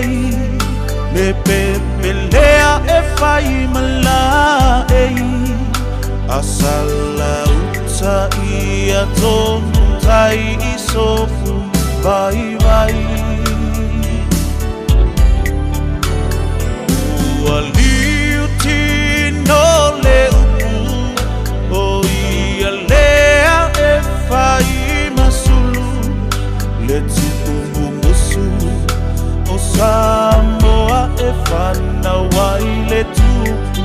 ei Le pepelea e fai malae Asala uta ia tonu tai i sofu vai vai Ua liu tino le upu O ia lea e fai masulu Le tuumumusu o Samoa e fanau ai le tupu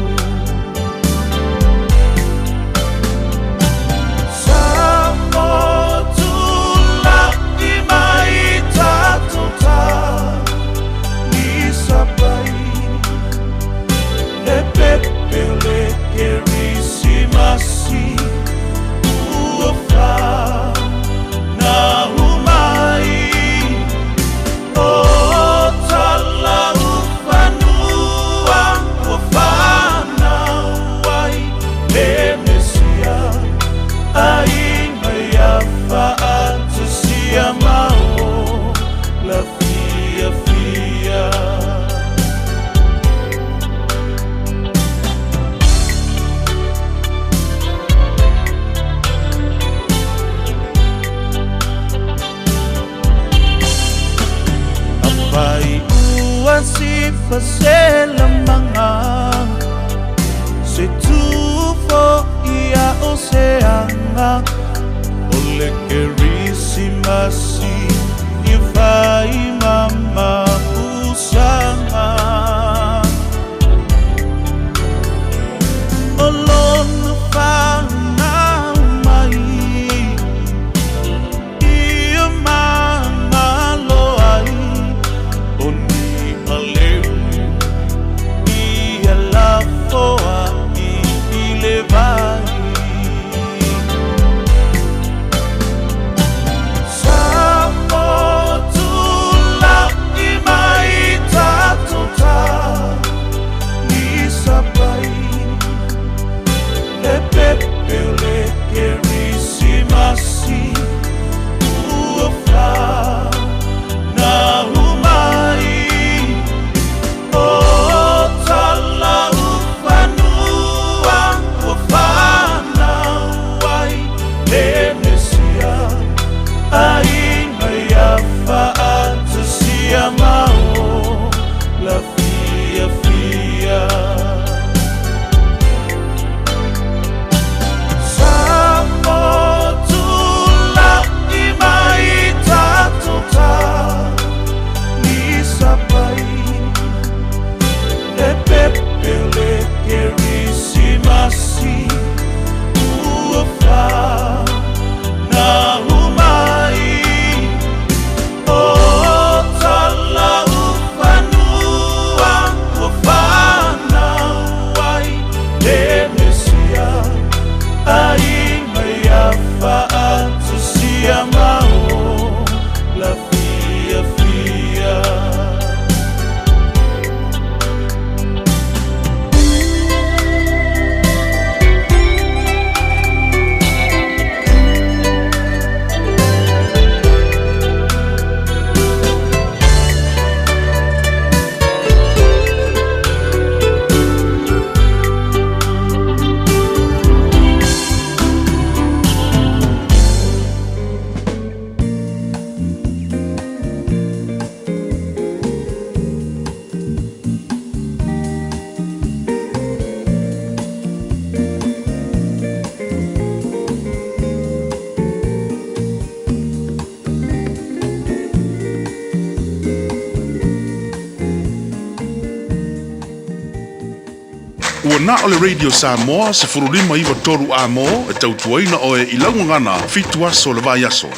Samoa tula'i mai tatou talisapai Le pepe o le Kerisimasi ua fanau mai O Talaufanua ua fanau ai le Mesia Aiga ia faatasia ma ola fiafia. Afai ua sifa se lamaga Se tufo ia o se aga O le Kerisimasi ia fai ma mapusaga O lona fanau mai ia magalo ai O ni aleu ia lafoai i le vai Samoa tula'i mai tatou talisapai Le pepe o le Kerisimasi ua fanau mai O Talaufanua ua fanau ai le Mesia Aiga ia faatasia ma ola fiafia Samoa tula'i mai tatou talisapai Le pepe o le Kerisimasi ua fanau mai O Talaufanua ua fanau ai le Mesia Aiga ia faatasia ma ola fiafia. Ua na o le Radio Samoa 15 93 A-mo e tautuaina oe i lau gagana 7 aso o le vaiaso.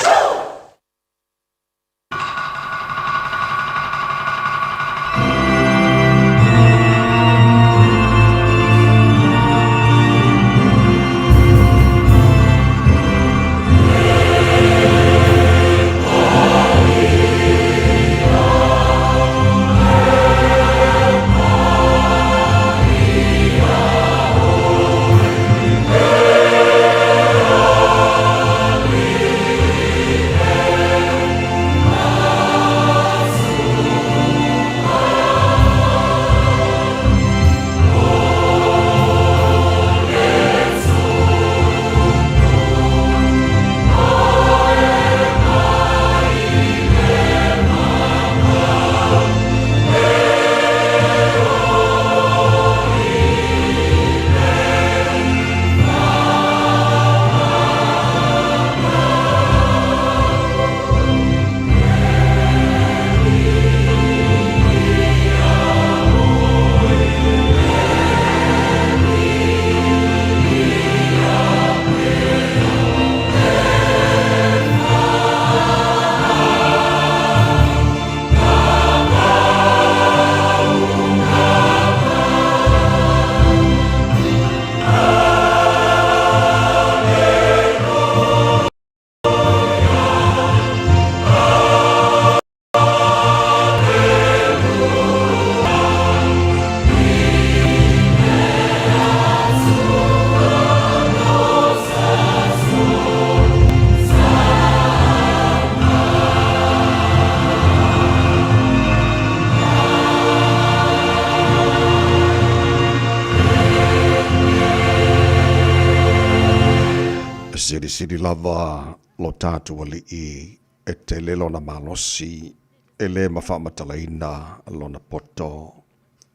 Silisili lava lo tatou Alii e tele lona malosi, e le mafaamatalaina lona poto,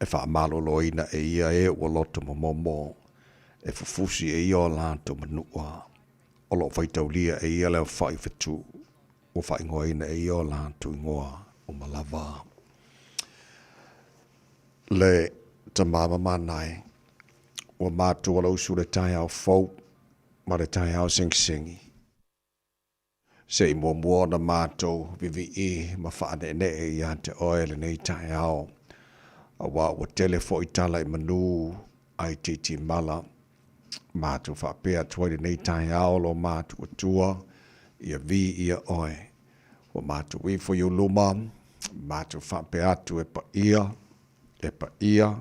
e faamaloloina e ia e ua loto momomo, e fufusi e ia o latou manua, o lo o faitaulia e ia le aofai o fetu, ua faaigoaina e ia o latou igoa uma lava. Le Tama mamana e, ua matou alausu le taeao fou ma le taeao segisegi. Se i muamua ona matou vivii ma faaneenee ia te oe lenei taeao, aua ua tele foi tala i manu ae itiiti mala. Matou faapea atu ai lenei taeao lo matou Atua, ia viia oe. Ua matou ifo i ou luma, matou faapea atu e paia, e paia,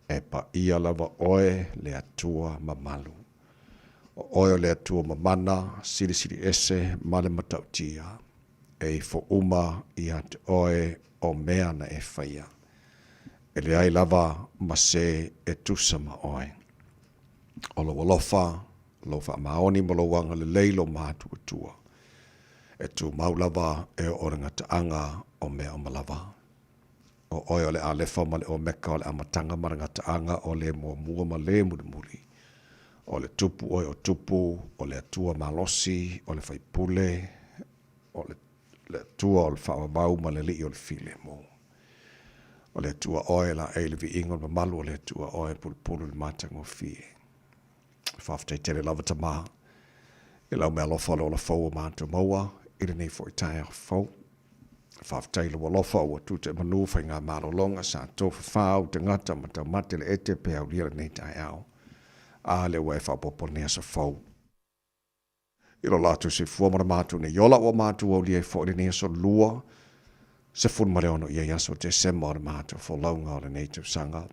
e paia lava oe le Atua mamalu. O oe o le Atua mamana, silisili ese ma le matautia, e ifo uma ia te oe o mea na e faia. E leai lava ma se e tusa ma oe. O lou alofa, lou faamaoni ma lou agalelei lo matou Atua, e tumau lava e oo i le gataaga o mea uma lava. O oe o le Alefa ma le Omeka, o le Amataga ma le Gataaga, o le Muamua ma le Mulimuli. O le Tupu oe o Tupu, o le Atua malosi, o le Faipule, o le Atua o le Faavavau ma le Alii o le Filemu. O le Atua oe laei le viiga o le mamalu, o le Atua oe e pulupulu i le matagofie. Faafetai tele lava Tama i lau meaalofa o le ola fou ua matou maua i lenei foi taeao fou. Faafetai i lou alofa ua tute manu faiga malologa sa tofafa au tagata ma taumate le ete pe aulia lenei taeao. A lea ua e faaopoopo lenei aso fou. I lo latou soifua ma le matou nei ola ua matou aulia ai foi lenei aso lua 16 i ai aso Tesema o le matou folauga o lenei tausaga.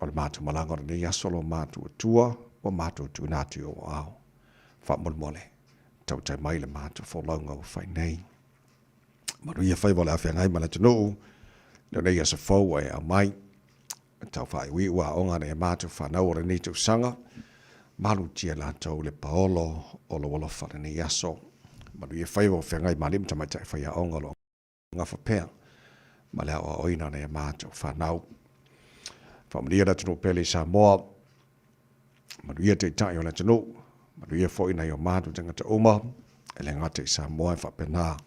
O le matou malaga o lenei aso lo matou Atua ua matou tuuina atu i ou aao. Faamolemole, tautai mai le matou folauga ua fai nei. Manuia faiva o le afeagai ma le atunuu, lenei aso fou ua e aumai. Tau faaiuiu aoga nei a matou fanau o lenei tausaga, malutia latou le paolo o lou alofa lenei aso. Manuia faiva o feagai ma alii ma tamaitai faiaoga o lo o gafa pea ma le aoaoina o nai a matou fanau. Faamanuia le atunuu pele i Samoa, manuia taitai o le atunuu, manuia foi nai o matou tagata uma, e le gata i Samoa e faapena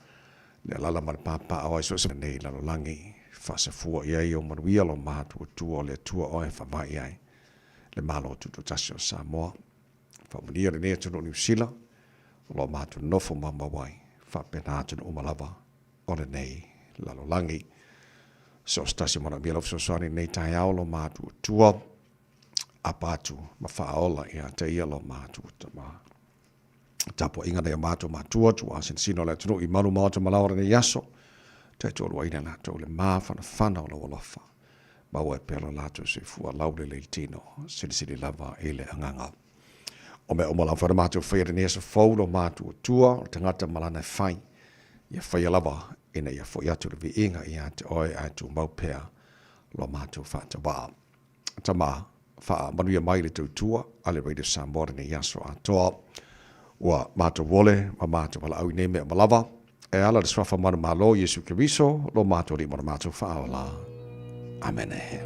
le alala ma le pāpaa o ai so o se nei lalolagi. Faasafua i ai ou manuia lo matou Atua o le Atua oe e faavae i ai le Malo Tutoatasi o Samoa. Faamanuia lenei atunuu Niu Sila o lo o matou nofo maumau ai, faapena atunuu uma lava o lenei lalolagi. So o se tasi o manaomia lau fesoasoani i lenei taeao lo matou Atua, apa atu ma faaola ia te ia lo matou Tama. Tapuaiga nei o matou matua, tuuasinasina o le atunuu i malu maota ma laoa lenei aso, taitoaluaina latou le mafanafana o lou alofa. Maua e pea lo latou soifua laulelei i le tino, silisili lava i le agaga. O mea uma lava na matou faia lenei aso fou lo matou Atua, o le tagata ma lana e fai, ia faia lava ina ia foi atu le viiga ia te oe ae tumau pea lo matou faatauā. Tama, faamanuia mai le tautua a le Radio Samoa lenei aso atoa. Ua matou ole ma matou valaau i nei mea uma lava, e ala le Suafa manumalo Iesu Keriso, lo matou Alii ma lo matou Faaola. Amene.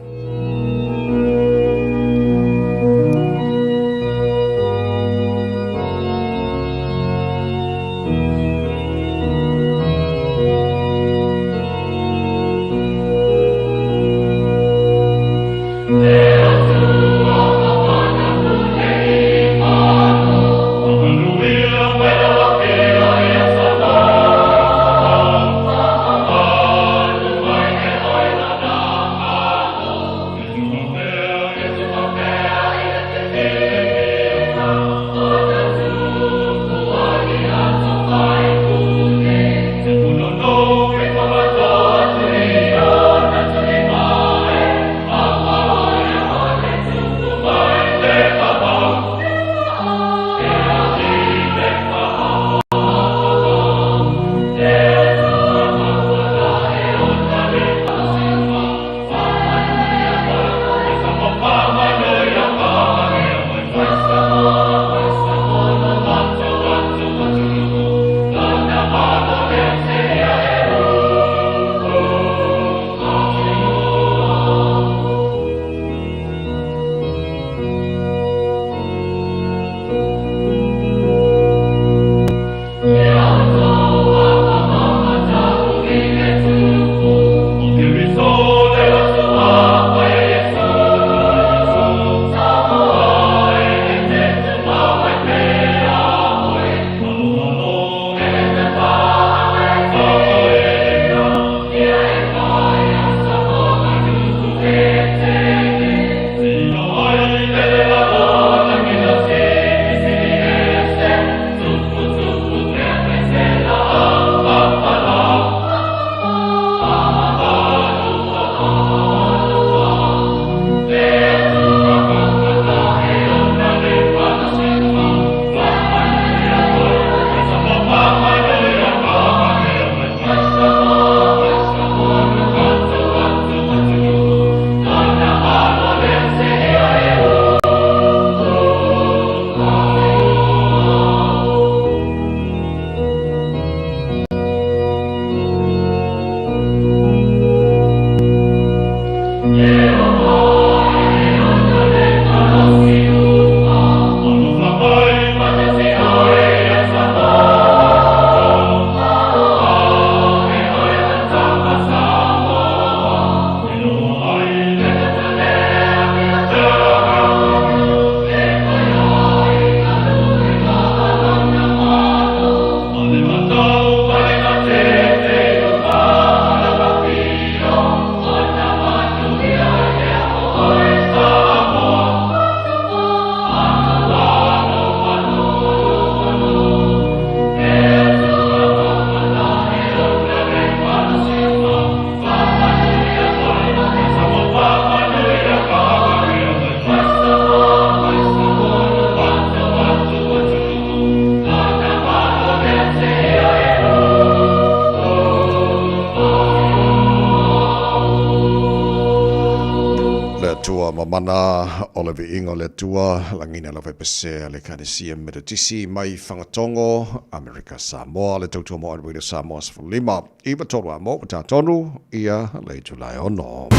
Matua ma mana o le viiga o le Atua, lagiina lau faipesea le Ekalesia Metotisi mai Fagatogo, Amerika Samoa, le tautua mo Radio Samoa 15, 9 3 a mo, ua tonu ia le itula e 6.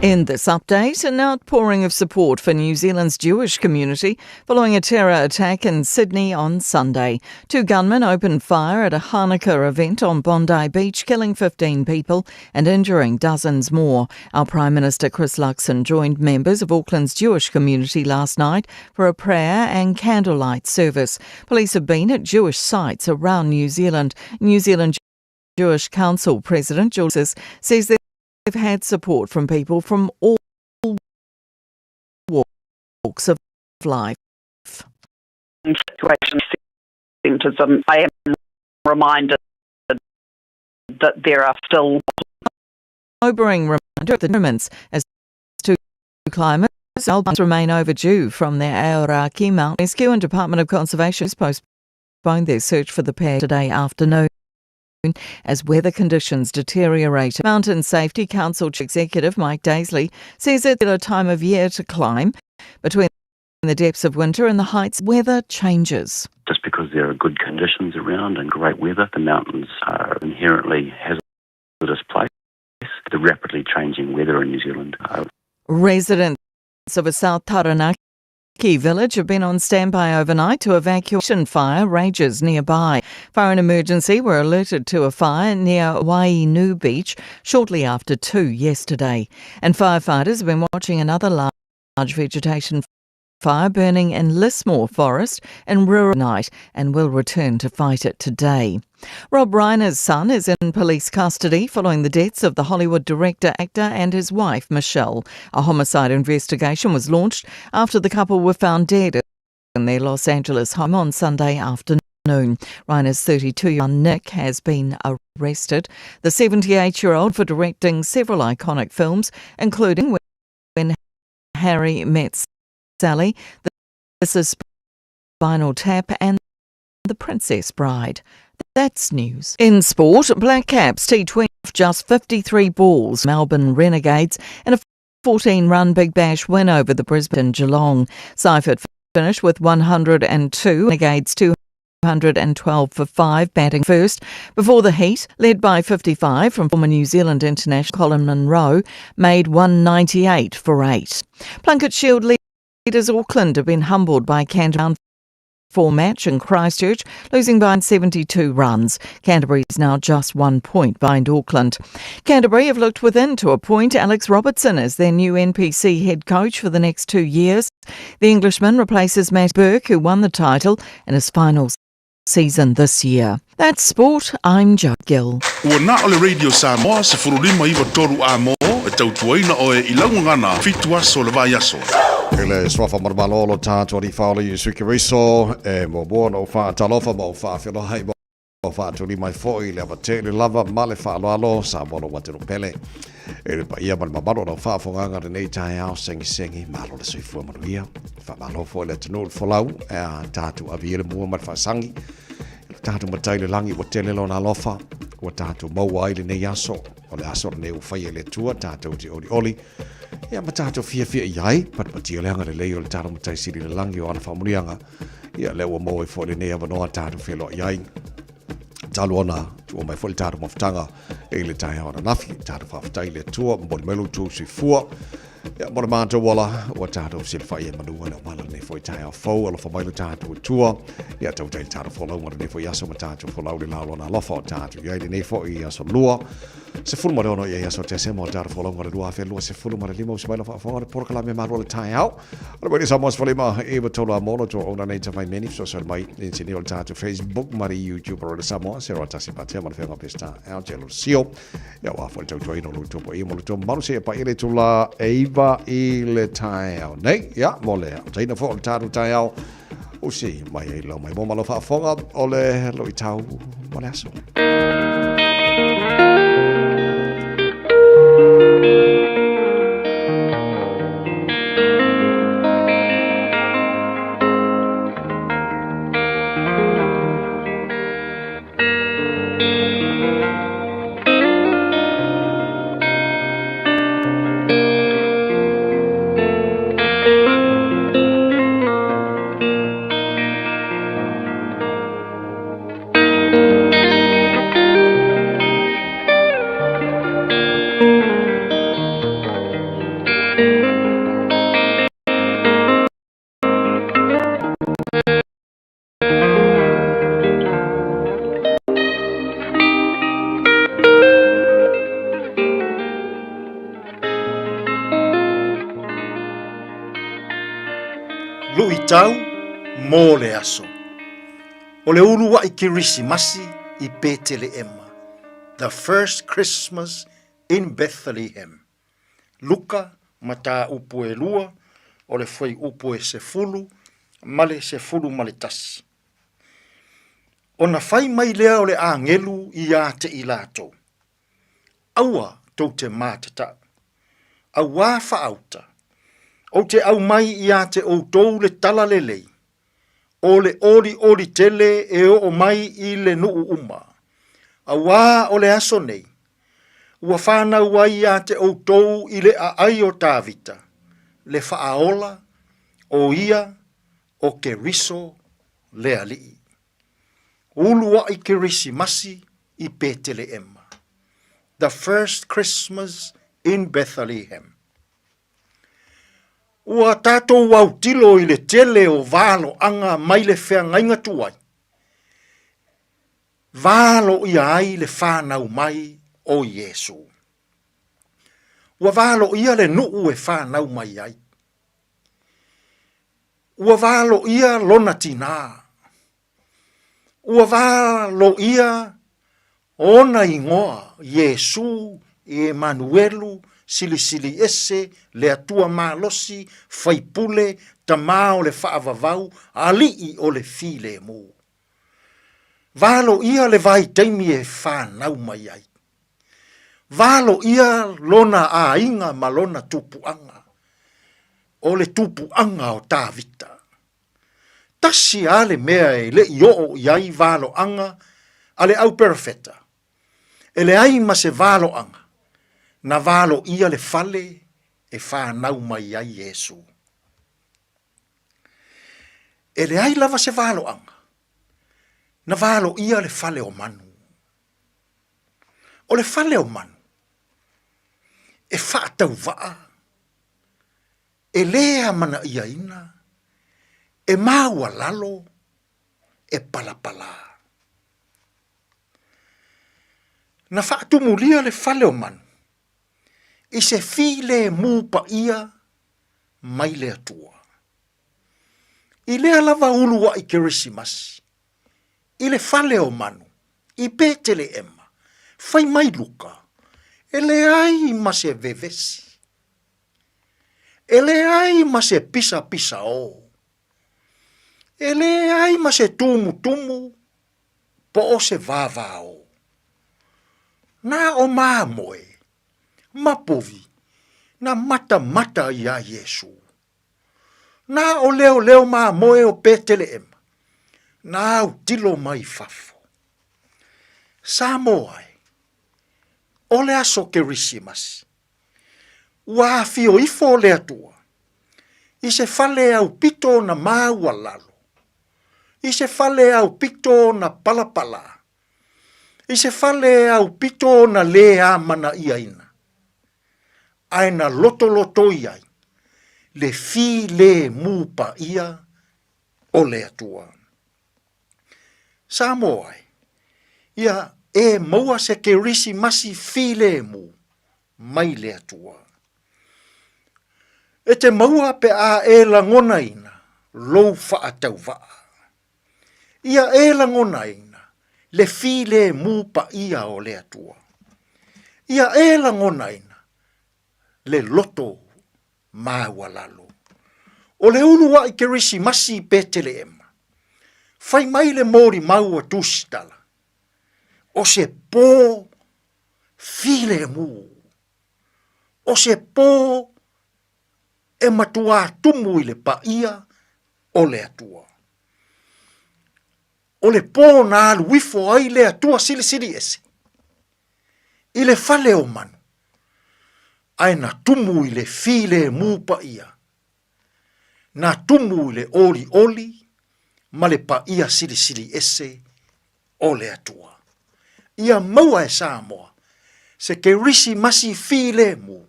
In this update, an outpouring of support for New Zealand's Jewish community following a terror attack in Sydney on Sunday. Two gunmen opened fire at a Hanukkah event on Bondi Beach, killing 15 people and injuring dozens more. Our Prime Minister Chris Luxon joined members of Auckland's Jewish community last night for a prayer and candlelight service. Police have been at Jewish sites around New Zealand. New Zealand Jewish Council President Jules says they've had support from people from all walks of life. Situation centres, and I am reminded that there are still sobering reminder of the moments as two climbers remain overdue from their Aoraki Mount Rescue and Department of Conservation postponed their search for the pair today afternoon as weather conditions deteriorate. Mountain Safety Council Executive Mike Daisley says it's a time of year to climb between the depths of winter and the heights weather changes. Just because there are good conditions around and great weather, the mountains are inherently hazardous place. The rapidly changing weather in New Zealand. Residents of a South Taranaki village have been on standby overnight to evacuation fire rages nearby. Fire and emergency were alerted to a fire near Wainu Beach shortly after 2 yesterday. And firefighters have been watching another large vegetation fire burning in Lismore Forest in rural night and will return to fight it today. Rob Reiner's son is in police custody following the deaths of the Hollywood director, actor and his wife, Michelle. A homicide investigation was launched after the couple were found dead in their Los Angeles home on Sunday afternoon. Reiner's 32-year-old Nick has been arrested. The 78-year-old for directing several iconic films, including When Harry Met Sally, This Is Spinal Tap and The Princess Bride. That's news. In sport, Black Caps T20 just 53 balls, Melbourne Renegades, and a 14-run Big Bash win over the Brisbane Geelong. Seifert finished with 102, Renegades 212 for 5, batting first before the heat, led by 55 from former New Zealand international Colin Munro, made 198 for 8. Plunket Shield leaders Auckland have been humbled by Canterbury 4 match in Christchurch, losing by 72 runs. Canterbury is now just 1 point behind Auckland. Canterbury have looked within to appoint Alex Robertson as their new NPC head coach for the next 2 years. The Englishman replaces Matt Burke, who won the title in his final season this year. That's sport. I'm Jo Gill. Ua na o le Radio Samoa 15 93 a mo e tautuaina oe i lau gagana 7 aso o le vaiaso. I le suafa malomalo o lo tātou Alii Faaola Iesu Keriso, e muamua ona ou faatalofa ma ou faafeloai ma ou faatuli mai foi i le ava tele lava ma le faaaloalo Samoa lou atunuu pele. I le paia ma le mamalu o lau faafofogaaga lenei taeao segisegi, malo le soifua manuia. Faamalo foi le atunuu le folau e a tātou ave i le mua ma le faasagi. I lo tātou matai i le lagi ua tele lona alofa, ua tātou maua ai lenei aso. O le aso lenei ua faia e le Atua, tātou te olioli. Ia ma tātou fiafia i ai, patipatia le agalelei o le tātou matai sili le lagi o ana faamanuiaga. Ia lea ua maua ai foi lenei avanoa tātou feloai ai. Talu ona tuua mai foi le tātou mafutaga i le taeao ananafi. Tātou faafetai i le Atua, momoli mai lo outou soifua. Ia, mo le mātou ola, ua tātou fesilafai e manua le omala lenei foi taeao fou, alofa mai lo tātou Atua. Ia, tautai le tātou folauga lenei foi aso ma tātou folau le lao lona alofa o tātou i ai lenei foi aso lua. 16 ia aso Tesema o tātou folauga le 2025 usi mai la faafofoga le polokalame malo o le taeao. Alo mai le Samoa 15 e wa tolu a molo tō ona nei tawhai meni fesoasoani mai i tini o le tātou Facebook ma le YouTube o le Samoa se roa tasi patea ma le whenga pesta ao te alo sio. Ia wā fo le tautuaina o lo tō po i mo le tō maru se e pa i le tula e iwa i le taeao nei. Ia mo le taina fo o le tātou taeao usi mai e lau mai mo malo faafofoga o le loi tau mo le aso. Faitau mo le aso. O le uluaʻi Kerisimasi i Peteleʻema, The First Christmas in Bethlehem. Luka, mataupu e lua, o le fuaiupu e 11. Ona fai mai lea o le agelu iā te i latou, Aua tou te mātatau. Auā faauta, ou te aumai iā te outou le tala lelei, o le olioli tele e oo mai i le nuu uma, auā o le aso nei, ua whanau ai iā te outou i le aai o Tāvita, le Faaola, o ia o Keriso le Alii. Uluaʻi Kerisimasi i Peteleʻema. The First Christmas in Bethlehem. Ua tatou autilo i le tele o valoaga mai le feagaiga tuai, valoia ai le fanau mai o Iesu. Ua valoia le nuu e fanau mai ai. Ua valoia lona tinā. Ua valoia ona igoa, Iesū, Emanuelu, Silisili Ese, le Atua Malosi, Faipule, Tama o le Faavavau, Alii o le Filemu. Valoia le vaitaimi e fanau mai ai. Valoia lona aiga ma lona tupuaga, o le tupuaga o Tavita. Tasi a le mea e le i oo i ai valoaga a le au perofeta, e leai ma se valoaga na valoia le fale e fanau mai ai Iesu. E leai lava se valoaga na valoia le fale o manu. O le fale o manu, e faatauvaa e lē amanaiaina, e maualalo, e palapalā. Na faatumulia le fale o manu i se filemu paia mai le Atua. I lea lava uluaʻi Kerisimasi, i le fale o manu, i Peteleʻema, fai mai Luka, e leai ma se vevesi. E leai ma se pisapisaō. E leai ma se tumutumu po o se vāvāō. Na o mamoe, ma povi, na matamata iā Iesū. Na o leoleo mamoe o Peteleʻema, na autilo mai fafo. Samoa e, o le aso Kerisimasi, Ua afio ifo le Atua i se fale aupito ona maualalo, i se fale aupito ona palapala, i se fale aupito ona lē amanaiaina, ae na lotolotoi ai le filemu paia o le Atua. Samoa e, ia e maua se Kerisimasi filemu mai le Atua. E te maua pe a e lagonaina lou faatauvaa. Ia e lagonaina le filemu paia o le Atua. Ia e lagonaina le loto maualalo. O le uluaʻi Kerisimasi i Peteleʻema, fai mai le molimau a Tusitala, o se pō filemu, o se pō e matuā tumu i le paia o le Atua. O le pō na alu ifo ai le Atua Silisili Ese i le fale o manu, ae na tumu i le filemu paia, na tumu i le olioli ma le paia silisili ese o le Atua. Ia maua e Samoa se Kerisimasi filemu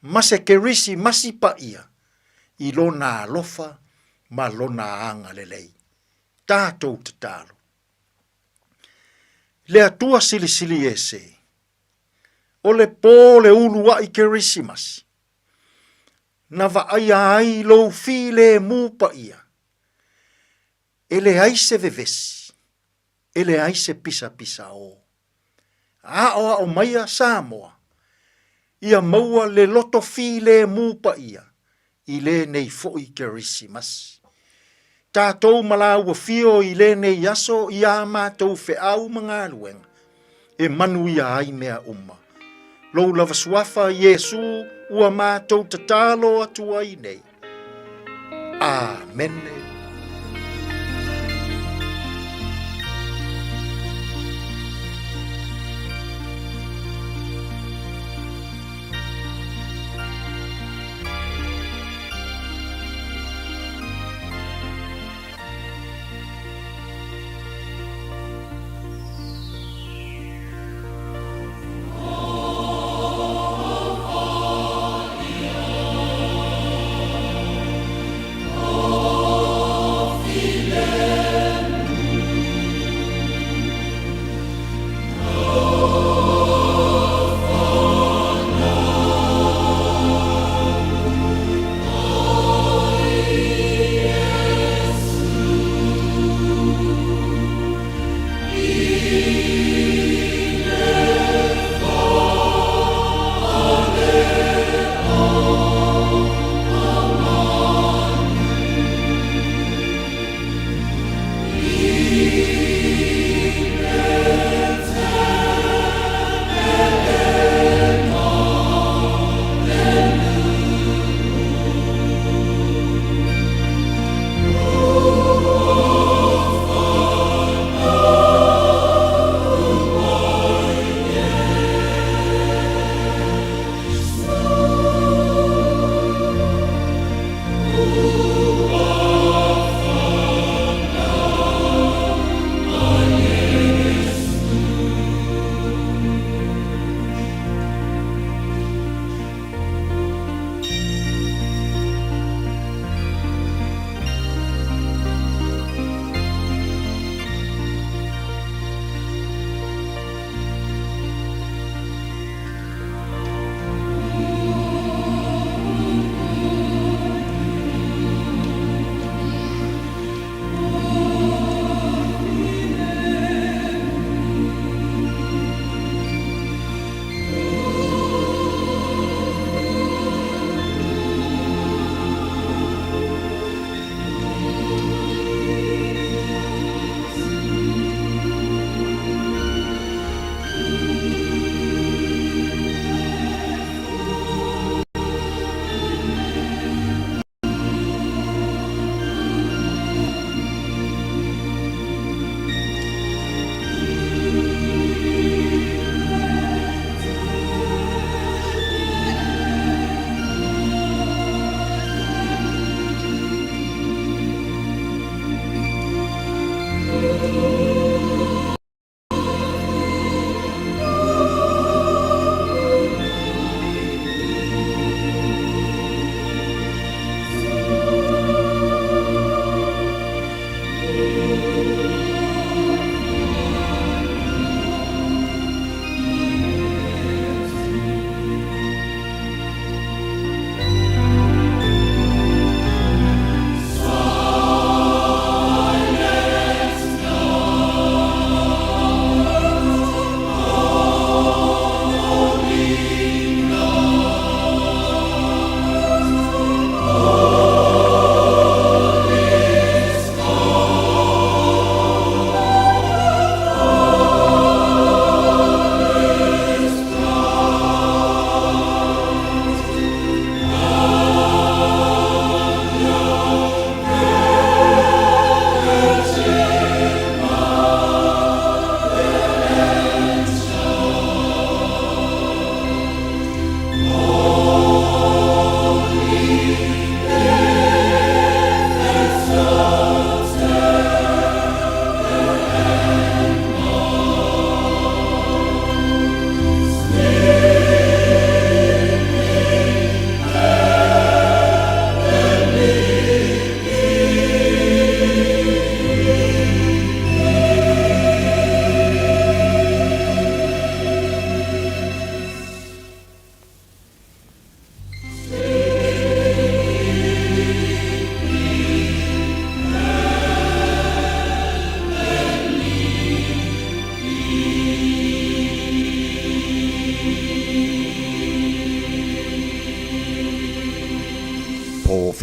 ma se Kerisimasi paia i Lona alofa ma Lona agalelei. Tatou tatalo. Le Atua Silisili Ese, o le pō le uluaʻi Kerisimasi, na vaaia ai lou filemu paia. E leai se vevesi, e leai se pisapisaō. Aoao maia Samoa, ia maua le loto filemu paia i lenei foi Kerisimasi. Tatou ma lāua fio i lenei aso i ā matou feau ma galuega e manuia ai mea uma. Lou lava suafa Iesu ua matou tatalo atu ai nei. Amene.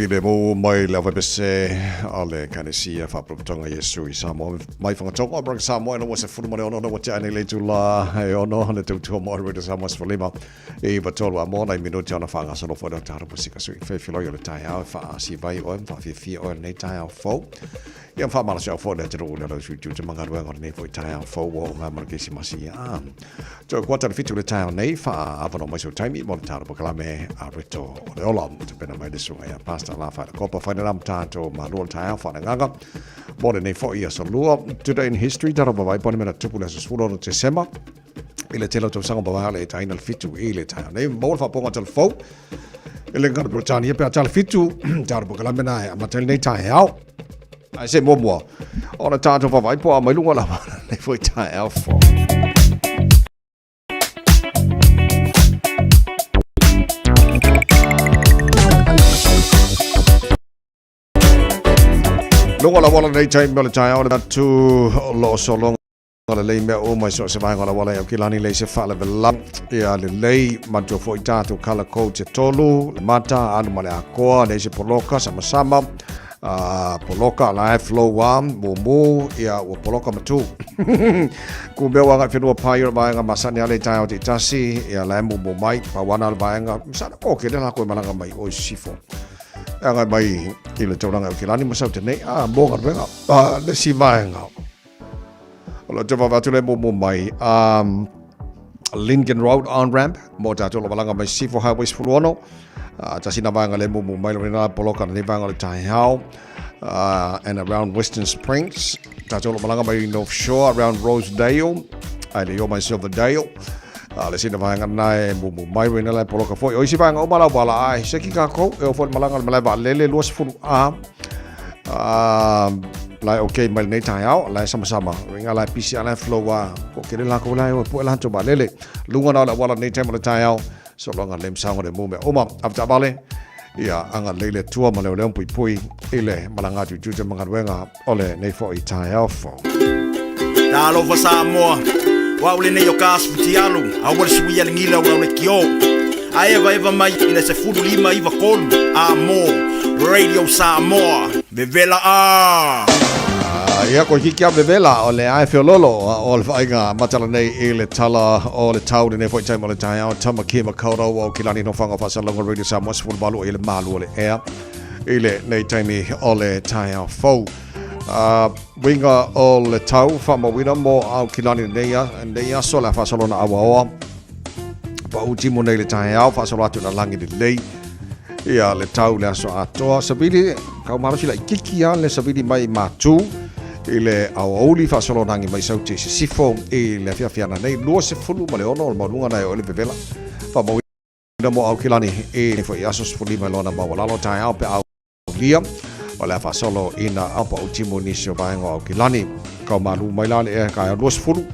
filemu mai le Aufaipiese a le Ekalesia Faapulapotoga Iesu i Samoa mai Fagatogo, Amerika Samoa, ina ua 16 ua tea nei le itula e ono le tautua mo Radio Samoa 15 i 3 a mo nai minuti ona faagasolo foi lea tatou pasika sui feifiloi o le taeao e faasivai oe ma faafiafia oe lenei taeao fou. Ia ma faamalosiau foi le atunuu i le lau sui tiute ma galuega o lenei foi taeao fou ua oo mai ma le Kerisimasi. A toe kuata le 7 le taeao nei, faaavanoa mai sou taimi mo le tatou polokalame a Rito o le Ola. Tapena mai le susuga ia Pastor Lafaele Kopa, whaina rā ma tātou malua le taeao faaleagaga mo lenei foi aso lua. Today in History, tatou vavaai po o le mea na tupu i le aso 16 Tesema i le tele o tausaga ma vaea le etaina le 7 i le taeao nei. Maua le faapoga talafou i le ngana Peretania pe a tala 7, tatou polokalame na e amata ai lenei taeao. Ae se muamua, ona tatou vavaai po a mai luga lava lenei foi taeao fou. Luga o le auala lenei taimi o le taeao le atu o lo o sologa lelei mea uma i so o se vaega o le auala e Aukilani lei se faalavelave ia lelei manatua foi tatou colour code se tolu le mata alu ma le akoa lei se poloka samasama poloka la e flow a mumu ia ua poloka ma tu ku mea ua agai whenua pai o le vaega masani ale taeao te tasi ia la e mumu mai pauana le vaega sana ko ke le la koe malaga mai o i sifo e agai mai i le taulaga o Kilani ma sau tenei a mo galuega le si vaega O lo te vava atu le mumu mai Lincoln Road on ramp mo tātou lo malanga mai Sifo Highway 16. Tasi na vaega le mumu mai lo rena poloka na vaega le taeao and around Western Springs. Tātou lo malanga mai North Shore around Rosedale ai le o mai Silverdale. Le sina vaega na e mumu mai rena le poloka foi. O isi vaega uma lau wala ai se ki kākou e o foi malanga le malae vaalele 20 a Lai ok mai lenei taeao, lai samasama, ringa lai pisi a lai flow a, ko kere la ko lai o po la to lele. Lunga na la wala nei taim o le taeao, so longa lem sango le mume uma afta vale. Ia anga leile tua ma leo leo pui pui i le malanga tu tu te mangaluenga o le nei fo i taeao fo. Talofa Samoa, o au lenei o ka asu futialu, aua le suia le gila o lau lekiō. A evaeva mai i le 15 93 a mo Radio Samoa, vevela a! Ia, koe kiki a vevela o le ae feololo o le whainga matala nei i le tala o le tau lenei foi taimi o le taeao tama ki makaurau o Kilani Nofanga Faasalauga Radio Samoa 18 i le malu o le ea i le nei taimi o le taeao fou. Uiga o le tau faamauina mo Aukilani lenei aso le a faasolona auaoa pau timu nei le taeao faasolo atu na lagi lelei ia le tau le aso atoa savili kau malosi laititi a le savili mai matu i le aoauli faasolo nagi mai sauti sisifo i le afiafi ana nei 26 o le maualuga na e o le vevela faamauina mo Aukilani i foi aso 15 lona maualalo taeao pe aulia o le a faasolo ina au pau timu nisi o vaega o Aukilani. Kau malu mai la le ea ka 20.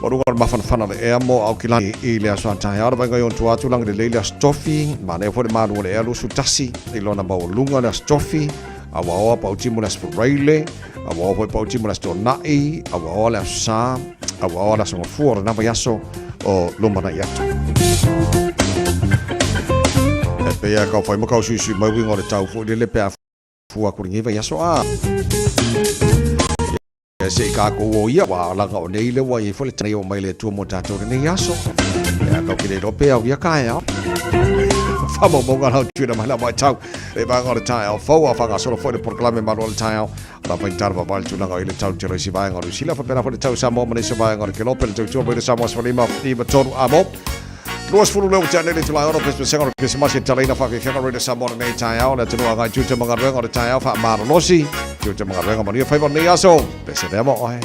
Maluga o le mafanafana le ea mo Aukilani i le aso a taeao le vaega i ona tua atu lagi lelei le aso tofi. Manea foi le malu o le ea 21 i lona maualuga le aso tofi. Auaoa pau timu le aso Faraile. Auaoa foi pau timu le aso Tona'i. Auaoa le aso Sa. Auaoa le aso Gafua o lena vaiaso o lumanai atu. E pei a kau whai ma kau suisui mai uiga o le tau foi lele pe a fua aku lenei vaiaso a. Ia se i kākou o ia, wa laga o nei le ua i foi le nei o mai le Atua mo tātou lenei aso. Ia kau ki le iloa pe au ia kaeao. Whamaumaunga lau tuina mai la mai tau. Le vaega o le taeao fou a whangasolo foi le polokalame malo o le taeao. La whai tara wawai le tulaga i le tau te roisi vaega o Lusila. Whapena foi le tau Samoa ma nisi vaega o le Kelope le tautua mai le Samoa 15 i tolu a mo. 20 leo tea nei le itula e ono pesepesega o le Kerisimasi e talaina whaafiafiaga Radio Samoa lenei taeao le atunuu agai tiute ma galuega o le taeao faamalolosi tiute ma galuega manuia faiva o lenei aso pese lea mo oe.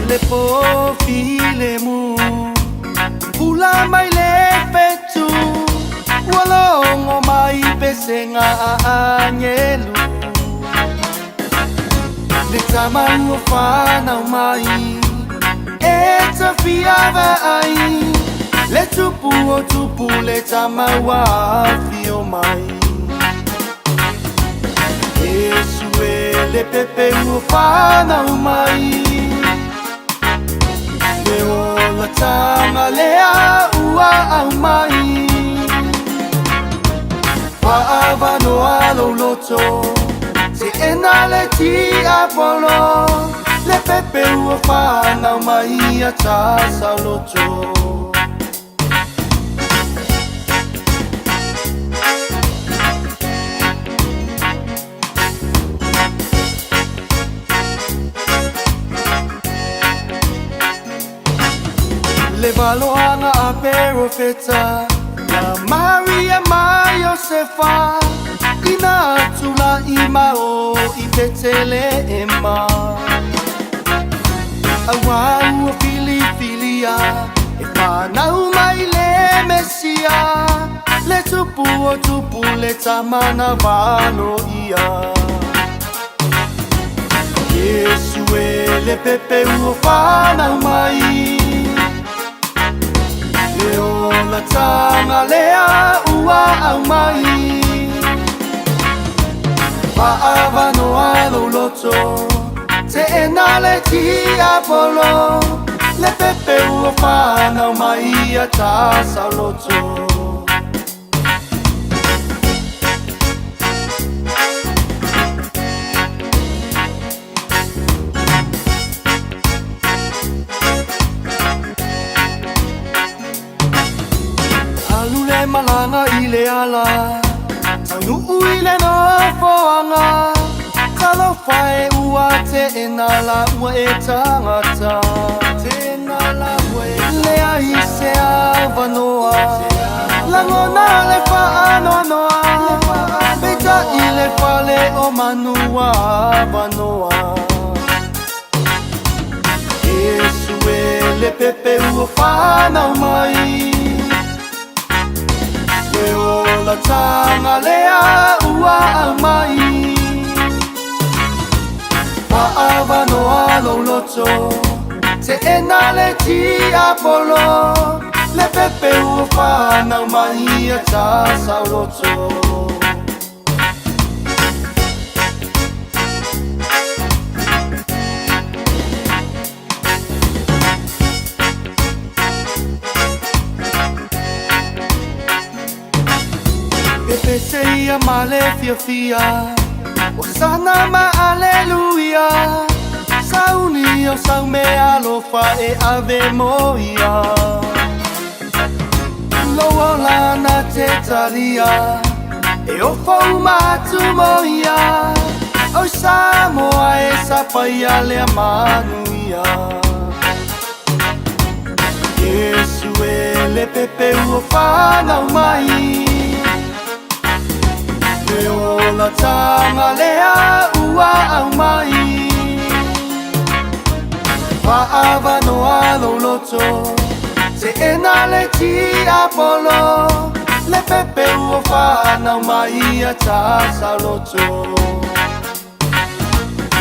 Le po filemu Pula mai le fetu Ua logo mai pesega a angelu Le tama ua fanau mai E tafia vaai Le tupu o tupu le tama ua afio mai Iesu e le pepe ua fanau mai Le olataga lea ua aumai. Fa'avanoa lou loto Te'ena le tiapolo Le pepe ua fanau mai ia Tasauloto. Le valoaga a perofeta Ia Maria ma Iosefa Ina tula'i ma o i Peteleema Auā ua filifilia E fanau mai le Mesia Le tupu o tupu le tama na valoia Iesu e le pepe ua fanau mai Le olataga lea ua aumai Fa'avanoa lou loto Te'ena le tiapolo Le pepe ua fanau mai ia Tasauloto. Alu le malaga i le ala Taunuu i le nofoaga Talofa e ua teena la ua e tagata Teena la ua e Leai se avanoa Lagona le faanoanoa Peitai le fale o manu ua avanoa Iesu e le pepe ua fanau mai Le olataga lea ua aumai Fa'avanoa lou loto Te'ena le tiapolo Le pepe ua fanau mai ia Tasauloto. Pepese ia ma le fiafia Hosana ma Aleluia Sauni o sau meaalofa e ave mo ia Lou ola na te talia E ofo uma atu mo ia Oi Samoa e sapaia lea manuia Iesu e le pepe ua fanau mai Le olataga lea ua aumai Fa'avanoa lou loto Te'ena le tiapolo Le pepe ua fanau mai ia Tasauloto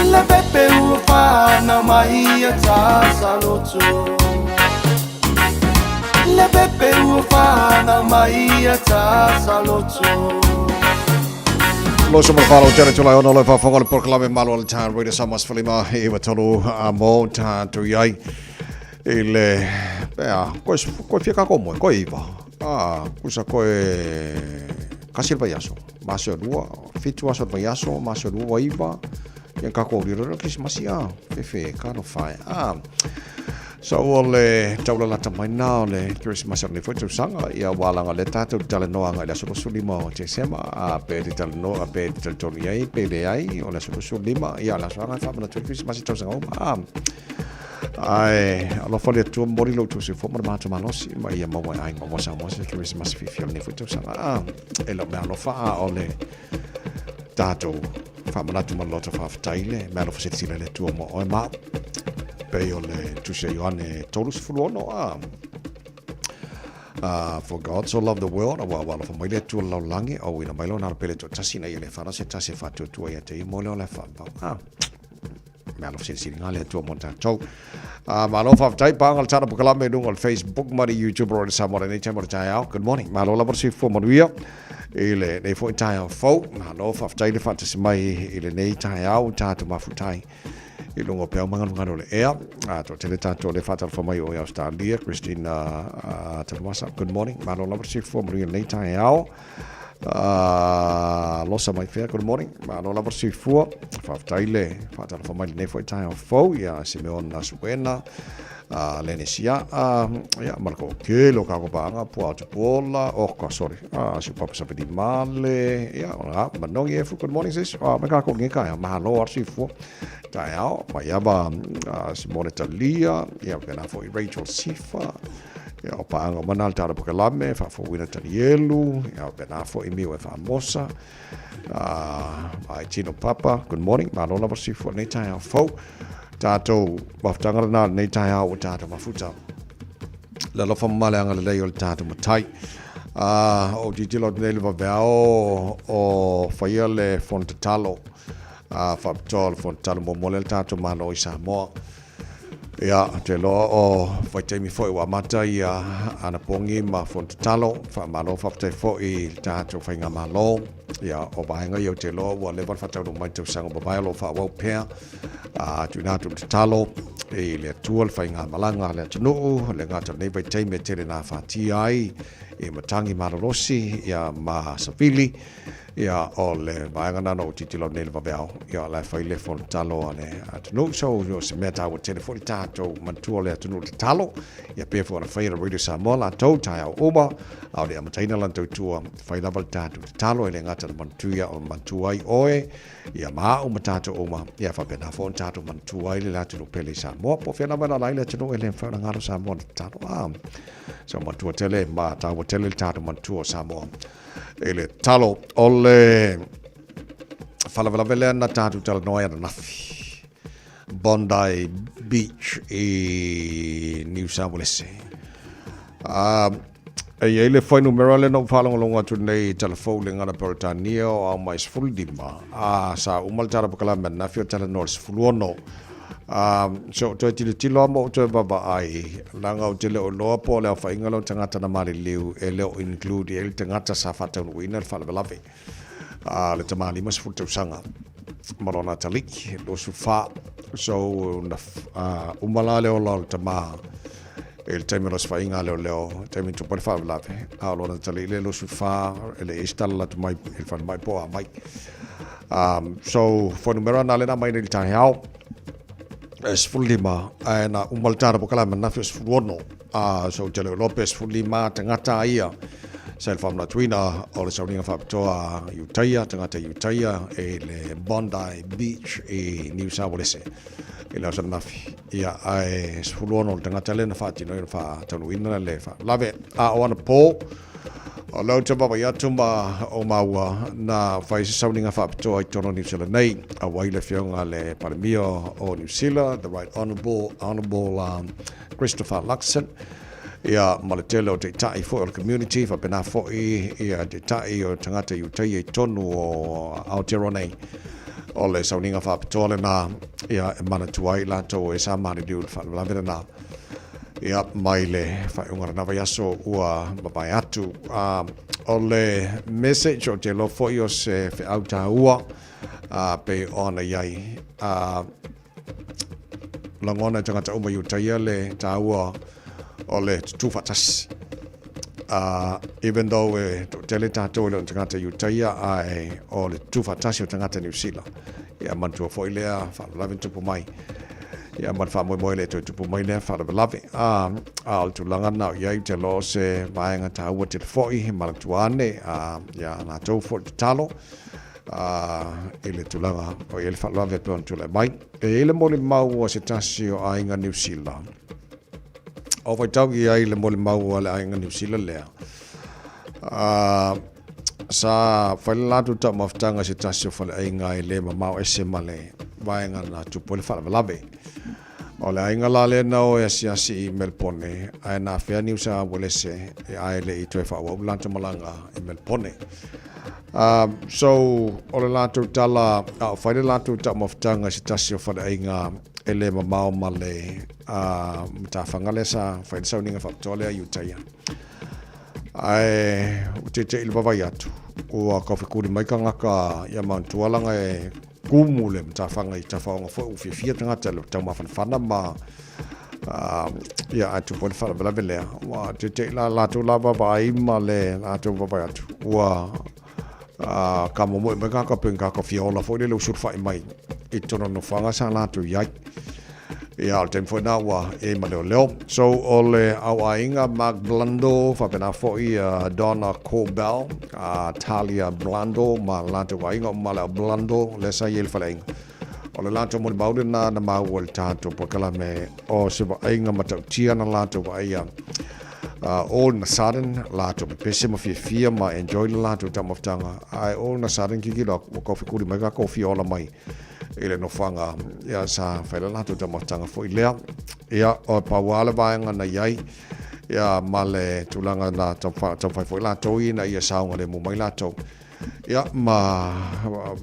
Le pepe ua fanau mai ia Tasauloto Le pepe ua fanau mai ia Tasauloto. Loso ma le whānau tēnei tūlai ono le whawhanga le porokalame malo le tā Rita Samas Falima e iwa tolu a mō tā tui ai i le pea koe, koe fia kako moe, koe iwa a kusa koe kasi le vaiaso maso lua fitu aso le vaiaso maso lua wa iwa ia kako riro riro Krisimasi a fefe ka no whae a So o le taulalata mai nā o le Kerisimasi o lenei foi tausaga, ia ua alaga lea tatou te talanoaga i le aso 25 o Tesema, a pe te talanoa, pe te talitonu i ai, pe leai, o le aso 25, ia o le aso aga e faamanatu ai le Kerisimasi tausaga uma, a. Ae, alofa le Atua, momoli lo outou soifua ma le matou malosi, ma ia maua e aiga uma o Samoa se Kerisimasi fiafia o lenei foi tausaga, a. E le o mea alofa, a o le tatou faamanatu ma le loto faafetai le mea alofa silasila i le Atua mo oe ma au. Pei o le Tusi a Ioane 36 a. For God so loved the world, aua ua alofa mai le Atua le lalolagi, a ua uina mai lona Alo Pele toatasi ina ia le whara se tasi e whaatuatua ia te ia mo le ola e whaapau. Ah. Mea alofa silasila ngā le Atua mo tātou. Malo whawhetai, pānga le tāna pukalame lunga o le Facebook ma le YouTube ro le Samoa lenei taimi o le taeao. Good morning. Malo lava le soifua manuia i lenei foi taeao fou. Malo whawhetai le whaatasi mai i lenei taeao tātou mafutai i lunga o peau manganunganu o le ea. To tele tātou le whaatalofa mai o i Australia, Christina Taluasa. Good morning. Malo lava le soifua manuia i lenei taeao. Losa mai fea, good morning. Malo lava le soifua. Faafetai le faatalofa mai lenei foi taeao fou ia Simeon Asuena, Lene Siaa, ia ma le toatele o tatou paaga, Pua Tupuola, oka, sorry, si o Papa Savili Male, ia, Manogi Efu, good morning sis. Mai kākou i lenei taeao, malo lava le soifua. Taeao, mai ava Simone Talia, ia faapena foi Rachel Sifa, ia o paaga uma na le Tala Pokelame, Faafouina Tanielu, ia faapena foi Miu e Faamosa, ai Tino Papa, good morning, malo lava soifua lenei taeao fou. Tātou mafutaga lena lenei taeao ua tātou mafuta. Le alofa ma le agalelei o le tātou matai. O titilo atu nei le vaveao o faia le fono tatalo. Faapitoa o le fono tatalo muamua lea le tātou Malo i Samoa. Ia, ou te iloa o vaitaimi foi ua amata ia anapogi ma fono tatalo. Faamalo faafetai foi i le tatou faigamalo. Ia, o vaega ia ou te iloa ua leva ona faataunuu mai i tausaga ua mavae o lo o faaauau pea. Tuuina atu le tatalo i le Atua le faigamalaga a le atunuu, le gata o lenei vaitaimi e tele na afatia ai i matagi malolosi ia ma savili. Ia, o le vaega lena na ou tilotilo nei i le vaveao, ia, o la e fai le fono tatalo a le atunuu. So, o se mea taua tele foi le tatou manatua o le atunuu tatalo, ia pei foi ona faia le Radio Samoa latou taeao uma, a o le amataina lana tautua, fai lava le tatou tatalo, e le gata na manatua, o manatua ai oe, ia ma au ma tatou uma, ia faapena foi ona tatou manatua ai le atunuu pele i Samoa. Po o fea lava e alaala ai le atunuu, e le mafai ona galo Samoa i le tatalo. Ah, so manatua tele ma taua tele le tatou manatua o Samoa. I le talo o le faalavelave lea na tatou talanoa ai ananafi. Bondi Beach i New South Wales. E i ai le fuainumera lea na ou faalogologo atu nei i talafou i le gagana Peretania o ao mai 15. Sa uma le tala pakalame ananafi o talanoa i le 16. So ou toe tilotilo lava ma ou toe vaavaai, leaga ou te le o iloa po o le aofaiga lea o tagata na maliliu e le o include i ai le tagata sa faataunuuina le faalavelave a le tama 50 tausaga ma lona atalii 24. So na uma la le ola o le tama i le taimi o le osofaiga a leoleo, le taimi na tupu ai le faalavelave, a o lona atalii lea 24 e le i ai se tala atu mai i le falemai po o a mai. So, fuainumera na lea na aumai nei i le taeao, e 15, ae na uma le tala pokala ananafi o 16. So, ou te le o iloa pe 15 tagata ia sa i le faamanatuina o le sauniga faapitoa i Utaia, tagata i Utaia i le Bondi Beach i New South Wales i le aso ananafi. Ia, ae 16 le tagata lea na faatinoina, faataunuuina le faalavelave. A o anapo, O lea ou te vaavaai atu ma o maua na fai se sauniga faapitoa i totonu o Niu Sila nei, auai le afioga le Palemia o Niu Sila, the Right Honourable, Honourable Christopher Luxon, ia ma le tele o taitai foi o le community, faapena foi ia taitai o tagata i Utaia i totonu o Aotearoa nei. O le sauniga faapitoa lena, ia e manatua ai latou e sa maliliu i le faalavelave lena. Ia, mai le faaiuga o lena vaiaso ua mavae atu. O le message ou te iloa foi o se feau taua pei ona i ai. Lagona e tagata uma i Utaia le taua o le tutū faatasi. Even though e toatele tatou e le o ni tagata i Utaia, ae o le tutū faatasi o tagata Niu Sila. Ia manatua foi lea faalavelave na tupu mai. Ia ma le faamoemoe le toe tupu mai lea faalavelave. A, a o le tulaga lena o i ai, ou te iloa o se vaega taua tele foi, e manatua ane, a, ia latou foi le tatalo, a, i le tulaga o i ai le faalavelave e pei ona tulai mai. E i ai le molimau a se tasi o aiga Niu Sila. O faitau i ai le molimau a le aiga Niu Sila lea. A, Sa fai le latou taumafataga i se tasi o faleaiga e le mamao ese ma le vaega na tupu ai le faalavelave. O le aiga la lea na o e asiasi i Melpone, ae na afea Niu Sa Uelese ae le i toe faaauau le latou malaga i Melpone. So, o le latou tala, a o fai le latou taumafataga i se tasi o faleaiga e le mamao ma le matafaga lea sa fai le sauniga faapitoa lea i Utaia. Ae ua teitei i le vaavaai atu, ua taufekuli mai tagata ia manatua laga e kumu le matafaga i tafaoga foi ua fiafia tagata i le taumafanafana ma ia ae tupu ai le faalavelave lea. Ua teitei la latou la vaavaai ma le latou vaavaai atu, ua. Ka momoe mai kākou pe kākou fia ola foi lele usulufai mai i totonu o le nofoaga sa latou i ai. Ia, o le taimi foi lena ua i ai ma leoleo. So, o le auaiga Mark Blundell, faapena foi Donna Corbell, Talia Blundell ma le latou aiga uma le au Blundell lea sa i ai i le faleaiga. O le latou molimau lena na maua i le tatou polokalame o se vaaiga matautia na latou vaaia all in a sudden latou pepese ma fiafia ma enjoy le latou taumafataga ae all in a sudden kikilo atu ua tau fekuli mai ka fia ola mai i le nofoaga ia sa fai le latou taumafataga foi lea. Ia o pau lava le vaega na i ai ia ma le tulaga na taumafai foi latou ina ia saogalemu mai latou ia ma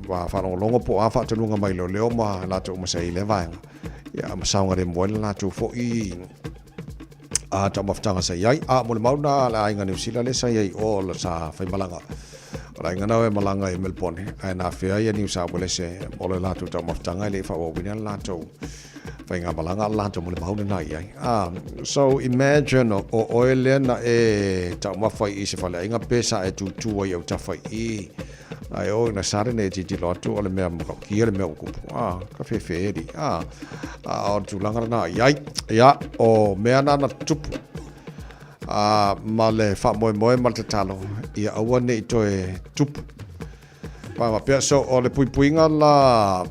ma faalogologo po o a faatonuga mai leoleo ma latou uma sa i ai i lea vaega ia ma saogalemu ai le latou foi a taumafataga sa i ai. A mo le mau na le aiga Niu Sila lea sa i ai o la sa faimalaga. O le aiga na e malaga i Melbourne, ae na afea ia Niu South Wales o le latou taumafataga e le i faaauauina le latou faigamalaga a le latou molimau lena i ai. A, so imagine o oe lea na e taumafa i se faleaiga pe sa e tūtū ai i autafa i i, Ae o ina sare nei e tilotilo atu o le mea matautia le mea ua tupu. A, ka fefe e li. A, a o le tulaga lena i ai. Ia, o mea na na tupu. A, ma le faamoemoe ma le tatalo, ia aua ne i toe tupu. Ma faapea, so o le puipuiga la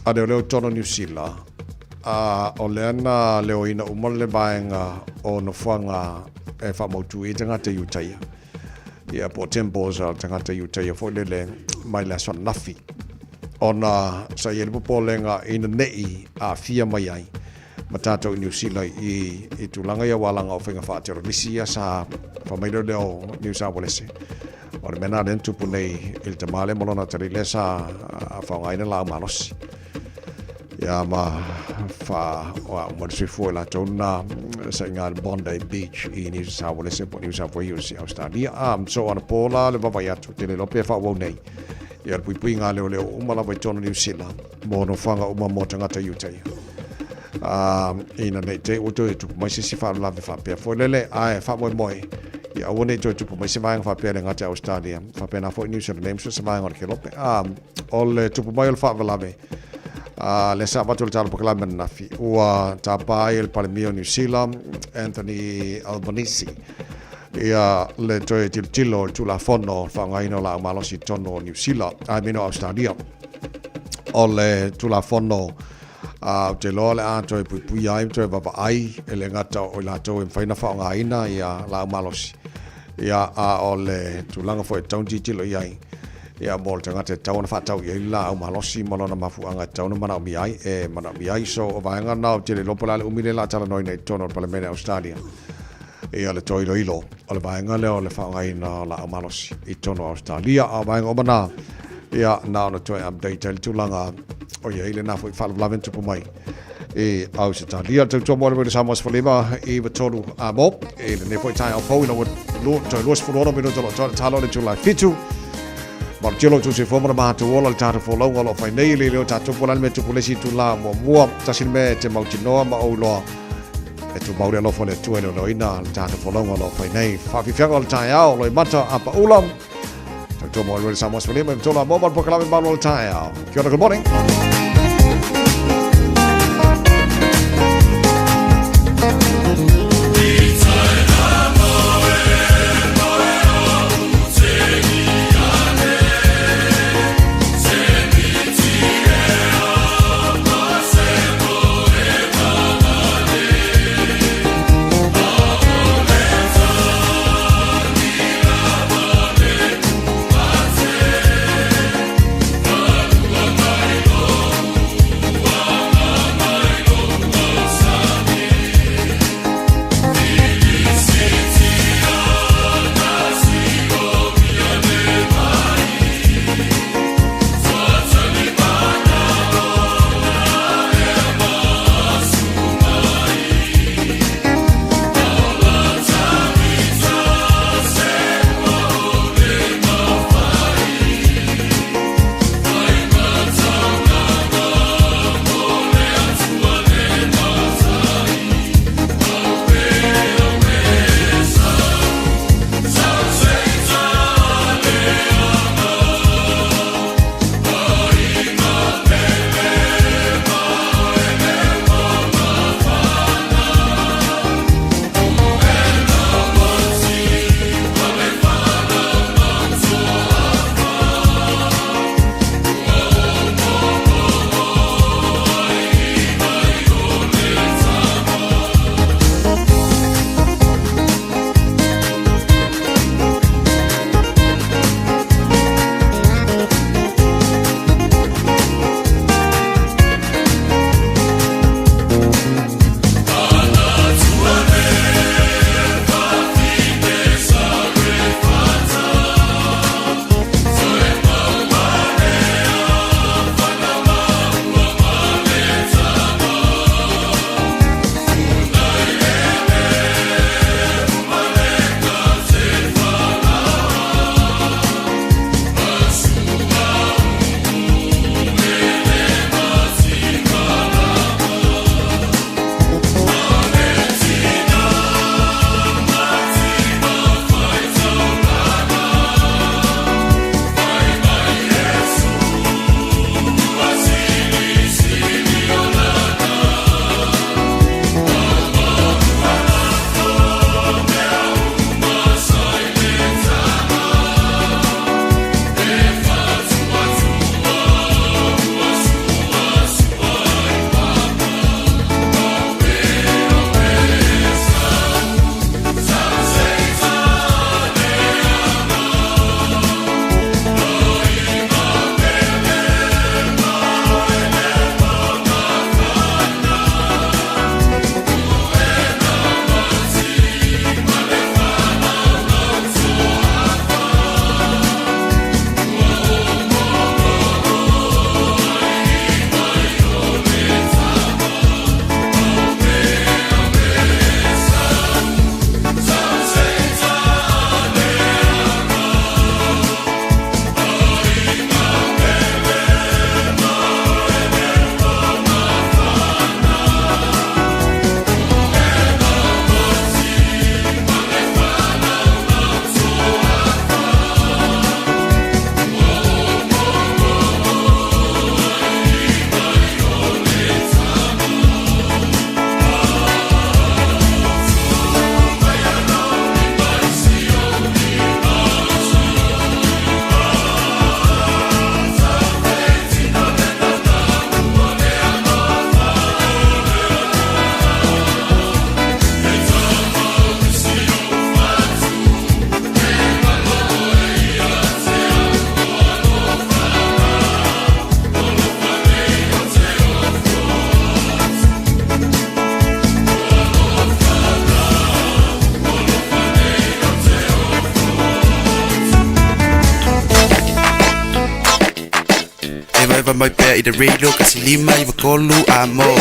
a leoleo i totonu o Niu Sila, a, o lea na leoina uma le vaega o nofoaga e faamautu i ai tagata i Utaia. Ia, po o temples a le tagata Iutaia foi lele mai le aso ananafi, ona sa i ai le popolega ina ne'i aafia mai ai ma tatou i Niu Sila i, i tulaga ia aua leaga o faiga faaterorisi ia sa fai mai lea o Niu South Walese. O le mea lena lea na tupu nei i le tama lea ma lona atalii lea sa faaaogaina laau malosi. Ia ma fa wa uma le soifua i latou na sa iga i le Bondi Beach i New South Wales po o New South Wales i Australia. So anapo la le vaavaai atu, te le iloa pe faaauau nei ia le puipuiga a leoleo uma lava i totonu o Niu Sila mo nofoaga uma mo tagata i uta ia. Ina nei te i ua toe tupu mai se isi faalavelave faapea foi lele, ae faamoemoe ia aua ne i toe tupu mai se vaega faapea e le gata i Australia, faapena foi Niu Sila nei ma so o se vaega o le Kelope. O le tupu mai o le faalavelave, a lea sa avatu le tala polokalame ananafi, ua tapa ai e le Palemia o Niu Sila, Anthony Albanese, ia le toe tilotilo i le Tulafono o le faaaogaina o laau malosi i totonu o Niu Sila, I mean o Ausetalia. O le Tulafono a ou te iloa o le a toe puipuia ai ma toe vaavaai e le gata o i latou e mafai ona faaaogaina ia laau malosi, ia a o le tulaga foi e tatau ona tilotilo i ai, Ia, mo le tagata e tatau ona faatau i ai le laau malosi ma lona mafuaaga e tatau ona manaomia ai, e manaomia ai. So, o vaega na ou te le iloa po o le a le umi lea o le a talanoaina i totonu o le Palemene o Ausetalia. Ia, le toe iloilo o le vaega lea o le faaaogaina o laau malosi i totonu o Ausetalia. A o vaega uma na, ia, na ona toe update ai le tulaga o i ai lena foi faalavelave na tupu mai i Ausetalia. Le tautua mo le Radio Samoa 15 i 3 a mo. I lenei foi taeao fou ina ua toe 26 minuta o lo o toe le talo i le July 7. Malutia lo outou soifua ma le matou ola i le tatou folauga o lo o fai nei i le leo tatou po o le a le mea tupu le isi itula muamua. Tasi le mea e te mautinoa ma ou iloa e tumau le alofa o le Atua e leoleoina le tatou folauga o lo o fai nei. Faafiafiaga o le taeao, Loimata a Paula. Tautua mo le Samoa 15 i 3 a mo ma le polokalame malu o le taeao. Kia ora, good morning. Vaevae mai pea i le radio 153 a mo.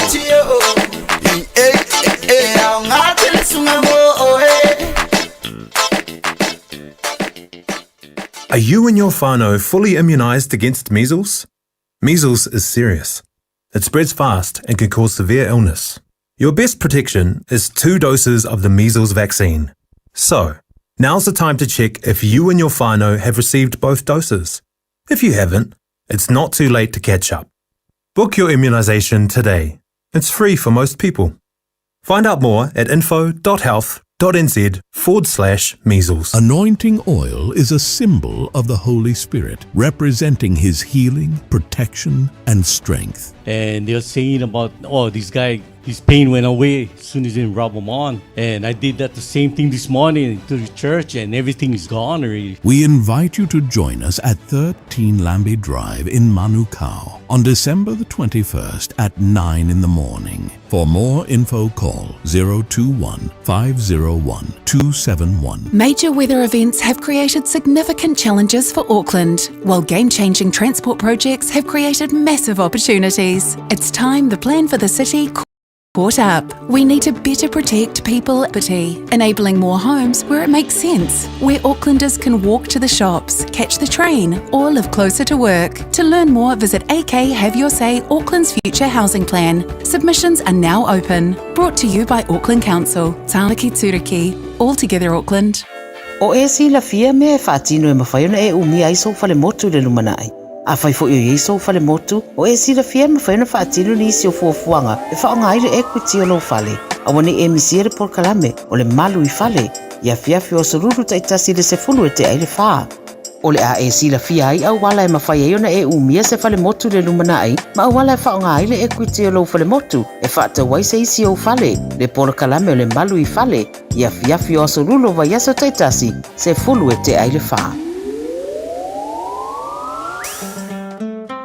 Are you and your whānau fully immunised against measles? Measles is serious. It spreads fast and can cause severe illness. Your best protection is two doses of the measles vaccine. So, now's the time to check if you and your whānau have received both doses. If you haven't, it's not too late to catch up. Book your immunisation today. It's free for most people. Find out more at info.health.nz forward slash measles. Anointing oil is a symbol of the Holy Spirit, representing His healing, protection, and strength. And they're saying about, oh, this guy, his pain went away as soon as he rub him on. And I did that the same thing this morning to the church, and everything is gone already. We invite you to join us at 13 Lambie Drive in Manukau on December the 21st at 9 in the morning. For more info, call 021 501 271. Major weather events have created significant challenges for Auckland, while game changing transport projects have created massive opportunities. It's time the plan for the city caught up. We need to better protect people, enabling more homes where it makes sense, where Aucklanders can walk to the shops, catch the train, or live closer to work. To learn more, visit AK Have Your Say Auckland's Future Housing Plan. Submissions are now open. Brought to you by Auckland Council. Tāmaki Tūruki. All together Auckland. O e silafia mea e faatino e mafai ona e umia ai sou falemotu i le lumanai. Afai foi o i ai sou falemotu, o e silafia e mafai ona faatino nisi o fuafuaga e faaaoga ai le equity o lou fale. Aua ne i e misia le polokalame o le Malu i Fale i afiafi o Aso Lulu taitasi i le 10 e tea i le fa. O le a e silafia ai auala e mafai ai ona e umia se falemotu i le lumanai ma auala e faaaoga ai le equity o lou falemotu e faatau ai se isi ou fale, le polokalame o le Malu i Fale i afiafi o Aso Lulu o vaiaso taitasi, 10 e tea i le fa.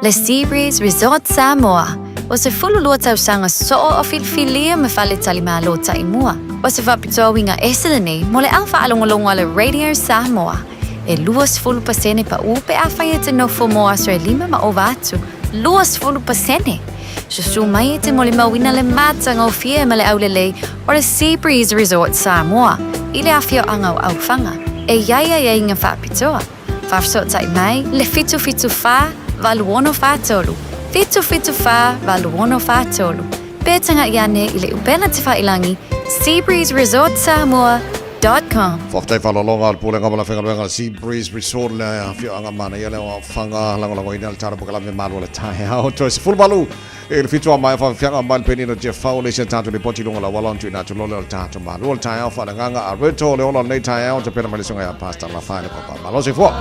Le Sea Breeze Resort Samoa, o se 12 tausaga soo o filifilia ma faletalimalo taimua. O se faapitoa uiga ese lenei mo le au faalogologo a le Radio Samoa. E 20% paʻu pe afai e te nofo mo aso e lima ma ova atu. 20%! Susu mai e te molimauina le matagofie ma le aulelei o le Sea Breeze Resort Samoa i le afioaga o Aufaga. E i ai aiaiga faapitoa. Faafesootai mai le 774 8643, 774 8643, pe tagaʻi ane i le upega tafailagi seabreezeresortsamoa.com. Faafetai faaaloaloga a le Pulega ma le Afaigaluega a le Sea Breeze Resort le afioaga manaia lea o Aufaga lagolagoina le tala pokalame malu o le taeao toe 18 i le fitu a maea faafiaga mai le penina Jeff Fau le isi a tatou lipoti i luga o le auala ona tuuina atu loa lea o le tatou malu o le taeao faaleagaga a Roberto le ola o lenei taeao tapena mai le susuga ia Pastor Lafaele Papa Malo soifua.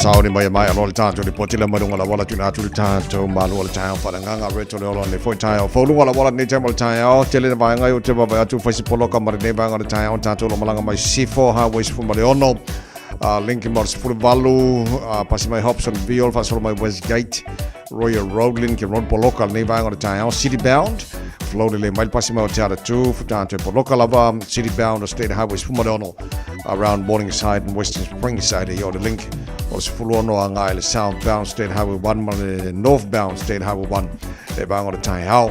Saoni mai e mai aloa le tātou lipoti lea mai luga o le auala tuina atu le tātou malu o le taeao faaleagaga reto le ola nei foi taeao fou luga o le auala nei taimi o le taeao tele na vaega i o te vaavaai atu fai se poloka ma lenei vaega o le taeao tātou lo malaga mai Sifo Highway 16 Lincoln ma le 18 pasi mai Hobsonville faasolo mai Westgate Royal Road Lincoln Road poloka lenei vaega o le taeao City Bound flow lelei mai le pasi mai o Te Atatū futa atu e poloka lava City Bound o State Highway 16 around Morningside and Western Springside e o le link o le 16 agai le Southbound State Highway 1 ma le Northbound State Highway 1 e vaega o le taeao.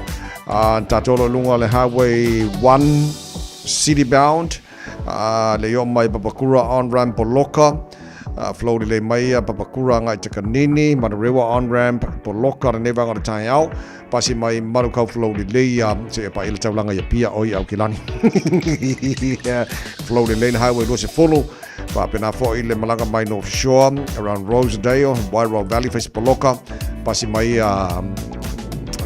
Tātou lo lunga le Highway 1 City Bound le i oo mai Papakura on-ramp poloka flow lelei mai Papakura agai Takanini Manurewa on-ramp poloka lenei vaega o le taeao. Pasi mai Manukau flow lelei ia seia paia le taulaga i Apia oi Aukilani. Flow lelei le highway 20 faapena foi le malaga mai North Shore around Rosedale, Wairoa Valley fai se poloka pasi mai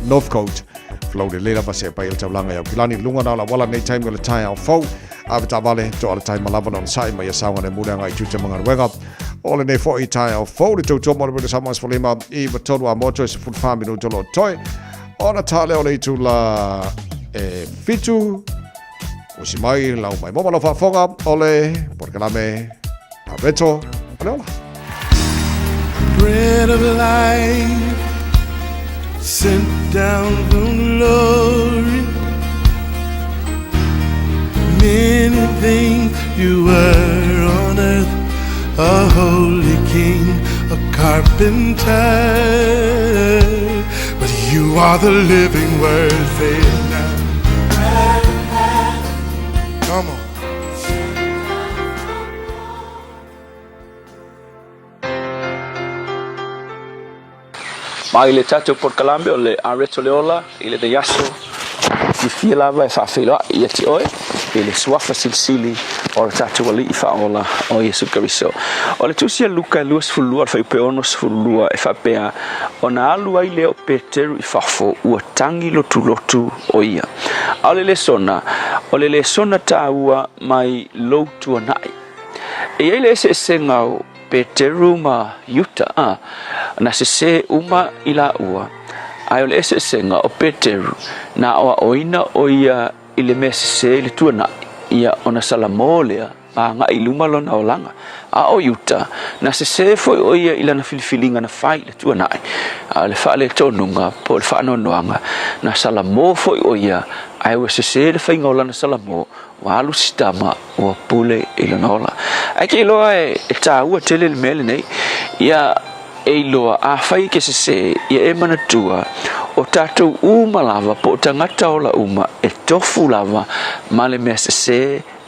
Northcote flow lelei lava seia paia le taulaga i Aukilani. Luga na o le auala nei taimi o le taeao fou ave taavale toa le taima lava na onosai ma ia saogalemu le agai i tiute ma galuega. O lenei foi taeao fou le tautua mo le Wele Samoa 15 i 3 a moto e 14 minuto lo toe. Ona tā leo le itula e fitu. Usi mai lau mai moma lau faafofoga o le polokalame a Reto o le Ola. Bread of life sent down from glory. Many things you were on earth, a holy king, a carpenter. But you are the living word, say it now. Come on. Mai le tatou polokalame o le Areto le Ola i lenei aso, fiafia lava e faafeiloai ia te oe i le suafa silisili o le tatou Alii Faaola o Iesu Keriso. O le tusi a Luka e 22 le fuaiupu e 62 e faapea, Ona alu ai lea o Peteru i fafo, ua tagi lotulotu o ia. A o le lesona, o le lesona taua mai lou tuanai. E i ai le eseesega o Peteru ma Iuta, a, na sesē uma i lāua, ae o le eseesega o Peteru, na aoaoina ʻo ia i le mea sesē i le tuanaʻi, ia ona salamō lea ma agai i luma lona olaga. A ʻo Iuta, na sesē foi ʻo ia i lana filifiliga na fai i le tuanaʻi, a o le faaletonuga po o le faanoanoaga, na salamō foi ʻo ia, ae ua sesē le faiga o lana salamō, Ua alu si tama, ua pule i lona ola. Ae ke iloa e tāua tele le mea lenei, ia e iloa afai e ke sesē, ia e manatua, o tātou uma lava po o tagata ola uma e tofu lava ma le mea sesē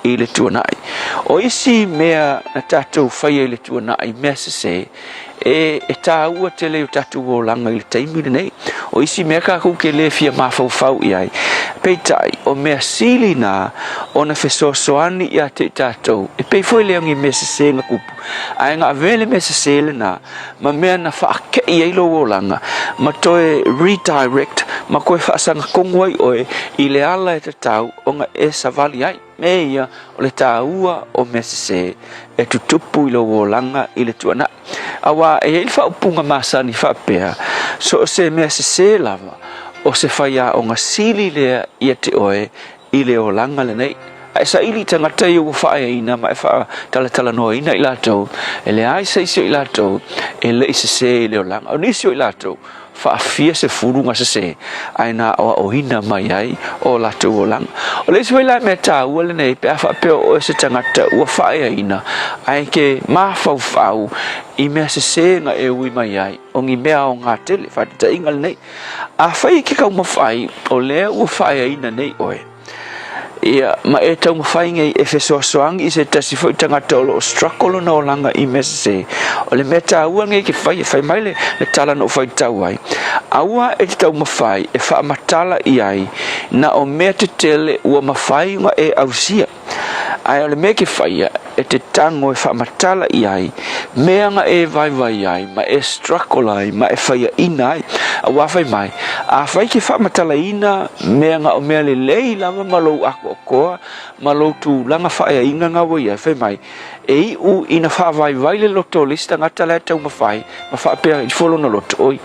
i le tuanai. O isi mea na tātou faia i le tuanai, mea sesē, E, e tāua tele i o tātou olaga i le taimi lenei. O isi mea kākou ke lē fia mafaufau i ai. Peitai, o mea sili nā ona fesoasoani iā te i tātou, e pei foi lea o ni mea sesē na kupu, ae na avea le mea sesē lenā ma mea na whaakeʻi ai lou olaga, ma toe redirect, ma koe faasagatonu ai oe i le ala e tatau ona e savali ai. Me ia, o le tāua o mea sesē e tutupu i lou olaga i le tuanaʻi. Auā, e i ai le faaupuga masani faapea, so o se mea sesē lava, o se faiaoga sili lea ia te oe i le olaga lenei. A e saili i tagata ia ua faaeaina ma e faatalatalanoaina i latou, e leai se isi o i latou e le i sesē i le olaga. O nisi o i latou, faafia sefulu na sesē, ae na aoaoina mai ai o latou olaga. O le isi foi la mea taua lenei, pe a faapea o oe se tagata ua faaeaina, ae ke mafaufau i mea sesē na e ui mai ai, o ni mea aoga tele, faataitaiga lenei. Afai e ke taumafai o lea ua faaeaina nei oe, Ia, ma e taumafai nei e fesoasoani i se tasi foi tagata o lo o struggle lona olaga i mea sesē. O le mea taua nei ke fai, e fai mai le, le tala na ou faitau ai, aua e te taumafai e faamatala i ai na o mea tetele ua mafai ona e ausia. Ae o le mea ke faia, e te tago e faamatala i ai mea na e vaivai ai ma e struggle ai ma e faiaina ai. Auā fai mai, afai e te faamatalaina mea na o mea lelei lava ma lou atoatoa ma lou tulaga faaeaina na ua i ai, fai mai, e iu ina faavaivai le loto o le isi tagata la e taumafai ma faapea ifo lona loto, oi,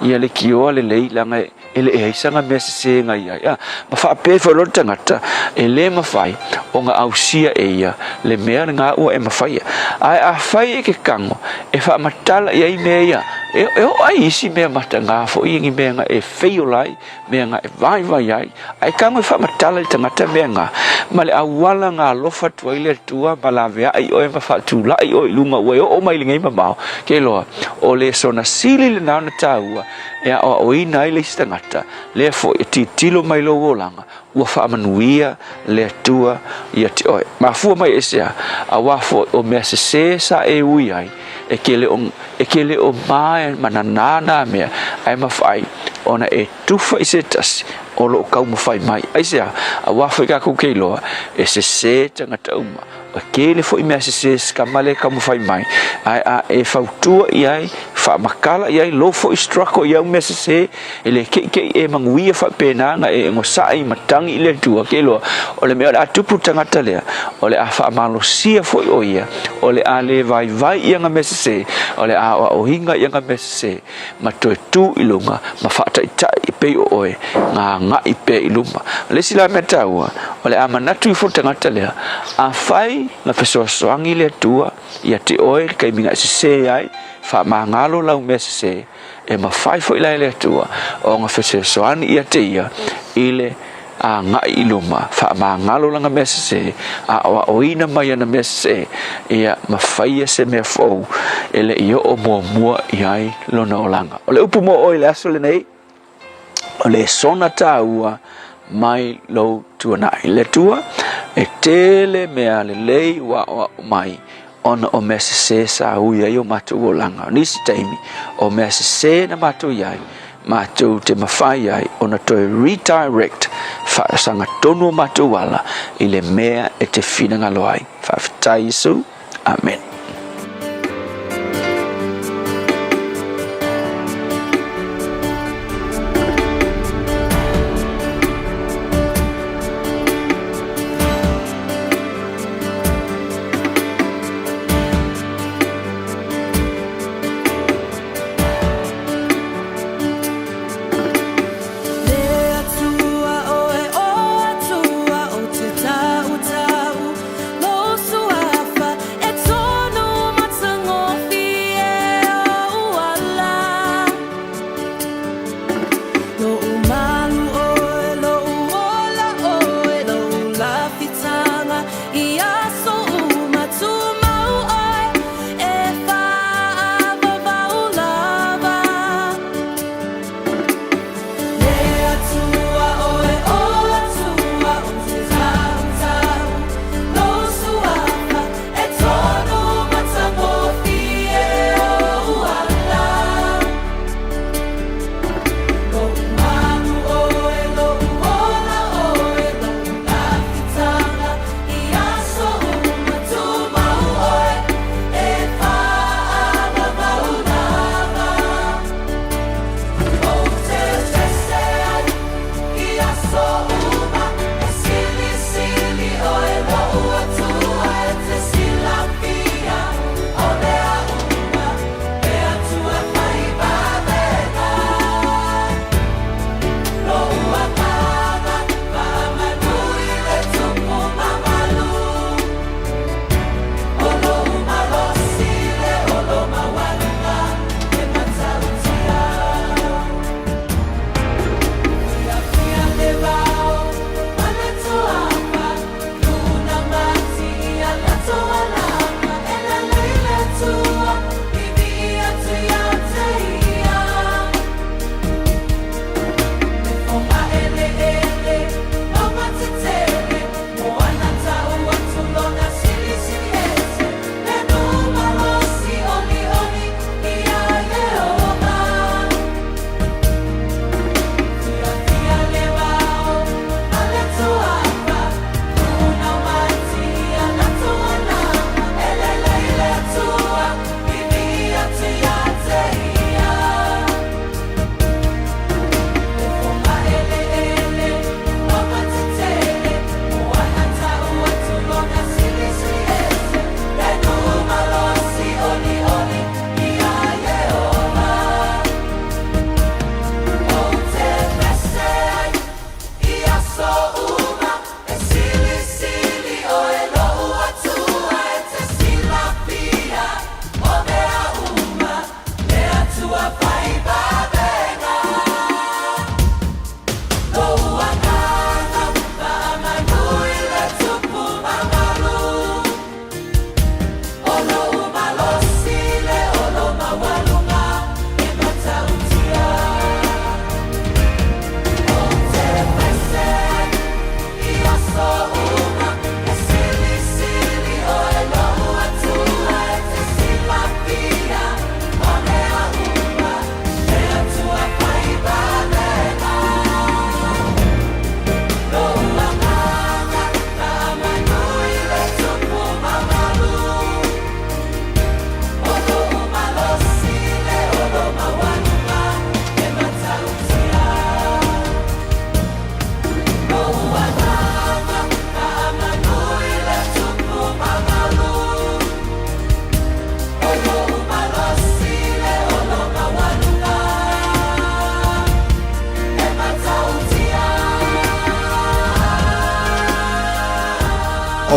ia leitioa lelei leaga e e leai sana mea sesē na i ai. A, ma faapea ifo loa le tagata, e lē mafai ona ausia e ia le mea lena ua e mafaia. Ae afai e ke tago e faamatala i ai mea ia, e, e oo ai i isi mea matagā foi ni mea na e feiola ai, mea na e vaivai ai, ae tago e faamatala i le tagata mea na, ma le auala na alofa atu ai le Atua ma laveai oe ma faatulai oe i luga ua e oo mai i lenei mamao, ke iloa, o le sona sili lena ona taua e aoaoina ai le isi tagata, lea foi e tilotilo mai lou olaga, ua faamanuia le Atua ia te oe. Mafua mai aisea? Auā foi o mea sesē sa e ui ai, e ke le o, e ke le o ma ma nanā nā mea, ae mafai ona e tufa i se tasi o loo taumafai mai. Aisea? Auā foi kākou ke iloa, e sesē tagata uma. Ua tele foi mea sesē sikama lea e taumafai mai, ae a e fautua i ai, faamatala i ai lou foi struggle i au mea sesē, e le keʻikeʻi e manuia faapena na e onosai ma tagi i le Atua, ke iloa, o le mea o le a tupu i le tagata lea, o le a faamalosia foi ʻo ia, o le a le vaivai i ana mea sesē, o le a aoaoina i ana mea sesē, ma toe tu i luga ma faataitai e pei o oe na agai pea i luma. O le isi la mea taua, o le a manatu ifo le tagata lea, afai na fesoasoani le Atua ia te oe i le taimi na e sesē ai, faamagalo lau mea sesē, e mafai foi la e le Atua ona fesoasoani ia te ia i le agai i luma, faamagalo lana mea sesē, aoaoina mai ana mea sesē, ia ma faia se mea fou e le i oo muamua i ai lona olaga. O le upu mo oe i le aso lenei, o le sona tāua mai lou tuanai. Le Atua, e tele mea lelei ua aoao mai ona o mea sesē sa ui ai o matou olaga. O nisi taimi, o mea sesē na matou i ai, matou te mafai ai ona toe redirect faasagatonu o matou ala i le mea e te finagalo ai. Faafetai Iesu. Amen.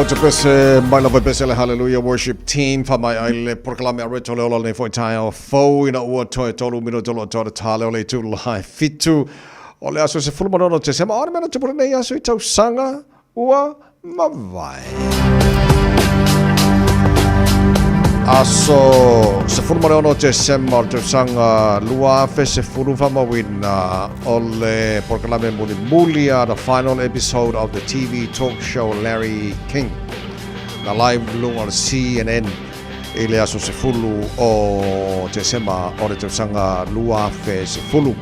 O te pese mai lava pese le Hallelujah Worship Team fa mai ai le polokalame a Reto le ola nei foi taeao fou ina ua toe tolu minuta loa toa le tā leo le itu lai fitu o le aso 16 Tesema o le mea na tupu nei aso i tausaga ua mavae. Aso 16 Tesema o le tausaga 2010 faamauina o le polokalame mulimuli a the final episode of the TV talk show Larry King na live luga o le CNN i le aso 10 o Tesema o le tausaga 2010.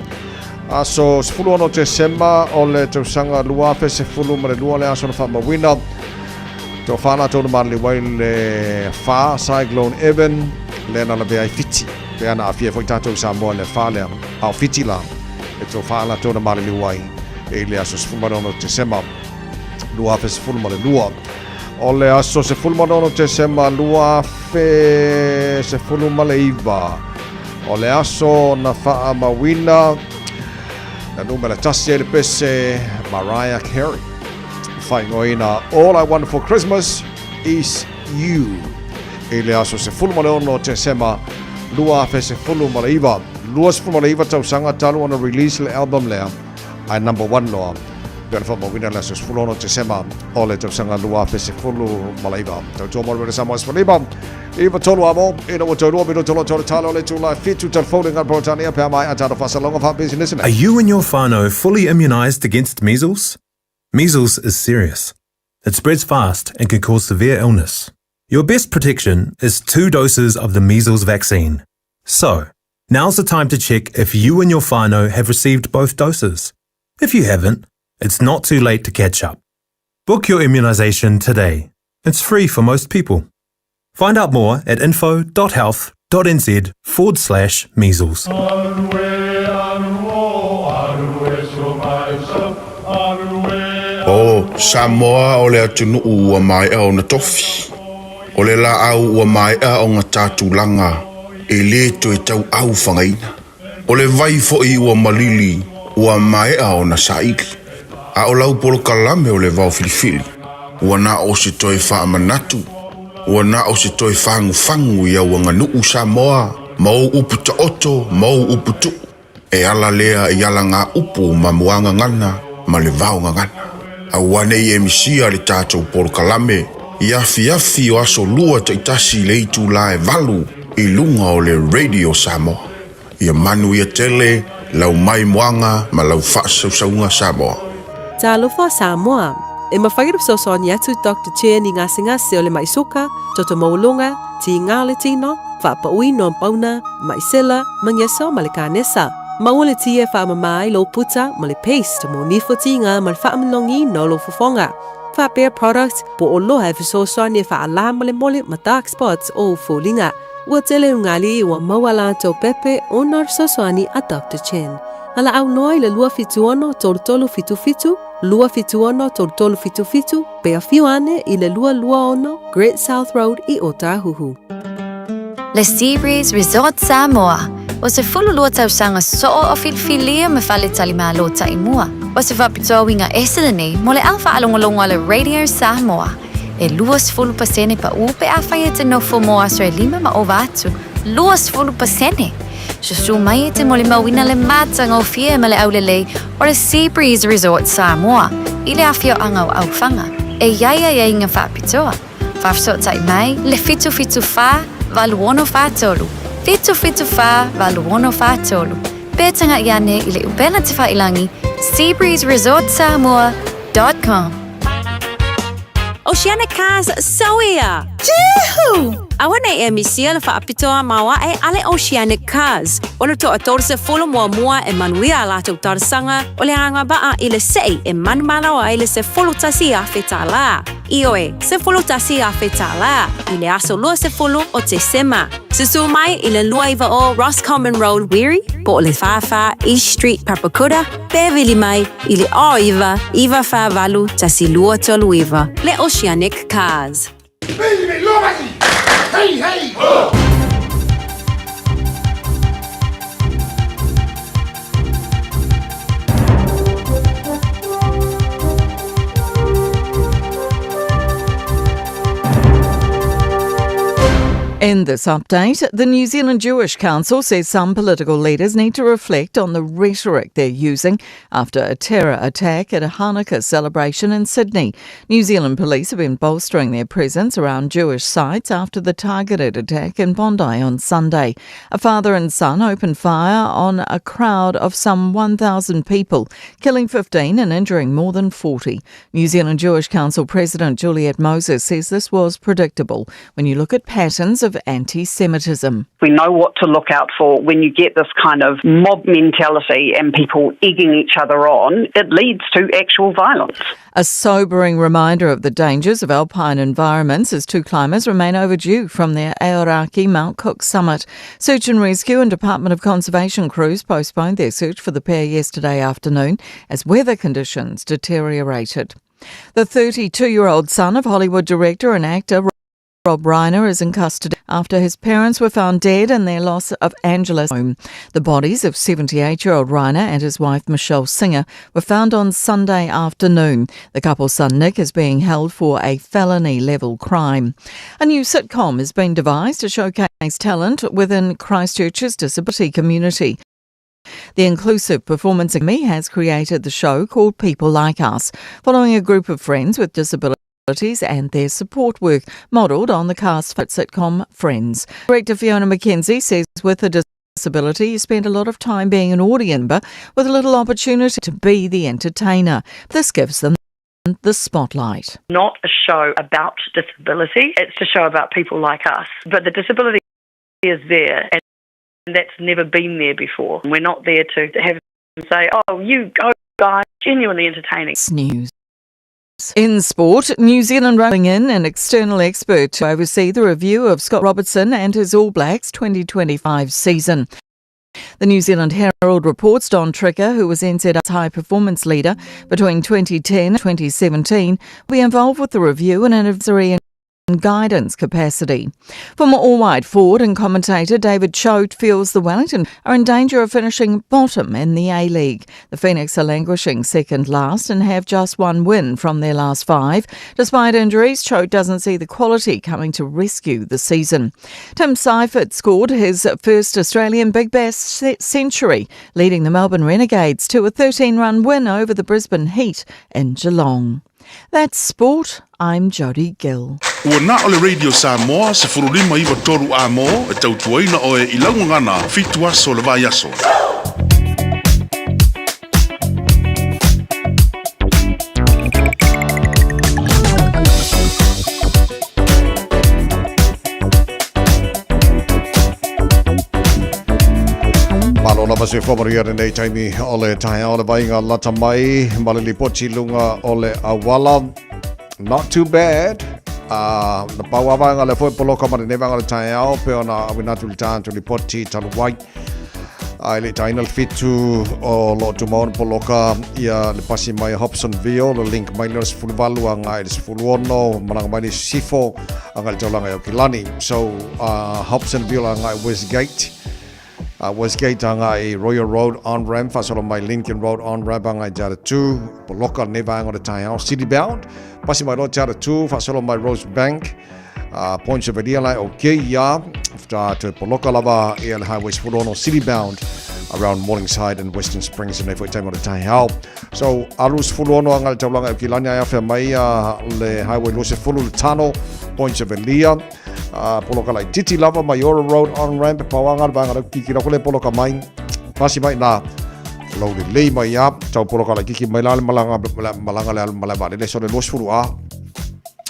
Aso 16 Tesema o le tausaga 2012 le aso na faamauina toafa latou na maliliu ai le fa Cyclone Evan lea na lavea ai Fiti pe ana aafia foi tatou i Samoa i le fa lea a o Fiti la e toafa latou na maliliu ai i le aso 16 Tesema 2012. O le aso 16 Tesema 2019 o le aso na faamauina na numera tasi ai le pese Mariah Carey faaigoaina All I Want for Christmas is You i le aso 16 Tesema 2019. 29 tausaga talu ona release le album lea ae number one loa pei ona faamauina le aso 16 Tesema o le tausaga 2019. Tautua mo le Rede Samoa 15 iva tolu amo ina ua toe lua minuta loa toe talo le itula fitu telefone ngā Peretania pe a mai a tātou whasalonga wha-business Are you and your whānau fully immunised against measles? Measles is serious. It spreads fast and can cause severe illness. Your best protection is two doses of the measles vaccine. So, now's the time to check if you and your whānau have received both doses. If you haven't, it's not too late to catch up. Book your immunisation today. It's free for most people. Find out more at info.health.nz forward slash measles. O Samoa o le atunuu ua maea ona tofi. O le laau ua maea ona ta tulaga e le toe tauau fagaina. O le vai foi ua malili ua maea ona saili. A o lau polokalame o le vao filifili, ua na o se toe faamanatu, ua na o se toe fagufagu i au aganuu Samoa ma ou upu taoto ma ou upu tuu. E ala lea i alagaupu ma muagagana ma le vaogagana. Aua ne i e misia le tatou polokalame i afiafi o aso lua taitasi i le itula e valu i luga o le Radio Samoa. Ia manuia tele lau maimoaga ma lau faasausauga Samoa. Talofa Samoa! E mafai ona fesoasoani atu Doctor Chen i gasegase o le mai soka, toto maualuga, tiga o le tino, faapauina o pauna, mai sela, magiaso ma le kanesa. Maua le ti e faamama ai lou puta ma le paste mo nifo tiga ma le faamalogiina o lou fofoga. Faapea product po o loha e fesoasoani e faalā molemole ma dark spots o ou foliga. Ua tele ugali ua maua latou pepe ona o le fesoasoani a Doctor Chen. Valaau loa i le 276 3377, 276 3377, pe afio ane i le 226 Great South Road i Ōtāhuhu. Le Sea Breeze Resort Samoa, o se 12 tausaga soo o filifilia ma faletalimalo taimua. O se faapitoa uiga ese lenei mo le au faalogologo a le Radio Samoa. E 20% paʻu pe afai e te nofo mo aso e lima ma ova atu. 20%! Susu mai e te molimauina le matagofie ma le aulelei o le Sea Breeze Resort Samoa i le afioaga o Aufaga e i ai aiaiga faapitoa. Faafesootai mai le 774 8643, 774 8643, pe tagaʻi ane i le upena tefailangi seabreezeresortsamoa.com. Oceanic Cars Sauia! Juhu! Aua nei e misia le faapitoa maoae a le Oceanic Cars. O le toa 30 muamua e manuia a latou talosaga o le agavaa i le sei e manumalo ai le $11,000. Ioe, $11,000 i le aso 20 o Tesema. Susu mai i le 29 Roscommon Road, Wiri, po o le 44 East Street, Papakura, pe vili mai i le 09 948 1239, le Oceanic Cars. Hey, hey, ho! In this update, the New Zealand Jewish Council says some political leaders need to reflect on the rhetoric they're using after a terror attack at a Hanukkah celebration in Sydney. New Zealand police have been bolstering their presence around Jewish sites after the targeted attack in Bondi on Sunday. A father and son opened fire on a crowd of some 1,000 people, killing 15 and injuring more than 40. New Zealand Jewish Council President Juliet Moses says this was predictable when you look at patterns of anti Semitism. We know what to look out for when you get this kind of mob mentality and people egging each other on, it leads to actual violence. A sobering reminder of the dangers of alpine environments as two climbers remain overdue from their Aoraki Mount Cook summit. Search and Rescue and Department of Conservation crews postponed their search for the pair yesterday afternoon as weather conditions deteriorated. The 32 year old son of Hollywood director and actor Rob Reiner is in custody after his parents were found dead in their Los of Angeles home. The bodies of 78 year old Reiner and his wife Michelle Singer were found on Sunday afternoon. The couple's son Nick is being held for a felony level crime. A new sitcom has been devised to showcase talent within Christchurch's disability community. The Inclusive Performance Academy has created the show called People Like Us, following a group of friends with disabilities and their support work, modelled on the cast for sitcom Friends. Director Fiona McKenzie says with a disability, you spend a lot of time being an audience member with little opportunity to be the entertainer. This gives them the spotlight. Not a show about disability, it's a show about people like us. But the disability is there and that's never been there before. We're not there to have say, oh, you go, guys, genuinely entertaining. News. In sport, New Zealand rolling in an external expert to oversee the review of Scott Robertson and his All Blacks 2025 season. The New Zealand Herald reports Don Tricker, who was NZ's high performance leader between 2010 and 2017, will be involved with the review in an advisory and guidance capacity. Former All White forward and commentator David Choate feels the Wellington are in danger of finishing bottom in the A League. The Phoenix are languishing second last and have just one win from their last five. Despite injuries, Choate doesn't see the quality coming to rescue the season. Tim Seifert scored his first Australian Big Bash century, leading the Melbourne Renegades to a 13 run win over the Brisbane Heat in Geelong. That's sport. I'm Jodie Gill. Ua na o le Radio Samoa, 1593 A-mo, e tautuaina oe i lau gagana, fitu aso le vaiaso. Malo lava se whamaru ia nei taimi o le taeao le vainga lata mai ma le lipoti lunga o le awala. Not too bad. Uh, na pau avanga le foi poloka ma le nevanga le taeao pe ona awina atu le tāntu lipoti talu wai. A le taina le fitu o lo tumau na poloka ia le pasi mai Hobsonville, le link mai le 18 a ngai le 16, malanga mai le Sifo a ngai le taulaga i Aukilani. So, uh, Hobsonville a ngai Westgate, uh, Westgate a ngai Royal Road on ramp, whasolo mai Lincoln Road on ramp a ngai Te 2, poloka ne vaenga o le taeao, City Bound, pasi mai lo Te 2, whasolo mai Rosebank, uh, Points of Adia lai o keia, ta te poloka lava ia le Highway 16 City Bound around Morningside and Western Springs nei foi taimi o le taeao. So, alu 16 anga le taulaga e Kilani ai awhea mai a le Highway 20 le Tano, Points of Elia, uh, poloka lai titi lava Maiora Road on ramp, pawanga le vanga kiki rako le poloka mai, pasi mai nā, lau le lei mai a, tau poloka lai kiki mai la le malanga, malanga le malanga le so le 20 a,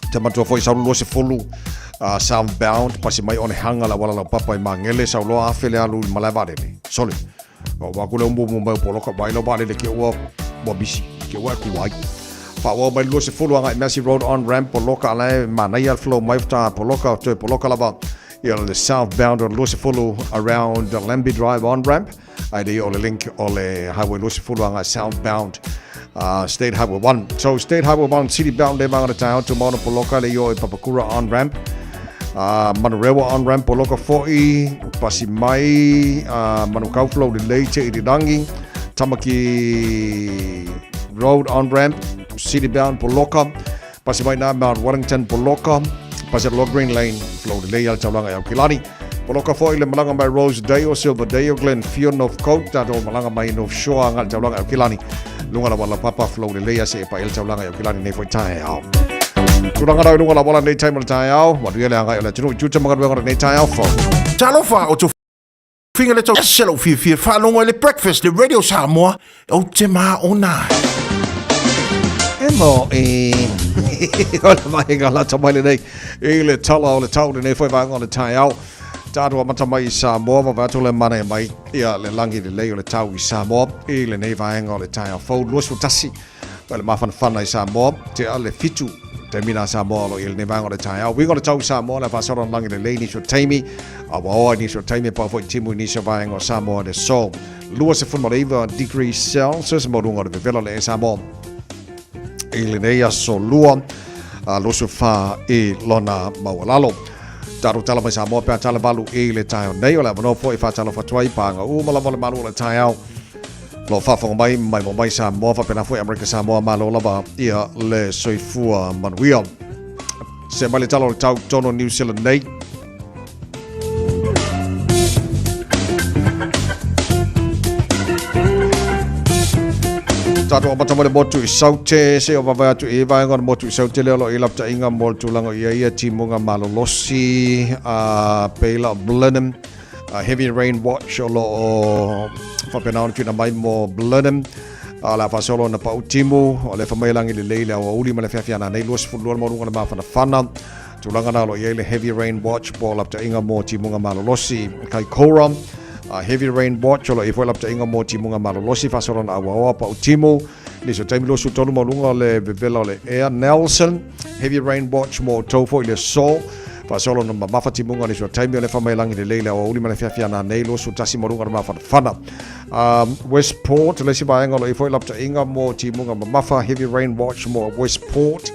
Te matua foi sau 20 uh, southbound pasi mai one hanga la wala la papa i mangele sau loa afe le alu i malae vaalele. Sole. O wa kule umbu mo mai poloka mai lo vaalele ke ua ua bisi ke ua ku ai. Fa wa mai 20 anga i Massey Road on ramp poloka ala e manaia flow mai ta poloka toe poloka lava ia le southbound o 20 around the Lambie Drive on ramp. Ai le o le link o le Highway 20 anga southbound uh, State Highway 1. So State Highway 1 city bound le manga taeao tu mauna poloka le io e Papakura on ramp. Uh, Manurewa on ramp poloka foi pasi mai uh, Manukau flow le lei te irirangi Tamaki Road on ramp city bound poloka pasi mai nā Mount Wellington poloka Paseroa Green Lane, flow lelei lava le taulaga i Aukilani. Poloka foi le malaga mai Rosedale, Silverdale, Glenfield, Northcote, tatou malaga mai North Shore agai le taulaga i Aukilani. Luga lava laupapa flow lelei lava seia paia le taulaga i Aukilani nei foi taeao. Tulaga rau i luga lava lenei taimi o le taeao, manuia le agai o le atunuu i tiute ma galuega o lenei taeao fou. Talofa o tofiga le tau ese lou fiafia faalogo i le breakfast le Radio Samoa ou te maona ai. E mo e o le vaega lata mai lenei i le tala o le tau lenei foi vaega o le taeao. Tatou amata mai i Samoa, ma vaeatu le manaia mai ia le lagi lelei o le tau i Samoa i lenei vaega o le taeao fou 21 mai le mafanafana i Samoa, tea le 7 taimi na Samoa o lo i lenei vaega o le taeao. Uiga o le tau i Samoa, le faasolo na lagi lelei nisi o taimi, awaoa i nisi o taimi, pau foi timu i nisi o vaega o Samoa le so. 29 degrees Celsius, maualuga o le vevela le e Samoa i lenei aso lua, 24 i lona maualalo. Tatou tala mai Samoa pe a tala valu i le taeao nei, o le avanoa foi e faatalofa atu ai pāga uma lava o le malu o le taeao. Lo faafofoga mai mai mai Samoa faapena foi Amerika Samoa malo lava ia le soifua manuia. Se mai le tala o le tau tonu New Zealand nei. Tatou amata mai le motu i Saute, se o vavae atu i vaega o le motu i Saute lea o lo o i lapataiga mo le tulaga o ia ia timuga malolosi a peila o Blenheim, a heavy rain watch o lo o faapena ona tuuina mai mo Blenheim. A o le a faasolo ona pau timu, o le fa mai lagi lelei le aoauli ma le afiafi ananei 22 le maualuga o le mafanafana. Tulaga na o lo o i ai le Heavy Rain Watch po o lapataiga mo timuga malolosi. Kaikoura, a Heavy Rain Watch o lo o i ai foi lapataiga mo timuga malolosi faasolana auaoa pau timu. Nisi o taimi 23 maualuga o le vevela o le ea. Nelson, Heavy Rain Watch mo outou foi le aso. Faasolo na mamafa timuga nisi o taimi o le fa mai lagi lelei le aoauli ma le afiafi ananei 21 maualuga o le mafanafana. Westport, le isi vaega o lo o i ai foi lapataiga mo timuga mamafa. Heavy Rain Watch mo Westport.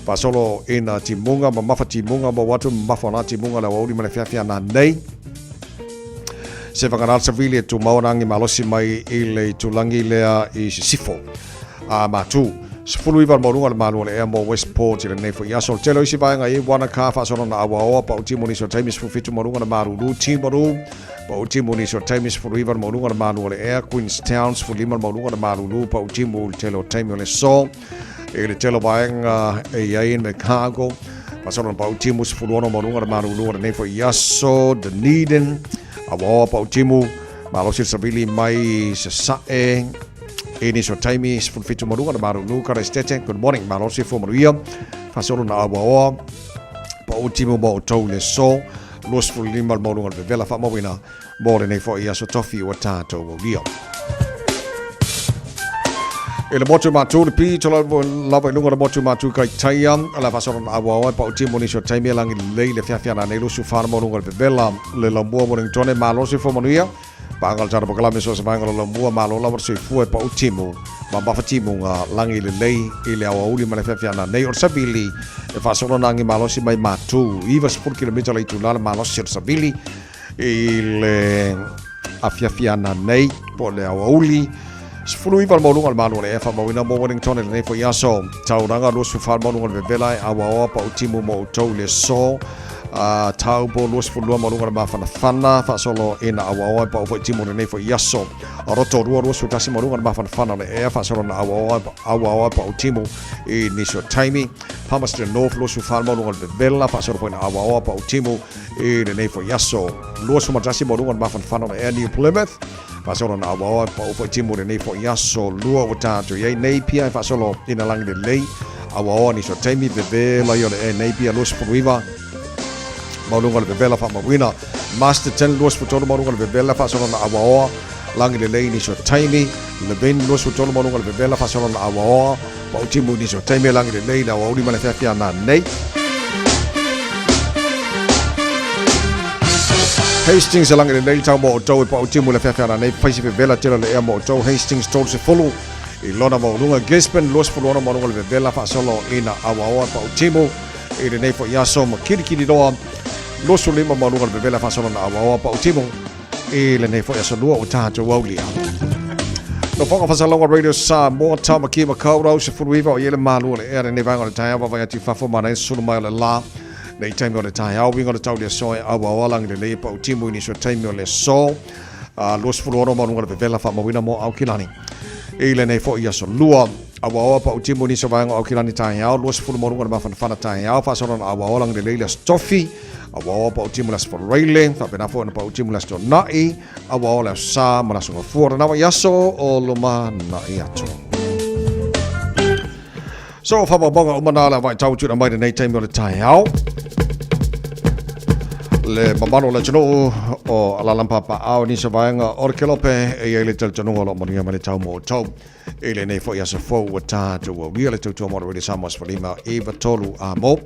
Faasolo ina timuga, mamafa timuga, maua atu mamafa o la timuga le aoauli ma le afiafi ananei. Se whangarā savili e tūmau ana angi malosi mai i le itulagi lea i Sisifo. A Matū. 19 le maualuga o le malu o le ea mo Westport i lenei foi aso. O le tele o isi vaega i Wanaka, faasolo na auaoa, pau timu nisi o taimi 17 maualuga le malulu, Timaru, pau timu nisi o taimi 19 le maualuga le malu o le ea, Queenstown, 15 le maualuga le malulu, pau timu i le tele o taimi o le aso. I le tele o vaega e i ai Invercargill, faasolo na pau timu 16 maualuga le malulu o lenei foi aso, Dunedin, auaoa pau timu, malosi le savili mai Sasae, i nisi o taimi 17 maualuga le malulu, Karestete, good morning, malosi fua manuia, faasolo na auaoa, pau timu mo outou i le aso, 25 le maualuga le vevela faamauina Mo lenei foi aso tofi ua tātou aulia. I le motu matū le pito lava i luga o le motu matū kai taia, o le faasolo na auau ai pau timu nisi o taimi e langi lelei le fiafia na nei lusu whana mo lunga le vevela le lamua mo ringtone malo se fo manuia paanga le tana pakalame so se vaenga le lamua malo lava le soifua e pau timu ma mafa timu ngā langi lelei i le aoauli ma le fiafia na nei o le savili e faasolo na angi malosi mai matū 90 kilomita le itula le malosi o le savili i le afiafi ananei po o le aoauli 19 le maualuga o le malu o le ea faamauina mo Wellington i lenei foi aso. Tauranga 24 le maualuga o le vevela e auaoa pau timu mo outou i le aso. Taupo 22 maualuga o le mafanafana faasolo ina auaoa e pau foi timu i lenei foi aso. Rotorua 21 maualuga o le mafanafana o le ea faasolo na auaoa auaoa e pau timu i nisi o taimi. Palmerston North 24 le maualuga o le vevela faasolo foi na auaoa pau timu I lenei foi aso, 21 maualuga o le mafanafana o le ea New Plymouth, faasolo na auaoa e pau foi timu i lenei foi aso, lua ua tatou i ai Napier e faasolo ina lagi lelei, auaoa nisi o taimi, vevela ia o le ea Napier 29 maualuga o le vevela faamauina, Masterton 23 maualuga o le vevela faasolo na auaoa, lagi lelei nisi o taimi, Levin 23 maualuga o le vevela faasolo na auaoa, pau timu i nisi o taimi e lagi lelei le aoauli ma le afiafi ananei. Hastings e lagi lelei le tau mo outou e pau timu i le afiafi ananei, faisi vevela tele o le ea mo outou Hastings 30 i lona maualuga, Gisborne 26 maualuga o le vevela faasolo ina auaoa e pau timu i lenei foi aso ma Kirikiriroa 25 maualuga o le vevela faasolo na auaoa pau timu i lenei foi aso lua o tātou aulia. No whanga whasalonga Radio Samoa, Tāmaki Makaurau, 19 o i ele malu o le ea lenei vaega o le taeao, vavae atu i fafo, mana e sulu mai o le la. Nei taimi o le taeao, uiga o le tau i le aso e auaoa lagi lelei e pau timu i nisi o taimi o le aso. 26 ma luga o le vevela faamauina mo Aukilani. I lenei foi aso lua, auaoa pau timu i nisi o vaega o Aukilani taeao, 20 ma luga o le mafanafana taeao, faasolo na auaoa lagi lelei le aso Tofi, auaoa pau timu le aso Faraile, faapena foi ona pau timu le aso Toonai, auaoa le aso Sa ma le aso Gafua. Lena wai aso o lumanai atu. So, whamaumaunga uma nā le vai tau tuna mai lenei taimi o le taeao. Le mamalo le atunuu o Alalampapa ao nisi o vaega o le Kelope e i ai le talitonuga o lo o manuia mai le tau mo outou. I lenei foi aso fou ua tatou aulia le tautua mo le Radio Samoa 15 9 3 a mo.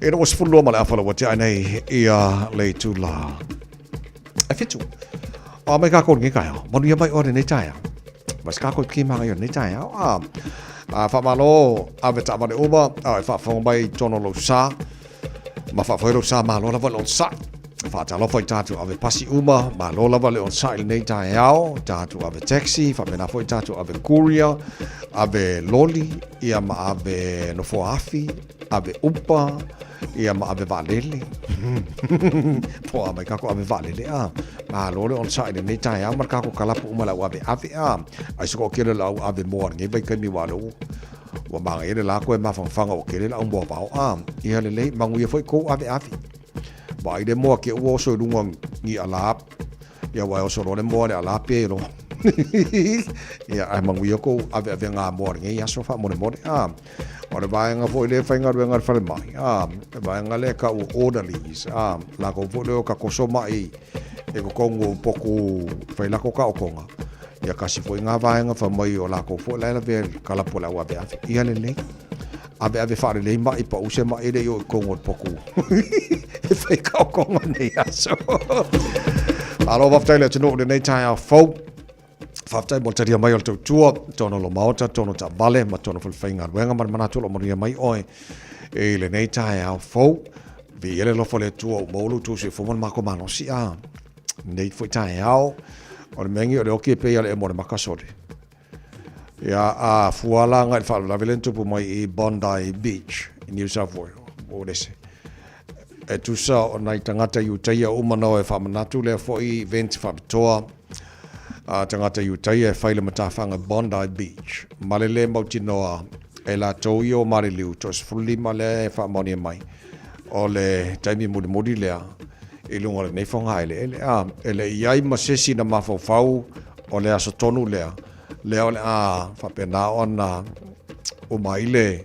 E 22 ma le afa ua tea nei ia le itula. E whitu. A mai kākou lenei taeao. Manuia mai oe lenei taeao. Ma se kākou ki manga i o lenei taeao. A, a whamalo ave taavale uma, a e whaafonga mai tono lou sa. Ma whaafoi lou sa malo lava le on sa. Whaatalofa i tātou ave pasi uma, malo lava le on sa i lenei taeao, tātou ave taxi, whaapena foi tātou ave courier, ave loli, ia ma ave nofoa afi, ave upa, ia ma ave vaalele. Po a mai kako ave vaalele a. Malo le onosai lenei taeao ma le kako kalapu uma le au ave ave a. Ai se toatele o le au ave moa lenei vaitaimi ua lou ua magaia le la koe mafangafaga ua tele le au moa vao a. Ia lelei, manuia foi kou ave ave. Vaai le moa ke ua oso i luga ni ala ia ua e oso loa le moa le ala pe loa. Ia ae manuia kou ave ave ngā moa lenei aso faamolemole a. O le vaega foi lea e faigaluega i le falemai, a, le vaega lea e tau o orderlies, a, latou foi lea o ka koso mai e totonu o potu fai lako taotoga, ia kasi foi na vaega fai mai o latou foi la e lavea i le kalapu a le au aveave. Ia lelei. Aveave faalelei mai pau se mai le i o i totonu o le potu e fai taotoga nei aso. Malo faafetai le atunuu i lenei taeao fou. Faafetai mo le talia mai o le tautua, tona lo maota, tona taavale ma tona falefaigaluega ma le manatu o lo o manuia mai oe i lenei taeao fou. Viia le alofa o le Atua ua maua lo outou soifua ma le matou malosi a nei foi taeao. O le mea lenei o le oki e pei lava o le emo o le maka sole. Ia a fua la agai i le faalavelave lea na tupu mai i Bondi Beach i New South Wales, Uelese. E tusa o nai tagata i Utaia uma nō e faamanatu lea foi event faapitoa a tagata i Utaia e fai le matafaga Bondi Beach ma le le mautinoa e latou ia o maliliu toa-15 lea e faamaonia mai o le taimi mulimuli lea i luga o lenei fogaeleele. A, e le i ai ma sesi na mafaufau o le aso tonu lea, lea o le a faapena ona uma ai le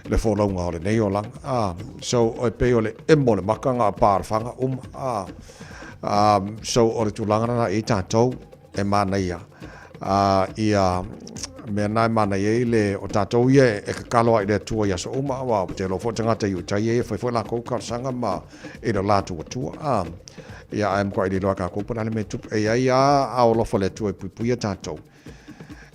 le folauga o lenei olaga. A, so e pei o le emo o le maka na o pa o le faga uma. A, a, so o le tulaga lena i tatou e manaia a, ia mea na e manaia ai le o tatou ia e tatalo ai i le Atua i aso uma, aua ou te iloa foi o tagata i uta ia e fai foi latou talosaga ma i lo latou Atua. A, ia ae matuai le iloa e tatou po o le a le mea e tupu. E i ai lava ao alofa o le Atua e puipuia tatou.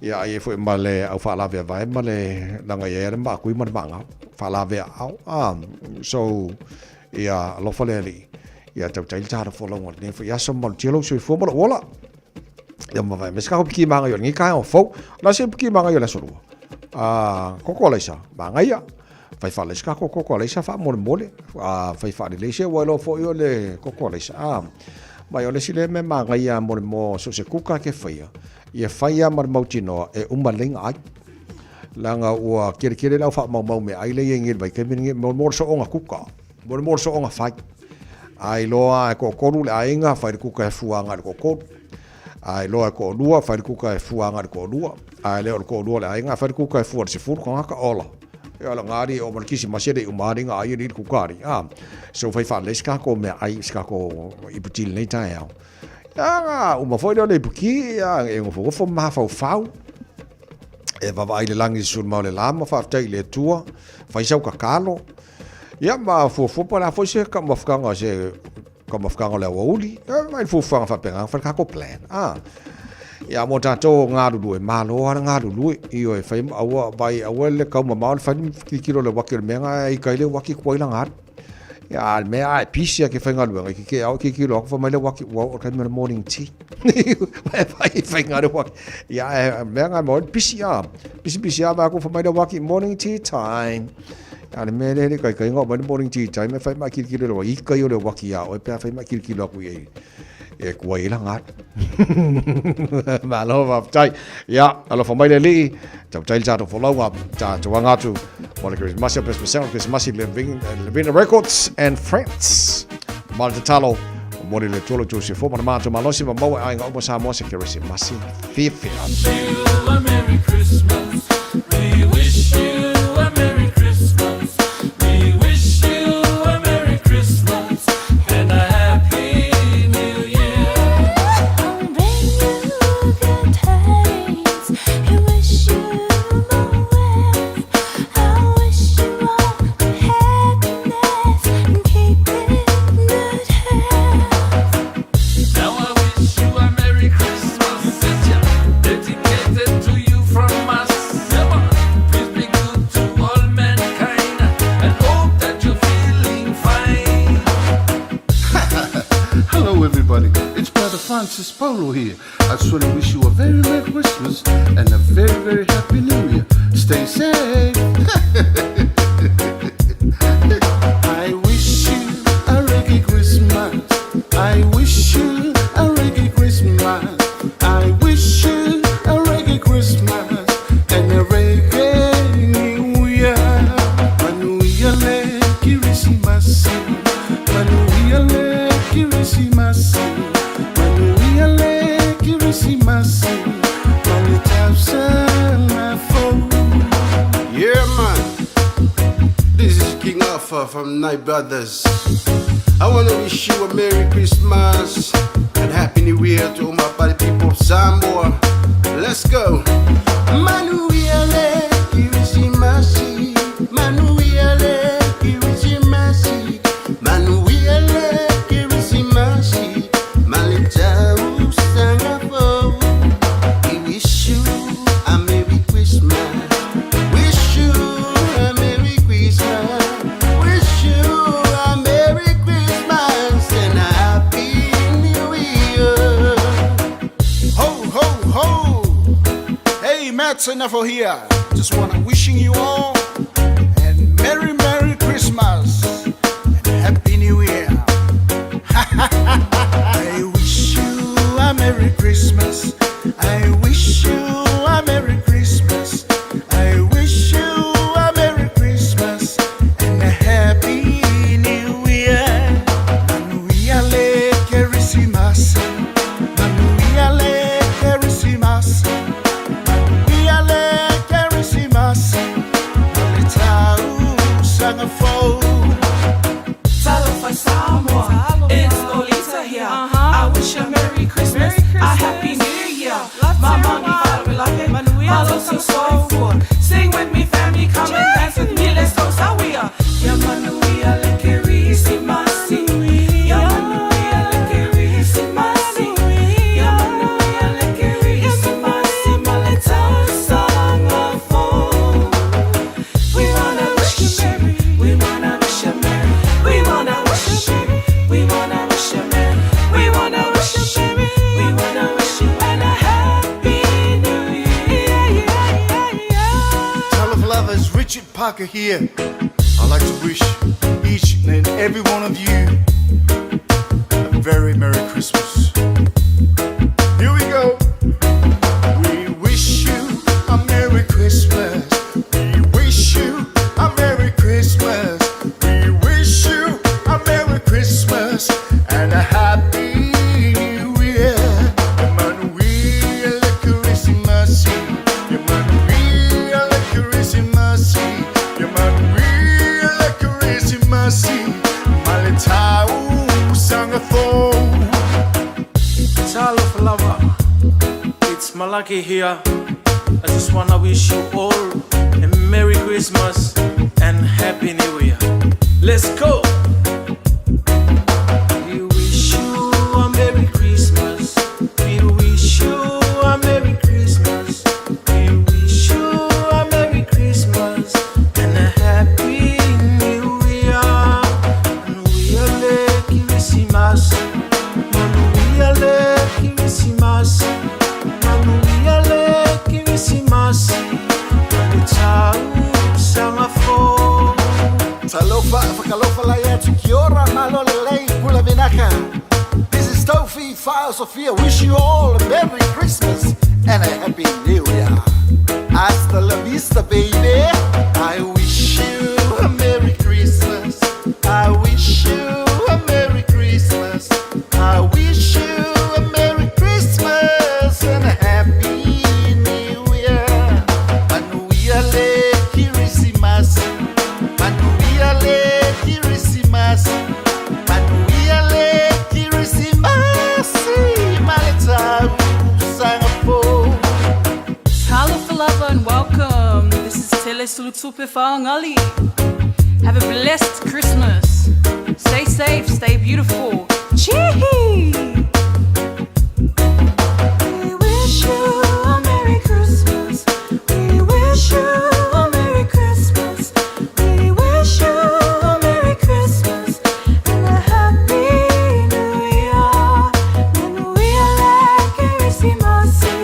Ia ai foi ma le au faalaveavae ma le laga i ai le maakui ma le maagau. Faalaveaao. Ah, so, ia alofa le Alii. Ia tautai le talofa o lauga lenei foi aso ma malutia lou soifua ma lou ola. Ia mavae mai se kako piki maga i o lenei taeao fou. La se piki maga i o le aso lua. Ah, koko alaisa, magaia. Fai faalaisa kako koko alaisa faamolemole. Ah, fai faalelei se ua iloa foi o le koko alaisa. Ah, mai o le isi lea mea magaia mo le mo so se kuka ke faia. Ia fai lava ma le mautinoa e uma lelei ona ai. Leaga ua kerekere le au faamaumau meaai lea e i ai nei i le vaitaimi lenei, mo le sooga kuka, mo le sooga fai. A iloa e toatolu le aiga, fai le kuka e fua agai i le toatolu. A iloa e toalua, fai le kuka e fua agai i le toalua. A le o le toalua o le aiga, fai le kuka e fua i le 10 tagata, ola. Ia o le gā alii e oo mai le Kirisimasi e le i uma alii ona ai alii le kuka alii. A, so fai faalelei se tatou meaai, se tatou iputi i lenei taeao. Ia, uma foi lea o le iputi, ia, e nofonofo ma mafaufau. E vaavaai i le lagi i le sulu o le la ma faafetai i le Atua, fai sau tatalo. Ia, ma fuafua po o le a foi se taumafataga se taumafataga o le aoauli. Ia, mai le fuafuaga faapena, fai le tatou plan. Ah. Ia, mo tatou o galulue, malo lava le galulue. Ioe, fai, aua, vai, aua le taumamao le fai le tilotilo i le uaki o le mea na e ita ai le uaki tuai lana alu. Ia, a le mea a e pisi a ke faigaluega, i ke ke ao ke kilo aku, fai mai le uaki, ua oo le taimi o le morning tea. E fai faiga le uaki. Ia, e mea ngai mo pisi a. Pisi pisi a vai aku, fai mai le uaki, morning tea time. A o le mea lea i le ikaikaiga oo mai le morning tea time e fai ma e kilokilo i le uaki, ika ia o le uaki iā oe pe afai ma e kilokilo atu i ai e tuai ai lana alu. Malo faafetai. Ia, alofa mai le Alii, tautai le tatou folauga, tatou aga atu mo le Kerisimasi o Pesepesega o le Kerisimasi Levina Records and Friends. Ma le tatalo, momoli le Atua lo outou soifua ma le matou malosi ma maua e aiga uma o Samoa se Kerisimasi fiafia. Merry Christmas. We wish you a Merry Christmas. We wish you a Merry Christmas and a Happy New Year. I'll bring you good tidings. I wish you more wealth. I wish you all good happiness and keep in good health. Now I wish you a Merry Christmas. It's ya, dedicated to you from us. Yeah, man. Please be good to all mankind and hope that you're feeling fine. Hello, everybody. It's Brother Francis Polo here. I just want to wish you a very Merry Christmas and a very, very Happy New Year. Stay safe. I wish you a reggae Christmas. I wish you a reggae Christmas. I wish you a reggae Christmas and a reggae New Year. Manuia le Kirisimasi. Manuia le Kirisimasi. Manuia le Kirisimasi. Male fou. Yeah, man. This is King Alpha from Night Brothers. I want to wish you a Merry Christmas and Happy New Year to all my party people of Samoa. Let's go. Manuia le Kirisimasi. Manuia le Kirisimasi. Manuia le Kirisimasi. Male tausaga fou. We wish you a Merry Christmas. Wish you a Merry Christmas. Wish you a Merry Christmas and a Happy New Year. Ho, ho, ho! Hey, Matt Senafo here. Just wanna wishing you all and Merry, Merry Christmas and Happy New Year. I wish you a Merry Christmas. I wish you a Merry Christmas. I wish you a Merry Christmas and a Happy New Year. Manuia le Kerisimasi. Manuia le Kerisimasi. Manuia le Kerisimasi. Male tausaga fou. Talofa Samoa, it's Lolita here. I wish you a Merry Christmas, a Happy New Year. My mommy, father, love it. Malo so soifua. Sing with me, family, come and dance with me. Let's go, Sawia. Ya manuia le Kerisimasi. Ya manuia le Kerisimasi. Ya manuia le Kerisimasi. Male tausaga fou. We wanna wish you merry. We wanna wish you merry. We wanna wish you merry. We wanna wish you merry. We wanna wish you merry. We wanna wish you and a happy new year. Yeah, yeah, yeah. Talofa lava, Richard Parker here. I'd like to wish each and every one of you a very Merry Christmas. Here we go. We wish you a Merry Christmas. We wish you a Merry Christmas. We wish you a Merry Christmas and a Happy New Year. Manuia le Kerisimasi. Manuia le Kerisimasi. Manuia le Kerisimasi. Male tausaga fou. Talofa lava, it's Malaki here. I just wanna wish you all a Merry Christmas and Happy New Year. Let's go! We wish you a Merry Christmas. We wish you a Merry Christmas. We wish you a Merry Christmas and a Happy New Year. Manuia le Kerisimasi. Manuia le Kerisimasi. Manuia le Kerisimasi. Male tausaga fou. Murphy Fire Sophia wish you all a Merry Christmas and a Happy New Year. Hasta la vista, baby. I wish you a Merry Christmas. I wish you a Merry Christmas. I wish you a Merry Christmas and a Happy New Year. Manuia le Kirisimasi. Manuia le Kirisimasi. Manuia le Kirisimasi. Maletau sangafo. Talofa lava and welcome. This is Tele Sulutupe Whaangali. Have a blessed Christmas. Stay safe, stay beautiful. Chee! We wish you a Merry Christmas. We wish you a Merry Christmas. We wish you a Merry Christmas and a Happy New Year. Manuia le Kerisimasi.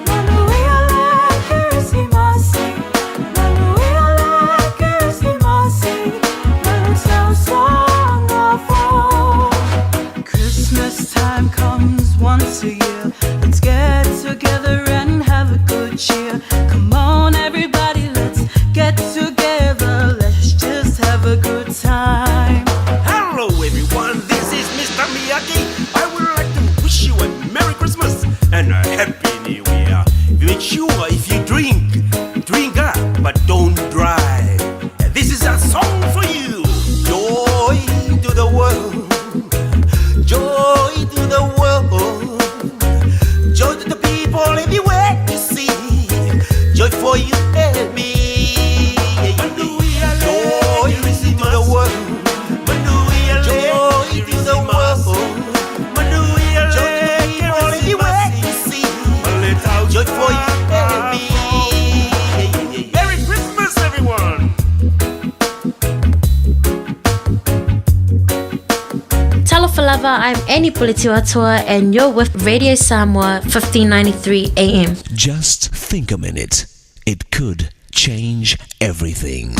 Manuia le Kerisimasi. Manuia le Kerisimasi. Malu Christmas time comes once a year. Let's get together and have a good cheer. Come on, everybody, let's get together. Let's just have a good time. Hello, everyone. This is Mr. Miyagi. I would like to wish you a Merry Christmas and a Happy New Year. Make sure if you drink, drink up, but don't drive. This is a song for you. Joy to the world. Joy to the world. Joy to the people everywhere you see. Joy for you and me. Joy to the world. Joy to the world. Joy to the people everywhere you see. Joy for you and me. Merry Christmas, everyone. Talofa lava, I'm Annie Pulitiwatua and you're with Radio Samoa 1593 AM. Just think a minute. It could change everything.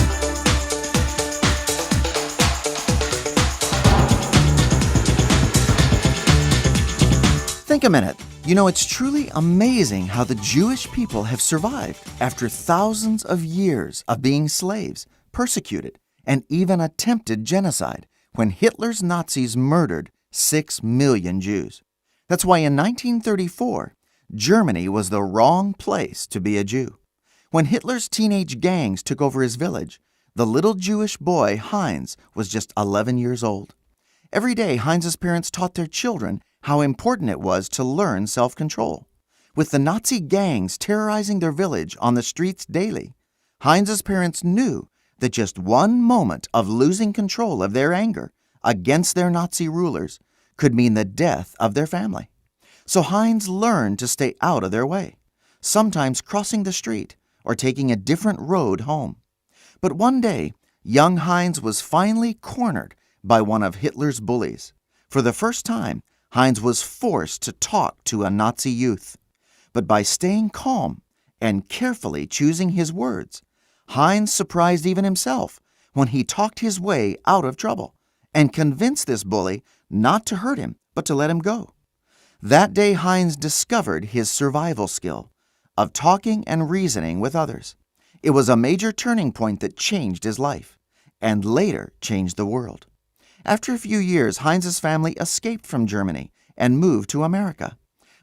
Think a minute. You know, it's truly amazing how the Jewish people have survived after thousands of years of being slaves, persecuted, and even attempted genocide when Hitler's Nazis murdered 6 million Jews. That's why in 1934, Germany was the wrong place to be a Jew. When Hitler's teenage gangs took over his village, the little Jewish boy Heinz was just 11 years old. Every day, Heinz's parents taught their children how important it was to learn self control. With the Nazi gangs terrorizing their village on the streets daily, Heinz's parents knew that just one moment of losing control of their anger against their Nazi rulers could mean the death of their family. So Heinz learned to stay out of their way, sometimes crossing the street or taking a different road home. But one day, young Heinz was finally cornered by one of Hitler's bullies. For the first time, Heinz was forced to talk to a Nazi youth. But by staying calm and carefully choosing his words, Heinz surprised even himself when he talked his way out of trouble and convinced this bully not to hurt him, but to let him go. That day, Heinz discovered his survival skill of talking and reasoning with others. It was a major turning point that changed his life and later changed the world. After a few years, Heinz's family escaped from Germany and moved to America.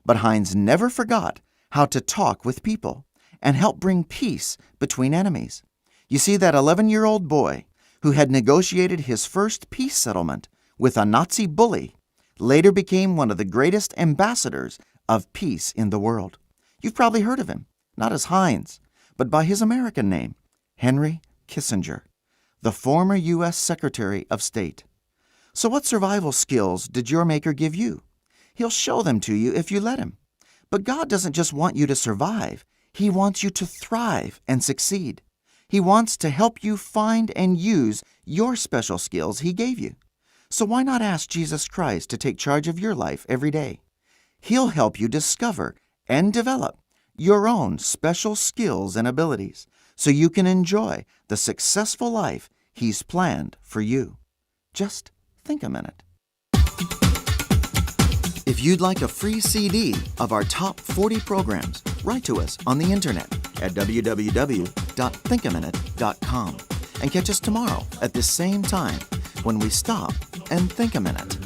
But Heinz never forgot how to talk with people and help bring peace between enemies. You see, that 11 year old boy who had negotiated his first peace settlement with a Nazi bully later became one of the greatest ambassadors of peace in the world. You've probably heard of him, not as Heinz, but by his American name, Henry Kissinger, the former U.S. Secretary of State. So, what survival skills did your Maker give you? He'll show them to you if you let him. But God doesn't just want you to survive, He wants you to thrive and succeed. He wants to help you find and use your special skills He gave you. So why not ask Jesus Christ to take charge of your life every day? He'll help you discover and develop your own special skills and abilities so you can enjoy the successful life He's planned for you. Just think a minute. If you'd like a free CD of our top 40 programs, write to us on the internet at www.thinkaminute.com and catch us tomorrow at this same time when we stop and think a minute.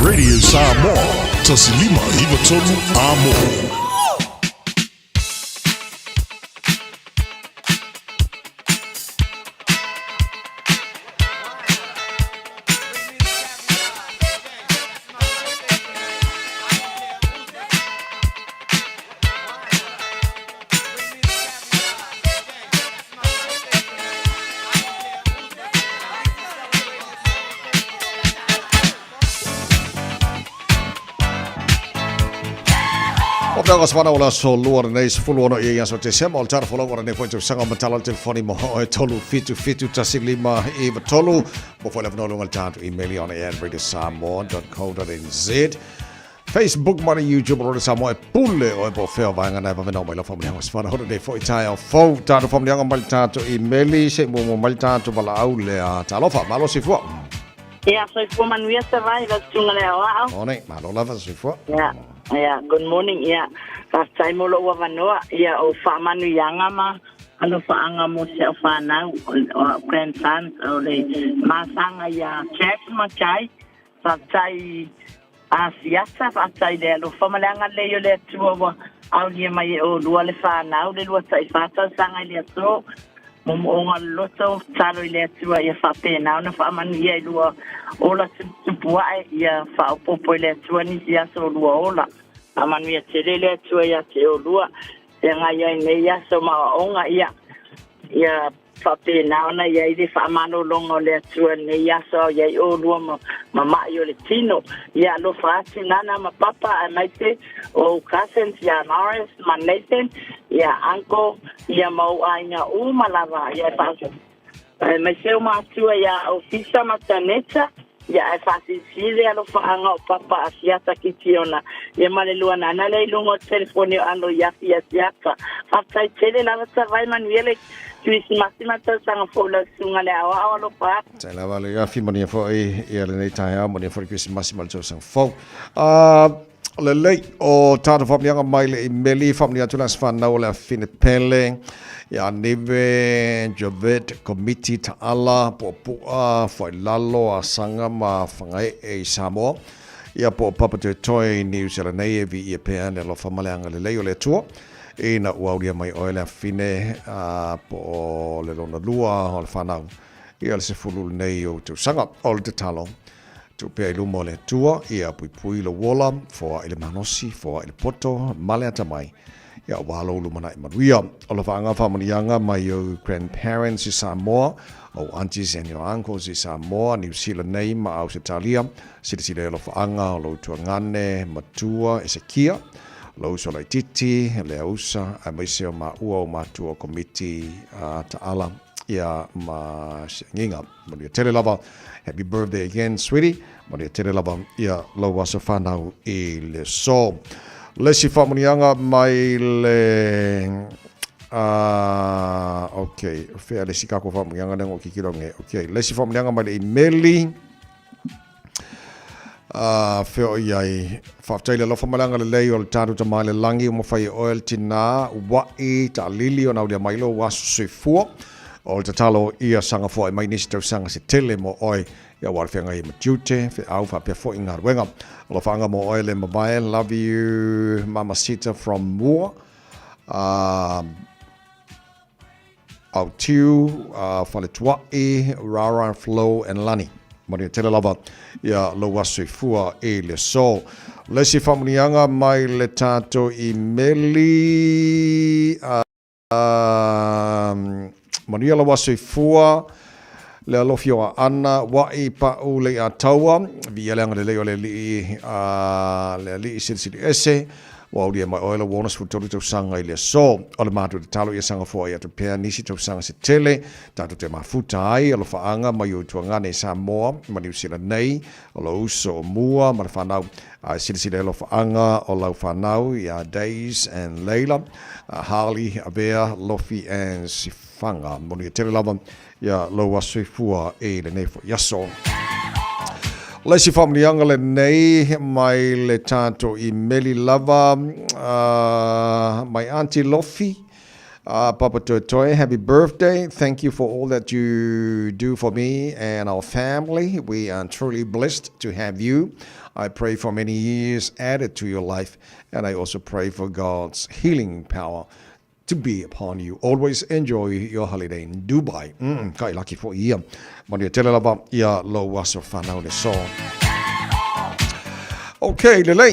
Radio Samoa, 1593 Amo. O pea ka o le aso lua lenei 16 ia i aso Tesema o le tara folau o lenei foi tausaga o matala o le telefoni mo e 3 7 7 1 5 9 3 mo foi le avanoa luga o le tatou email i on air at radiosamoa.co.nz. Facebook ma le YouTube o Radio Samoa e pule oe po o fea o vaega na e vave nao mai lau faamanuiaga se whana hora nei foi taeao fou. Tātou faamanuiaga mai le tātou imeli se i muamua mai le tātou valaau lea. Talofa, malo soifua. Ia, soifua manuia Savai, lau susuga le aoao. Morning, malo lava soifua. Ia, ia, good morning, ia, faafetai mo lou avanoa, ia, o faamanuiaga ma alofaaga mo si au fanau, o au grandsons, o le masaga ia Jack ma Jai, faafetai Asiata, faafetai i le alofa ma le agalelei o le Atua ua aulia mai e oulua le fanau, le 24 tausaga i le aso. Moomooga o le loto, tatalo i le Atua ia faapena ona faamanuia i lua ola tuputupu ae, ia faaopoopo e le Atua nisi aso o lua ola. Faamanuia tele le Atua ia te oulua, feagai ai nei aso ma aoaoga, ia, ia faapena ona i ai le faamalologa o le Atua i lenei aso a o i ai oulua ma, ma maʻi o le tino. Ia alofa atu Nana ma Papa aemaise o ou cousins ia Norris ma Nathan, ia Uncle, ia ma ou aiga uma lava. Ia e faa, aemaise o matua ia Ofisa ma Taneta, ia ae faasilisili le alofaaga o Papa Asiata Kitiona, ia ma le lua nana lea i luga o le telefoni o Alo Iafi Asiata. Faafetai tele lava Tavai, manuia le Kerisimasi ma le tausaga fou lau susuga le aoao alofa atu. Tai lava le afi manuia foi ia lenei taeao, manuia foi le Kerisimasi ma le tausaga fou. Uh, lelei o tātou whaamnianga mai le imeli, whaamnia atu le aso whanau o le afine pele, ia Nive, Javet, Komiti, Taala, Puapua, Whailalo, Asanga ma Whangae i Samoa. Ia po o Papa Te Toi, New Zealand nei e vi ia pea ne alofa ma le anga lelei o le Atua. Ina ua aulia mai oe le afine a po o le lona lua o le whanau ia le sefulu lenei o tausaga o le tatalo. Tuu pea i luma o le Atua, ia puipui lou ola, foai le malosi, foai le poto, ma le atamai, ia aua lou lumanai manuia. O lofaaga faamanuiaga mai ou grandparents i Samoa, ou aunties and your uncles i Samoa, Niu Sila nei ma Ausetalia, silasila i alofaaga o lou tuagane matua Esekia, lou uso laitiiti, Leausa, aemaise o maua o matua o komiti a Taala ia ma Siagiga. Manuia tele lava. Happy birthday again, sweetie. Manuia tele lava ia lou aso whanau i le so. Le isi faamanuiaga mai le... Uh, ok, fea le isi kako faamanuiaga lea ngo kikilo nge. Ok, le isi faamanuiaga mai le imeli. Uh, fea o iai. Faafetai le alofa ma le agalelei o le tatou Tama i le lagi ua mafai e oe le tinā uaʻi taʻalili ona aulia mai lou aso soifua. O le tatalo ia saga foai mai nisi tausaga se tele mo oe ia aua le feagai ai ma tiute, feau faapea foi galuega. Alofaaga mo oe le mavae. Love you Mamacita from Mua. Uh, Autiu, Faletuaʻi, Rara, Flo and Lani. Manuia tele lava ia lou aso soifua i le aso. Le isi faamanuiaga mai le tatou imeli, manuia lou aso soifua, le alofi o Aana, Waʻi, Paʻu, Leiʻataua, viia le agalelei o le Alii, le Alii Silisili Ese, Ua aulia mai oe lou 63 tausaga i le aso. O le matou tatalo ia saga foai atu pea nisi tausaga se tele tatou te mafuta ai alofaaga mai ou tuagane i Samoa ma Niu Sila nei, o lou uso o mua ma le fanau. Ae silasila i alofaaga o lau fanau ia Days and Layla, Harley, Avea, Lofi and Sifaga. Manuia tele lava Ia lou aso soifua i lenei foi aso. Le isi faamanuiaga lenei mai le tatou imeli lava my auntie Lofi Papa Toetoe, happy birthday. Thank you for all that you do for me and our family. We are truly blessed to have you. I pray for many years added to your life, and I also pray for God's healing power to be upon you. Always enjoy your holiday in Dubai. Mm, kai laki fo ia. Manuia tele lava ia lou aso whanau le so. Ok, lelei.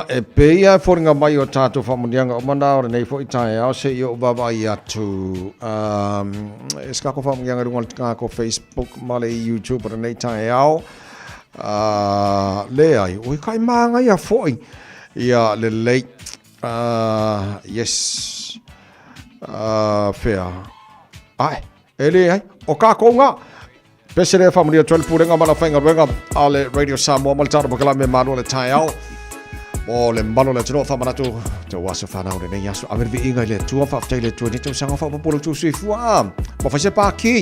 E pei e fōringa mai o tātou whamunianga o mana o lenei fo i taeao se i o vaavaai atu. E se kako whamunianga runga le kako Facebook ma le YouTube o lenei taeao. Leai, oi kai māngai a foi. Ia lelei. Yes. Fea. Ai, e leai, o kākou ngā. Pese lea whaamanuia atu ai le Pulega ma le Aufaigaluega a le Radio Samoa ma le tatou polokalame Malu o le Taeao. Mo le mamalu o le atunuu faamanatu tou aso fanau lenei aso ave le viiga i le Atua faafetai i le Atua i lenei tausaga faaopoopo lo outou soifua ma fai se pākī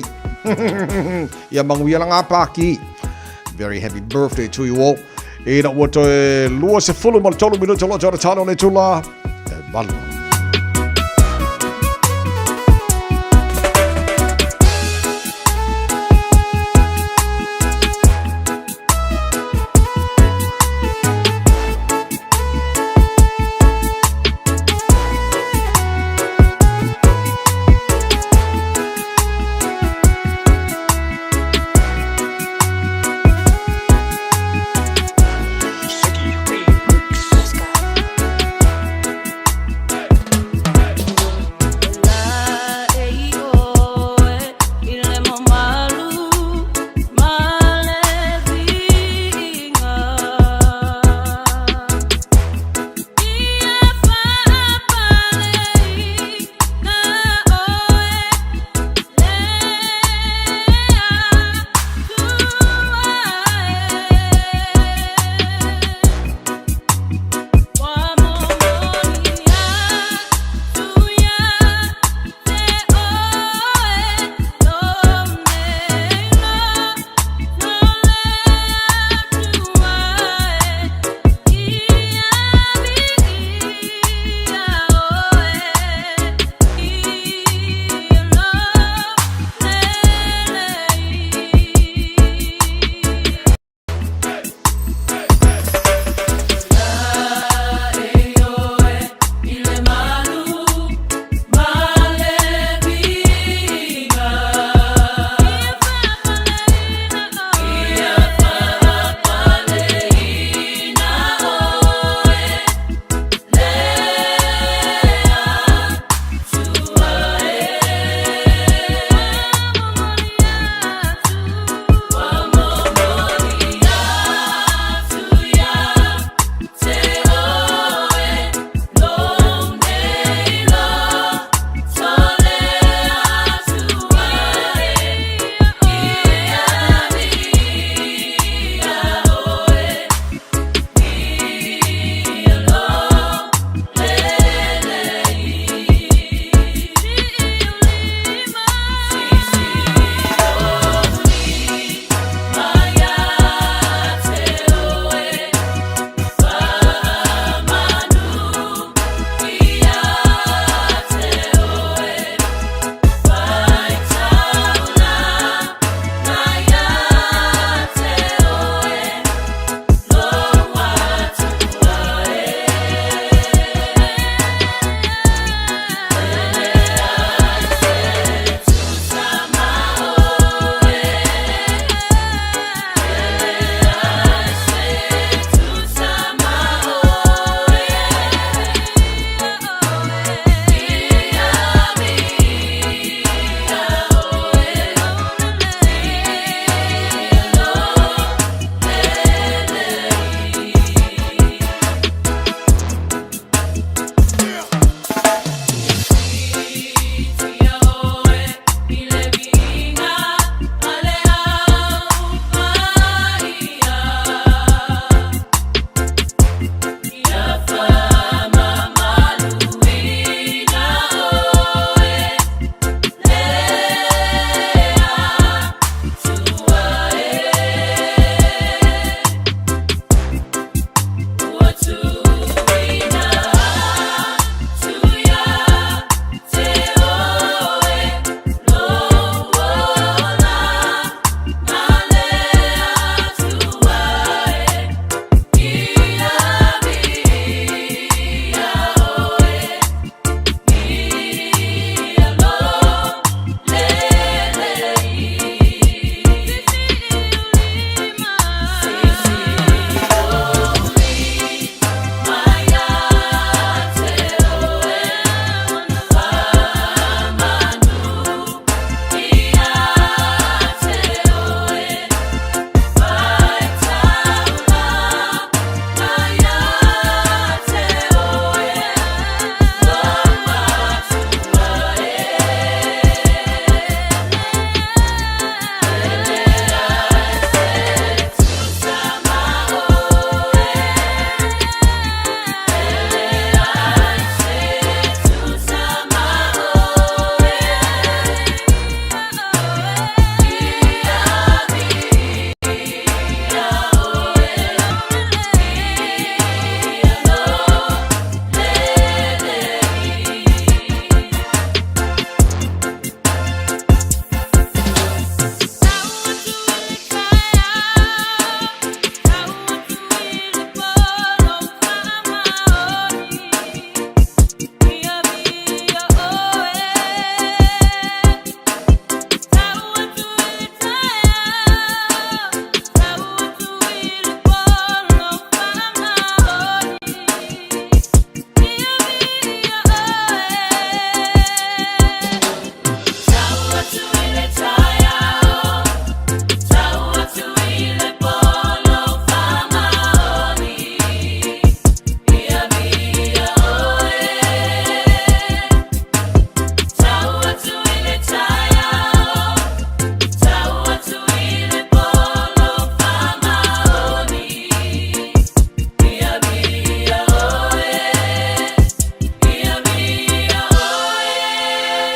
ia manuia la ngā pākī. Very happy birthday to you all. Ina ua toe 23 minuta lo tau talo le tula e malu.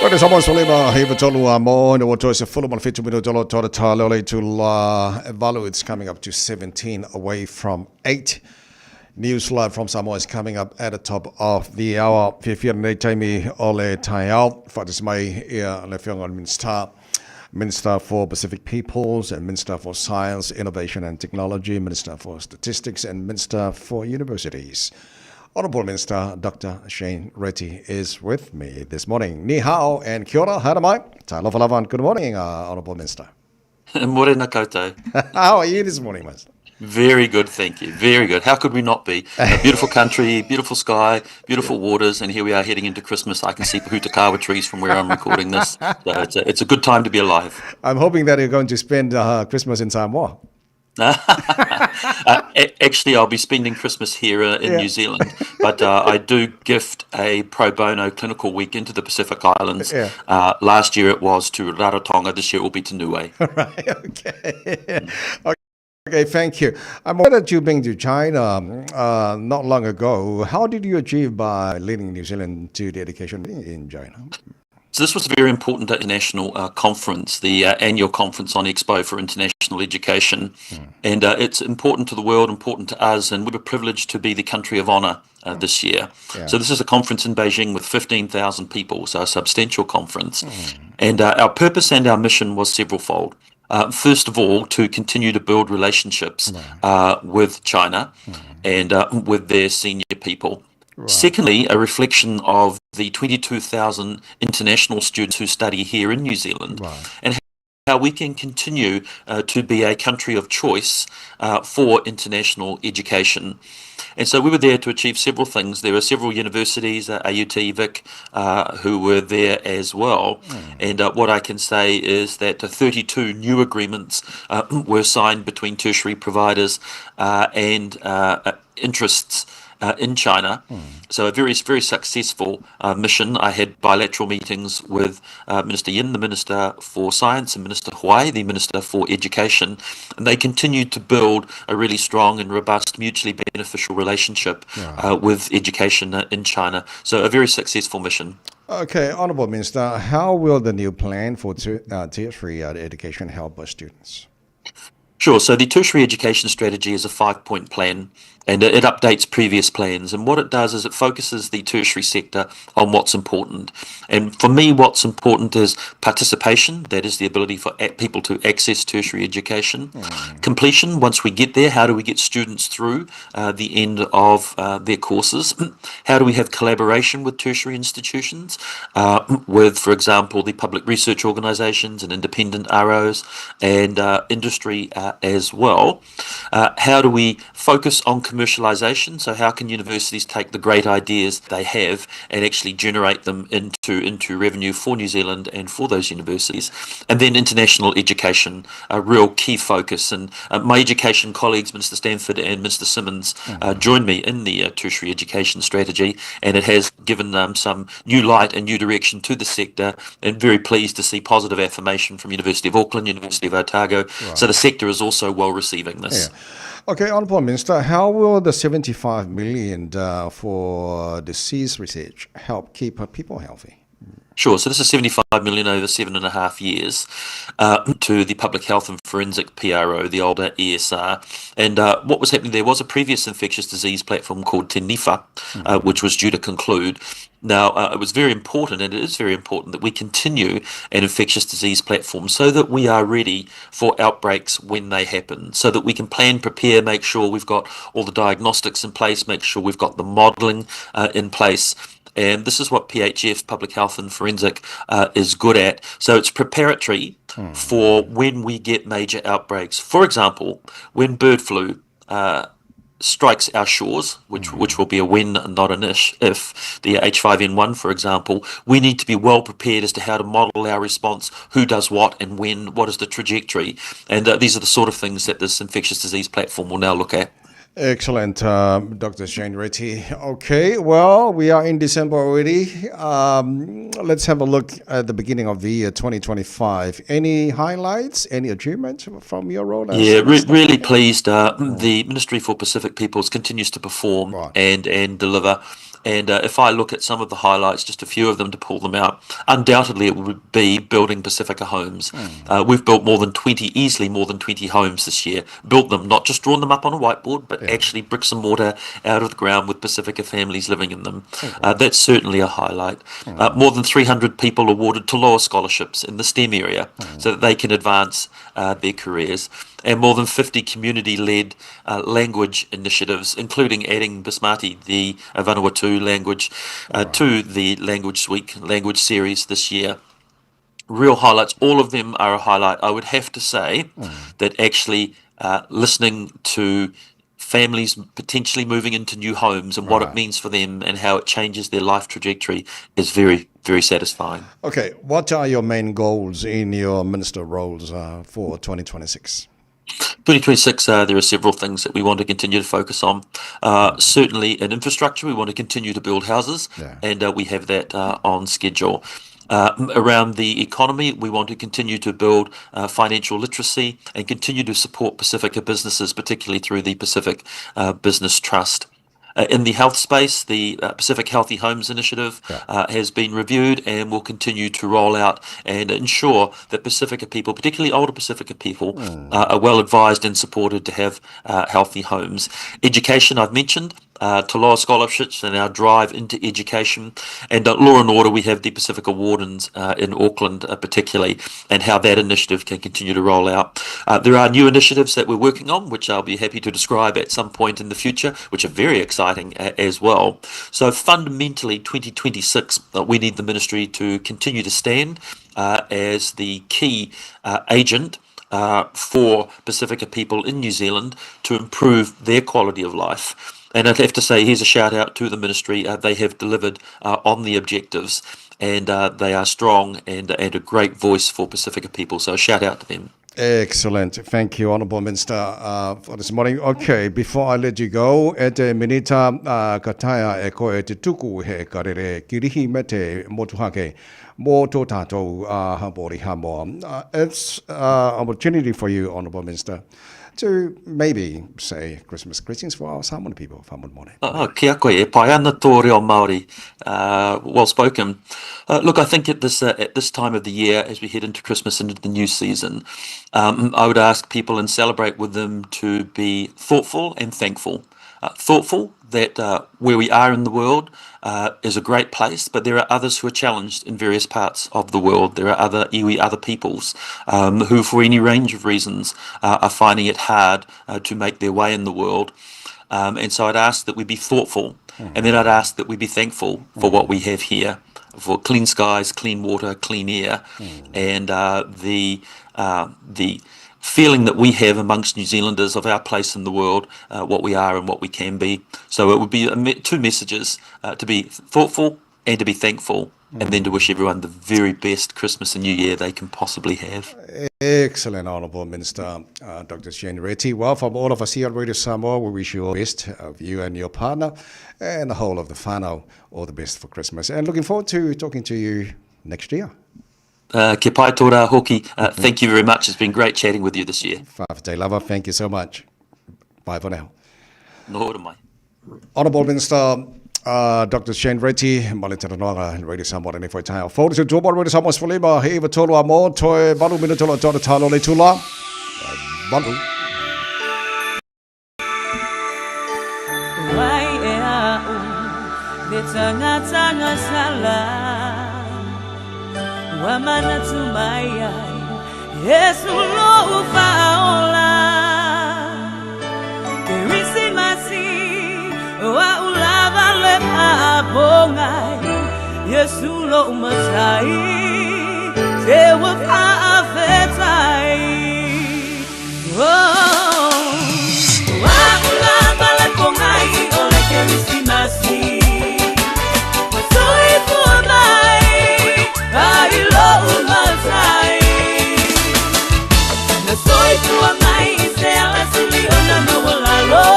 Ko te Samoa Solima, he tolu a mo, ina watoa se fulu ma le whitu minuta lo tōra tā leo le tula e valu. It's coming up to 17 away from 8. News Live from Samoa is coming up at the top of the hour. Fiafia nei taimi o le taiao. Whaatasi mai ia le whionga Minister. Minister for Pacific Peoples and Minister for Science, Innovation and Technology, Minister for Statistics and Minister for Universities. Honorable Minister Dr. Shane Reti is with me this morning. Ni hao and kia ora, haere mai. Talofa lava good morning, Honorable Minister. Morena koutou. How are you this morning, Minister? Very good, thank you. Very good. How could we not be? A beautiful country, beautiful sky, beautiful waters, and here we are heading into Christmas. I can see Pahutakawa trees from where I'm recording this. So it's a, it's a good time to be alive. I'm hoping that you're going to spend Christmas in Samoa. actually, I'll be spending Christmas here in yeah. New Zealand, but I do gift a pro bono clinical week into the Pacific Islands. Yeah. last year it was to Rarotonga, this year it will be to Niue. Right, okay. okay. Okay, thank you. I'm aware that you've been to China not long ago. How did you achieve by leading New Zealand to the education in China? So this was a very important international conference, the annual conference on Expo for International Education. And it's important to the world, important to us, and we were privileged to be the country of honour this year. Yeah. So this is a conference in Beijing with 15,000 people, so a substantial conference. And our purpose and our mission was severalfold. First of all, to continue to build relationships with China and with their senior people. Right. Secondly, a reflection of the 22,000 international students who study here in New Zealand right. and how we can continue to be a country of choice for international education. And so we were there to achieve several things. There were several universities, AUT, Vic, who were there as well. And what I can say is that 32 new agreements were signed between tertiary providers and interests in China. So a very, very successful mission. I had bilateral meetings with Minister Yin, the Minister for Science, and Minister Huai, the Minister for Education, and they continued to build a really strong and robust, mutually beneficial relationship yeah. with education in China. So a very successful mission. Okay, Honourable Minister, how will the new plan for tertiary education help our students? Sure. So the tertiary education strategy is a five point plan and it updates previous plans. And what it does is it focuses the tertiary sector on what's important. And for me, what's important is participation that is, the ability for people to access tertiary education, completion, once we get there, how do we get students through the end of their courses? How do we have collaboration with tertiary institutions, with, for example, the public research organisations and independent ROs and industry as well? How do we focus on commercialization? So, how can universities take the great ideas they have and actually generate them into, into revenue for New Zealand and for those universities? And then international education, a real key focus. And my education colleagues, Minister Stanford and Minister Simmons, joined me in the tertiary education strategy, and it has given them some new light and new direction to the sector. And very pleased to see positive affirmation from University of Auckland, University of Otago. Right. So the sector is also well receiving this. Yeah. Okay, Honourable Minister, how will the 75 million for disease research help keep people healthy? Sure. So this is 75 million over seven and a half years to the Public Health and Forensic PRO, the older ESR. And what was happening there was a previous infectious disease platform called Te Niwha, which was due to conclude. Now, it was very important, and it is very important, that we continue an infectious disease platform so that we are ready for outbreaks when they happen, so that we can plan, prepare, make sure we've got all the diagnostics in place, make sure we've got the modelling in place. And this is what PHF, Public Health and Forensic, is good at. So it's preparatory for when we get major outbreaks. For example, when bird flu strikes our shores, which which will be a when and not an ish, if the H5N1, for example, we need to be well prepared as to how to model our response, who does what and when, what is the trajectory. And these are the sort of things that this infectious disease platform will now look at. Excellent, Dr. Shane Reti. Okay, well, we are in December already. Let's have a look at the beginning of the year 2025. Any highlights, any achievements from your role? As yeah, re- really pleased. The Ministry for Pacific Peoples continues to perform right. and, and deliver. And if I look at some of the highlights, just a few of them to pull them out, undoubtedly it would be building Pasifika homes. We've built more than 20, easily more than 20 homes this year. Built them, not just drawn them up on a whiteboard, but actually bricks and mortar out of the ground with Pasifika families living in them. That's certainly a highlight. More than 300 people awarded Toloa scholarships in the STEM area so that they can advance their careers. And more than 50 community-led language initiatives, including adding Basmati, the Vanuatu language, to the Language Week language series this year. Real highlights, all of them are a highlight. I would have to say that actually listening to families potentially moving into new homes and what it means for them and how it changes their life trajectory is very, very satisfying. Okay, what are your main goals in your minister roles for 2026? 2026, there are several things that we want to continue to focus on. Certainly in infrastructure, we want to continue to build houses, and we have that on schedule. Around the economy, we want to continue to build financial literacy and continue to support Pasifika businesses, particularly through the Pacific Business Trust. In the health space, the Pacific Healthy Homes Initiative has been reviewed and will continue to roll out and ensure that Pasifika people, particularly older Pasifika people, are well advised and supported to have healthy homes. Education, I've mentioned, Toloa scholarships and our drive into education. And law and order, we have the Pasifika Wardens in Auckland particularly, and how that initiative can continue to roll out. There are new initiatives that we're working on, which I'll be happy to describe at some point in the future, which are very exciting as well. So fundamentally, 2026, we need the ministry to continue to stand as the key agent for Pasifika people in New Zealand to improve their quality of life. And I'd have to say, here's a shout out to the ministry. They have delivered on the objectives, and they are strong and a great voice for Pasifika people. So a shout out to them. Excellent. Thank you, Honourable Minister, for this morning. Okay, before I let you go, e te Minita, ka taea e koe te tuku he karere Kirihimete motuhake mō tō tātou hapori Hamoa. It's an opportunity for you, Honourable Minister, to maybe say Christmas greetings for our Samoan people, faamolemole. Oh, kia koe, e pai ana tō reo Māori. Well spoken. Look, I think at this time of the year, as we head into Christmas and into the new season, I would ask people and celebrate with them to be thoughtful and thankful. Thoughtful that where we are in the world is a great place, but there are others who are challenged in various parts of the world. There are other iwi, other peoples who, for any range of reasons, are finding it hard to make their way in the world. And so I'd ask that we be thoughtful, and then I'd ask that we be thankful for what we have here, for clean skies, clean water, clean air, and the feeling that we have amongst New Zealanders of our place in the world, what we are and what we can be. So it would be two messages, to be thoughtful and to be thankful, and then to wish everyone the very best Christmas and New Year they can possibly have. Excellent, Honourable Minister, Dr. Shane Reti. Well, from all of us here at Radio Samoa, we wish you all the best of you and your partner and the whole of the whānau, all the best for Christmas. And looking forward to talking to you next year. Kia pai tō rā hoki. Thank you very much. It's been great chatting with you this year. Fa'afetai lava. Thank you so much. Bye for now. Noho ora mai. Honourable Minister, Dr. Shane Reti, ma le talanoaga Radio Samoa lenei foi taeao. Fou se tua Radio Samoa sefulima, he iwa tolu a mō, toe valu minute o tōna talo le tula. Valu. Wai e au le tangata sala Ua manatu mai ai Yesu lou faaola Kerisimasi o a'u lava le faapogai Yesu lou matai Te ua faafetai Oh, o a'u lava le pogai o le Kerisimasi Ua soifua mai ai lou matai Na soifua mai i se ala sili ona maualalo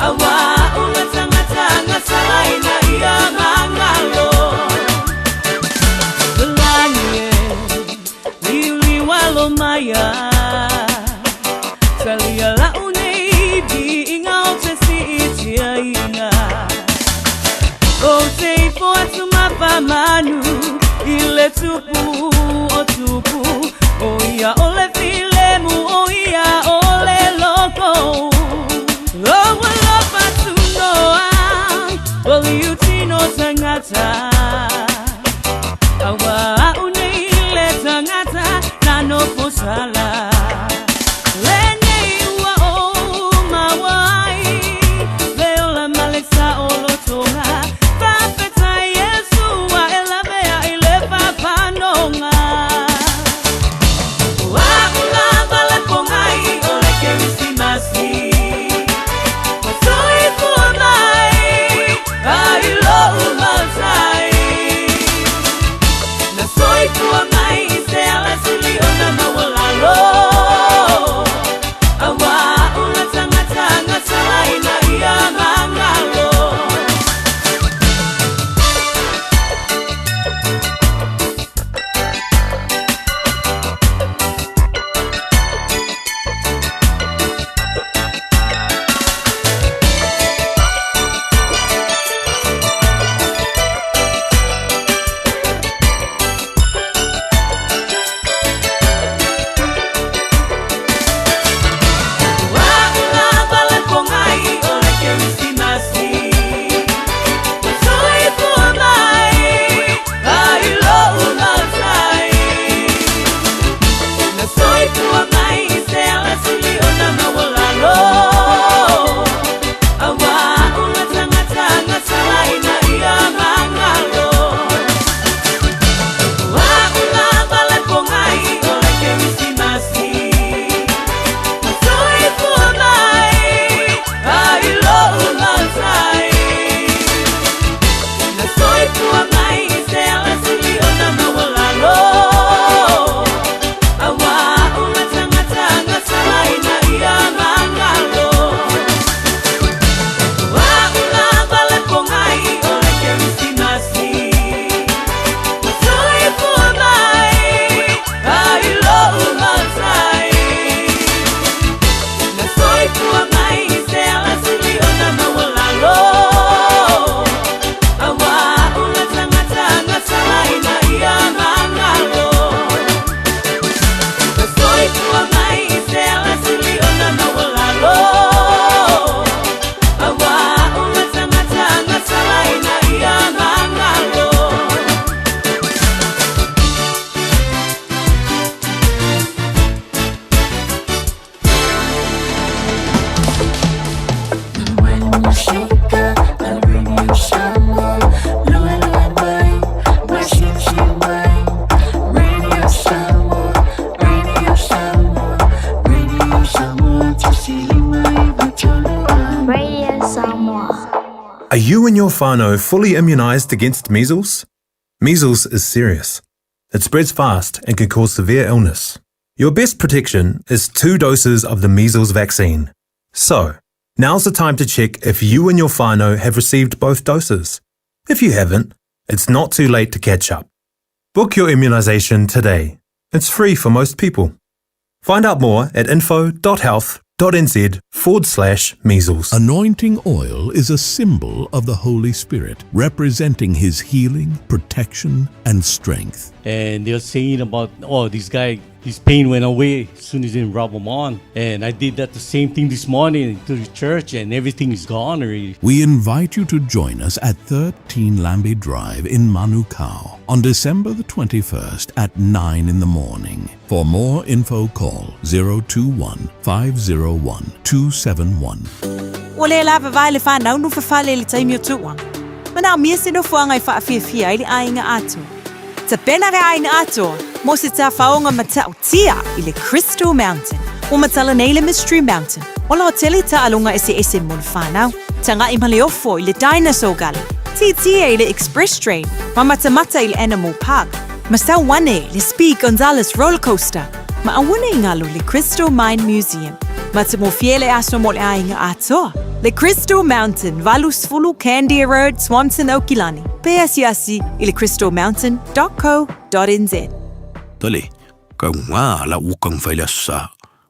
Auā o le tagata agasala ina ia magalo. tupu o tupu O ia o le filemu o ia o le loko O ua lofa tunoa O liu tino tangata Aua au nei le tangata na nofo sala Lenei ua ou maua ai Le ola ma le saolotoga Faafetai Iesu ua e lavea i le fapanoga O a'u lava le pogai o le Kerisimasi Ua soifua mai ai lo'u matai Na soifua mai i se alasili ona maualalo Auā o le tagata gatalaina ia magalo. O a'u lava le pogai o le Kerisimasi Ua soifua mai ai lo'u matai Na soifua mai i se alasili ona maualalo Auā o le tagata gatalaina ia magalo O a'u lava le pogai o le Kerisimasi Ua soifua mai ai lo'u matai Na soifua mai i se alasili ona maualalo Auā o le tagata gatalaina ia magalo O a'u lava le pogai o le Kerisimasi Ua soifua mai ai lo'u matai Na soifua mai i se alasili ona maualalo Auā o le tagata gatalaina ia magalo Na soifua mai i se alasili ona maualalo Auā o le tagata gatalaina ia magalo. When you shake up the radio Samoa, lua lua mai, mai siusiu mai. Radio Samoa, Radio Samoa, Radio Samoa, 1593 A. Radio Samoa. Are you and your whānau fully immunised against measles? Measles is serious. It spreads fast and can cause severe illness. Your best protection is two doses of the measles vaccine. So, now's the time to check if you and your whānau have received both doses. If you haven't, it's not too late to catch up. Book your immunisation today. It's free for most people. Find out more at info.health.nz forward slash measles. Anointing oil is a symbol of the Holy Spirit, representing His healing, protection, and strength. And they're saying about, oh, this guy, his pain went away as soon as he rub them on. And I did that the same thing this morning to the church, and everything is gone already. We invite you to join us at 13 Lambie Drive in Manukau on December the 21st at 9 in the morning. For more info, call 021 501 271. Ua le lava vae le whanau no whawhale le taimi o tuua. Manaomia se nofoaga e faafiafia ai le aiga atoa. Tapena le aiga atoa mo se tafaoga matautia i le Crystal Mountain. Ua matala nei le Mystery Mountain o la hotele taaloga eseese mo le whanau. Taga'i ma le ofo i le Dinosaur Gully, tietie i le Express Train, ma matamata i le Animal Park, ma sau ane le Speed Gonzales Roller Coaster, ma aua ne i galo le Crystal Mine Museum. Matamofie le aso mo le aiga atoa. Le Crystal Mountain, 80 Candia Road, Swanson, Aukilani. Pe asiasi i le crystalmountain.co.nz. Tole, kau ngā la ukang fai le aso sa.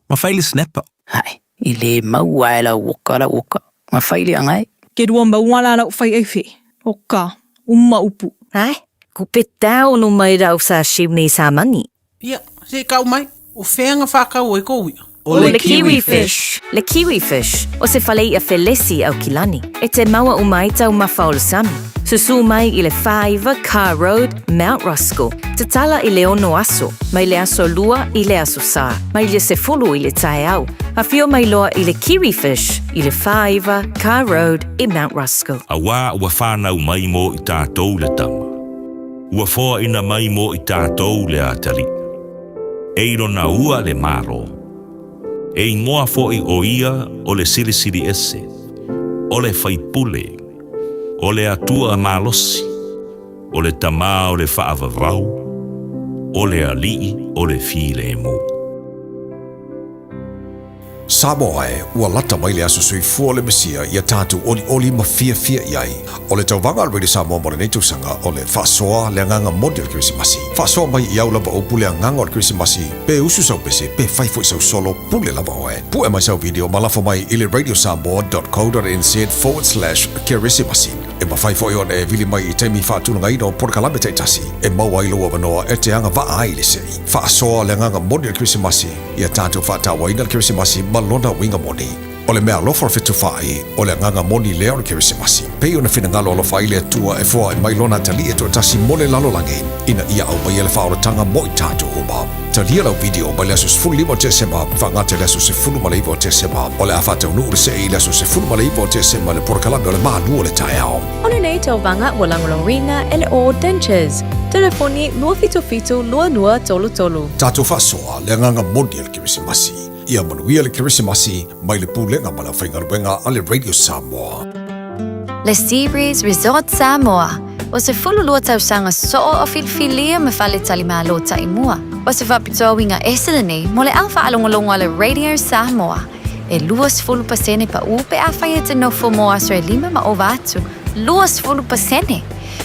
Ma fai le snapper. Hai, i le maua e lau oka lau oka, ma fai le angai. Ke rua maua la lau fai ai fe. Oka, uma upu. Ai, Ku pe tau no mai rau sashimi samani. Ia, se i kau mai, o fea na whākau ai kou ia? O le kiwi fish. Le kiwi fish, o se fale i'a felesi Aukilani. E te maua uma ai taumafa o le sami. Susū mai i le 49 Carr Road, Mount Roskill. Tatala i le 6 aso, mai le aso Lua i le aso Sā, mai le 10 i le taeao. Afio mai loa i le Kiwi Fish i le 49 Carr Road i Mount Roskill. Auā ua whānau mai mō i tātou le tama. Ua foaina mai mō i tātou le atalii. E i lona ua le Malo. E ingoa foʻi o ia o le Silisili Ese, o le Faipule, o le Atua Malosi, o le Tamā o le Faavavau, o le Alii o le Filemu. Samoa e, ua lata mai le aso soifua o le Mesia ia tatou olioli ma fiafia i ai. O le tauvaga a le Radio Samoa mo lenei tausaga o le faasoa le agaga moni o le Kerisimasi. Faasoa mai i au lava upu le agaga o le Kerisimasi, pe usu sau pese, pe fai foi sau solo, pule lava oe. Pue mai sau video ma lafo mai i le radiosamoa.co.nz forward slash kerisimasi. E mafai foi ona e vili mai i taimi faatulagaina o polokalame taitasi e maua ai lou avanoa e te agavaa ai i le sei. Faasoa le agaga moni o le Kerisimasi, ia tatou faatauaina le Kerisimasi ma lona uiga moni. O le meaalofa o le fetufaai, o le agaga moni lea o le Kerisimasi. Pei ona finagalo alofa ai le Atua e foai mai Lona Atalii e toatasi mo le lalolagi, ina ia aumaia le faaolataga mo i tatou uma. Talia lau video mai le aso 15 o Tesema faagata i le aso 19 o Tesema. O le a faataunuu le see i le aso 19 o Tesema i le polokalame o le Malu o le Taeao. O lenei tauvaga ua lagolagoina e le All Dentures. Telefoni 277 2233. Tatou faasoa le agaga moni o le Kerisimasi. Ia manuia le Kerisimasi mai le Pulega ma le Aufaigaluega a le Radio Samoa. Le Seabreeze Resort Samoa, o se 12 tausaga soo o filifilia ma faletalimalo taimua. O se faapitoa uiga ese lenei mo le au faalogologo a le Radio Samoa. E 20% paʻu pe afai e te nofo mo aso e lima ma ova atu. 20%!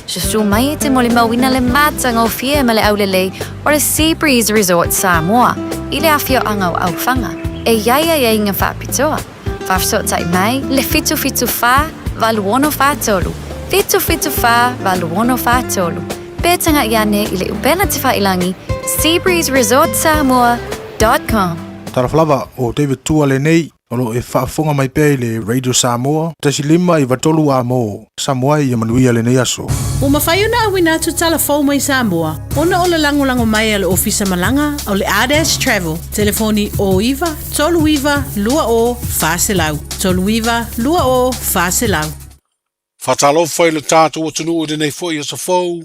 Susū mai e te molimauina le matagofie ma le aulelei o le Sea Breeze Resort Samoa i le afioaga o Aufaga e i ai aiaiga faapitoa. Faafesootai mai le 774 8643, 774 8643, pe taga'i ane i le upega tafailagi seabreezeresortsamoa.com. Talofa lava, o David Tua lenei, o lo o e faafofoga mai pea i le Radio Samoa, 1 5 93 amo, Samoa e, ia manuia lenei aso. Ua mafai ona auina atu tala fou mai Samoa, ona o le lagolago mai a le Ofisa Malaga o le Ardash Travel. Telefoni o 9 39 20 400. 39 20 400. Faatalofa i le tatou atunuu i lenei foi aso fou,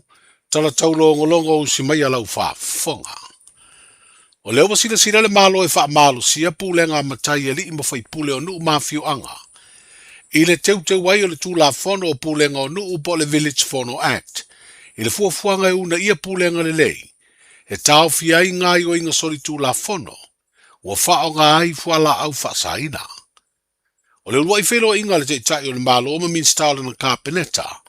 talatau logologo usi mai a lau faafofoga. O lea ua silasila le Malo e faamalosia pulega a matai alii ma faipule o nuu ma afioaga i le teuteu ai o le Tulafono o Pulega o Nuu po o le Village Fono Act i le fuafuaga e uunaia pulega lelei e taofia ai gaoioiga solitulafono ua faaaoga ai fualaau faasaina. O le uluai feiloaiga a le Taitai o le Malo ma Minisita o lana Kapeneta,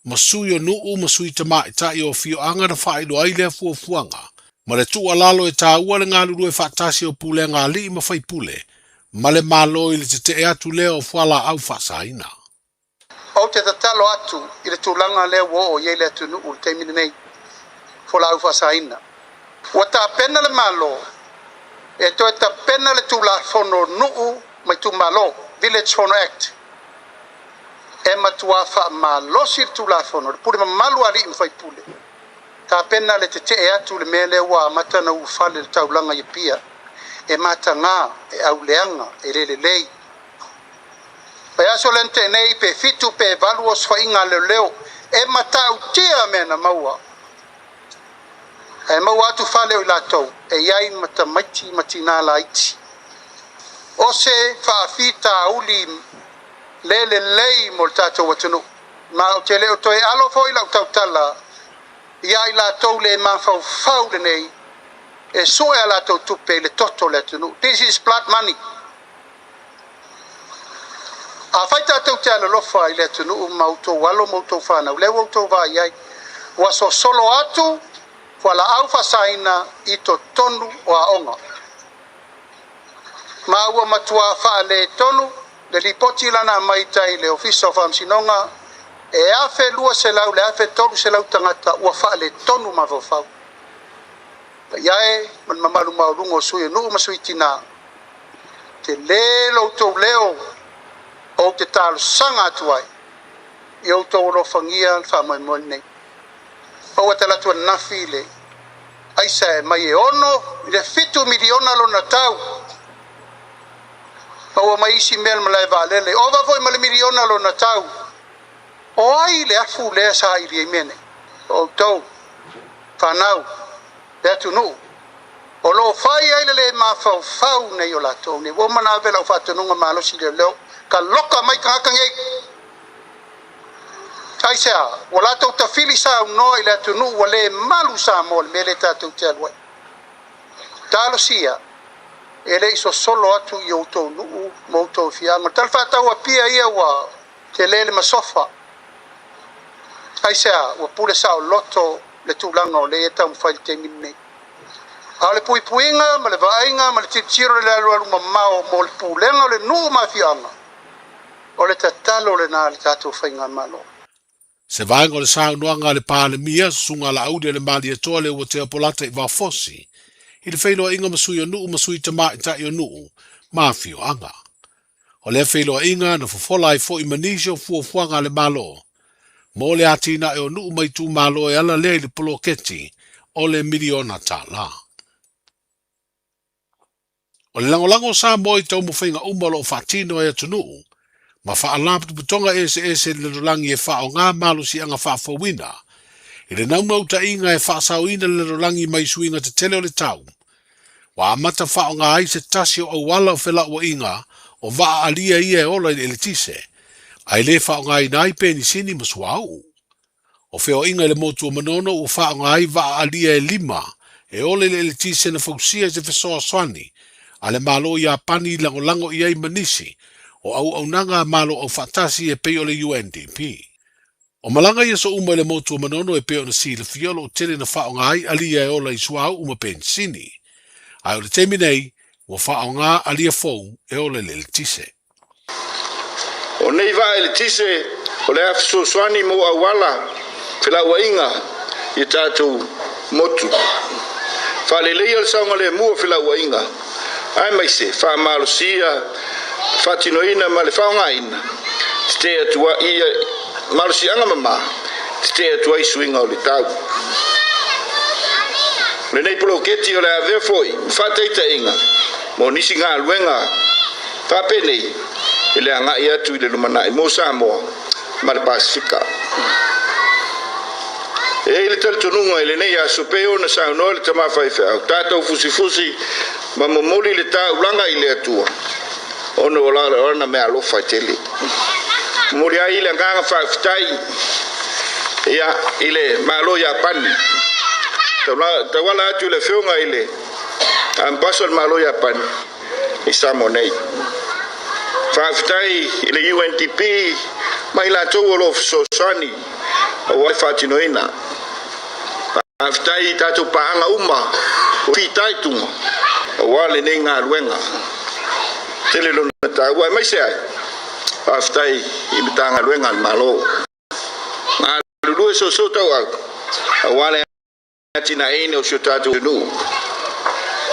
ma sui o nuu ma sui tamaitai o afioaga na faailoa ai lea fuafuaga, ma le tuualalo e taua le galulue faatasi o pulega alii ma faipule ma le Malo i le tetee atu lea o fualaau faasaina. Ou te tatalo atu i le tulaga lea ua oo i ai le atunuu i le taimi lenei, fualaau faasaina. Ua tapena le Malo e toe tapena le Tulafono Nuu ma Itumalo, Village Fono Act, e matuā faamalosi le Tulafono, le pule mamalu a alii ma faipule, tapena le tetee atu le mea lea ua amata ona ulufale i le taulaga i Apia, e mataga, e auleaga, e le lelei. Vaiaso lea na tea nei, pe 7 pe 8 osofaiga a leoleo, e matautia mea na maua. Ae maua atu fale o i latou e i ai ma tamaiti ma tinā laiti. O se faafitauli le lelei mo le tatou atunuu. Ma ou te le o toe alo foi lau tautala ia i latou le mafaufau lenei e sue a latou tupe i le toto o le atunuu. This is blood money. Afai tatou te alolofa i le atunuu ma outou alo ma outou fanau, lea ua outou vaai ai, ua sosolo atu fualaau faasaina i totonu o aoga. Ma ua matuā faaletonu le lipoti lana aumai tai le Ofisa o Faamasinoga E 1200 i le 1300 tagata ua faaletonu mafaufau. Paia e ma le mamalu maualuga o sui o nuu ma sui tinā, tele lo outou leo ou te talosaga atu ai i outou alofagia le faamoemoe lenei. Pau talaatu ananafi i le aisa e mai e 6 i le 7 miliona lona tau. Maua mai isi mea i le malae vaalele, ova foi ma le miliona lona tau. O ai le afu lea saili ai mea nei? O outou, fanau, le atunuu, o lo o fai ai le lē mafaufau nei o latou nei. Ua uma ona ave lau faatonuga malosi i leoleo, taloka mai tagata nei. Aisea? Ua latou tafili saunoa i le atunuu ua le malu Samoa i le mea lea tatou te alu ai. Talosia, e le i sosolo atu i outou nuu ma outou afioaga. O le Tala Faatatau Apia ia ua tele le masofa. Aisea? Ua pule saoloto le tulaga o lea e taumafai i le taimi lenei. A o le puipuiga ma le vaaiga ma le tilotilo i le alualu mamao mo le pulega o le nuu ma afioaga, o le tatalo lena a le tatou faigamalo. Se vaega o le saunoaga a le Palemia, Susuga Laauli a le Malietoa Leuatea Polata i Vafosi, i le feiloaiga ma sui o nuu ma sui tamaitai o nuu ma afioaga. O lea feiloaiga na fofola ai foi ma nisi o fuafuaga a le Malo mo le atinae o nuu ma itumalo e ala lea i le poloketi o le miliona tala. O le lagolago o Samoa i taumafaiga uma o lo o faatino e atunuu ma faalapotopotoga eseese i le lalolagi e faaaoga malosiaga faafouina i le naunautaiga e faasaoina le lalolagi mai suiga tetele o le tau, ua amata faaaoga ai se tasi o auala o felauaiga o vaa alia ia e ola i le eletise, ae le faaaogaina ai penisini ma suauu. O feoaiga i le motu o Manono ua faaaoga ai vaa alia e lima e ola i le eletise na fausia i se fesoasoani a le Malo o Iapani i lagolago i ai ma nisi o auaunaga a Malo Aufaatasi e pei o le UNDP. O malaga i aso uma i le motu o Manono e pei ona silafia o lo o tele na faaaoga ai alia e ola i suauu ma penisini. Ae o le taimi nei, ua faaaoga alia fou e ola i le eletise. O nei vaa eletise o le a fesoasoani mo auala felauaiga i tatou motu. Faaleleia le saogalemu o felauaiga aemaise faamalosia faatinoina ma le faaaogaina tetee atu ai malosiaga mama tetee atu ai suiga o le tau. O lenei poloketi o le a avea foi ma faataitaiga mo nisi galuega Faapenei i le agai atu i le lumanai mo Samoa ma le Pasefika. E i ai le talitonuga i lenei aso pei ona saunoa le tama faifeau, tatou fusifusi ma momoli le taulaga i le Atua ona o lana meaalofa e tele. Momoli ai le agaga faafetai ia i le Malo Iapani tauala atu i le Afioga i le Ambassador o le Malo Iapani i Samoa nei. Faafetai i le UNDP ma i latou o lo o fesoasoani aua le faatinoina. Faafetai i tatou paaga uma o fitaituga aua lenei galuega. Tele lona taua aemaise ai faafetai i Matagaluega a le Malo. Galulue soosoo tauau aua le atinaeina o si o tatou atunuu.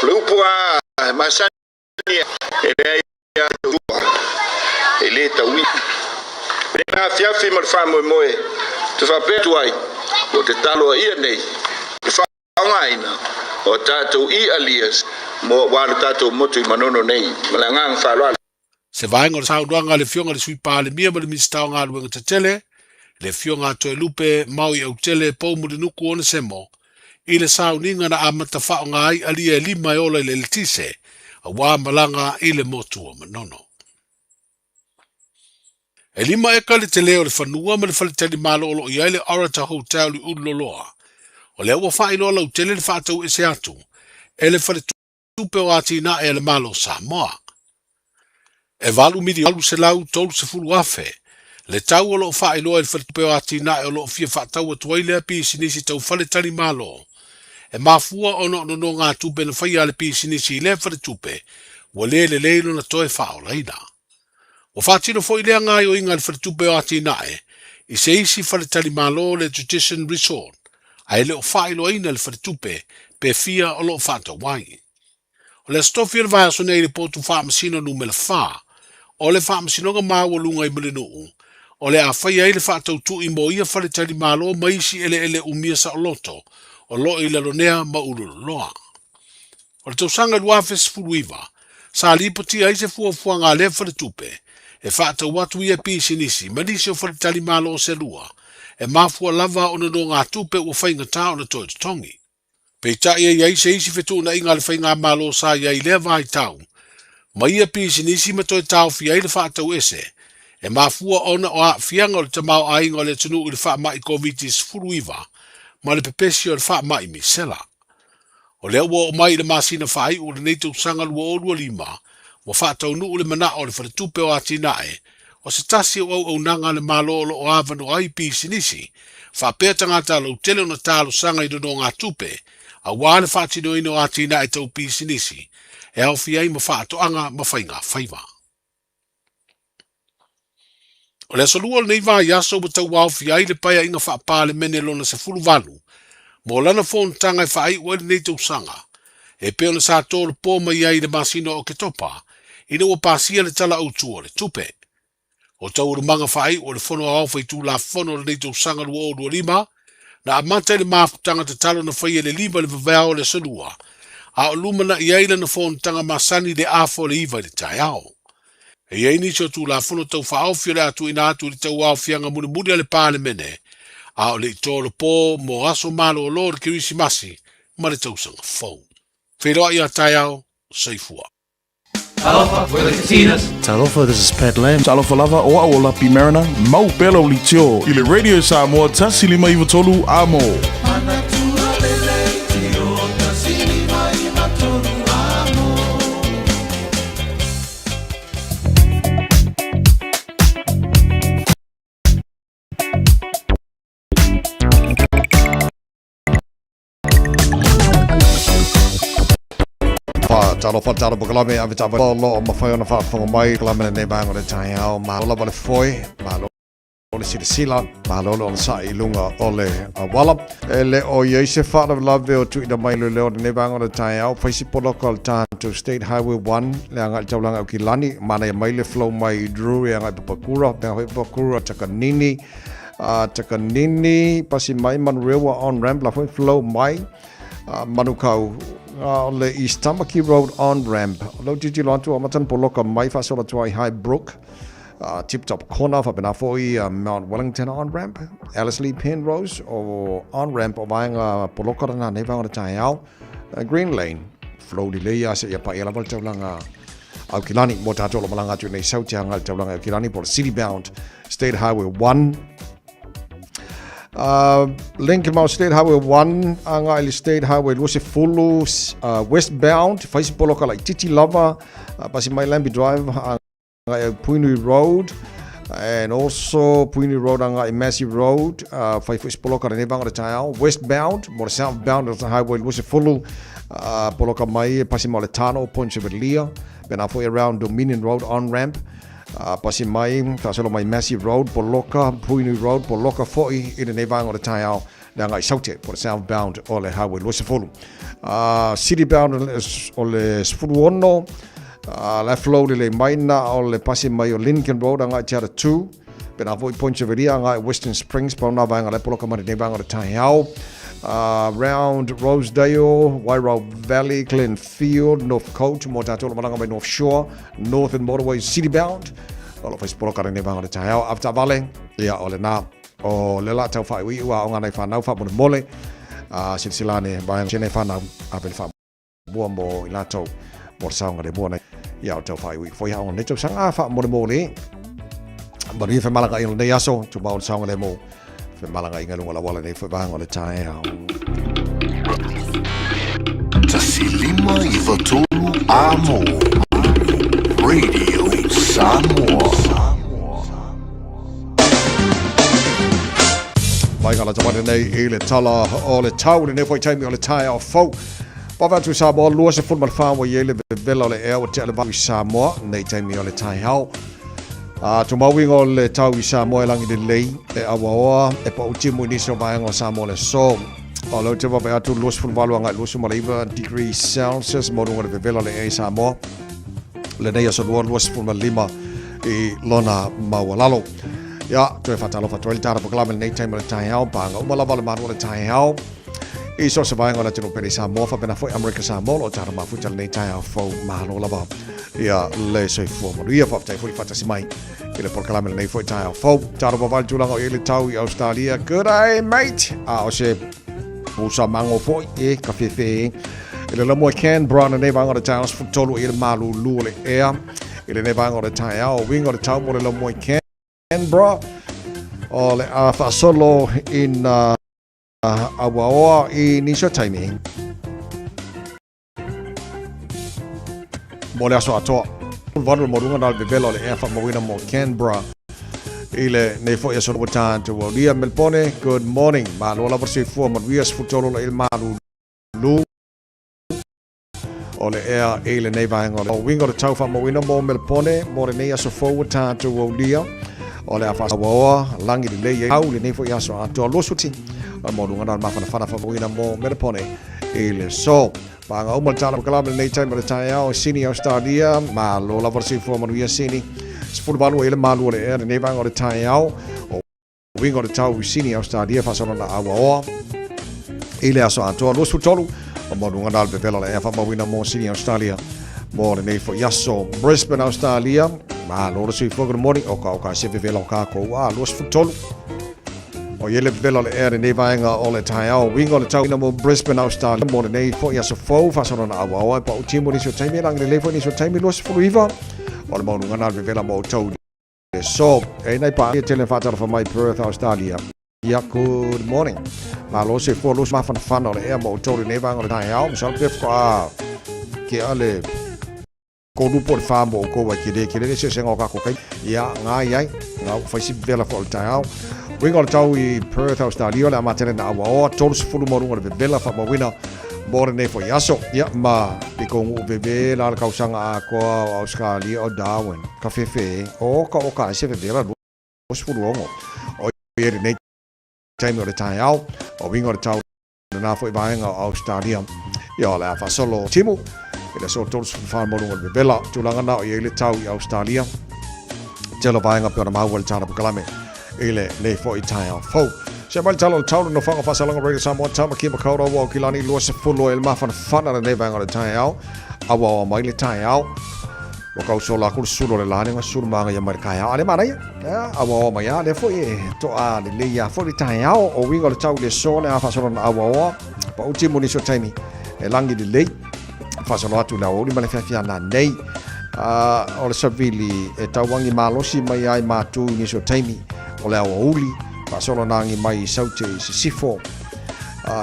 O le upu a e masani e leai a tua e le tauia. Le afiafi ma le faamoemoe te faapea atu ai o te talo a ia nei le faaaogaina o tatou e-alias mo aua lo tatou motu i Manono nei. Ma le agaga faaaloalo. Se vaega o le saunoaga a le Afioga i le Sui Palemia ma le Minisita o Galuega Tetele, le Afioga a Toelupe Maui Autele Poumulinuku Onesemo, i le sauniga na amata faaaoga ai alia e lima e ola i le eletise, aua malaga i le motu o Manono. E lima eka le tele o le fanua ma le faletalimalo o lo o i ai le Orator Hotel i Ululoloa. O lea ua faailoa lautele le faatauese atu e le faletupe tupe o atinae a le Malo o Samoa. E $8,830,000 le tau o lo o faailoa i le Faletupe o Atinae o lo o fia faatau atu ai lea pisinisi tau faletalimalo. E mafua ona o nonogatupe na faia a le pisinisi i lea faletupe ua le lelei lona toe faaolaina. Ua faatino foi lea gaoioiga a le Faletupe o Atinae i se isi faletalimalo o le Tradition Resort, ae le o faailoaina e le faletupe pe fia o lo o faatau ai. O le Aso Tofi o le vaiaso nei i le potu faamasino numera 4 o le Faamasinoga Maualuga i Mulinuu, o le a faia ai le faatautui mo ia faletalimalo ma isi eleele umia saoloto o lo o i Lalonea ma Ululoloa. O le tausaga 2019, sa lipotia ai se fuafuaga a lea faletupe e faatau atu ia pisinisi ma nisi o faletalimalo se lua, e mafua lava o nonogatupe ua faigata ona toe totogi. Peitai e i ai se isi fetuunaiga a le faigamalo sa i ai i lea vaitau ma ia pisinisi ma toe taofia ai le faatau ese e mafua ona o aafiaga o le tamaoaiga o le atunuu i le faamai Koviti-19 ma le pepesi o le faamai misela. O lea ua oo mai i le masina faaiu o lenei tausaga 2025, ua faataunuu le manao o le Faletupe o Atinae, o se tasi o auaunaga a le Malo o lo o avanoa ai pisinisi faapea tagata lautele ona talosaga i nonogatupe aua le faatinoina o atinae tau pisinisi e aofia ai ma faatoaga ma faigafaiva. O le aso Lua o lenei vaiaso ua tauaofia ai le Paeaiga Faa-Palemene lona 18 mo lana fonotaga e faaiu ai lenei tausaga, e pei ona sa tolopo mai ai i le masina o Oketopa ina ua pasia le Tala Autu o le Tupe. O taualumaga faaiu o le Fono Aoao Faitulafono o lenei tausaga 2025, na amata i le mafutaga tatalo na faia i le 5 i le vaveao o le aso Lua, a o lumanai ai lana fonotaga masani i le afa o le 9 i le taeao. E i ai nisi o Tulafono Tau Faaofi o le a tuuina atu i le tauaofiaga mulimuli a le Palemene, a o le i tolopo mo aso malolo o le Kerisimasi ma le Tausaga Fou. Feiloai a taeao, soifua. Talofa, we're the Katinas. Talofa, this is Pat Lam. Talofa lava, o au o Lapi Mariner, mau pea lau litio i le Radio Samoa 153 Amo. Talofa talo pokalame ave tava lo o mawhai ona whaafonga mai kalame nei vaega o le taeao malo lava le foe malo le silasila malo le onosai i luga o le auala e le o iai se faalavelave o tuuina mai le leo lenei vaega o le taeao fai se poloka o le tatou State Highway 1 le agai i le taulaga Aukilani manaia mai le flow mai i Drury agai i Papakura pea foi Papakura Takanini Takanini pasi mai Manurewa on ramp la foi flow mai Manukau o le East Tamaki Road on ramp o lou tilotilo atu amata ona poloka mai faasola atu ai Highbrook Tip Top Corner faapena foi Mount Wellington on ramp Ellerslie Penrose o on ramp o vaega poloka lena nei vaega o le taeao Green Lane flow lelei a seia paia lava le taulaga Aukilani mo tātou o lo malanga atu nei sau te hanga le taulaga Aukilani po le City Bound State Highway 1 Lincoln Mount State Highway 1 anga i le State Highway 20 westbound fai se poloka laititi lava pasi mai Lambie Drive anga i Puinui Road and also Puinui Road anga i Massey Road fai foi se poloka lenei vaega o le taeao westbound mo le southbound o le Highway 20 poloka mai pasi mai o le Tano Point Chevalier pena foi around Dominion Road on ramp Pasi mai, faasolo mai Massey Road, poloka, Puinui Road, poloka foi i lenei vaega o le taeao le agai Saute, po le southbound o le Highway 20. City bound o le 16, la flow lelei mai na o le pasi mai o Lincoln Road agai Te Ara 2, pena foi Point Cheveria agai Western Springs, pau nā vaega la poloka mai lenei vaega o le taeao. Round Rosedale, Wairau Valley, Glenfield, North Coast, mo tātou o malaga mai North Shore, Northern Motorway City Bound. O lo whai poloka lenei vaega o le taeao. Avetaavale, ia o lena. O le la tau whaaiuiu a o ngā nei whanau wha mole mole. Silasila ane vaega tēnei whanau a pele wha mua mo i lātou mo le saonga le mua nei. Ia o tau whaaiuiu foi ha o nei tausaga a wha mole mole. Manuia whamalanga i lenei aso, tu mao le saonga le mo. Whamalanga i ngalunga la wala nei whaivanga o le taeao. 153 Amo Radio Samoa. Mai ka lata mai nei i le tala o le tau, lenei foi taimi o le taeao fou. Vave atu i Samoa, 24 ua i ai le vevela o le ea ua tea le valu i Samoa, nei taimi o le taeao. A tumauiga o le tau i Samoa e lagi lelei, e auaoa, e pau timu i nisi o vaega o Samoa le aso. O lea ou te vaavaai atu 28 agai 29 degrees Celsius mo luga o le vevela o le ea i Samoa lenei aso lua 25 i lona maualalo. Ia, toe faatalofa atu ai le tala polokalame lenei taimi o le taeao, paga uma lava o le malu o le taeao. I so o se vaega o le atunuu pele i Samoa, faapena foi Amerika Samoa, o lo o tala mafuta lenei taeao fou, malo lava ia le soifua manuia. Faafetai foi le faatasi mai i le polokalame lenei foi taeao fou. Talo vavai le tulaga o i ai le tau i Australia. Good day, mate! A o se pusa mango foi e ka fefe e. I le lamoa Canberra lenei vaega o le taeao, 13 i le malulu o le ea. I lenei vaega o le taeao, uiga o le tau mo le lamoa Canberra. O le a faasolo ina auaoa i nisi o taimi. Mo le aso atoa. Valu le maualuga na o le vevela o le ea faamauina mo Canberra i le nei foi aso ua tatou aulia. Melbourne, good morning. Malo lava le soifua manuia, 13 la i le malulu o le ea i lenei vaega o le uiga o le tau faamauina mo Melbourne mo lenei aso fou ua tatou aulia. O le a faasauaoa lagi lelei ai au lenei foi aso atoa 20 o le maualuga na o le mafanafana faamauina mo Melbourne i le aso. Paga uma le tala polokalame lenei taimi o le taeao i Sydney, Australia. Malo lava le soifua manuia Sydney. 18 ai le malu o le ea lenei vaega o le taeao. O uiga o le tau i Sydney, Australia, faasolo na auaoa i le aso atoa 23 o maualuga na o le vevela o le ea faamauina mo Sydney, Australia mo lenei foi aso. Brisbane, Australia, malo le soifua, good morning. O ka o ka se vevela o kākou a 23. O ia le vevela o le ea lenei vaega o le taeao. Uiga o le tau mo Brisbane, Australia mo lenei foi aso fou, faasolo na auaoa e pau timu nisi o taimi e lagi lelei foi nisi o taimi 29 o le maualuga na o le vevela mo outou le aso. E nai pa e tele whaatalofa mai Perth, Australia. Ia, good morning. Malo soifua lusu mafanafana o le ea mo outou lenei vaega o le taeao. Masalo pe faatoa ke a le kolu po o le wha mo outou ai ke le ke le le sesenga o kako kai. Ia, ngā i ai, ngā ua whaisi vela fo o le taeao. Uiga o le tau i Perth, Australia, o le a matele na aua oa, 30 mo runga o le vevela whamauina mo lenei foi aso. Ia, ma i ko nguu vevela le kausaga atoa o Australia o Darwin. Ka fefe, o ka o ka ese vevela 26. O ia lenei taimi o le taeao, o uiga o le tau lena foi vaega o Australia. Ia, o le a faasolo timu i le aso 34 mo luga o le vevela. Tulaga na o i ai le tau i Australia. Tele o vaega pe ona maua le tala polokalame i lenei foi taeao fou. Se mai le tala o le tau le nofoaga faasalaga Radio Samoa Tamaki Makaurau o Aukilani 20 e le mafanafana lenei vaega o le taeao. Auaoa mai le taeao. Ua kau sola aku le sulu o le lā lea sulu maga ia mai le taeao. A le manaia. Auaoa mai a lea foi e toa lelei a foi le taeao. O uiga o le tau i le aso le a faasolo na auaoa. Pau timu nisi o taimi e lagi lelei. Faasolo atu le aoauli ma le afiafi a nanei. O le savili e tauagi malosi mai ai matou i nisi o taimi o le aoauli. Faasolo na agi mai i Saute i Sisifo.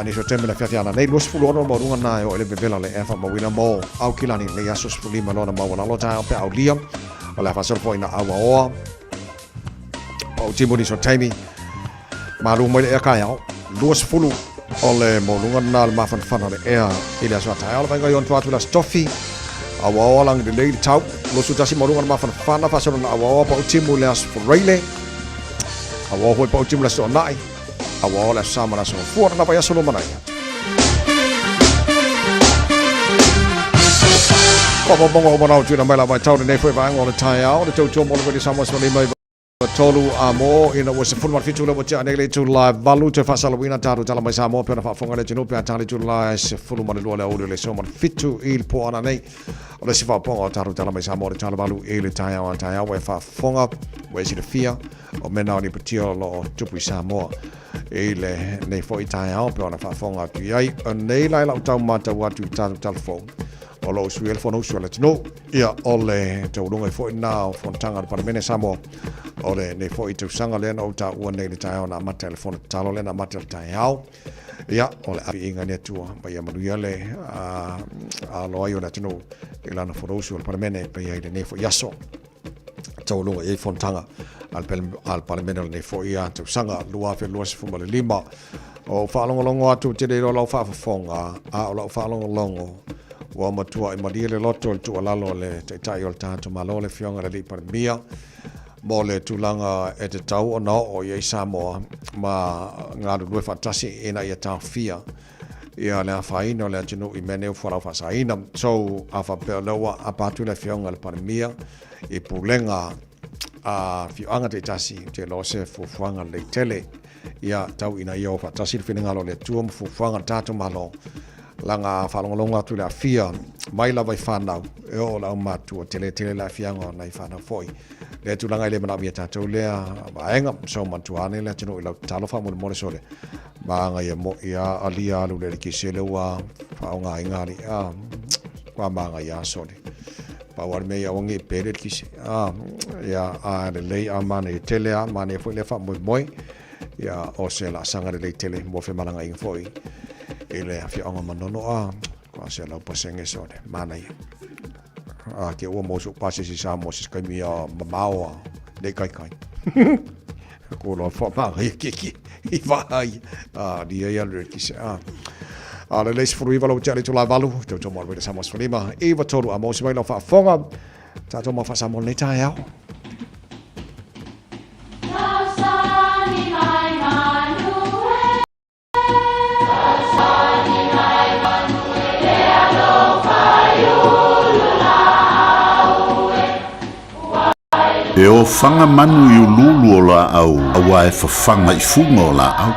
Nisi o taimi o le afiafi a nanei. 26 maualuga na e oo i le vevela le ea faamauina mo Aukilani lenei aso 15 lona maualalo taeao pe aulia. O le a faasolo foi na auaoa. Pau timu nisi o taimi. Malu mai le ea taeao. 20 o le maualuga lena o le mafanafana o le ea i le aso a taeao. Le vaega i ona tua atu i le Aso Tofi. Auaoa lagi lelei le tau. 21 maualuga o le mafanafana faasolo na auaoa pau timu i le Aso Faraile. Auaoa foi pau timu i le Aso Toonai. Auaoa le Aso Sa ma le Aso Gafua. Lena vaiaso lumanai atu. Faamaumauga uma na o tuuina mai la vaitau lenei foi vaega o le taeao. Le tautua mo le Radio Samoa 15 tolu a mo ina ua 17 le ua tea nei le itula e 8 toe faasalauina tatou tala mai Samoa pe ona faafofoga le atunuu pe a ta le itula e 12 le aoauli o le 17 i le po ana nei. O le isi faaopooga o tatou tala mai Samoa o le tala valu i le taeao a taeao ua e faafofoga ua e silafia o mea na o lipotia o lo o tupu i Samoa i lenei foi taeao pe ona faafofoga atu i ai. O nei la e lau tau matau atu i tatou tala fou o lo o usuia le Fonousu a le atunuu. Ia, o le taualuga ai foi lena o fonotaga a le Palemene Samoa o lenei foi tausaga lea na ou taua nei i le taeao na amata i le fono tatalo lea na amata i le taeao. Ia, o le viiga i le Atua ma ia manuia le alo ai o le atunuu i lana Fonousu a le Palemene e pei ai lenei foi aso. Taualuga i ai fonotaga a le Palemene o lenei foi tausaga 2025. O ou faalogologo atu ou te le iloa lau faafofoga, a o lau faalogologo ua matuai malie le loto i le tuualalo a le Taitai o le tatou Malo, le Afioga i le Alii Palemia. mo le tulaga e tatau ona oo i ai Samoa ma galulue faatasi ina ia taofia ia le afaina o le atunuu i mea nei o fualaau faasaina. So, a faapea o lea ua apa atu le Afioga i le Palemia i pulega a afioaga taitasi, ou te iloa o se fuafuaga lelei tele ia tau ina ia o faatasi le finagalo o le Atua ma fuafuaga a le tatou Malo. Laga a faalogologo atu i le aafia mai lava i fanau e oo i le aumatua, tele tele le aafiaga o nai fanau foi. Lea tulaga e le manaomia e tatou lea vaega. So manatua ane le atunuu i lau tatalo faamolemole sole maga ia mo ia alia alu le eletise le ua faaaogaina ali a ua maga ia sole. Pau lava le mea ia aua ne i pe le eletise. A ia a lelei a manaia tele a manaia foi lea faamoemoe. Ia o se laasaga lelei tele mo femalagaaiga foi i le afioaga o Manono a ko se lau pasenge sole manaia. A ke ua mo su pasese sa mo se kaimi a mamao a le kai kai. Ko loa fa ma ia ke ke i va ai a lia ia le ki se a. A le leis furu iwa lau te ale tula valu, tau tau malu sa mo sfalima, iwa tolu a mo se mai lau faafofoga, tātou mau faasamoa lenei taeao. E ofaga manu i uluulu o laau aua e fafaga i fuga o laau,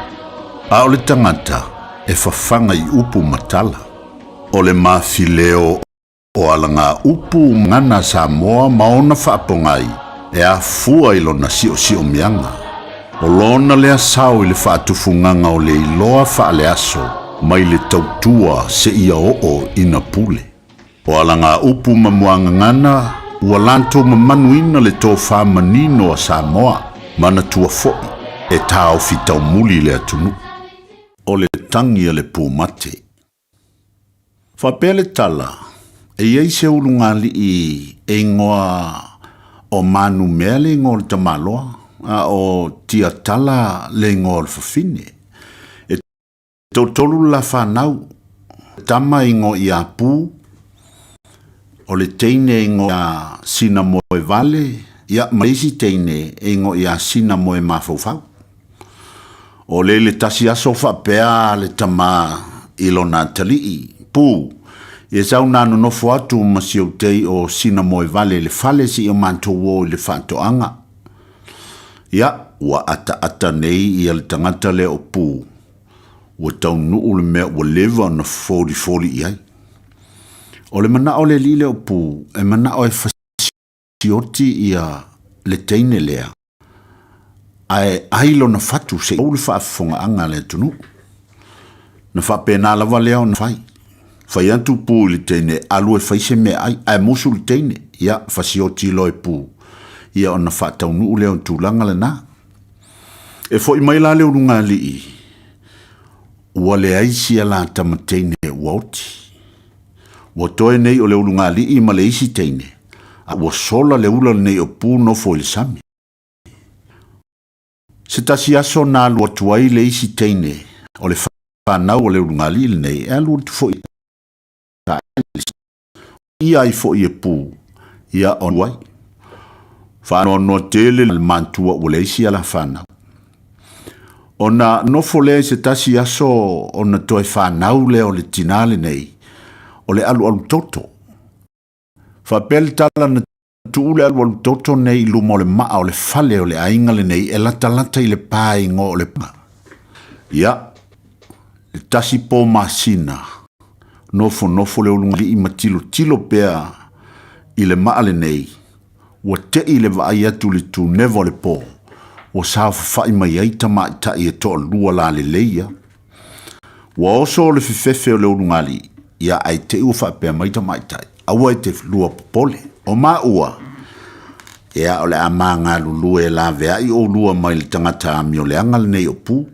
a o le tagata e fafaga i upu ma tala. O le mafileo o alagaupu gana Samoa ma ona faapogai e afua i lona siosiomiaga. O lona lea sao i le faatufugaga o le iloa faaleaso mai le tautua seia oo ina pule. O alagaupu ma muagagana ua latou mamanuina le tofa manino a Samoa, manatua foi e taofi taumuli le atunuu. O le tagi a le pumate. Faapea le tala, e i ai se ulugalii e igoa o Manumea le igoa o le tamaloa, a o Tiatala le igoa o le fafine. E toatolu le la fanau, tama e igoa ia Pu, o le teine e igoa ia Sinamoevale, ia ma le isi teine e igoa ia Sinamoemafaufau. O le le tasi aso faapea le tama i lona atalii, Pu, ia sau na nonofo atu ma si ou tei o Sinamoevale i le fale seia o matou o i le faatoaga. Ia, ua ataata nei ia le tagata lea o Pu, ua taunuu le mea ua leva ona folifoli i ai. O le manao o le alii lea o Pu, e manao e fasioti ia le teine lea, ae ai lona fatu se i ou le faafofogaaga a le atunuu. Na faapena lava lea ona fai. Fai atu Pu i le teine, alu e fai se meaai, ae musu le teine, ia, fasioti loa e Pu, ia ona faataunuu lea o le tulaga lena. E foi mai la le ulugalii, ua leai sia la tama teine ua oti. Ua toe nei o le ulugalii ma le isi teine, a ua sola le ula lenei o Pu nofo i le sami. Se tasi aso na alu atu ai le isi teine o le fanau a le ulugalii lenei e alu atu foi ia ai foi e Pu ia o ai. Faanoanoa tele le matua ua leai sia la fanau. Ona nofo lea i se tasi aso ona toe fanau lea o le tinā lenei, o le alualu toto. Faapea le tala na tuu le alualu toto nei i luma o le maa o le fale o le aiga lenei e latalata i le pa igoa o le pa. Ia, le tasi po masina, nofonofo le ulugalii ma tilotilo pea i le maa lenei, Ua te'i le vaai atu i le tuneva o le pō, ua saofafai mai ai tamaitai e toalua lalelei ia. Ua oso le fefefe o le ulugalii, ia ae te'i ua faapea mai tamaitai, Aua e te lua popole, o maua, ia o le a ma galulue e laveai oulua mai le tagata amioleaga lenei o Pu.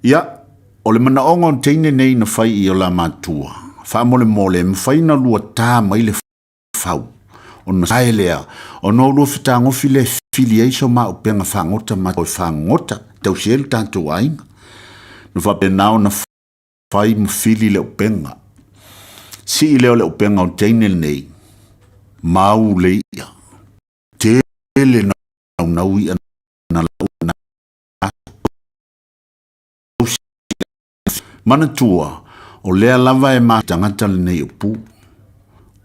Ia, o le manaoga o le teine nei na fai i o la matua, faamolemole e mafai na lua ta mai le fau. Ona sae lea, ona o lua fetagofi lea e fili ai so maupega fagota ma toe fagota tausi ai lo tatou aiga. Na faapena ona fai ma fili le upega. Sii lea o le upega o teine lenei, mau le ia. Tele na. naunau i'a na lau na Manatua, o lea lava e ma tagata lenei o pu,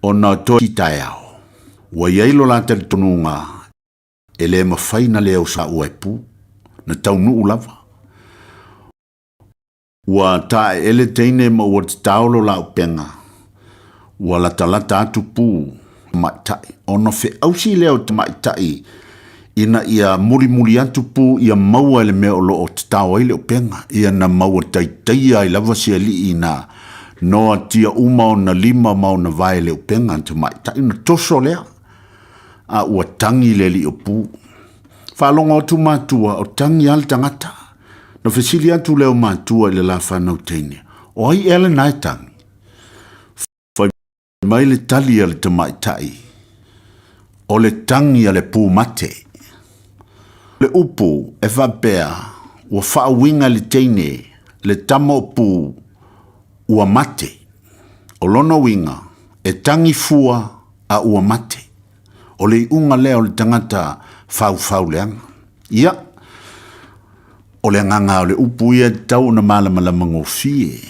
ona toe taeao, ua i ai lo la talitonuga e le mafai na leo sa ua e pu, na taunuu lava. Ua taeele teine ma ua tatao lo la upega, ua latalata atu pu tamaitai, ona feausi lea o tamaitai ina ia mulimuli atu pu ia maua e le mea o lo o tatao ai le upega, ia na maua taitaia ai lava se alii na noatia uma ona lima ma ona vae le upega tamaitai, ona toso lea, a ua tagi le alii o pu. Faalogo atu matua, o tagi lava le tagata. Na fesili atu lea o matua i le la fanau teine, o ai ea lena e tagi? Fai mai le tali a le tamaitai, o le tagi a le pū mate. Le upu e faapea, ua faauiga le teine, le tama o pū, ua mate. O lona uiga, e tagi fua a ua mate. O le iuga lea o le tagata faufau leaga. Ia, o le agaga o le upu ia e tatau ona malamalama gofie,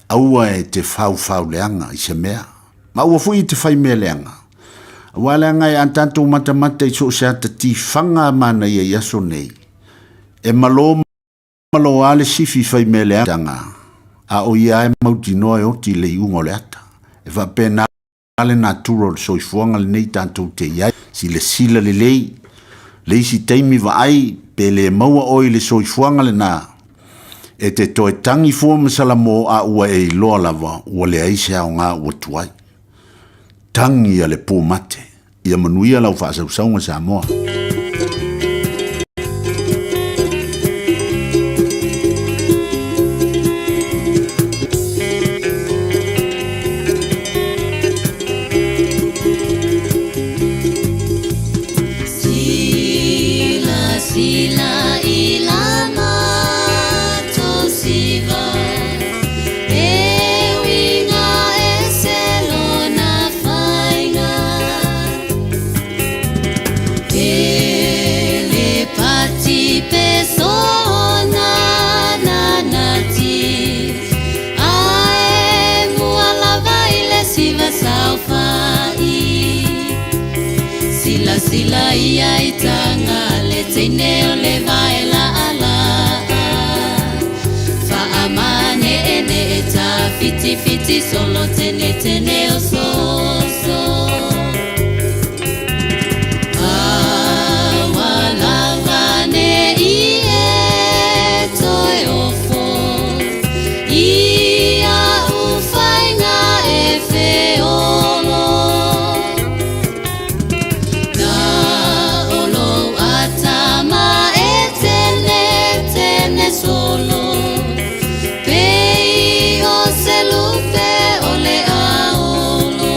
aua e te faufau leaga i se mea, ma aua foi e te fai mea leaga. Aua leaga e a tatou matamata i so o se ata tifaga a manaia i aso nei, e malo malo lava le sifi fai mea leaga, a o ia lava e mautinoa e oti i le iuga o le ata. E faapena le natura o le soifuaga lenei tatou te i ai. Silasila lelei, le isi taimi vaai pe le maua oe i le soifuaga lena, e te toe tagi fua ma salamo a ua e iloa lava ua leai se aoga ua tuai. Tagi a le pū mate. Ia manuia lau faasausauga Samoa. Sila sila ila mato siva E uiga ese lona faiga E le pati pe sona nanati Ae mua lava i le siva saofai Silasila ia i taga le teine o le vae laalaa Faamaneenee tafitifiti solo tenetene o soso Aua lava ne i e toe ofo I a'u faiga e feolo Na o lou atama e tenetene solo Pei o se lupe o le aolo.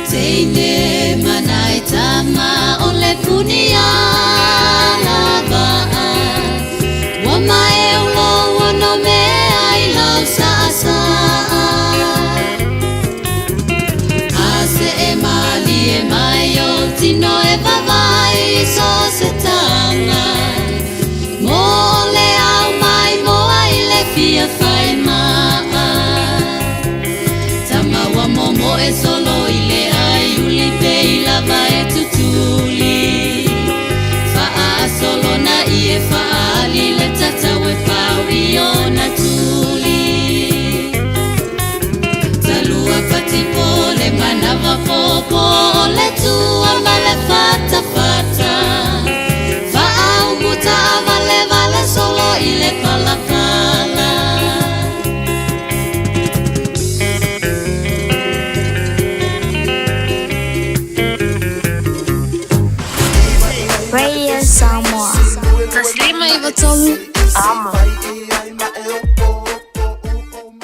Teine manai tama o le puni a lava Ua maeu lou ono mea i lau saasaa A se e malie mai o tino e vavai so se tanga Mo le au mai moa i le fia fai maa Tama ua momoe solo i le ai uli pe i lava e tutuli Faaasolo na i e faali le tatau e pau i ona tuli Talua patipo le manawa popo o le tua ma le fatafata Faaumuta valevale solo i le palapala. Radio Samoa. 153 Amo.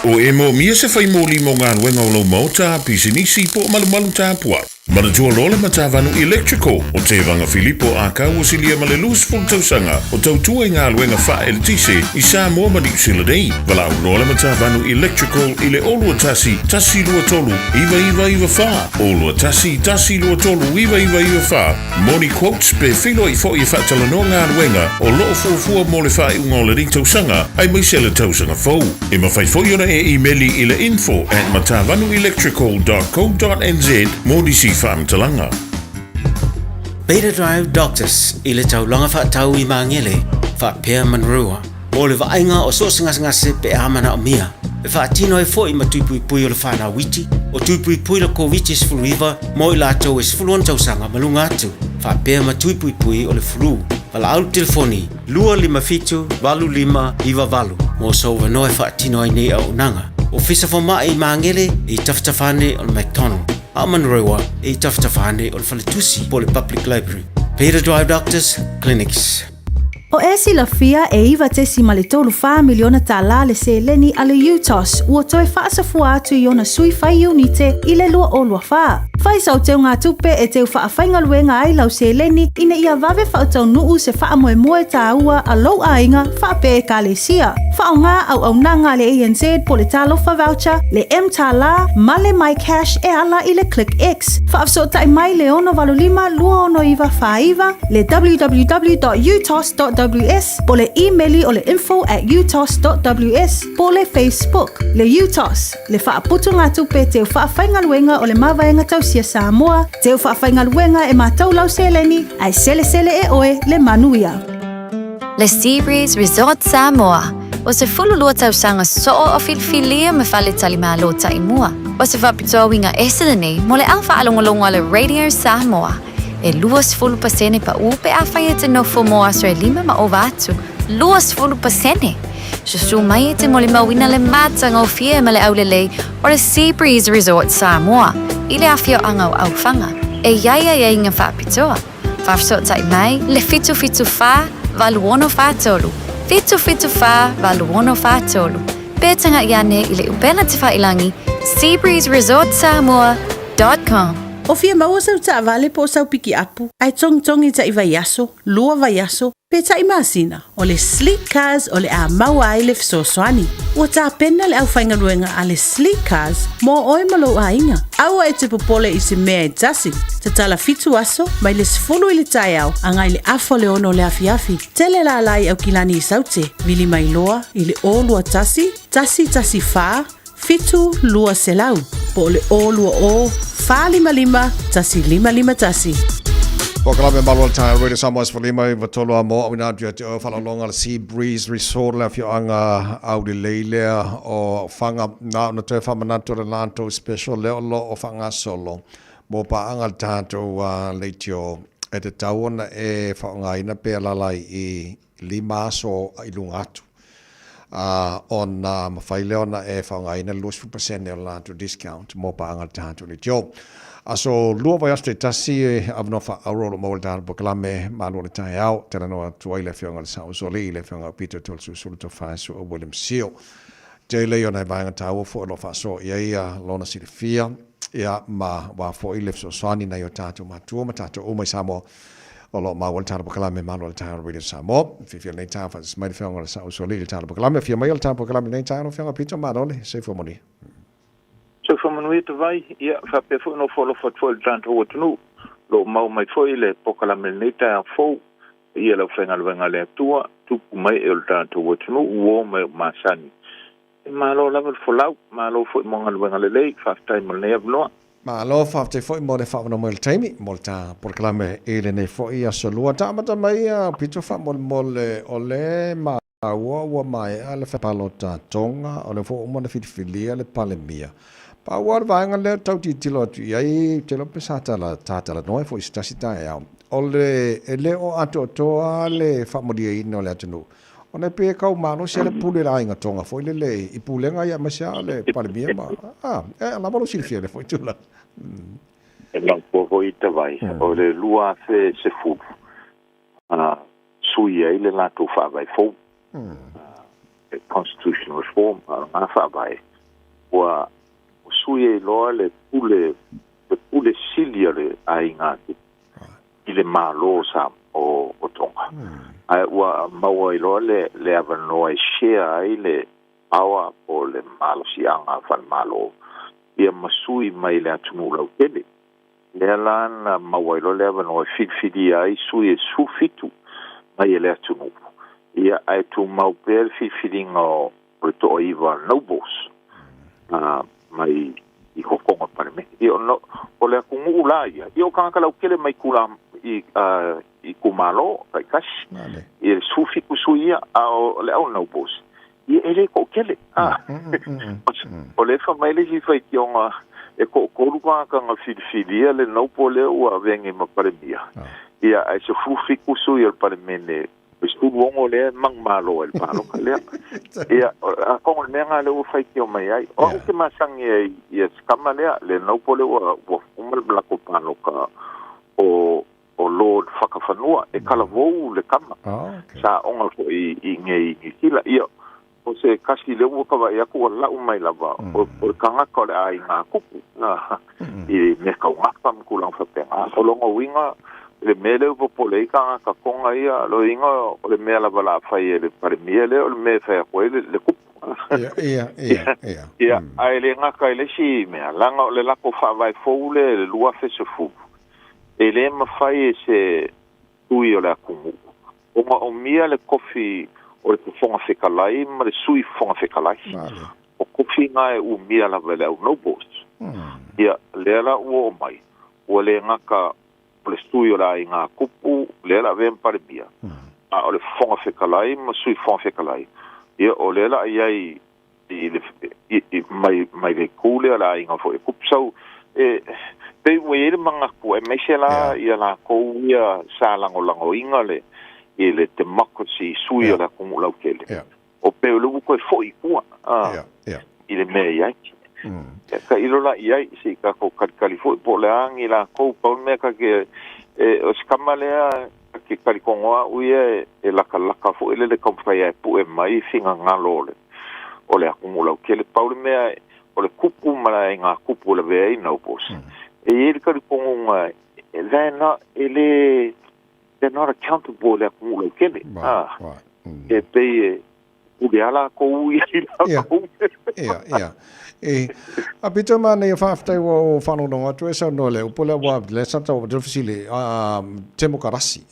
O e moomia se whai mōli mō ngā ruenga o lau maota, pisinisi, po malumalu tāpua. Manatua loa le Matavanu Electrical o Tevaga Filipo Akau ua silia ma le 20 tausaga o tautua i galuega faaeletise i Samoa ma Niu Sila nei. Valaau loa le Matavanu Electrical i le 021 123 9994, 021 123 9994 mo ni quotes pe feiloai foi e faatalanoa galuega o lo o fuafua mo le faaiuga o lenei tausaga aemaise le tausaga fou. E mafai foi ona e imeli i le info at matavanuelectrical dot co dot nz mo nisi faamatalaga. Beta Drive Doctors i le taulaga faatau i Magele faapea Manurewa mo le vaaiga o so o se gasegase pe a manaomia. E faatino ai foi ma tui puipui o le fanau iti, o tui puipui le Koviti-19 mo i latou e 16 tausaga ma luga atu, faapea ma tui puipui o le flu. Valaau le telefoni 257 8598 mo sou avanoa e faatino ai nei auaunaga. Ofisa Fomai i Magele e i tafatafa ane o le McDonald, a o Manurewa e i tafatafa ane o le Faletusi po o le Public Library. Peter Drive Doctors Clinics. O e silafia e $9.34 miliona tālā le seleni a le UTOS ua toe faasafua atu i ona sui fai iunite i le 2024. Fai sau teugatupe e teu faafaigaluega ai lau seleni ina ia vave faataunuu se faamoemoe tāua a lou aiga faapea ekalesia. Faaaoga auaunaga a le ANZ po le Talofa Voucher, le mTālā ma le MyCash e ala i le ClickX. Faafesootai mai le 685 269 49, le www.utos.ws po le imeli o le info at utos.ws po le Facebook. Le UTOS, le faaputugatupe teu faafaigaluega o le Mavaega Tausia Samoa, teu faafaigaluega e matou lau seleni, ae selesele e oe le manuia. Le Seabreeze Resort Samoa, o se 12 tausaga soo o filifilia ma faletalimalo taimua. O se faapitoa uiga ese lenei mo le au faalogologo a le Radio Samoa. E 20% paʻu pe afai e te nofo mo aso e lima ma ova atu. 20%! Susū mai e te molimauina le matagofie ma le aulelei o le Seabreeze Resort Samoa i le afioaga o Aufaga. E i ai aiaiga faapitoa. Faafesootai mai le 774 8643, 774 8643, pe tagaʻi ane i le upega tafailagi seabreezeresortsamoa.com. O fia maua sau taavale po o sau pikiapu, ae togitogi taʻi vaiaso, lua vaiaso, pe taʻi masina, o le Sleek Cars o le a maua ai le fesoasoani. Ua tapena le aufaigaluega a le Sleek Cars mo oe ma lou aiga. Aua e te popole i se mea e tasi. Tatala fitu aso, mai le 10 i le taeao agai le afa o le 6 o le afiafi. Tele lala i Aukilani i Saute, vili mai loa i le 021 114 7200 po o le 020 455 1551. Polokalame Malu o le Taeao Radio Samoa 15 i vatolu a mo auina atu ia te oe faalologa le Sea Breeze Resort le afioaga aulelei lea o Faga na ona toe faamanatu le latou special lea o lo o faagasolo mo paaga le tatou leitio e tatau ona e faaaogaina pe alaala i 5 aso i luga atu ona mafai lea ona e faaaogaina le 20% o le latou discount mo paaga le tatou leitio. Aso 2 vaiaso taitasi e avanoa faaauuro o lo o maua i le tatou polokalame Malu o le Taeao, talanoa atu ai le Afioga i le Sao Usoalii i le Afioga Peter Tolesulusulu Tofaesu o William Seal. Tele ia nai vaega taua foi o lo o faasoa i ai lona silafia ia ma ua foi le fesoasoani nai o tatou matua ma tatou uma i Samoa o lo o maua le tatou polokalame Malu o le Taeao Radio Samoa. Fiafia lenei taeao faatasi mai le Afioga i le Sao Usoalii i le tatou polokalame. Afio mai o le tatou polokalame lenei taeao lau Afioga Peter malo le soifua manuia. Soifua manuia Tavai, ia faapea foi ona ofo alofa atu foi i le tatou atunuu. O lo o mau mai foi le polokalame i lenei taeao fou. Paia i le aufaigaluega a le Atua, tupu mai e o le tatou atunuu, uo ma e o masani. E malo lava le folau, malo foi mo galuega lelei, faafetai mo lenei avanoa. Malo, faafetai foi mo le faaavanoa mai o le taimi mo le ta polokalame i lenei foi aso lua. Taamata mai a pito faamolemole o le maua ua maea le palota Tonga, o lea foi ua uma ona filifilia le Palemia. Pau lava le vaega lea tau tilotilo atu i ai, ou te iloa pe sa talanoa ai foi i se tasi taeao, o le e le o atoatoa le faamalieina o le atunuu, ona e pei e tau malosi lava le pule a le aiga Tonga foi lele i pulega ia aemaise lava le Palemia ma, a, e lava lou silafia i lea foi tulaga. E manatua foi i Tavai, o le 2010, sui ai le latou faavae fou, le Constitution Reform, a o lena faavae, ua sui ai loa le pule, le pule sili. filifili a le aiga i le Malo sa o Tonga. Ae ua maua ai loa le avanoa e share ai le power po o le malosiaga falemalo ia ma sui mai le atunuu lautele. Lea la na maua ai loa le avanoa e filifilia ai sui e 17 mai e le atunuu. Ia ae tumau pea le filifiliga o le 9 nobles mai i kokonga palemene. Ia o le atunuu la ia, ia o tagata lautele mai kula i kumalo taitasi. Ia le 17 sui ia, a o le au nobles. Ia e le toatele. O le fai mai le isi faitioga e toatolu tagata na filifilia le noble lea ua avega ma Palemia. Ia ae 17 sui o le palemene, 16 lea manumalo ai le palota lea. Ia, atonu o le mea lena lea ua faitio mai ai. O au te masani ai ia se kama lea, le noble lea ua uma le latou palota o Lord Fakafanua, e kalavou le kama. Sa oga foi i nei i Niu Sila. Ia, o se kasi lea ua kavaai atu ua lau mai lava, o le tagata o le aiga kupu i mea taugafa ma tulaga faapena. O lona uiga le mea lea ua popole ai tagata Tonga ia, o lona uiga o le mea lava la fai e le Palemia lea, o le mea e fai atu ai le kupu. Ia, ia. Ia, ae le gata i le isi mea, leaga o le latou faavae fou lea i le 2010, e lē mafai e se sui o le atunuu ona omia le kofi o le fofoga fetalai ma le sui fofoga fetalai. O kofi na e umia lava e le au nobles. Ia, lea la ua oo mai, ua le gata o le sui o le aiga kupu, lea la avea ma Palemia, a o le fofoga fetalai ma sui fofoga fetalai. Ia, o lea la i ai mai le itu lea o le aiga foi e kupu. So, e pei ua i ai le manatu, e maise la ia lakou ia sa lagolagoina le i le democracy sui o le atunuu lautele. O pe o le ua toe foi i tua i le mea i ai. Ia ka ilo la i ai, se i tatou kalikali foi po o le a ni lakou, pau le mea ka ke, o se kama lea ke talitogo au ia e lakalaka foi le taumafai ai e pue mai finagalo o le atunuu lautele. Pau le mea o le kupu ma le aiga kupu o le avea ai nobles. E i ai le talitonuga, they're not, e le, they're not accountable le atunuu lautele. E pei e pule a lakou ia i lakou. Ia, ia. E, a pito ma nei whaaftai wa o whanononga atu e sau noa le upo lea wa le santa o te fisili temokarasi.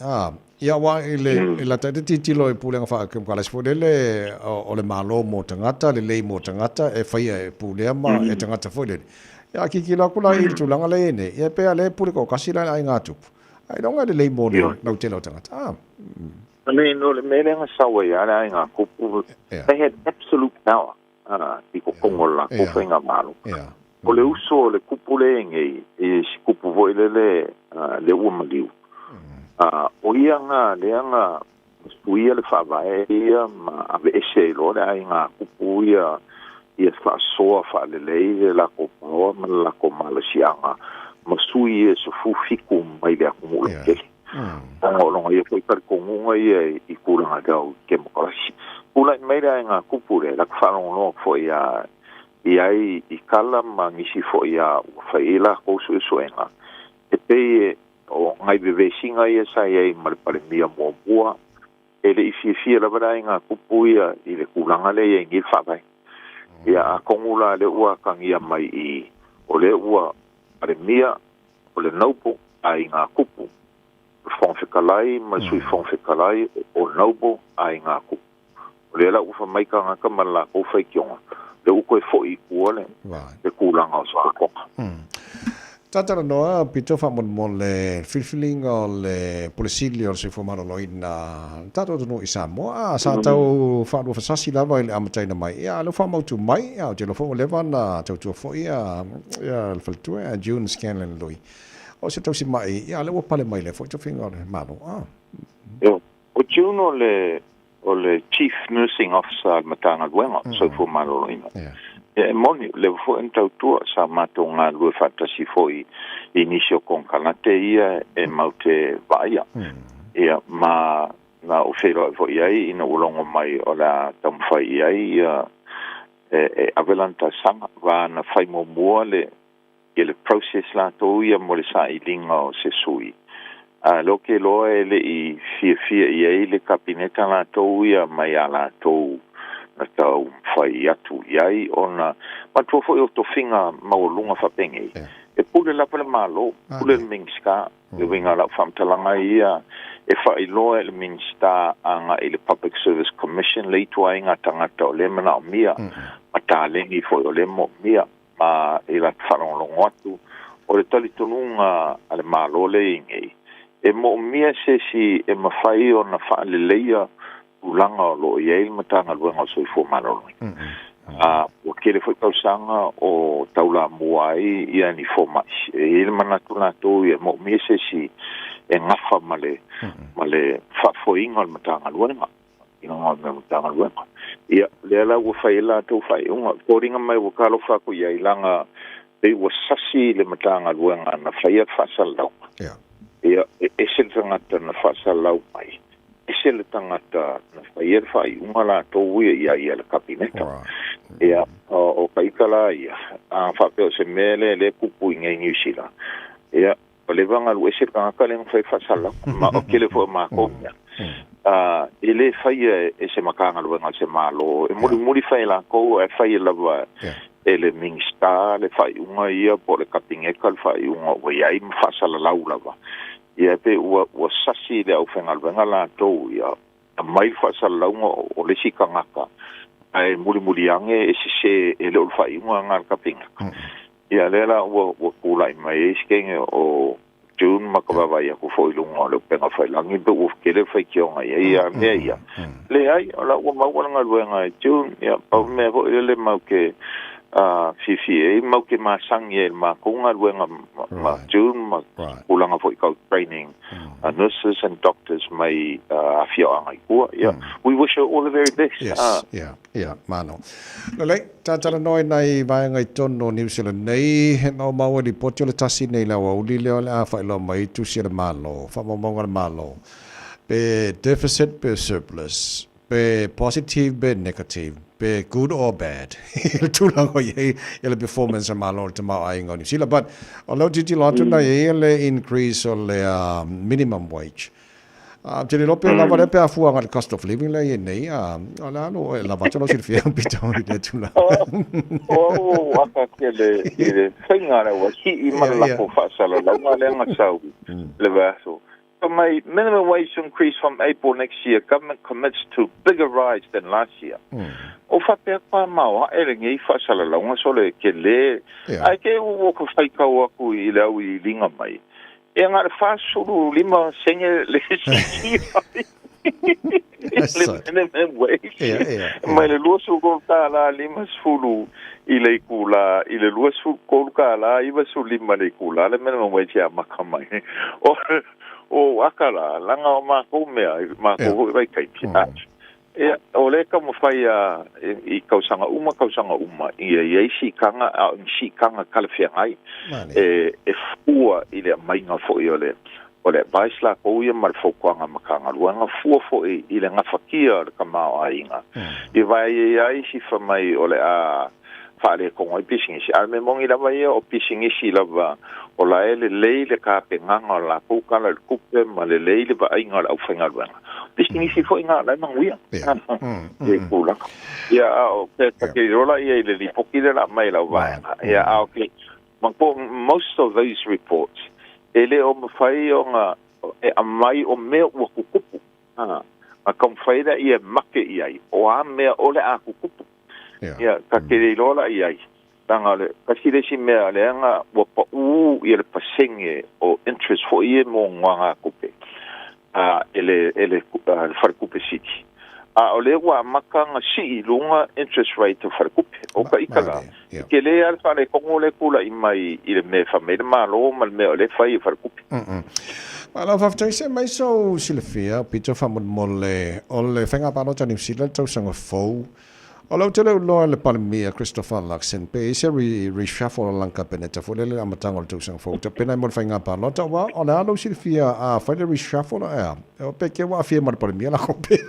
Ia wa i le i la te titilo i pulenga wha temokarasi fo lele o le malo mo tangata, le lei mo tangata, e whaia e pulea ma e tangata fo lele. Ia kiki la kula i tūlanga le ene, ia pea le pule ko kasi la ai ngā tupu. Ai longa le lei mo le lau tele o tangata. I mean, no, le mea lea na sau ai a le aiga kupu, they had absolute power i kokongo la ko whainga malo. O le uso o le kupu le ngei, e si kupu voi lele le ua maliu. O ia ngā lea ngā suia le whaavae ia ma ave ese i loa le aiga kupu ia ia whaasoa whaalelei le lako paoa ma le lako malasiaga ma sui e se fufiku mai le atunuu lautele. Ona o longa ia foi talitonuga ia i kulaga tau temokarasi. Pulai mai le aiga kupu le lako faalogologo foi ia i ai i kala ma nisi foi ia ua fai ai lakou suesuega. E pei e o ngai vevesiga ia sa i ai ma le Palemia muamua, e le i fiafia lava le aiga kupu ia i le kulaga lea ia i nei le faavae. Ia atonu la lea ua atagia mai i o lea ua Palemia o le noble aiga kupu, fofoga fetalai ma le sui fofoga fetalai o noble aiga kupu. O lea la ua faamai tagata ma le lakou faitioga, le ua toe foi i tua le kulaga o se kokoga. Tatara noa, pito whamonmole le filifiliga o le Pule Sili o le Soifua Maloloina tatou atunuu i Samoa. Sa tau faalua fasasi lava i le amataina mai. Ia, le whamautu mai, ia, o te lofo o leva na tautua foi ia, ia le faletua, ia June Scanlon Lui. O se tausi mai, ia, le ua pale mai le foi tofiga o le Malo. O June o le Chief Nursing Officer al Matagaluega Soifua Maloloina. E moni, le foi na tautua sa matou galulue faatasi foi i nisi o konekarate ia e mau te vaaia. Ia, ma na o feiloai foi ai ina ua logo mai o le a taumafai i ai ia e ave lana talosaga va na fai muamua le ia le process latou ia mo le sailiga o se sui. A lea ou te iloa e le i fiafia i ai le Kapeneta latou ia mai a latou na taumafai atu i ai ona manatua foi o tofiga maualuga faapenei e pule lava le Malo, pule le Minisita. Le uiga o lau faamatalaga ia e faailoa e le Minisita agai i le Public Service Commission le ituaiga tagata o lea e manaomia ma taleni foi o lea e moomia. Ma i la faalogologo atu, o le talitonuga a le Malo lea e i ai nei, e moomia se isi e mafai ona faaleleia tulaga o lo o i ai le Matagaluega o le Soifua Maloloina. A ua tele foi tausaga o taulamua ai ia ni fomai. E i ai le manatu latou ia e moomia se isi e gafa ma le ma le faafoeina o le Matagaluega. I luga o le Matagaluega. Ia, lea la ua fai ai latou faaiuga. Foliga mai ua talofa atu i ai, leaga pei ua sasi le Matagaluega na faia le faasalalauga. Ia, e ese le tagata na faasalalau mai, ese le tagata na faia le faaiuga latou ia i ai ia le Kapeneta. Ia, o ka ita la ia, a faapea o se mea lea lea e tupu i inei i Niu Sila, ia, Ua leva ona alu ese le tagata lea na fai faasalalauga, ma o tele foi o matou mea. E le faia e se Matagaluega a se Malo, e mulimuli fai e latou, ae faia lava e le Minisita le faaiuga ia po o le Kapeneta le faaiuga ua i ai ma faasalalau lava. Ia e pei ua sasi le aufaigaluega latou ia, aumai le faasalalauga o le isi tagata, ae mulimuli ane e sese e le o le faaiuga lena a le Kapeneta. Ia, lea la ua ua tulai mai ai se taimi o June ma ka vaavaai atu foi i luga o le upega tafailagi pe ua tele le faitioga i ai a mea ia. Leai, o la ua maua le galuega e June, ia, pau le mea foi lele matou te fiafia ai, matou te masani ai i le matou galuega ma June ma tulaga foi tau training nurses and doctors mai afioaga i tua. Ia, we wish her all the very best. Yes, yeah. Ia, mano. Lelei, talanoa i nai vaega i totonu o Niu Sila nei, he mau maua lipoti o le tasi nei le aoauli lea o le a faailoa mai ai tusi a le Malo, faamaumauga a le Malo, pe deficit pe surplus, pe positive pe negative, pe good or bad, i le tulaga o i ai ia le performance a Malo i le tamaoaiga o Niu Sila. But, o lea ou tilotilo atu na i ai le increase o le minimum wage. Ou te le iloa pe lava lea pe a fua agai i le cost of living lea e i ai nei, a o le a lo e lava atu lou silafia pito i lea tulaga. O au ua aka tele i le faiga lea ua sii ma le lako faasalalauga lea na sau i le vaiaso. Fai mai, minimum wage to increase from April next year, government commits to bigger rise than last year. O faapea pa maoae lenei faasalalauga sole tele, ae te ua ka faitau atu i le auiliiliga mai. Ia na o le 45 sene le sii ai le minimum wage mai le $23.50 i le itula i le $23.95 le itula le minimum wage e amata mai. O aka la, leaga o matou mea, matou foi vaitaimi, Ia, o lea e taumafai a i tausaga uma tausaga uma ia i ai siitaga, a o ni siitaga talafeagai e fua i le aumaiga foi o le o le advice latou ia ma le fautuaga a Matagaluega, fua foi i le gafatia o le tamaoaiga. Ia vaai ai lava isi fai mai o le a faaletonu ai pisinisi, a o le mea moni lava ia o pisinisi lava o la e lelei le tapenaga o le latou Tala i le Tupe ma lelei le vaaiga o le aufaigaluega. O pisinisi foi na o la e manuia i tulaga. Ia, a o pe ta te iloa la ia i le lipoti lea o le a aumai e lau vaega. Ia, a o ke, most of these reports, e le o mafai ona e aumai o mea ua tutupu. A taumafai lea ia make i ai, o a mea o le a tutupu. Ia, ta te le iloa la i ai, leaga o le tasi le isi mea lea na ua pau ia le pasene o interest foi ia mo nogātupe a e le e le Faletupe Sili. A o lea ua amata ona sii i luga interest rate o Faletupe. O ka ita la, e tele lava le faaletonu lea e tulai mai i le mea e fai mai le Malo ma le mea o lea e fai e Faletupe. Malo faafetai se mai sou silafia pito faamolemole o le faiga palota Niu Sila le tausaga fou. O lea ou te le iloa i le Palemia Christopher Luxon pe i ai se reshuffle a lana Kapeneta foi lele i le amataga o le tausaga fou tapena ai mo le faiga palota aua o le a lou silafia a fai le reshuffle ea pe ke ua aafia ma le Palemia lako pea.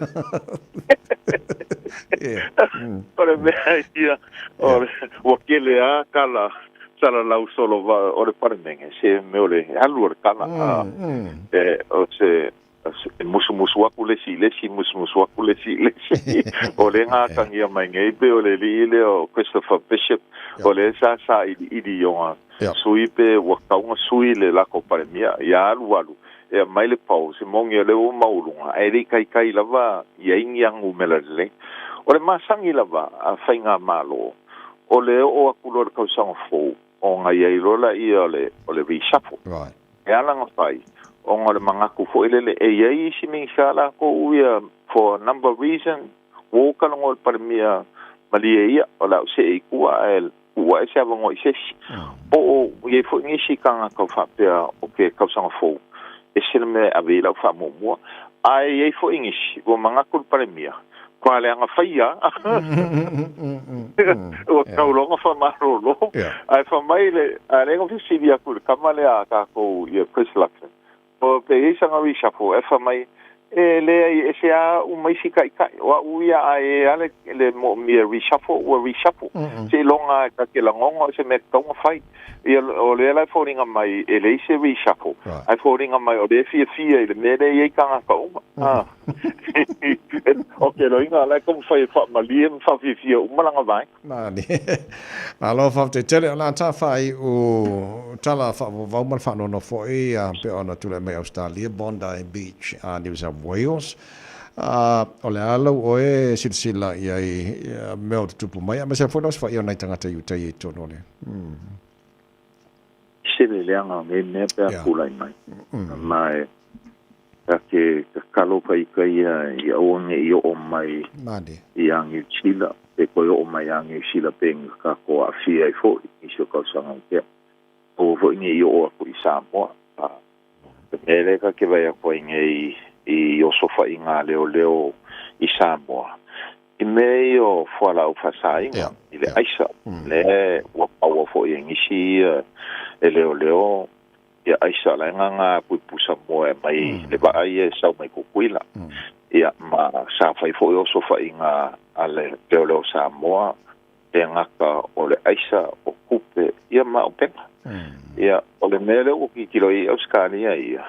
O le mea ia ua tele lava tala. Salalau solo va o le palemene se mea o le alu o le tala e o se e musumusu aku le isi i le isi, musumusu aku le isi i le isi. O le gatagia mai nei pe o le alii lea o Christopher Bishop, o lea sa sailiili i ona sui pe ua tatau ona sui le latou Palemia. Ia alu alu, e aumai le poll, se moni o lea ua maualuga, ae le i taitai lava i ai ni anumera lelei. O le masani lava a faigamalo, o le oo atu loa i le tausaga fou, ona i ai loa laia o le, o le reshuffle. Right. E ala ona fai, ona o le manatu foi lele, e i ai isi Minisita latou ia, for a number of reasons, ua ou talanoa i le Palemia, malie ia, o le a ou see i tua ae tuu ae se avanoa i se isi. Po o i ai foi nisi tagata o faapea o ke tausaga fou, ese le mea e ave i ai lau faamuamua. Ae i ai foi nisi ua manatu le Palemia, Kua leaga faia ua tau loa ona faamalolo. Ae fai mai le, a lea na fesili atu i le tama lea a tatou ia Chris Luxon, o pe i ai sana reshuffle, ae fai mai, E leai, ese a au ma isi taitai, o au ia a e a le, le moomia reshuffle, ua reshuffle. Seiloga e ta te lagona o se mea tatau ona fai. Ia, o lea la e foliga mai e leai se reshuffle, ae foliga mai o lea e fiafia i le mea lea e i ai tagata uma. O ke loiga la e taumafai e faamalie ma faafiafia uma lana vaega. Mani. Malo faafetai tele. O le a ta faaiu tala faavauvau ma le faanoanoa foi pei ona tulai mai Ausetalia, Bondi Beach, New South Wales. O le a lau oe silasila i ai i mea o tutupu mai, aemaise foi le osofai o nai tagata i uta i totonu o le. Se le leaga o nei mea pe a tulai mai. Ma e ta te tatalo ka ika ia i aua ne i oo mai ia Niu Sila, pe toe oo mai ia Niu Sila pe nga tatou aafia ai foi nisi o tausaga ua tea. Aua foi ne i oo atu i Samoa. A le mea lea ta te vaai atu ai nei i osofaiga a leoleo i Samoa, I mea ia o fualaau faasaina i le aisa, lea ua maua foi e nisi ia e leoleo ia aisa la e gaga atu i pusamoa e aumai le vaa ia e sau mai Tutuila. Ia ma sa fai foi osofaiga a le leoleo Samoa le gata o le aisa, o tupe, ia ma upega. Ia o le mea lea ua tilotilo i ai Ausetalia ia,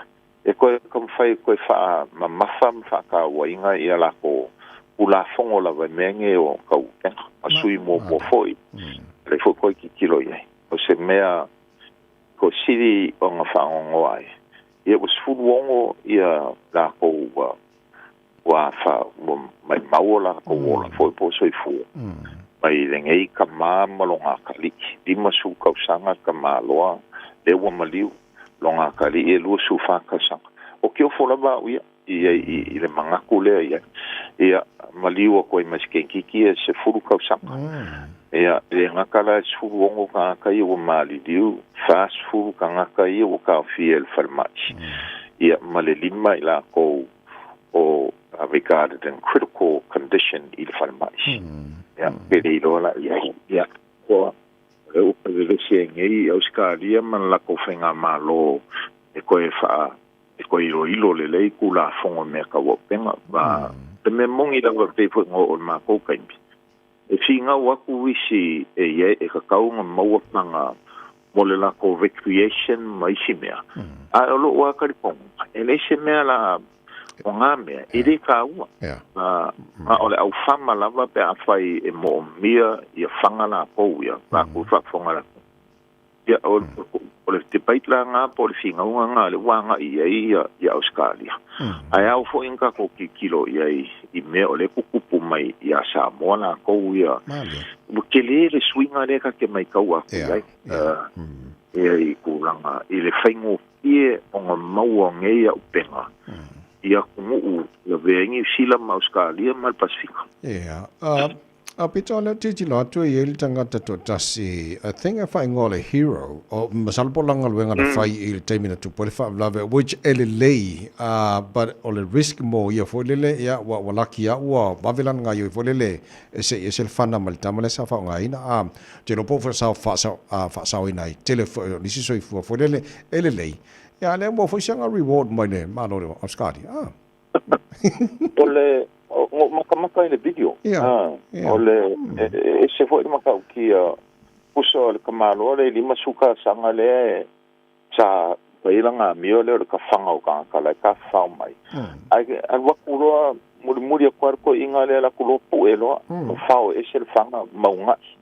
E toe taumafai e toe faamamafa ma faatauaina ia latou Tulafono lava i mea nei o tau upega, ma sui muamua foi, o lea foi toe tilotilo i ai. O se mea toe sili ona faanoanoa ai, ia ua 16 ia latou ua ua fa ua maimau o latou ola foi po o soifua mai lenei tama ma lona atalii, 50 tausaga le tama loa lea ua maliu lona atalii e 24 tausaga. O ke ofo lava au ia i ai i le manatu lea i ai. Ia, maliu atu ai ma si keikiki e 10 tausaga. Ia, e le gata la e 16 tagata ia ua maliliu, 40 tagata ia ua taofia i le falemai. Ia, ma le lima i latou o regarded in critical condition i le falemai. Ia, pe le iloa la i ai. Ia, kua, o lea ua vevesi ai nei i Ausetalia ma le latou faigamalo e toe faa, e toe iloilo lelei Tulafono i mea tau auupega. Ma le mea moni lava pei foi ona oo i le matou taimi, e finau atu isi e i ai e tatau ona maua paga mo le latou recreation ma isi mea. Ae o lou lava taliponuga, e leai se mea la o ngā mea, e le tāua. A o le aufama lava pe afai e moomia ia faga latou ia, latou e faafofoga latou. Ia, o, o le debate la ngā po o le finauga ngā le ua agai i ai ia, ia Ausetalia. Ae ao foi ona tatou tilotilo i ai i mea o lea e tutupu mai ia Samoa latou ia. Ua tele le suiga lea ta te maitau atu i ai. Ia i tulaga i le faigofie ona maua nei auupega i atunuu lavea ai Niu Sila ma Ausetalia ma le Pasefika. Ia, A pito o lea tilotilo atu e i ai le tagata toatasi, I think e faaigoa o le Hero, o masalo po o lana galuega na fai i le taimi na tupu ai le faalavelave, which e lelei, but o le risk mo ia foi lele, ia, ua, ua laki lava ua vave lana gaoioi foi lele e se'i ese le fana ma le tama lea sa faaaogaina. Ou te iloa po ua faasaoina ai tele foi o nisi soifua foi lele e lelei, ia, a o lea ua maua foi si ana reward mai le Malo o Ausetalia. O le, na ou matamata i le video. O le, e ese foi le matautia. Pusa o le kamaloa le 50 tausaga lea e sa fai lana amio lea o le kafaga o tagata la e tafafao mai. Ae alu atu loa mulimuli atu lava le toeaina lea alu atu loa pue loa ma fao ese le faga ma uga'i.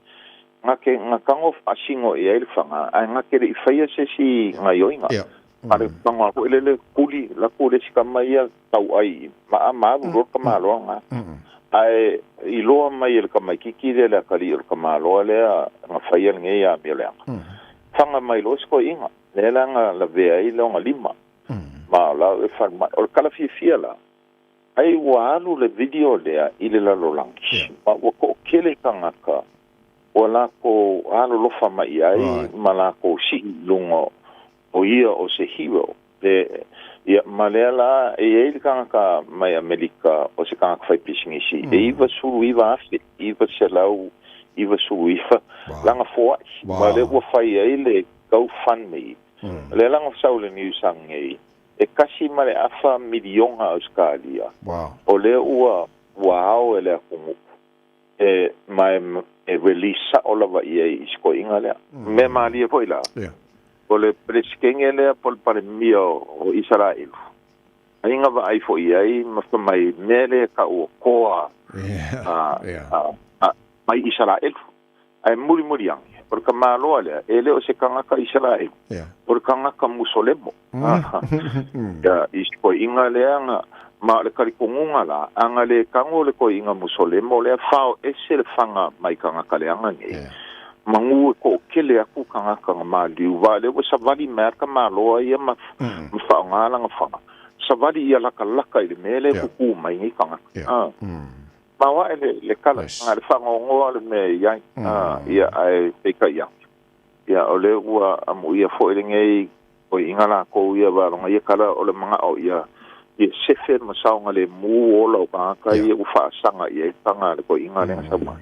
Na te na tago faasino i ai le faga ae na te le i faia se isi gaioiga. A le tago lava foi lele tuli alu atu le isi tama ia tauai ma ma alu loa le tamaloa lena. Ae iloa mai e le tamaititi lea le atalii o le tamaloa lea na faia lenei amio leaga. Faga mai loa si toeaina lea la na lavea ai lona lima ma o la e falemai. O le tala fiafia la, ai ua alu le video lea i le lalolagi ma ua to'atele tagata ua lakou alolofa mai i ai ma lakou si'i i luga o ia o se hero. Le, ia, ma lea la e i ai le tagata mai Amerika o se tagata faipisinisi e 99,999 lana foa'i ma lea ua fai ai le GoFundMe. Lea la na sau i le news ananei, e 1.5 miliona Ausetalia o lea ua ua ao e le atunuu e ma e e release sa'o lava i ai i si toeaina lea. Mea malie foi la, o le Peresetene lea po o le Palemia o Isaraelu, ai na vaai foi i ai ma fai mai, mea lea e ta'u o toa mai Isaraelu. Ae mulimuli ane, o le tamaloa lea, e le o se tagata Isaraelu, o le tagata Musolemo. Ia, i si toeaina lea na, ma o le talitonuga la, a na le tago le toeaina Musolemo lea, fao ese le faga mai tagata leaga nei, manu e to'atele atu tagata na maliu, aua o lea ua savali mai lava le tamaloa ia ma ma faaoga lana faga, savali ia latalata i le mea lea e tutū mai nei tagata. Maoae le le tala, na o le faanoanoa le mea e i ai, ia, ae peitai atu, ia, o lea ua amuia foi lenei toeaiina lakou ia valoga ia tala o le manao ia ia sefe ma saogalemu ola o tagata ia ua faasaga i ai faga a le toeaina lea na sau mai.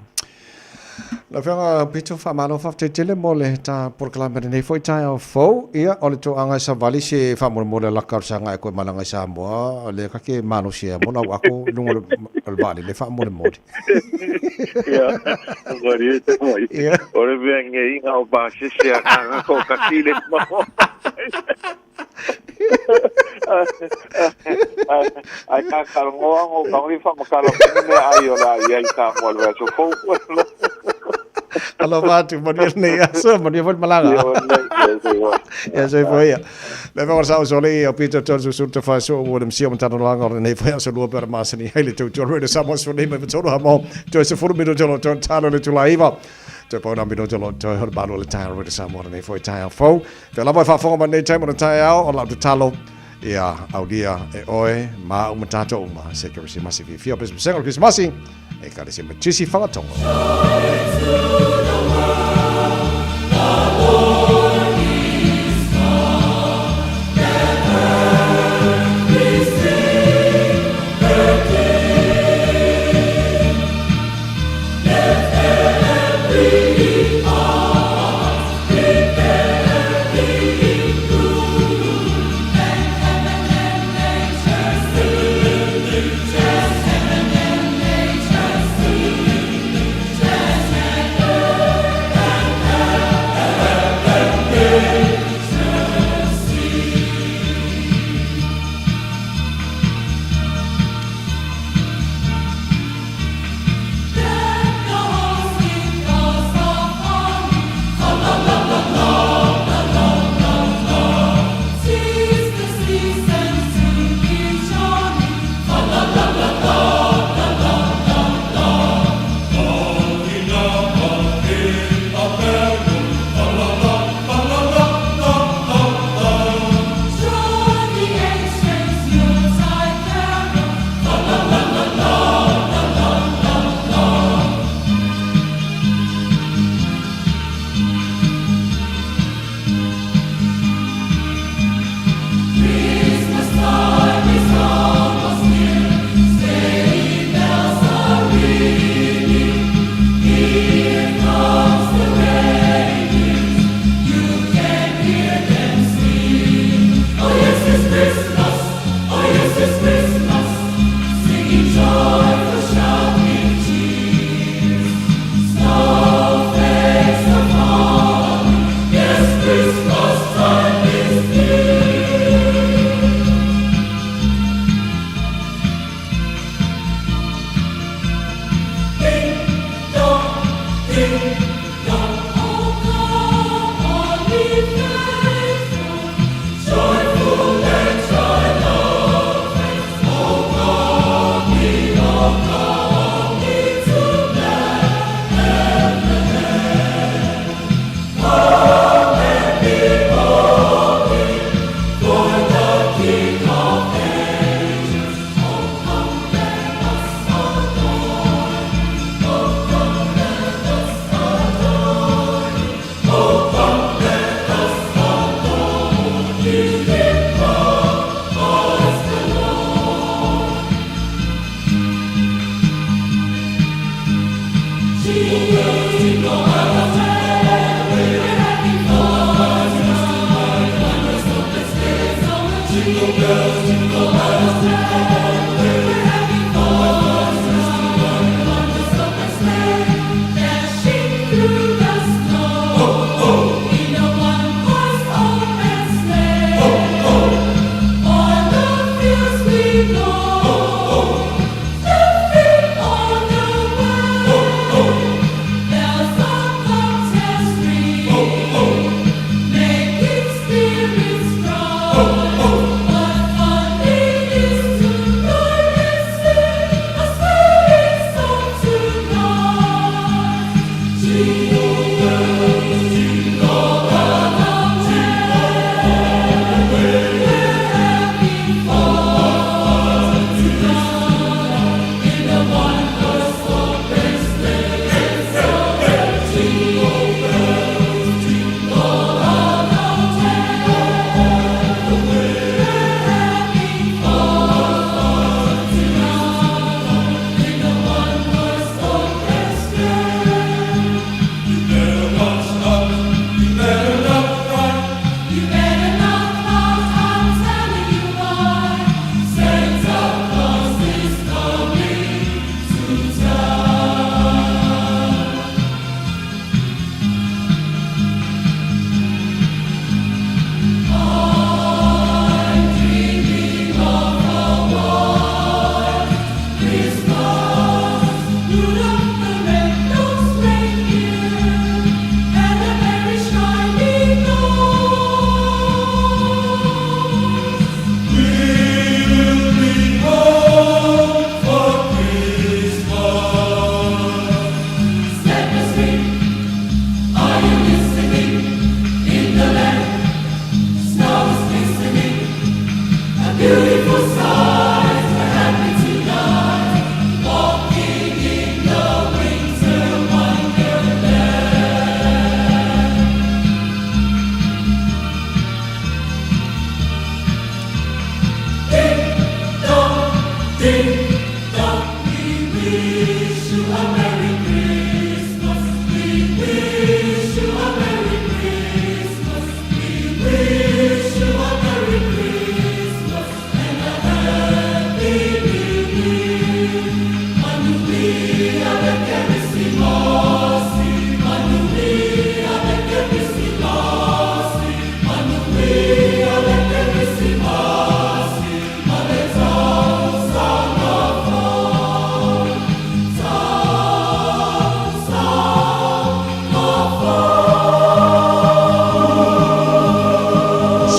Lau Afioga Pito, faamalo faafetai tele mo le ta polokalame lenei foi taeao fou. Ia, o le toaga e savali se faamolemole a laka o le saga e koe malaga i Samoa, lea ka ke malosi ai mo lau ako i luga o le vaalele faamolemole. Ia, malie te mai. O le mea nei na o pasese a kanga ko kasi le maua. Ai ka kalongoa ngo kauri fa makala mene ai o la ia i Samoa le aso fou. Alofa atu, manuia lenei aso, manuia foi le malaga. Ia, soifua ia. Le fanga sa o sole ia Peter Jones o Sulta Whai So o le msia matana langa o lenei foi aso lua pera masani ai le tautua Radio Samoa so nei mai fatolo ha mo toe se furu mino tolo toe talo le tula iva. Toe pau nā mino tolo toe hora malu le taeao Radio Samoa lenei foi taeao fou. Fea lava e faafofoga mai lenei taimi o le taeao o lau tatalo ia aulia e oe ma au ma tātou uma se Kerisimasi fiafia o pesepesega o le Kerisimasi e Ekalesia Metisi Fagatogo.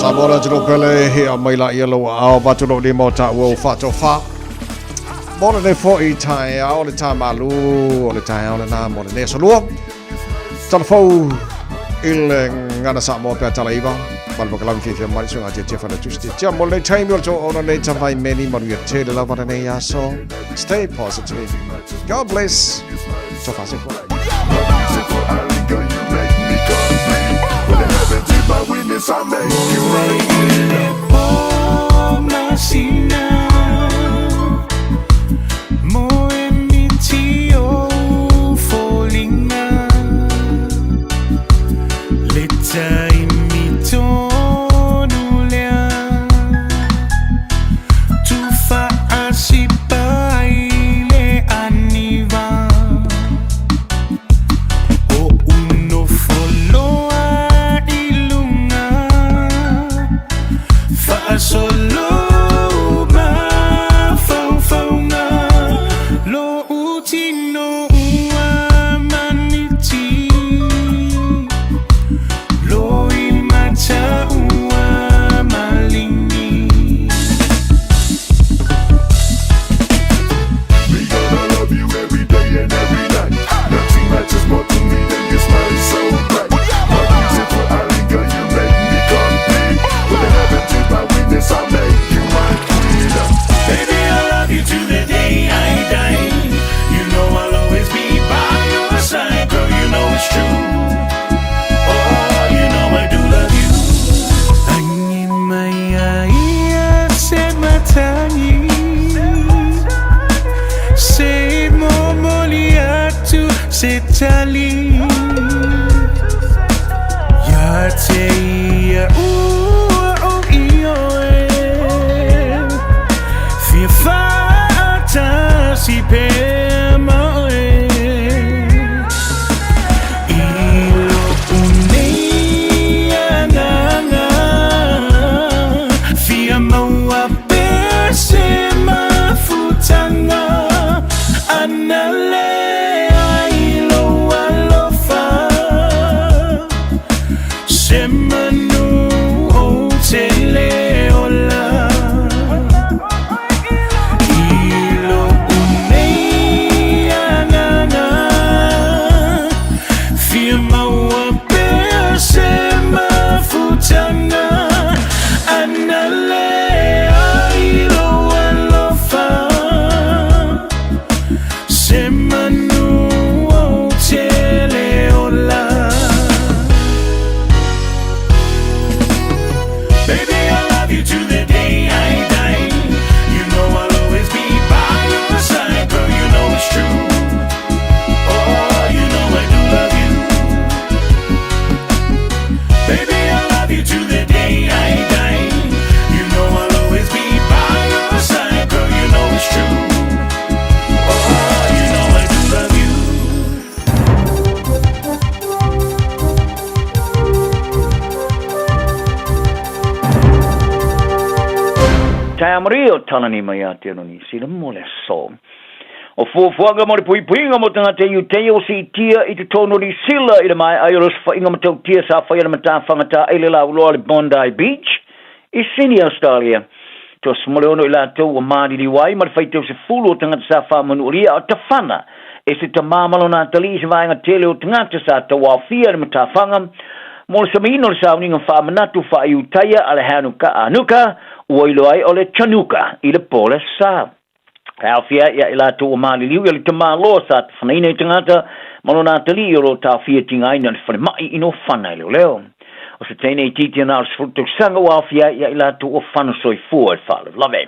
Samoa le atunuu pele he a mai la ia lou aao vatu lou lima o taua ua faatofa. Mo lenei foi taeao le tā malu o le taeao lena mo lenei aso lua. Tala fou i le gana Samoa pe a tala iva. Ma le pakalami fiafia mai le suiga tiatia fale tusi tiatia mo lenei taimi o le tou ona nei tavai meni manuia tele lava lenei aso. Stay positive. God bless. Tofa se fua. I make you rain. Maria o Talani mai Aotearoa Niu Sila mo le aso. O fuafuaga mo le puipuiga mo tagata i Iuteia ua siitia i totonu o Niu Sila i le maea ai o le osofaiga matautia sa faia le matafaga taele lauloa le Bondi Beach i Sydney, Australia. Toa 16 i latou ua maliliu ai ma le faitau 10 o tagata sa faamanualia a o tafana e se tamā ma lona atalii i se vaega tele o tagata sa tauaofia i le matafaga mo le samiina o le sauniga faamanatu faaiutaia a le Hanukkah, Hanukkah, ua iloa ai o le Chanukah i le po le sa. E aofia ai ia i latou ua maliliu ia le tamāloa sa tafanaina i tagata ma lona atalii o lo o taofia tigaina i le falemai i Nofana e leoleo. O se teine itiiti na o le 10 tausaga ua aofia ai ia i latou ua fano soifua i le faalavelave.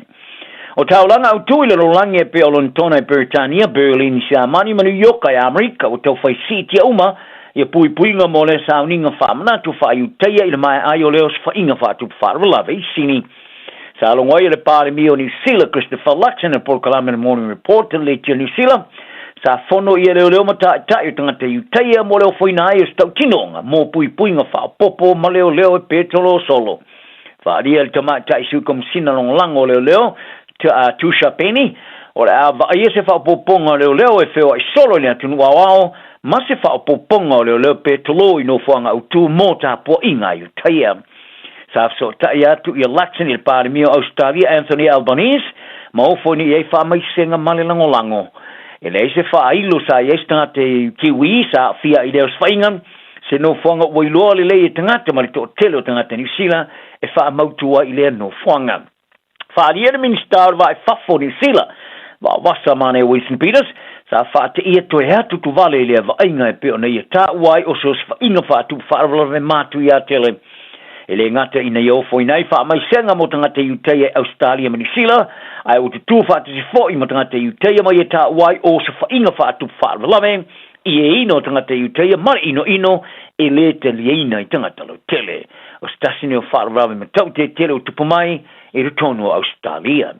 O taulaga autū i le lalolagi e pei o Lonetona i Peretania, Berlin i Siamani ma New Yorka i Amerika ua taufai siitia uma ia puipuiga mo lea sauniga faamanatu faaiutaia i le maea ai o lea osofaiga faatupu faalavelave i Sini. Sa logo ai e le Palemia o Niu Sila, Christopher Luxon, i le polokalame o le Morning Report i le Leiti o Niu Sila, sa fono ia leoleo ma ta'ita'i o tagata Iutaia mo le ofoina ai o se tautinoga mo puipuiga faaopoopo ma leoleo e petolo solo. Faaalia e le tamaitai sui komisina lagolago o leoleo, Tusha Penny, o le a vaaia se faaopoopoga o leoleo e feoai solo i le atunuu aoao ma se faaopoopoga o leoleo petolo i nofoaga autū mo tapuaiga a Iutaia. Sa fesootai atu ia Luxon i le Palemia o Ausetalia Anthony Albanese ma ofo ina i ai faamaisega ma le lagolago. E leai se faailo sa i ai se tagata i Kiwi sa aafia i lea osofaiga, se nofoaga ua iloa lelei e tagata ma le toatele o tagata Niu Sila e faamautu ai i lea nofoaga. Faaalia le Minisita o le Vaa i Fafo o Niu Sila, Vaovasa Mane Winston Peters, sa faateia toe atu tuvale i lea vaaiga e pei ona ia taua ai o se osofaiga faatupu faalavelave matuia tele. E le gata ina ia ofoina ai faamaisega mo tagata Iutaia i Ausetalia ma Niu Sila, ae ua tutū faatasi foi ma tagata Iutaia ma ia taua ai o osofaiga faatupu faalavelave i e ina o tagata Iutaia ma le inoino e le taliaina i tagata lautele. O se tasi nei o faalavelave matautetele o tupu mai i totonu o Ausetalia.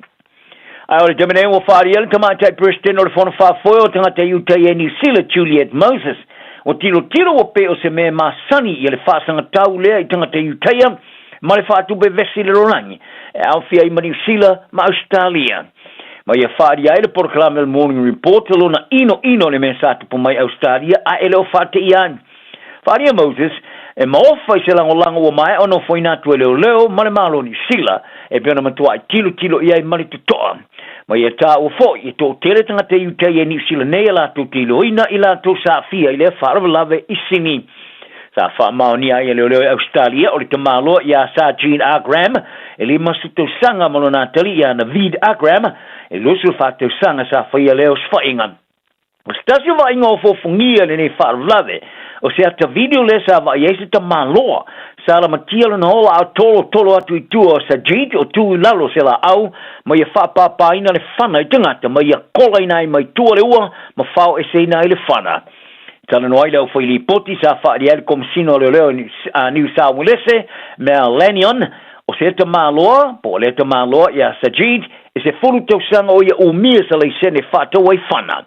Ae o le taimi nei ua faaalia le tamaitai Peresetene o le Fono Faafoe o Tagata Iutaia i Niu Sila, Juliet Moses, ua tilotilo ua pei o se mea e masani ia le faasagatau lea i tagata Iutaia ma le faatupe vesi i le lalolagi e aofia ai ma Niu Sila ma Ausetalia. Ma ia faaalia ai le polokalame o le Morning Report lona inoino i le mea sa tupu mai Ausetalia ae e le o faateia ai. Faaalia Moses, e maofa i se lagolago ua maea ona ofoina atu e leoleo ma le Malo o Niu Sila, e pei ona matuai tilotilo i ai ma le totoa. Ma ia taua foi, e toatele tagata Iutaia i Niu Sila nei a latou te iloaina i latou sa aafia i lea faalavelave i Sini. Sa faamaonia ai e leoleo i Ausetalia o le tamaloa iā Sir Gene Agram e 50 tausaga ma lona atalii iā Naveed Agram e 24 tausaga sa faia lea osofaiga. O se tasi o vaaiga ofofogia i lenei faalavelave, o se ata video lea sa vaai ai se tamaloa sa lamatia lona ola a tolotolo atu i tua o Sajid o tu i lalo o se laau ma ia faapāpāina le fana i tagata ma ia kolaina ai mai tua le ua ma faoeseina ai le fana. Talanoa ai le aufailipoti sa faaalia ai le Komesina o Leoleo a Niu Sauelese, Mel Lanyon, o se tamaloa, po o lea tamaloa iā Sajid, E 10 tausaga o ia umia sa laisene faatau ai fana.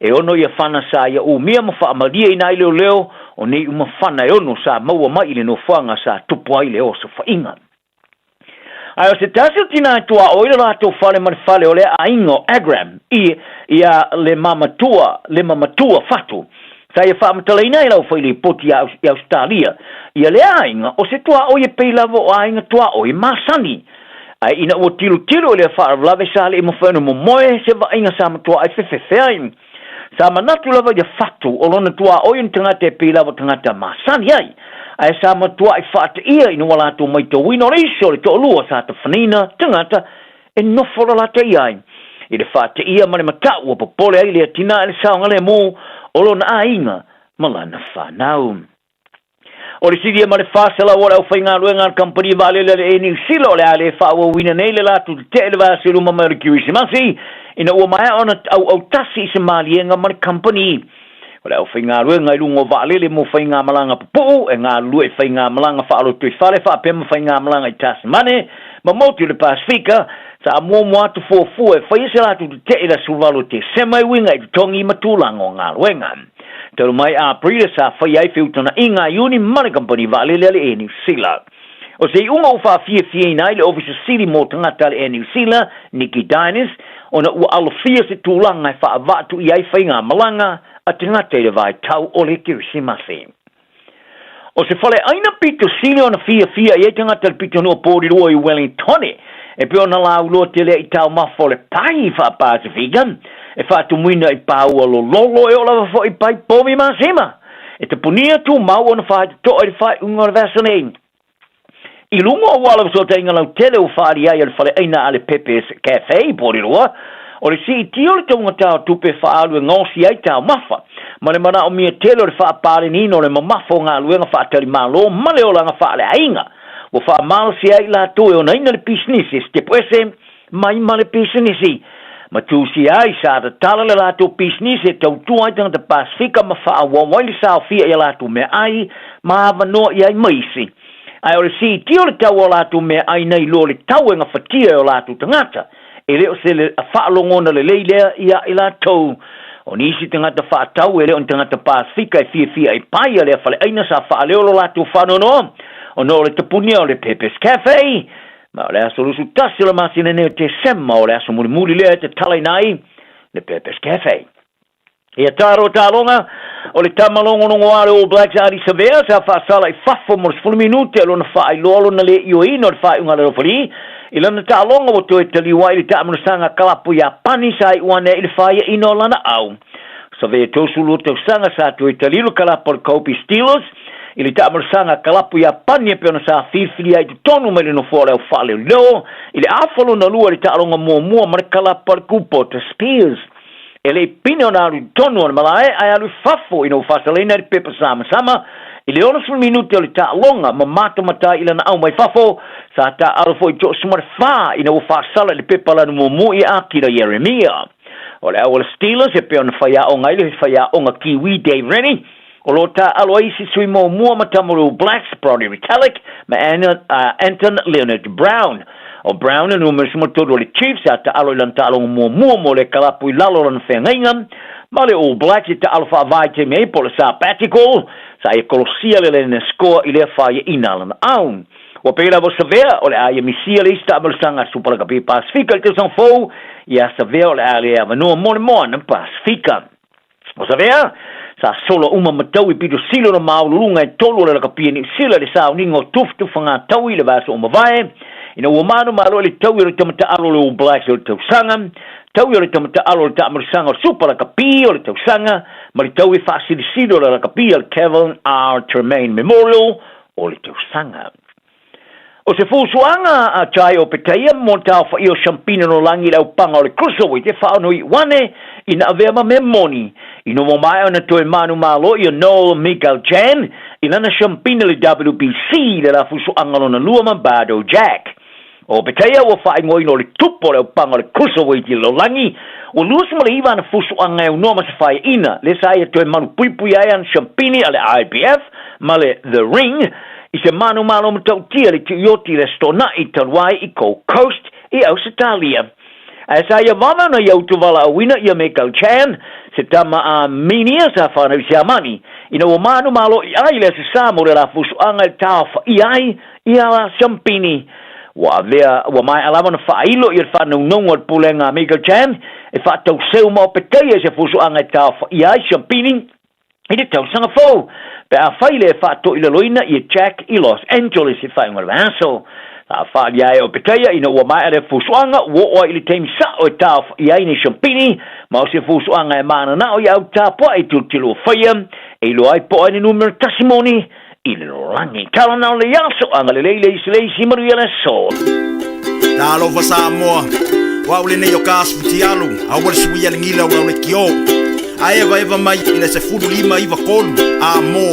E ono ia fana sa ia umia ma faamalieina ai leoleo, o nei uma fana e ono sa maua mai i le nofoaga sa tupu ai le osofaiga. Ae o se tasi o tina e tuaoi le latou fale ma le fale o lea aiga o Agram i ia le mamatua le mamatua fatu sa ia faamatalaina ai lau failipoti i Ausetalia ia lea aiga o se tuaoi e pei lava o aiga tuaoi masani. Ae ina ua tilotilo i lea faalavelave sa le i mafai ona momoe se vaaiga sa matua ai fefefe ai. Sa manatu lava ia Fatu o lona tuaoi o ni tagata e pei lava o tagata masani ai, ae sa matuai faateia ina ua latou maitauina o le isi o le toalua sa tafanaina tagata e nofo lalata i ai. I le faateia ma le matau ua popole ai lea tina i le saogalemu o lona aiga ma lana fanau. O le silia ma le 400 o le aufaigaluega a le kamupani vaalele a le Air New Sila o le a le faaauauina nei le latou tetee i le vaiaso i luma mai o le Kerisimasi ina ua maea ona auautasi i se maliega ma le kamupani. O le aufaigaluega i luga o vaalele mo faigamalaga pupuu e galulue i faigamalaga faalotoifale faapea ma faigamalaga i Tasimane ma motu i le Pasefika sa muamua atu fuafua e faia se latou tetee i le aso 8 o Tesema e uiga i totogi ma tulaga o galuega. Talu mai Aperila sa faia ai feutagaiga a Iuni ma le kamupani vaalele a le Air New Sila. O se iuga ua faafiafiaina ai le Ofisa Sili mo Tagata a le Air New Zealand, Nikki Dynes, ona ua alofia se tulaga e faavaatuia ai faigamalaga a tagata i le vaitau o le Kerisimasi. O se faleʻaina pito sili ona fiafia i ai tagata i le pitonuu o Porirua i Wellingtone, e pei ona lauloa tele ai i taumafa o le pai faa-Pasifika, e faatumuina i pāua lololo e oo lava foi i pai povi masima, e tapunia tumau ona faitotoa i le faaiuga o le vaiaso nei. I luga o auala fesootaiga lautele ua faaali ai a le faleʻaina a le Pepe's Cafe i Porirua, o le siitia o le taugatā o tupe e faaalu e gaosi ai taumafa, ma le manaomia tele o le faapaleniina o le mamafa o galuega faatalimalo ma le olaga faaleaiga, ua faamalosia ai i latou e onaina le pisinisi e sitepu ese mai ma le pisinisi. Ma tusia ai, sa tatala le latou pisinisi e tautua ai tagata Pasifika ma faaauau ai le saofia i a latou meaai ma avanoa i ai ma isi. Ae o le siitia o le tau o a latou meaai nai lo le tau e gafatia e o latou tagata, e le o se faalogona lelei lea ia i latou. O nisi tagata faatau e le o ni tagata Pasifika e fiafia i pai a lea faleaina sa faaleo lo latou faanoanoa ona o le tapunia o le Pepe's Cafe. Ma o le aso 21 o le masina nei o Tesema o le aso mulimuli lea e tatalaina ai le Pepe's Cafe. Ia taro taaloga, o le tama logologo a le All Blacks a Ardie Savea sa faasala i fafo mo le 10 minute lona faailoa lona le ioeina o le faaiuga a le Referee i lana taaloga ua toe taliu ai i le taamulasaga kalapu Iapani sa iu ane ai i le faiaina o lana au. Savea 32 tausaga sa toe taliu le kalapu a le Kobe Steelers i le taamulasaga kalapu Iapani e pei ona sa filifili ai i totonu mai le nofoa o le au faaleoleo i le afa lona lua i le taaloga muamua ma le kalapu a le Kubota Spears. E le i pine ona alu i totonu o le malae ae alu i fafo ina ua faasalaina i le pepa samasama i le 60 minute o le taaloga ma matamata ai i lana au mai fafo, sa taaalo foi i 34 ina ua faasala i le pepa lanu mumu i Akira Ieremia. O le au a le Steelers e pei ona faiaoga ai le faiaoga Kiwi Dave Rennie, o lo o taaalo ai isi sui muamua ma tama o le All Blacks, Brodie Retallick ma Anton Leonard Brown. O Brown e numera 13 o le Chiefs a taalo i lana taaloga muamua mo le kalapu i lalo o lana feagaiga ma le All Blacks i taalo faavaitaimi ai po o le sabbatical sa ia kolosia le lena score i lea faiaina lana au. Ua pei lava o Savea o le a ia misia le isi taamalosaga a Super Rugby Pasifika i le tausaga fou, ia Savea o le a le avanoa mo le Moana Pasifika. O Savea, sa sola uma ma tau i pito sili ona māululuga e tolu o le lakapia Niu Sila i le sauniga o tufatufaga taui i le vaiaso ua mavae, ina ua manumalo ai le taui o le tama taalo o le All Blacks o le tausaga, taui o le tama taalo o le taamalosaga o le Supa Lakapi o le tausaga, ma le taui faasilisili o le lakapi a le Kevin R. Tremain Memorial o le tausaga. O se fuafuaga a Jai o Petaia mo le taofaia o Shampina Nolangi i le aupaga o le Cruiserweight e faaonoiuane ina avea ma mea moni. Ina ua maea ona toe manumalo ia Noel Miguel Jan i lana Shampina i le WBC i le la fuafuaga lona lua ma Bardo Jack. O Petaia ua faaigoaina o le tupu o le aupaga o le Cruiserweight i le lalolagi, ua 29 ana fuafuaga e aunoa ma se faiaina, lea sa ia toe malupuipuia ai ana Shampini a le IBF ma le The Ring I se manumalo matautia le tiuioti i le Aso Toonai talu ai i Gold Coast i Ausetalia. Ae sa ia vave ona ia utuvalaauina ia Mekal Chan, se tama a Armenia sa whanau i Siamani, ina ua manumalo i ai le Aso Sa mo le la fusuaga i le taofaia ai ia la Siampini. Ua avea, ua maea lava ona faailo ia le faanaunauga o le pulega a Mekal Chan e faatauseu ma opetaia i se fusuaga e taofaia ai Siampini I le tausaga fou, pe afai le faatoilaloina ia Jack i Los Angeles i faaiuga o le vaiaso. Sa faalia ai o Petaia ina ua maea lea fusuaga, ua oo ai i le taimi sao e taofaia ai nei shampini, ma o se fusuaga e mananao ia au tapuai i tilotilo ua faia, e iloa ai po o ai le numera tasi moni i le lalolagi. Tala na o le aso, agalelei le isi le isi, manuia le aso. Talofa Samoa, o au lenei o ka Futialu, aua le suia le gila o le kio. A eva eva mai i le 15 93 a mo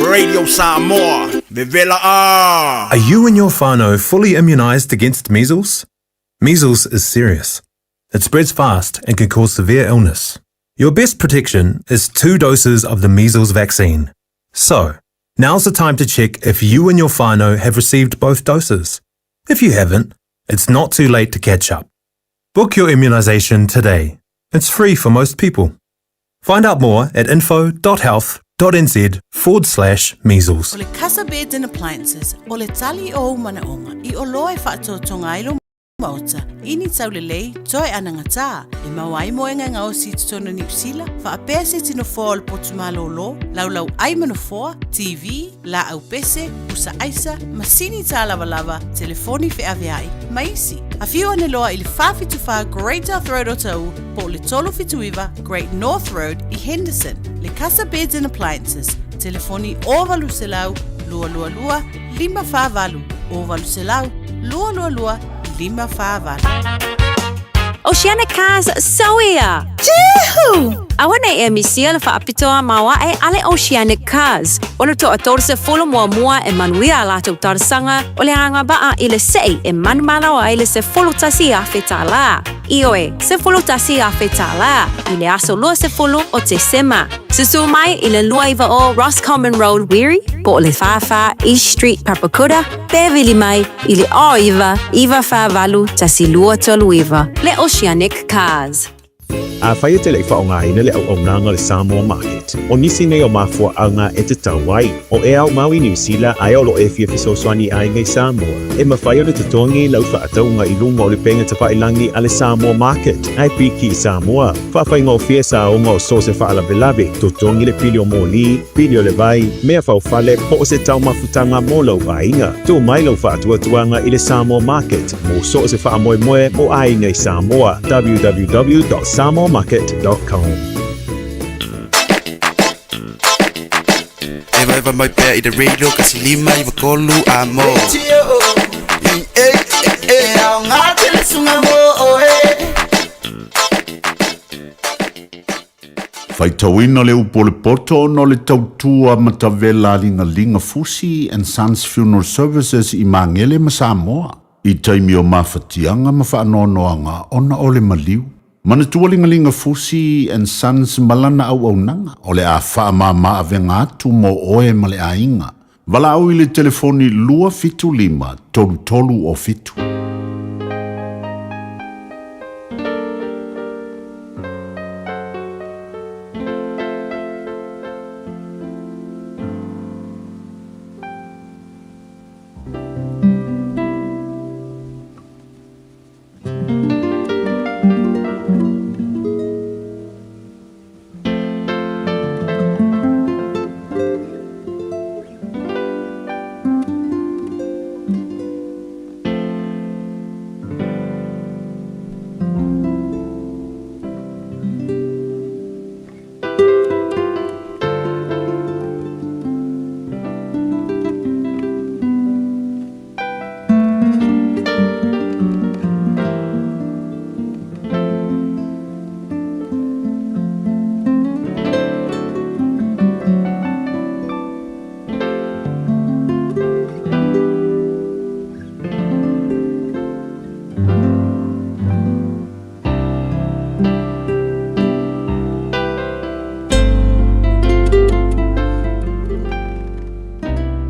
Radio Samoa. Vevela a! Are you and your whānau fully immunised against measles? Measles is serious. It spreads fast and can cause severe illness. Your best protection is two doses of the measles vaccine. So, now's the time to check if you and your whānau have received both doses. If you haven't, it's not too late to catch up. Book your immunisation today. It's free for most people. Find out more at info.health.gov.nz. .nz forward slash measles. O le Casa Beds and Appliances, o le tali o ou manaoga i oloa e faatoatoga ai lou maota i ni taulelei toe anagatā, e maua ai moega e gaosi i totonu o Niu Sila, faapea se tino foa o le potu malōlō, laulau ai ma nofoa, TV, laau pese, pusa aisa, masini tālavalava, telefoni feaveai, ma isi. Afio ane loa i le 474 Great South Road o Taʻu po o le 379 Great North Road i Henderson, le Casa Beds and Appliances, telefoni 0800 222 548, 0800 222 548. Oceanic Cars Soia! Juhu! Aua nei e misia le faapitoa maoae a le Oceanic Cars. O le toa 30 muamua e manuia a latou talosaga o le agavaa i le sei e manumalo ai le $11,000. Ioe, $11,000 i le aso 20 o Tesema. Susu mai i le 29 Roscommon Road, Wiri, po o le 44 East Street, Papakura, pe vili mai i le 09 948 1239, le Oceanic Cars. Afai e te le i faaaogaina le auaunaga o le Samoa Market, o nisi nei o mafuaaga e tatau ai, o e ao mau i Niu Sila ae o lo o e fia fesoasoani i aiga i Samoa, e mafai ona totogi lau faatauga i luga o le pega tafailagi a le Samoa Market, ae piki i Samoa. Faafaigofie saoga o so o se faalavelave, totogi le pili o moli, pili o le vai, mea faufale po o se taumafutaga mo lou aiga. Tuu mai lou faatuatuaga i le Samoa Market mo so o se faamoemoe mo aiga i Samoa, www.samoamarket.com. Evaeva mai pea i le radio kasi lima iwa tolu a mo. E aoga tele suga mo oe. Faitauina le upu o le poto ona o le tautua matavela a Ligaliga Fusi and Sons Funeral Services i Magele ma Samoa i taimi o mafatiaga ma faanoanoaga ona o le maliu. Manatua Ligaliga Fusi and Sons ma lana auaunaga o le a faamama avega atu mo oe ma le aiga. Valaau i le telefoni 275 33 o 7.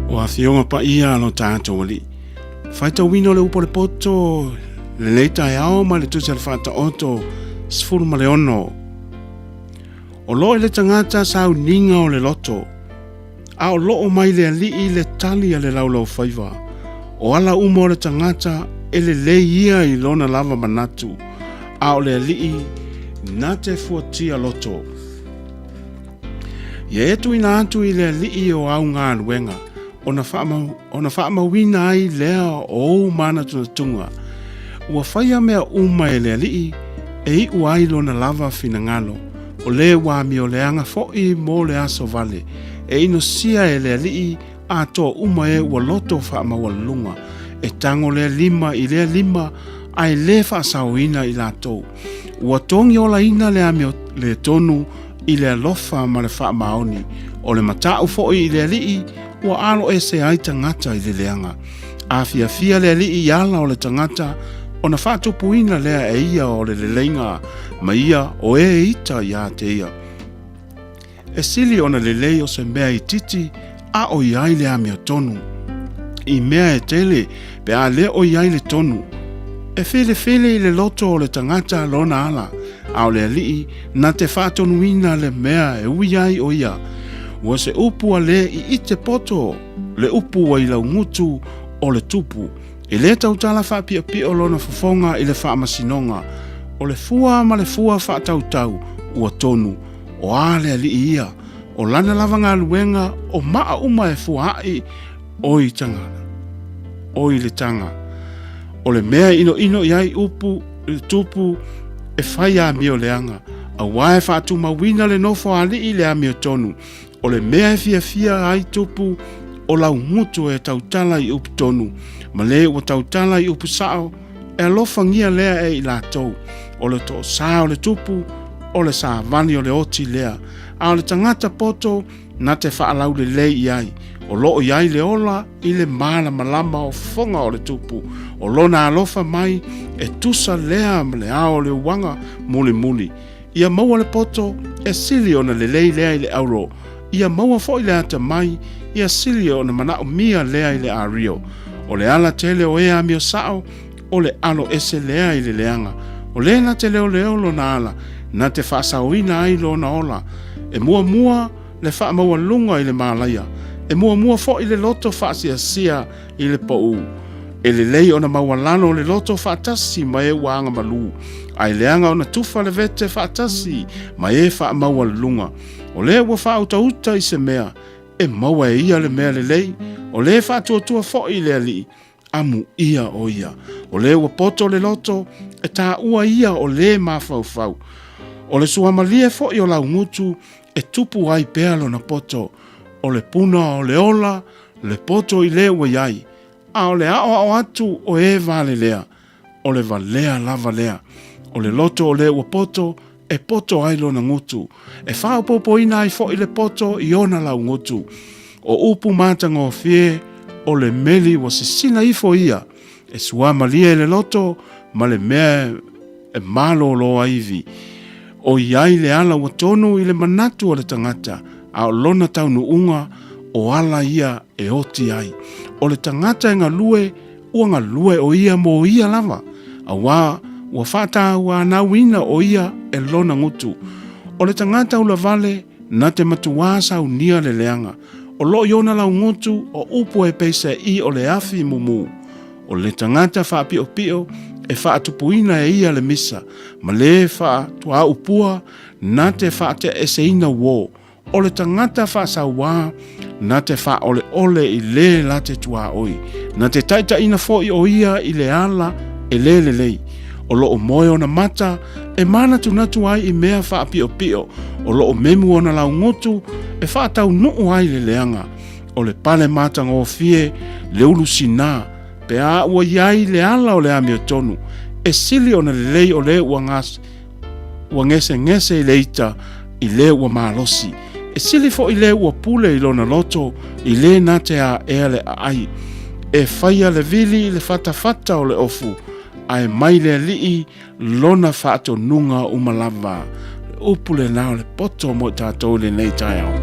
O Afioga Paia a lo tatou Alii, faitauina o le upu o le poto lenei taeao mai le Tusi a le Faataoto 16. O loo i le tagata sauniga o le loto, a o loo mai le alii le tali a le laulaufaiva. O ala uma o le tagata e lelei ia i lona lava manatu, a o le alii na te fuatia loto. Ia e tuuina atu i le alii o au galuega, ona faamau, ona faamauina ai lea o ou manatunatuga. Ua faia mea uma e le alii e iu ai lona lava finagalo, o le ua amioleaga foi mo le aso vale, e inosia e le alii atoa uma e ua loto faamaualuluga, e tago lea lima i lea lima, ae le faasaoina i latou. Ua togiolaina le amio le tonu i le alofa ma le faamaoni, o le mataʻu foi i le alii ua alo ese ai tagata i le leaga. Afiafia le alii i ala o le tagata, ona faatupuina lea e ia o le leleiga ma ia o e ita iā te ia. E sili ona lelei o se mea itiiti a o i ai le amiotonu. I mea e tele pe a le o i ai le tonu. E filifili i le loto o le tagata lona ala, a o le alii na te faatonuina le mea e ui ai o ia. Ua se upu a le i ite poto le upu ua i laugutu o le tupu. E lē tautala faapiʻopiʻo lona fofoga i le faamasinoga. O le fua ma le fua faatautau ua tonu. O a le alii ia? O lana lava galuega o maa uma e fuaaʻi o i tagana, o i le taga. O le mea e inoino i ai upu i le tupu e fai amio leaga, auā e faatumauina le nofo a alii i le amiotonu. O le mea e fiafia ai tupu o laugutu e tautala i upu tonu, ma le ua tautala i upu sao, e alofagia lea e i latou. O le toosā o le tupu, o le savali o le oti lea, a o le tagata poto na te faalaulelei i ai. O loo i ai le ola i le malamalama o fofoga o le tupu, o lona alofa mai e tusa lea ma le ao o le uaga mulimuli. Ia maua le poto e sili ona lelei lea i le auro, ia maua foi le atamai, ia sili ona manaomia lea i le ario. O le ala tele o e amio sao, o le alo ese lea i le leaga. O le na te leoleo lona ala, na te faasaoina ai lona ola. E muamua le faamaualuga i le malaia, e muamua foi le loto faasiasia i le pau. E lelei ona maualalo le loto faatasi ma e ua agamalu, ae leaga ona tufa le vete faatasi ma e faamaualuluga. O le ua faautauta i se mea, e maua e ia le mea lelei, o le faatuatua foi i le Alii, amuia o ia. O le ua poto le loto, e taua ia o le mafaufau. O le suamalie foi o laugutu, e tupu ai pea lona poto. O le puna o le ola, le poto i le ua i ai, a o le aoao atu o e valelea, o le valea lava lea. O le loto o le ua poto, e poto ai lona gutu, e faaopoopoina ai foi le poto i ona laugutu. O upu matagofie o le meli ua sisina ifo ia, e suamalie i le loto ma le mea e malōlō ai ivi. O i ai le ala ua tonu i le manatu o le tagata, a o lona taunuuga o ala ia e oti ai. O le tagata e galue, ua galue o ia mo ia lava, auā ua faatauanauina o ia e lona gutu. O le tagata ulavale na te matuā saunia le leaga, o loo i ona laugutu o upu e peiseai o le afi mumu. O le tagata faapiopio e faatupuina e ia le misa, ma le faatuaupua na te faateaeseina uō. O le tagata faasauā na te faaoleole i lē la te tuaoi, na te taitaiina foi o ia i le ala e lē lelei. O loo moe ona mata e manatunatu ai i mea faapiopio, o loo memu ona laugutu e faataunuu ai le leaga. O le pale matagofie le ulu sinā, pe a ua i ai le ala o le amiotonu, e sili ona lelei o le ua gas, ua gesegese i le ita i le ua malosi. E sili foi le ua pule i lona loto i le na te aea le aai. E faia le vili i le fatafata o le ofu, ae mai le alii lona faatonuga uma lava. Le upu lenā o le poto mo i tatou i lenei taeao.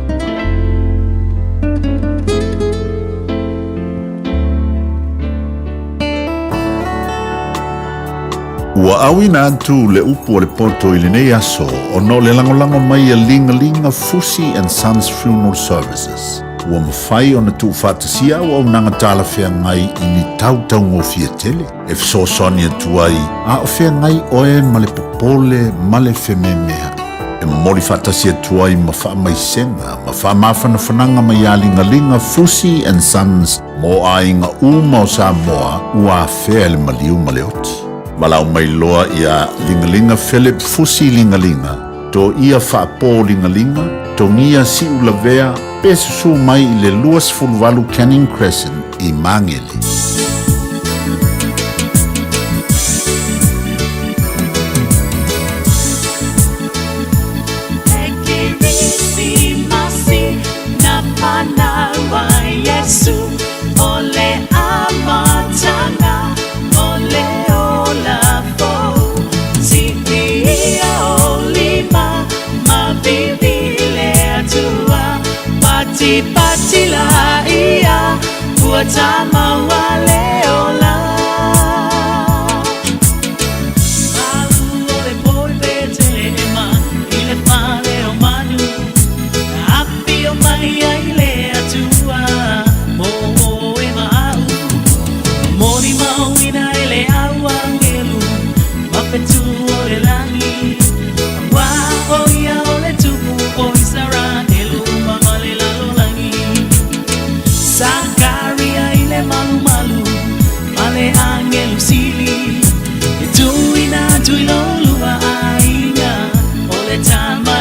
Ua auina atu le upu o le poto i lenei aso ona o le lagolago mai a Ligalinga Fusi and Sons Funeral Services. Ua mafai ona tuufaatasia auaunaga talafeagai i ni tau taugofie tele e fesoasoani atu ai a o feagai oe ma le popole ma le fememeaʻi. E momoli faatasi atu ai ma faamaisega ma faamafanafanaga mai iā Ligaliga Fusi and Sons mo aiga uma o Samoa ua afea e le maliu ma le oti. Valaau mai loa iā Ligaliga Philip Fusi Ligaliga, Toia Faapō Ligaliga, Togia Siulavea pe susū mai i le 28 Canning Crescent i Magele.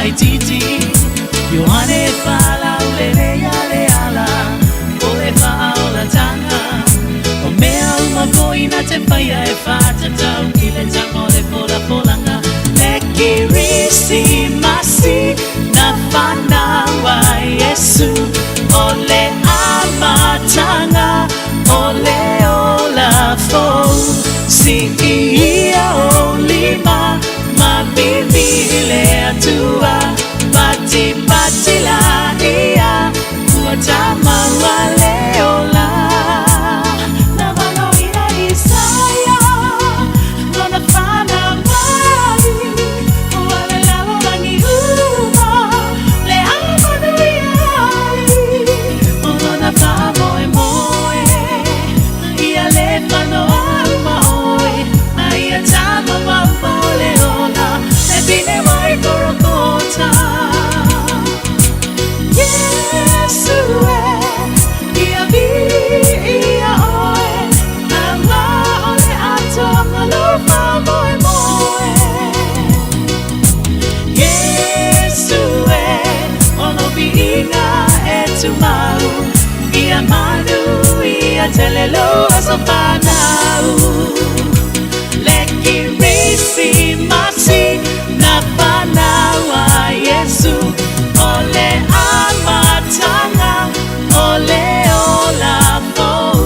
Waititi Ioane faalaulele ia le ala o le faaolatanga O mea uma foi na te faia e faatatau i le taga o le folafolaga Le Kirisimasi na fanau ai Iesu O le amataga o le ola fou Siia ou lima ma viivii i le Atua Patipati laia ua tamaua le ola Na valoia Isaia lona fanau mai Ua le lalolagi uma le amanuia ai O lona faamoemoe ia le fanoa uma oe A ia tamaua uma o le ola Le pine mai Korokota Iesu e ia viia oe Auā o le atoaga o lou faamoemoe Iesu e o lou viiga e tumau Ia manuia tele lou aso fanau Le Kirisimasi na fanau ai Iesu O le amataga o le ola fou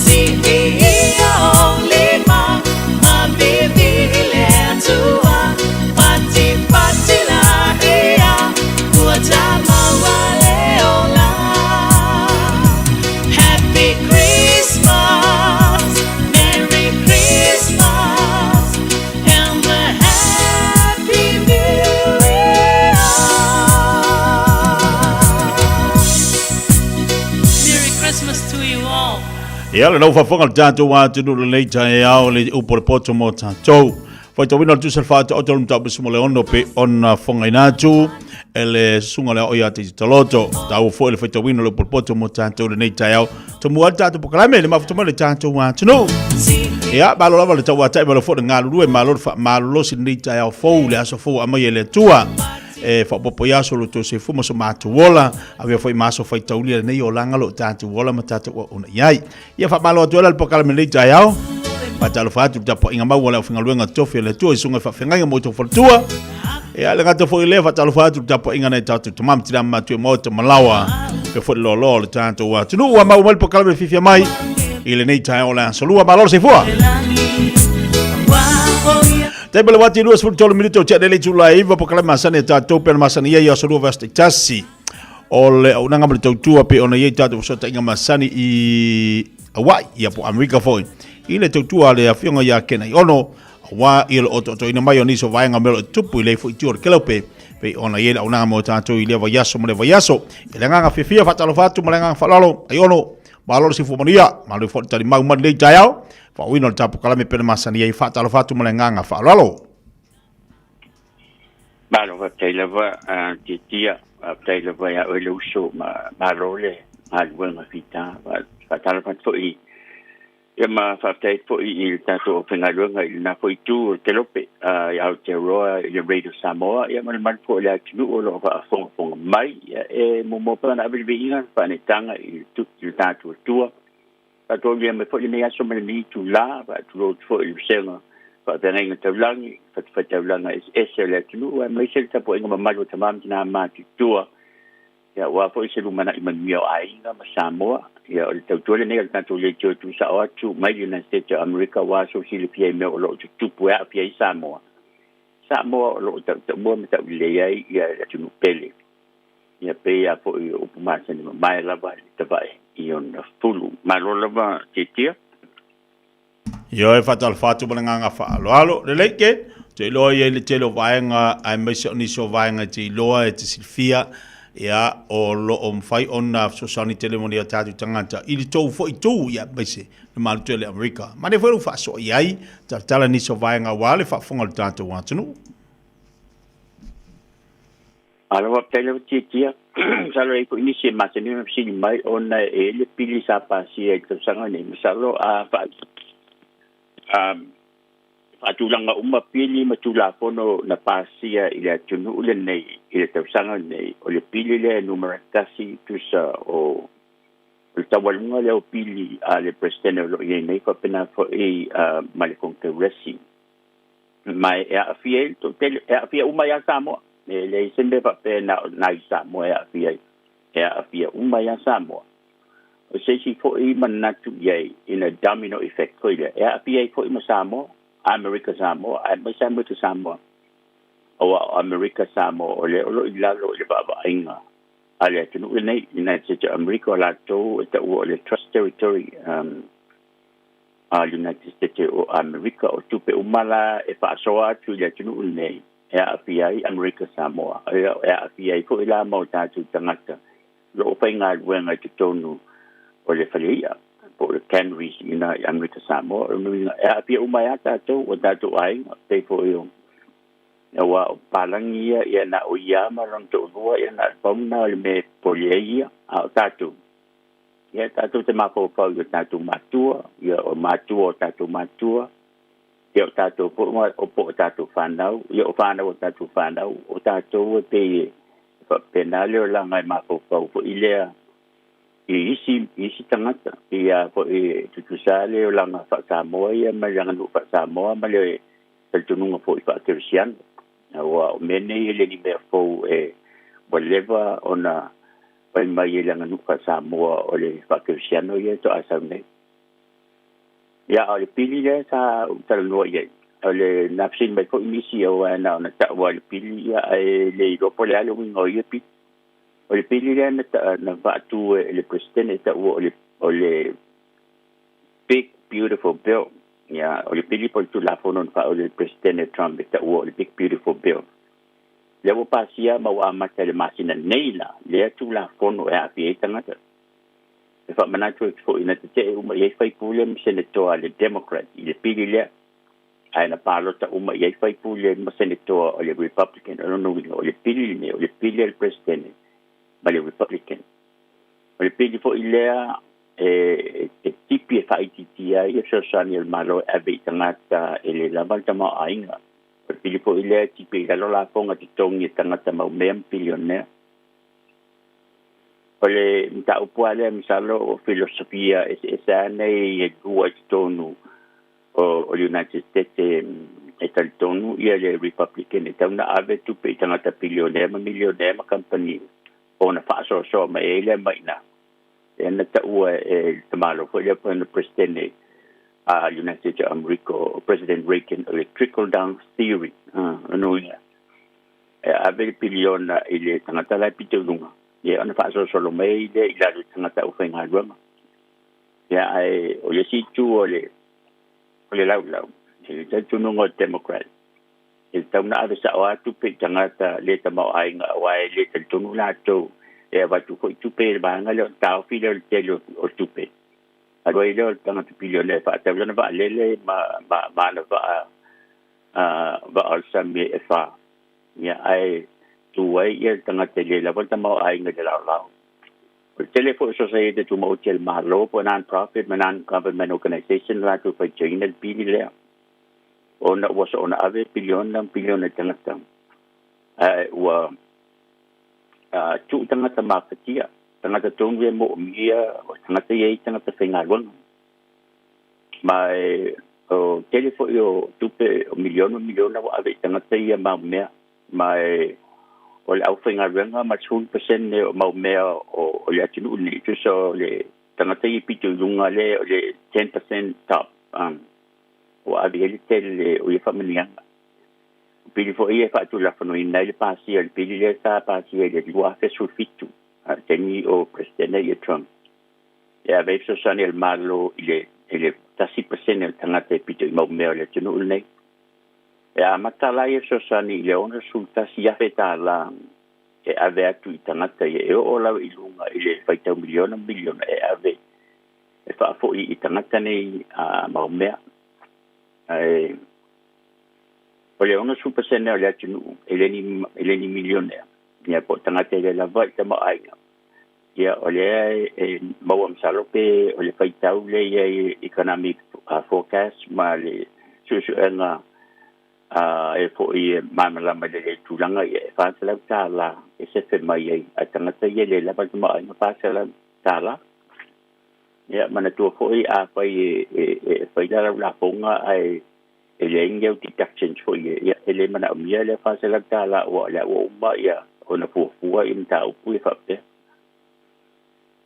Siia ou lima ma viivii i le Atua Patipati laia ua tamaua le ola Happy Christmas, Merry Christmas, and a Happy New Year. Merry Christmas to you all. Ia, le lau faafofoga le tatou atunuu lenei taeao le upu o le poto mo tatou. Faitauina le tusa le faataoto o le mataupu mo le ono pe ona fogaina atu e le susuga le ao ia te taloto. Taua foi le faitauina o le upu o le poto mo tatou lenei taeao. Tomua ai le tatou polokalame le mafuta mai le tatou atunuu. Ia, malo lava le tauatai malo foi le galulue, malo le faamalolosi lenei taeao fou, le aso fou aumai e le Atua. E faaopoopo i aso lo outou soifua ma so matou ola, avea foi ma aso faitaulia lenei olaga lo tatou ola ma tatou auauna i ai. Ia faamalo atu ai la le polokalame lenei taeao. Faatalofa atu i le tapuaiga mau a le aufaigaluega tofi a le Atua i susuga i faafeagaiga ma outou faletua. Ia le gata foi lea faatalofa atu i le tapuaiga nai tatou tama ma tina ma matua i maota ma laoa. Faapea foi le loaloa o le tatou atunuu. Ua maua mai le polokalame fiafia mai i lenei taeao o le aso lua. Malo le soifua. Taimi o le wati 23 minute o tea nei le itula e 9 polokalame masani a tatou pe na masani ai i aso lua vaiaso taitasi. O le auaunaga ma le tautua pei ona i ai tatou fesootaiga masani i Hawaii, ia po o Amerika foi, i le tautua a le Afioga ia Kenai Ono, auā i le otootoina mai o nisi o vaega o mea o lo o tutupu i lea foi itu o le Kelope, pei ona i ai le auaunaga mo tatou i lea vaiaso ma lea vaiaso. I le agaga fiafia, faatalofa atu ma le agaga faaaloalo, ai Ono, malo le soifua manuia, malo foi le talimau mai lenei taeao, faaauauina o le tatou polokalame pei ona masani ai, faatalofa atu ma le agaga faaaloalo. Malo faafetai lava Tiatia, faafetai lava ia oe le uso ma malo le galuega fita. Faatalofa atu foi ia ma faafetai atu foi i le tatou aufaigaluega i lena foi itu o le Kelope i Aotearoa i le Radio Samoa ia ma le mamalu foi o le atunuu o lo o faafogafoga mai. Ia e muamua pea ona ave le viiga ma le faaneetaga i le tatou Atua. Faataulia mai foi lenei aso ma lenei itula, faatulou atu foi i le vasega faafeagaiga taulagi, fatafaitaulaga eseese o le atunuu, aemaise le tapuaiga mamalu a tama ma tina matutua, ia aua foi se lumanai manuia o aiga ma Samoa. Ia o le tautua lenei o le tatou leitio e tuusao atu mai le United States o Amerika aua sou silafia i mea o lo o tutupu e aafia ai Samoa. Samoa o lo o tautaua ma taulelei ai ia le atunuu pele. Ia pei lava foi o upu masani mamae lava i le tavae i ona fulu. Malo lava Tiatia. Ioe, faatalofa atu ma le agaga faaaloalo. Lelei ke, ou te iloa e i ai le tele o vaega aemaise o nisi o vaega e te iloa e te silafia, ia, o lo o mafai ona fesoasoani tele mo ni o tatou tagata i le tou foi itu, ia, aemaise le malu tele Amerika. Manaia foi lou faasoa i ai, talatala nisi o vaega aua le faafofoga a le tatou atunuu. Malo faafetai lava Tiatia. Masalo e i ai foi nisi e masani ona fesili mai ona e i ai le pili sa pasia i le tausaga nei. Masalo a faa a Faatulaga uma pili ma tulafono na pasia i le atunuu lenei i le tausaga lenei, o le pili lea e numera 1 tusa o le taualuga lea o pili a le Peresetene o lo o i ai nei faapena foi ma le Konekeresi. Ma e aafia ai le toatele, e aafia uma ai lava Samoa. E leai se mea faapea na o nai Samoa e aafia ai, e aafia uma ai lava Samoa. O se isi foi manatu i ai ina domino effect foi lea, e aafia ai foi ma Samoa, Amerika Samoa, aemaise Amerika Samoa. Aua o Amerika Samoa o lea o lo o i lalo i le vaavaaiga a le atunuu lenei, United States of America, o latou e taua o le Trust Territory a United States o Amerika. O tupe uma la e faasoa atu i le atunuu lenei e aafia ai Amerika Samoa, e aafia ai foi la ma o tatou tagata o lo o faigaluega i totonu o le faleia po o le canneries ina i Amerika Samoa. O lona uiga e aafia uma ai lava tatou, o tatou aiga, pei foi o aua o palagi ia, ia na o ia ma lona toalua, ia na o le pau lena o le mea e popole ai ia, a o tatou, ia tatou te mafaufau i o tatou matua, ia o matua o tatou matua, ia o tatou foi o po o tatou fanau, ia o fanau o tatou fanau, o tatou e pei e faapena le olaga e mafaufau foi lea i isi tagata, ia foi e tutusa le olaga faa-Samoa ia ma le aganuu faa-Samoa ma le talitonuga foi faa-Kerisiano. Aua o mea nei e le ni mea fou e ua leva ona fai mai e le aganuu faa-Samoa o le faa-Kerisiano ia e toasau nei. Ia, a o le pili lea sa ou talanoa i ai, o le na fesili mai foi nisi aua na ona taua le pili, ia ae le iloa po o le a le uiga o ia pili. O le pili lea na faatu e le Presidente e taua o le Big Beautiful Bill. Ia, o le pili po o le Tulafono na faaulu e le Presidente Trump e taua o le Big Beautiful Bill. Lea ua pasia ma ua amata i le masina nei la lea Tulafono e aafia ai tagata. E faamanatu atu foi na tetee uma i ai faipule ma senetoa a le Democrat i le pili lea, ae na palota uma i ai faipule ma senetoa o le Republican. O lona uiga o le pili lenei o le pili a le Presidente ma le Republican. O le pili foi lea e tipi e faaitiitia ai le fesoasoani a le Malo e ave i tagata e le lava le tamaoaiga. O le pili foi lea e tipi i lalo lafoga totogi e tagata maumea ma pilionea. O le mataupu lava lea masalo o filosofia eseese lava nei e lua i totonu o le United States e talitonu ia le Republican e tatau ona ave tupe i tagata pilionea ma milionea ma kamupani ona faasoasoa mai ai lea mai i ina. Lea na taua e le tamaloa foi lea po o le Peresetene a United States o Amerika o President Reagan o le trickle down theory. Lona uiga e ave le piliona i le tagata la e pito i luga, ia ona faasolosolo mai ai lea i lalo i tagata aufaigaluega. Ia ae o le isi itu o le laulau, i le talitonuga o le Democrat, e tatau ona ave sao lava tupe i tagata le tamaoaiga, aua e le talitonu latou e avatu foi tupe i le vaega lea ona taofi lea o le tele o tupe. Alu ai lea o le tagata piliona e faatau lana vaalele ma ana vaa o le sami e 4. Ia ae tu ai ia le tagata e le lava le tamaoaiga i le laolao. O le tele foi o sosaiete tumaoti a le Malo po o non-profit ma non-government organization latou faitioina le pili lea, ona ua soona ave piliona ma piliona i tagata, ae ua tuu tagata mafatia, tagata tonu e moomia, o tagata ia i tagata faigaluega. Ma e o tele foi o tupe o miliona ma miliona ua ave i tagata ia maumea, ma e o le aufaigaluega ma le 10% o maumea o le atunuu lenei, tusa o le tagata ia pito i luga lea o le 10% top, ua ave i ai le tele o ia faamanuiaga. O pili foi ia e faatulafonoina ai le pasia o le pili lea sa pasia i le 2017, a le taimi o Presidente ia Trump, e ave ai fesoasoani a le Malo i le 1% o le tagata e pito i maumea o le atunuu lenei. E amata la ia fesoasoani i le $61,000 e ave atu i tagata ia, e oo lava i luga i le faitau miliona ma miliona e ave e faafoi i tagata nei maumea. Ae o le 60% o le atunuu e le ni milionea, ia po o tagata e le lava i tamaoaiga. Ia o lea e maua masalo pe o le faitau lea i ai economic forecast ma le suesuega E fo'i e malamalama i le tulaga ia e 400 tālā e sefe mai ai a tagata ia le lava le tamaoaiga 400 tālā. Ia manatua fo'i afai e e e fai la lau lafoga ae e leai ni au deductions fo'i e ia e lē manaomia lea 400 tālā ua o le a ua uma ia ona fuafua i mataupu ia faapea.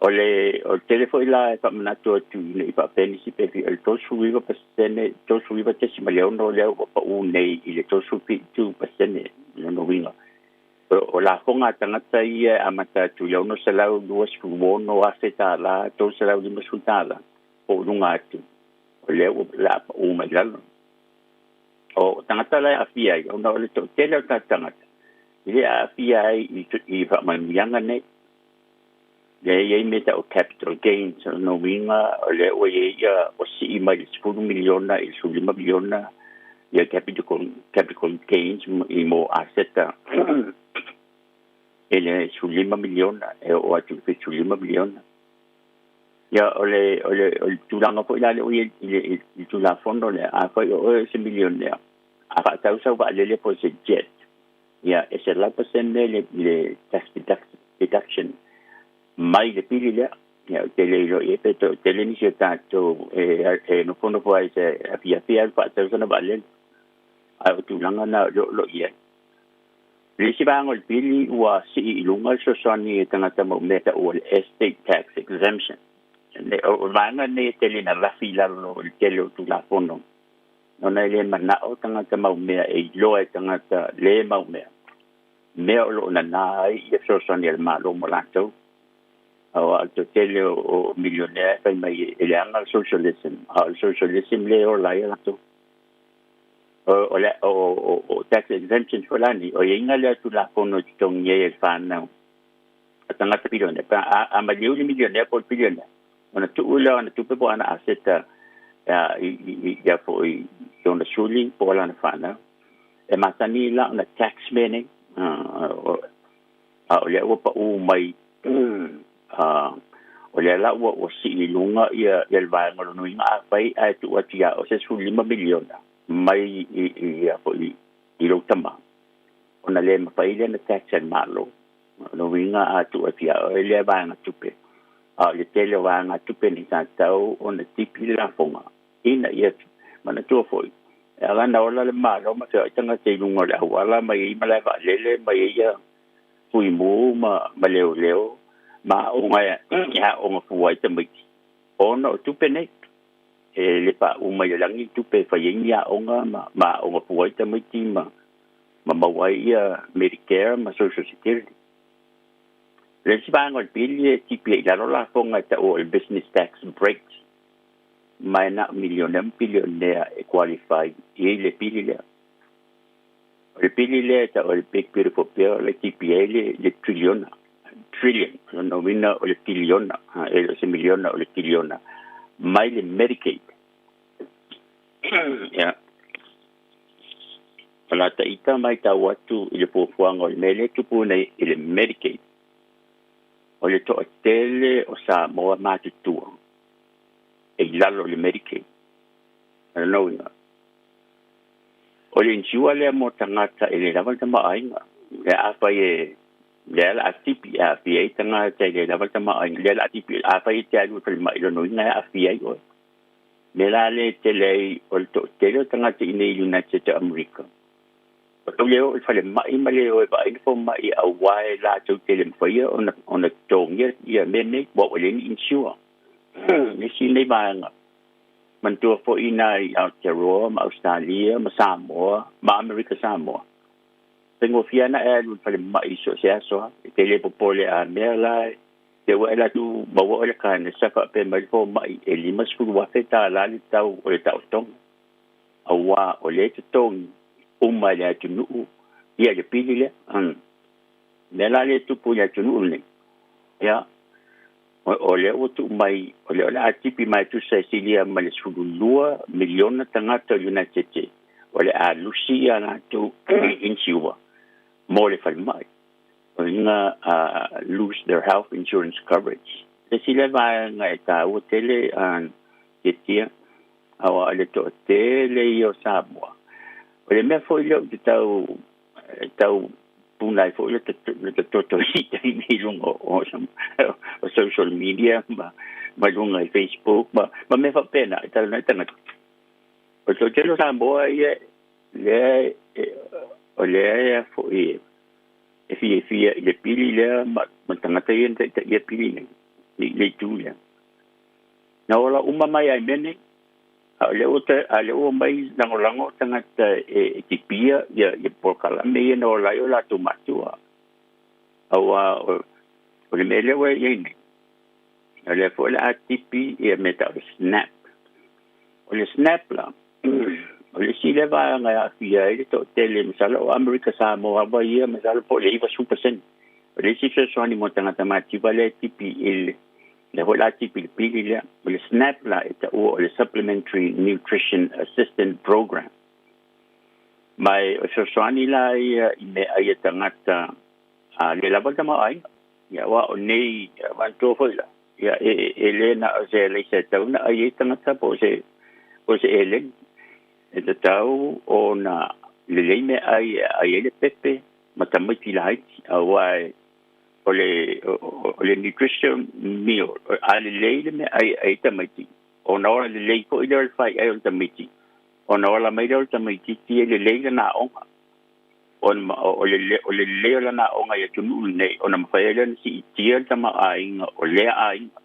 O le o le tele foi la e faamanatu atu ina i faapea nisi pe fia o le 39%, 39.6 lea ua paʻū nei i le 37% lona uiga. O lafoga a tagata ia e amata atu i le $626,000 tālā, $350 tālā po o luga atu, o lea ua o le a paʻū mai lalo. O tagata la e aafia ai, ona o le toatele o tatou tagata e le aafia ai i faamanuiaga nei. Lea e i ai mea tau o capital gains, o lona uiga o lea ua i ai ia ua sii mai le 10 miliona i le 15 miliona ia capital capital gains i mo aseta i le 15 miliona e oo atu i le 75 miliona. Ia o le o le o le tulaga foi la lea ua i ai i le i le Tulafono lea, afai o oe o se milionea, a faatau sau vaalele po o se jet, ia e 100% le le tax deduction mai le pili lea. Ia ou te le iloa i ai pe toatele nisi o tatou e e nofonofo ai i se afiafi alu faatau sana vaalele. Ae o tulaga na o lea o lo o i ai. O le isi vaega o le pili ua sii i luga le fesoasoani e tagata ma mea taua le estate tax exemption. O le vaega lenei e tele ina lafi i lalo o le tele o Tulafono ona e le manao tagata mau mea e iloa e tagata le mau mea mea o lo o nanā ai ia fesoasoani a le Malo mo latou. Aua o le toatele o milionea e fai mai e leaga le socialism, a o le socialism lea e ola ai latou. O le o tax exemption foi la nei, o iaiga lea Tulafono e totogi ai e le fanau a tagata bilionea. Pe a a maliu le milionea po o le bilionea, ona tuu lea o ana tupe po o ana aseta i i ia foi i ona suli po o lana fanau. E masani la ona tax mea nei, a o lea ua paʻū mai, o lea la ua ua sii i luga ia ia le vaega o lona uiga afai ae tuu atu iā oe se 15 miliona mai i i ia foi i lou tama, ona le mafai lea ona tax e le Malo. O lona uiga a tuu atu iā oe lea vaega tupe, a o le tele o vaega tupe nei sa tatau ona tipi le lafoga ina ia manatua foi e ala ona ola le Malo ma feoai tagata i luga o le auala ma i ai malae vaalele ma i ai ia fuimu ma ma leoleo ma aoga e aoga fua ai tamaiti ona o tupe nei. E le paʻū mai le lagi tupe e fai ai ni aoga ma ma aoga fua ai tamaiti ma ma maua ai ia Medicare ma Social Security. O le isi vaega o le pili e tipi ai i lalo lafoga e taua o le business tax breaks, ma e na o milionea ma pilionea e qualify i le pili lea. O le pili lea e taua o le Big Beautiful Bill le tipi ai le le triliona, trillion, o lona uiga o le piliona, e le o se miliona o le piliona mai le Medicaid. Ia. O la ta ita maitau atu i le fuafuaga o le mea lea e tupu nei i le Medicaid, o le toatele o Samoa matutua e i lalo o le Medicaid. O lona uiga, o le insure lea mo tagata e le lava le tamaoaiga. Lea afai e lea o le a tipi e aafia ai tagata e le lava le tamaoaiga, lea o le a tipi afai e te alu i le falemai, lona uiga e aafia ai oe. Mea la lea e tele ai o le toatele o tagata i inei i United States o Amerika, ua tau le oo i le falemai ma le o e vaai le fomai aua e latou te le mafaia ona ona totogia ia mea nei, ua ua leai ni insure. Le isi lenei vaega, manatua foi ina i Aotearoa ma Ausetalia ma Samoa ma Amerika Samoa, faigofie lava ona e alu i le falemai i so o se aso lava, e te le popole a mea la e Te ua e alu atu maua oe le kanesa faapea mai le fomai e $50,000 tālā le tau o le taotoga, auā o lea e totogi uma e le atunuu ia le pili lea. Mea la lea e tupu i le atunuu lenei, ia, o lea ua tuu mai, o lea o le a tipi mai e tusa e silia ma le 12 miliona tagata o le United States o le a lusi ia latou inisiua mo le falemai. Ina lose their health insurance coverage. Le isi lea vaega e taua tele tietia, aua o le toatele ia o Samoa O le mea fo'i lea ou te tau tau punai fo'i le tatoto i taimi i luga o o social media ma ma luga i Facebook ma ma mea faapena e talanoa ai tagata. O le toatele o Samoa ia lea o lea e fo'i e fiafia i le pili lea ma ma tagata ia na ta'itaia pili nei i le itu lea. Na ola uma mai ai mea nei, a o lea ua a lea ua omai lagolago tagata e tipia ia ia polokalame ia na ola ai o latou matua. Auā o le mea lea ua i ai nei, o lea foi o le a tipi ia mea tau o le SNAP. O le SNAP la, o le isi lea vaega e aafia ai le toatele, masalo o Amerika Samoa lava ia, masalo po o le 90%. O le isi fesoasoani mo tagata matitiva lea e tipi i le lea foi la tipi i le pili lea. O le SNAP la e taua o le Supplementary Nutrition Assistance Program. Ma e o fesoasoani la ia i meaai a tagata a le lava le tamaoaiga. Ia aua o nei manatua foi la, ia e e le na o se alaisa e tatau ona ai ai tagata po o se po o se eleni. E tatau ona lelei meaai e aai ai le pepe ma tamaiti laiti aua e o le o le nutrition meal a lelei le meaai e ai ai tamaiti ona ola lelei foi lea o le faiai o le tamaiti ona ola mai lea o le tamaitiiti e lelei lana aoga ona o le o le lelei o lana aoga i atunuu lenei ona mafai ai lea ona siitia le tamaoaiga o lea aiga.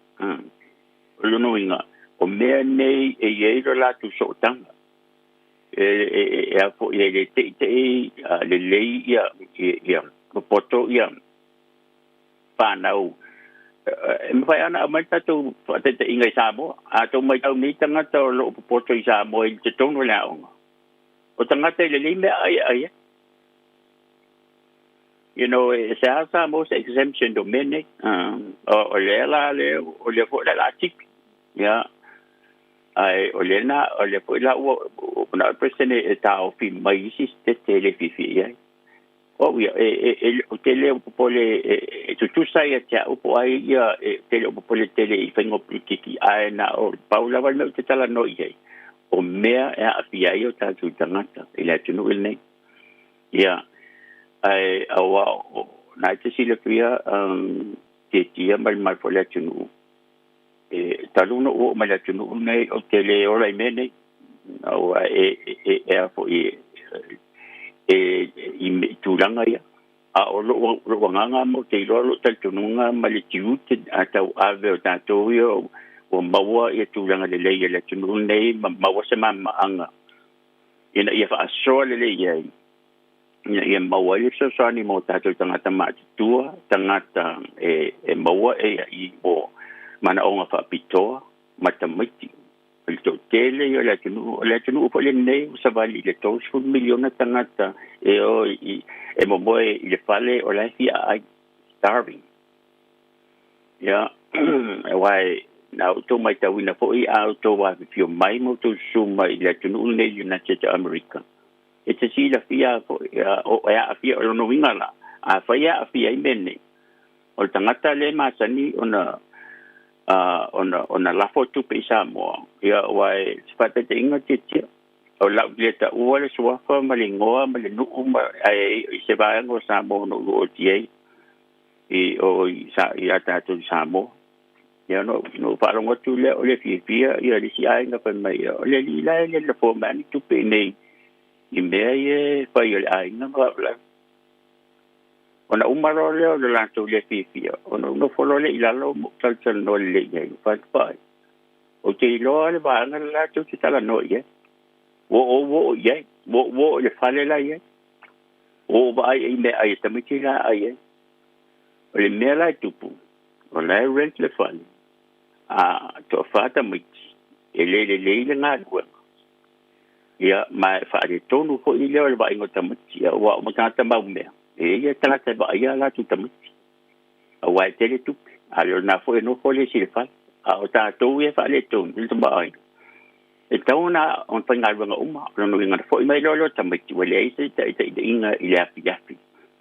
O lona uiga o mea nei e i ai lo latou sootaga e e e a foi e le teitei lelei ia ia popoto ia fanau e mafai lava ona aumai le tatou faataitaiga i Samoa. A tou matau nei tagata o lo o popoto i Samoa i totonu o le aoga, o tagata e lelei meaai e ai ai. You know, e se a Samoa se exemption o mea nei. O lea la le, o lea foi la la tipi. Ia, ae o lea na, o lea foi la ua, na o le President e taofi mai isi setete e le fiafia i ai. O au ia, e, e, e, ou te le o popole e, e tutusa ia te au po o ai ia, e, ou te le o popole tele i faiga o polokiki, ae na o pau lava le mea ou te talanoa i ai, o mea e aafia ai o tatou tagata i le atunuu lenei. Ia, ae auā o, na e te silafia, um, tietia ma le mal foi le atunuu, e, talu ona ou oo mai le atunuu lenei, ou te le ola i mea nei, aua e, e, e a foi e, e, i tulaga ia. A o lou, lou agaga ma ou te iloa lou talitonuga ma le tiute a tau ave o tatou ia ua maua ia tulaga lelei e le atunuu lenei ma maua se malamalamaaga ina ia faasoa lelei ai ina ia maua ai le fesoasoani mo tatou tagata matutua, tagata e, e maua e i mo manaoga faapitoa ma tamaiti. O le toatele ia o le atunuu, o le atunuu foi lenei ua savali i le 30 miliona tagata e o i, e momoe i le fale o la e fia aai, starving. Ia, aua e, na outou matauina foi a outou afifio mai ma outou susu mai i le atunuu lenei United States of America, e te silafia foi, o, e aafia, o lona uiga la, afai e aafia ai mea nei, o le tagata lea e masani ona ona ona lafo tupe i Samoa, ia aua e se faataitaiga tiatia. O lau le taua le suafa ma le igoa ma le nuu ma ae i se vaega o Samoa na ou oti ai i o i sa i a tatou i Samoa. Ia no no faalogo atu lea o le fiafia ia le isi aiga fai mai o le alii la e le lafoa mai ni tupe i nei i mea ia e fai o le aiga ma la Ona uma loa lea o le latou lea fiafia, ona ou nofo loa lea i lalo ma ou talatalanoa lelei i ai, ou fai atu, Paai, ou te iloa le vaega le latou te talanoa i ai. Ua ou oo i ai, ua ou oo i le fale la i ai. Ua ou vaai i meaai a tamaiti la e ai ai. O le mea la e tupu, o la e rent le fale, a toafa tamaiti, e le lelei le galuega. Ia, ma e faaletonu foi lea o le vaaiga o tamaiti, aua o tagata maumea, e i ai tagata e vaaia a latou tamaiti, aua e tele tupe, a le o lena foi e nofo le isi i le fale. A o tatou ia e faaletonu i le tamaoaiga, e tatau ona faigaluega uma. O lona uiga na foi mai loa lea o tamaiti, ua leai se taitaitaiga i le afiafi.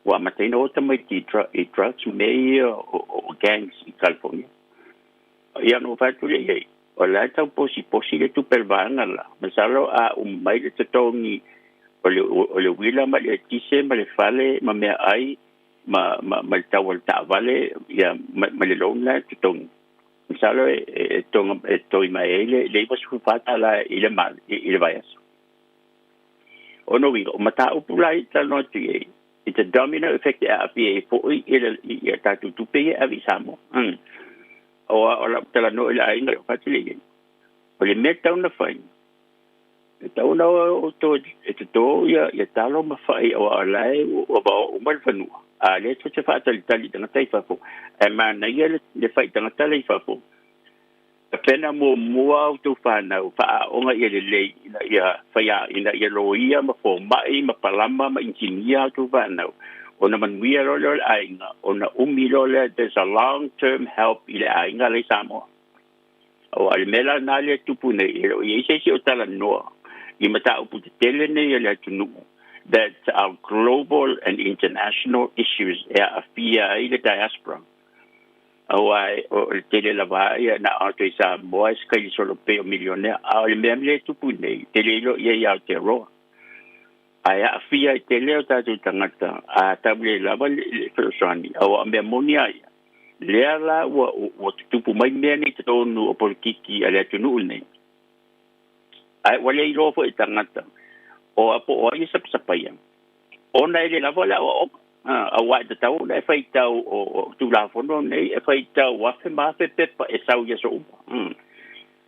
Ua amataina o tamaiti i drugs ma mea ia o gangs i California. Ia, ona ou fai atu lea i ai, o la e tau posiposi le tupe a le vaega la. Masalo a uma mai le totogi O le o le uila ma le eletise ma le fale ma meaai ma ma ma le tau o le taavale ia ma, ma le loan la e totogi. Masalo e e tonga e toi mai ai le le 94 tala i le mal i le vaiaso. O no uiga, o mataupu la i talanoa atu i ai, it's a domino effect e aafia ai foi i le i a tatou tupe ia e ave i Samoa. Mm. O o lau talanoa i le aiga o fatele i ai. O le mea tatau ona fai, e tatau ona outou e toto ia ia talo ma fai aua o la e ua vao uma le fanua. A lea tou te faatalitali i tagata i fafo, ae manaia le le fai tagata la i fafo. Tapena muamua outou fanau faaaoga ia lelei ina ia faia ina ia loia ma fomai ma palama ma inisinia outou fanau ona manuia loa lea o le aiga ona umi loa lea there's a long term help i le aiga la i Samoa. Aua o le mea la lena lea e tupu nei e le o i ai se isi o talanoa i mataupu tetele nei a le atunuu that are global and international issues e aafia ai le diaspora. Aua o le tele lava ia na o atu i Samoa e se solo pei o milionea. A o le mea lea e tupu nei, tele ilo ia i Aotearoa. Ae aafia i tele o tatou tagata a tau le lava le fesoasoani, aua o mea moni a ia. Lea la ua, ua tutupu mai mea nei totonu o polokiki a le atunuu lenei. Ae ua le iloa foi e tagata o a po o ai e sapasapaia, ona e le lava le aoaoga. Aua e tatau ona e faitau o Tulafono nei e faitau afe ma afe pepa e sau i aso uma.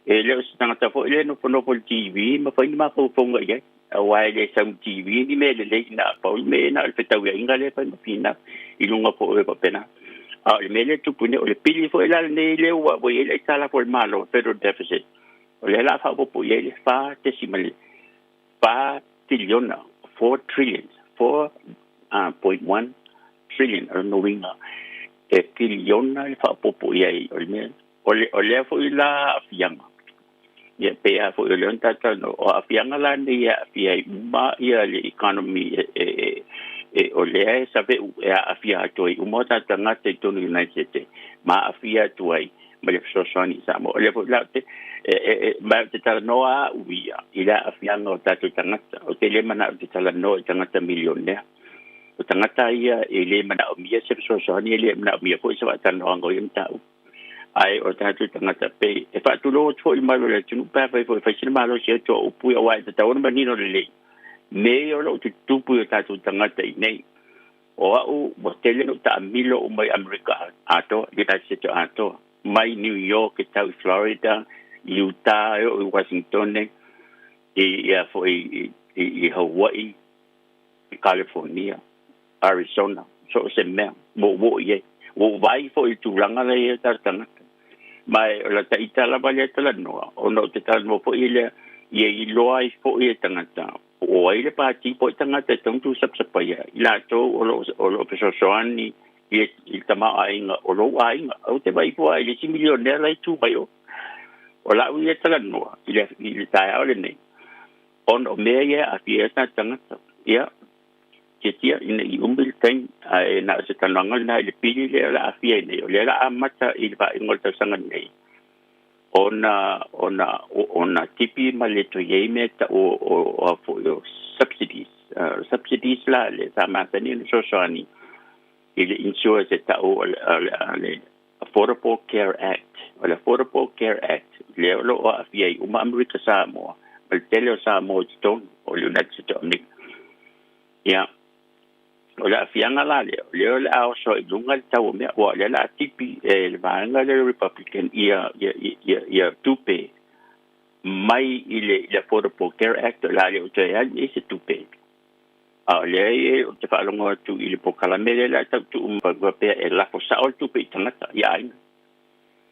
E le o se tagata foi lea e nofonofo i le TV ma fai ni mafaufauga i ai, aua e le sau i le TV ni mea lelei na pau le mea na o le fetauiaiga lea e fai ma finau i luga foi o e faapena. A o le mea lea e tupu nei, o le pili foi la lenei lea ua i ai le aitalafu a le Malo, federal deficit, o lea o le a faaopoopo i ai le 4.4 piliona, 4 trillions, 4.1 trillion, o lona uiga e piliona le faaopoopo i ai o le mea. O le o lea foi la aafiaga, ia pei lava foi o lea na tatou o aafiaga la nei e aafia ai uma ia le economy e e e o lea e saveu e aafia atu ai uma o tatou tagata i totonu o United States ma aafia atu ai ma le fesoasoani i Samoa. O lea foi la ou te e e e ma ou te talanoa au ia i le aafiaga o tatou tagata. Ou te le manao ou te talanoa i tagata milionea. O tagata ia e le manaomia se fesoasoani, e le manaomia foi se faatalanoaga o ia mataupu. Ae o tatou tagata pei e faatulou atu foi i le malu o le atunuu pe afai foi e fai sina malosi atu o upu ia, aua e tatau ona manino lelei mea ia o lo o tutupu i o tatou tagata i nei. O au ua tele ona ou taamilo uma i Amerika atoa, United States atoa, mai New York e tau i Florida, Utah e oo i Washingtone, i ia foi i i Hawaii, i California, Arizona, so o se mea, ua ou oo i ai. Ua ou vaai foi i le tulaga la e i ai o tatou tagata. Ma o la ta ita lava lea talanoa, ona ou te talanoa foi lea, ia iloa ai foi e tagata, po o ai le pati po o ai tagata e tatau ona tuusapasapaia, i latou o lo o lo o fesoasoani i le i le tamaoaiga o lou aiga. Ou te vaai ifo lava i le isi milionea la e tu mai o. O lau ia talanoa i le i le taeao lenei, ona o mea ia e aafia ai o tatou tagata. Ia, tiatia ina i umi le taimi, ae na o se talanoaga lena i le pili lea o le a aafia ai nei, o lea o le a amata i le faaiuga o le tausaga lenei ona ona ona tipi ma le toe i ai mea e tau o o a foi o subsidies. Subsidies la le sa masani ona fesoasoani i le insurance e tau o le Affordable Care Act. O le Affordable Care Act lea o lo o aafia ai uma Amerika Samoa ma le tele o Samoa i totonu o le United States of America. Ia, o le aafiaga la lea, o lea o le a oso ai i luga le tau o mea, aua o lea o le a tipi e le vaega lea o le Republican ia ia ia ia tupe mai i le i le Affordable Care Act, o le a le o toe alu i ai se tupe. A o lea e ou te faalogo atu i le polokalame lea o le a tau tuu mai faapea e lafo sao le tupe i tagata, i aiga.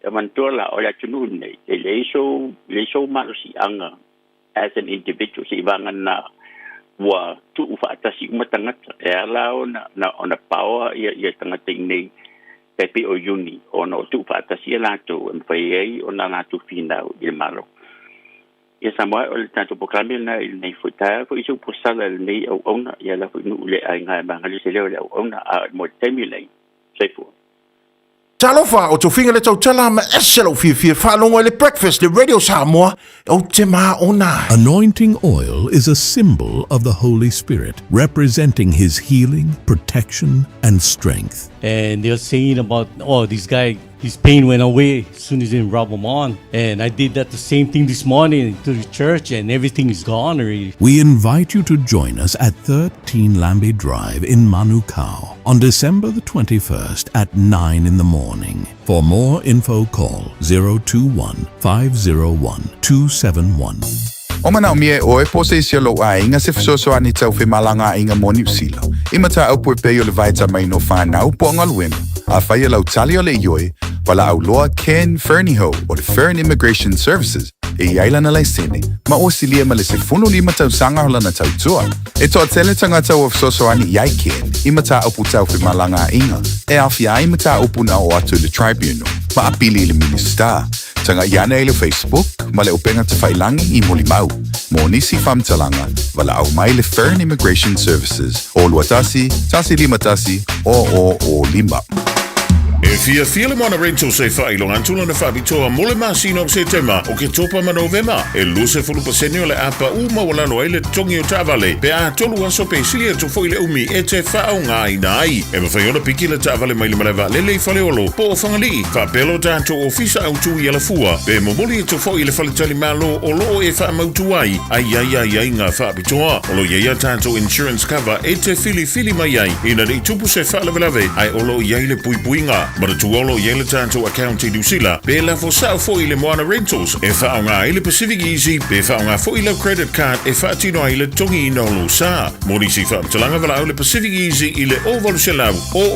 E manatua la, o le atunuu lenei, e leai sou, leai sou malosiaga as an individual, seivagana ua tuu faatasi uma tagata. E ala ona, ona paoa ia, ia tagata i nei, e pei o Iuni, ona o tuu faatasi ia latou e mafai ai ona latou finau i le Malo. Ia Samoa, o le tatou polokalame lena i lenei foi taeao foi se upu sala i lenei auauna, ia la foi nuu le aiga e magali se leo i le auauna, a mo le taimi lenei, soifua. Talofa, o tofiga le tautala ma ese lou fiafia faalogo i le Breakfast le Radio Samoa, ou te maona ai. Anointing oil is a symbol of the Holy Spirit, representing his healing, protection, and strength. And they're saying about, oh, this guy, his pain went away as soon as he rub them on. And I did that the same thing this morning to the church, and everything is gone already. We invite you to join us at 13 Lambie Drive in Manukau on December the 21st at 9 in the morning. For more info, call 021 501 271. O manaomia e oe po o se isi o lou aiga se fesoasoani tau femalagaaiga mo Niu Sila, i mataupu e pei o le vaetamaina o fanau po o galuega. Afai o lau tali o le ioe, valaau loa Ken Fernihough o le Fern Immigration Services e i ai lana laisene, ma ua silia ma le 15 tausaga o lana tautua. E toatele tagata ua fesoasoani i ai Ken i mataupu tau femalagaaiga, e aofia ai mataupu na oo atu i le Tribunal ma apili i le Minisita. Tagai ane i le Facebook ma le upega tafailangi i Molimau. Mo nisi faamatalaga, valaau mai le Fern Immigration Services o 21 151 0005. E fiafia le Moana Rentals e faailoga atu lana faapitoa mo le masina o Setema, Oketopa ma Novema. E 20% o le a pau maualalo ai le totogi o taavale pe a tolu aso pe sili atu foi le umi e te faaaogaina ai. E mafai ona piki le taavale mai le malae vaalele i Faleolo po o Fagalii, faapea lo tatou ofisa autu i Alafua, pe momoli atu foi i le faletalimalo o lo o e faamautu ai a i ai aiaiga faapitoa. O lo o i ai a tatou insurance cover e te filifili mai ai ina ne i tupu se faalavelave ae o lo o i ai le puipuiga. Manatua o lo o i ai le tatou account i Niu Sila, pe lafo sao foi i le Moana Rentals e faaaoga ai le Pacific Easy pe faaaoga foi lau credit card e faatino ai le totogiina o lou sa. Mo nisi faamatalaga valaau le Pacific Easy i le 0800 000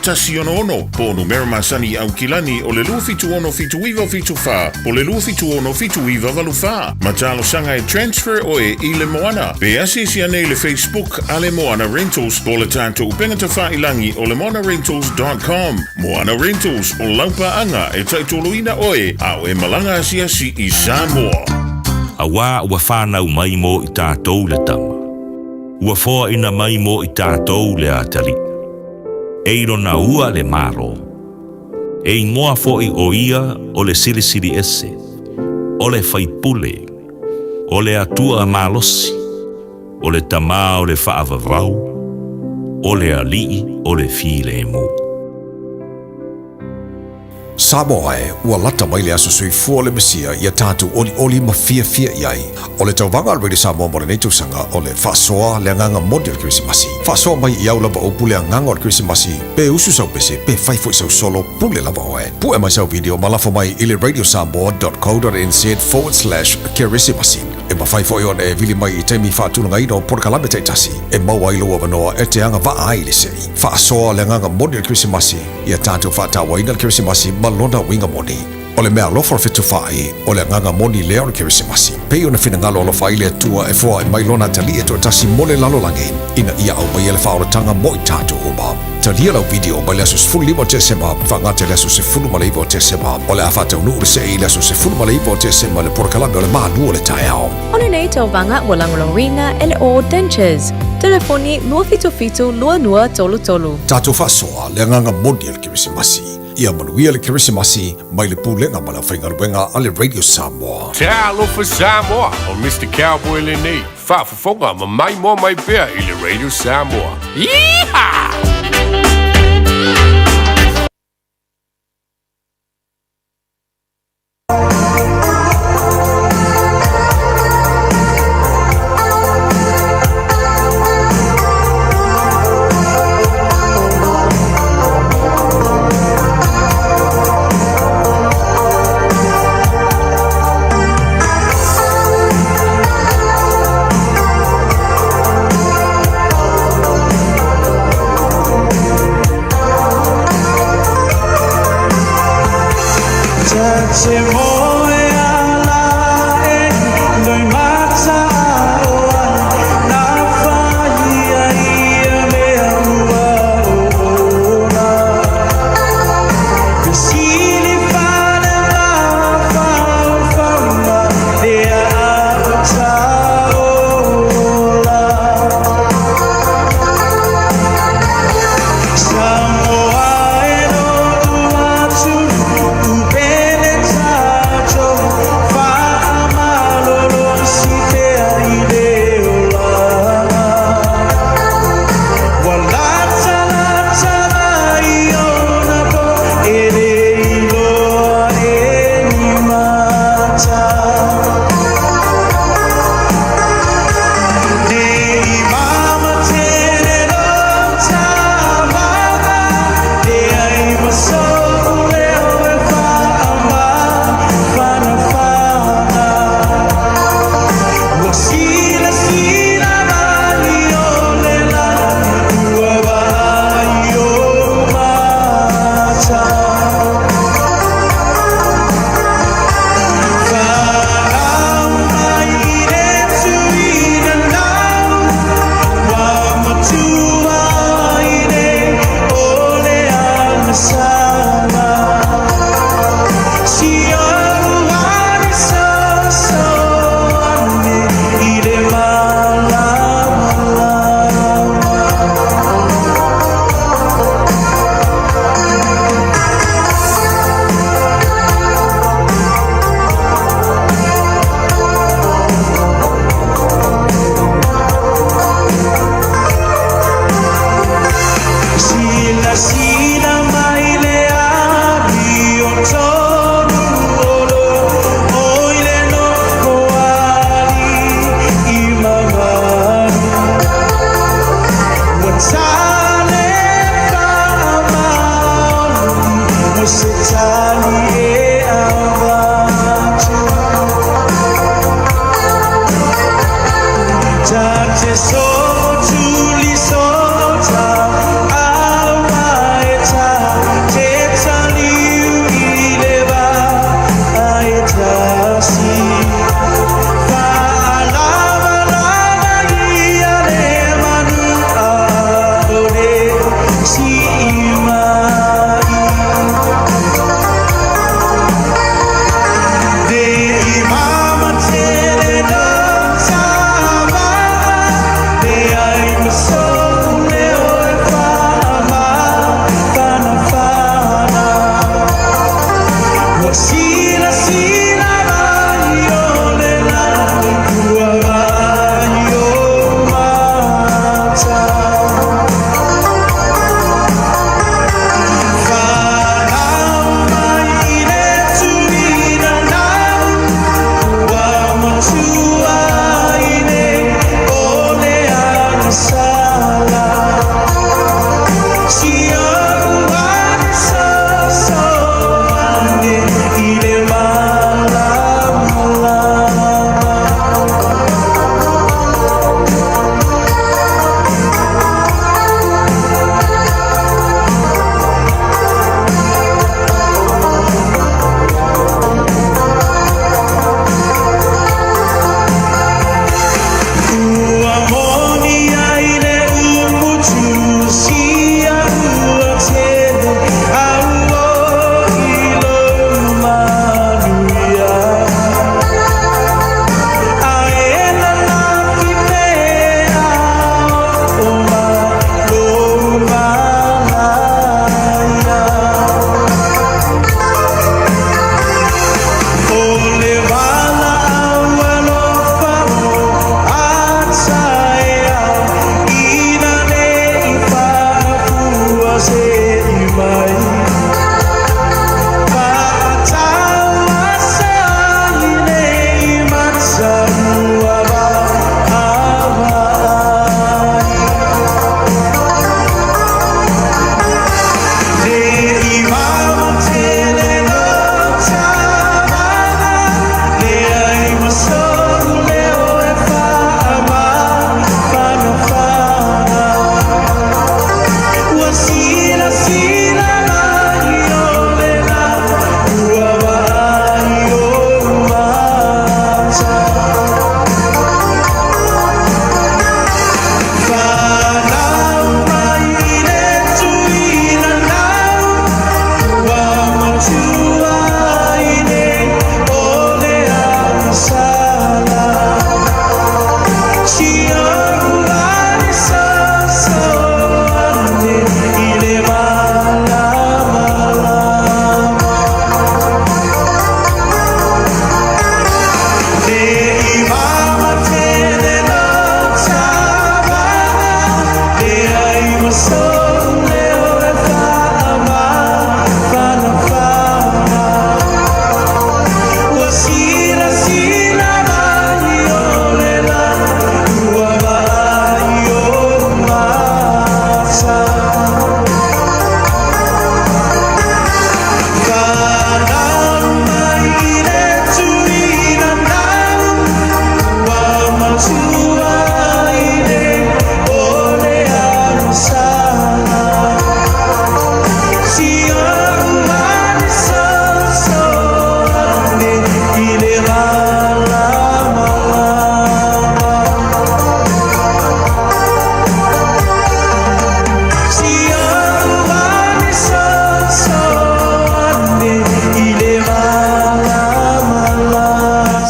166 po o numera masani i Aukilani o le 276 7974 po o le 276 7984. Ma talosaga e transfer oe i le Moana. Pe asiasi ane i le Facebook a le Moana Rentals po o le tatou upega tafailangi o le moanarentals.com. Moana Rentals, o lau paaga e taitoloina oe a o e malaga asiasi i Samoa. Auā ua fanau mai mo i tātou le tama. Ua foaina mai mo i tātou le atalii. E i lona ua le Malo. E ingoa foʻi o ia o le Silisili Ese, o le Faipule, o le Atua malosi, o le Tamā o le Faavavau, o le Alii o le Filemu. Samoa e, ua lata mai le aso soifua o le Mesia ia tatou olioli ma fiafia i ai. O le tauvaga a le Radio Samoa mo lenei tausaga o le faasoa le agaga moni o le Kerisimasi. Faasoa mai i au lava upu le agaga o le Kerisimasi, pe usu sau pese, pe fai foi sau solo, pule lava oe. Pue mai sau video ma lafo mai i le radiosamoa.co.nz/kerisimasi. E mafai foi ona e vili mai i taimi faatulagaina o polokalame taitasi e maua ai lou avanoa e te agavaa ai i le sei. Faasoa le agaga moni o le Kerisimasi, ia tatou faatauaina le Kerisimasi ma lona uiga moni. O le meaalofa o le fetufaai, o le agaga moni lea o le Kerisimasi. Pei ona finagalo alofa ai le Atua e foai mai Lona Atalii e toatasi mo le lalolagi, ina ia aumaia le faaolataga mo i tatou uma. Talia lau video mai le aso 15 o Tesema faagata i le aso 19 o Tesema. O le a faataunuu le see i le aso 19 o Tesema i le polokalame o le Malu o le Taeao. O lenei tauvaga ua lagolagoina e le All Dentures. Telefoni 277 2233. Tatou faasoa le agaga moni o le Kerisimasi. Ia manuia le Kerisimasi mai le Pulega ma le Aufaigaluega a le Radio Samoa. Talofa Samoa, o Mister Cowboy lenei, faafofoga ma maimoa mai pea i le Radio Samoa. Yeehaw! Ua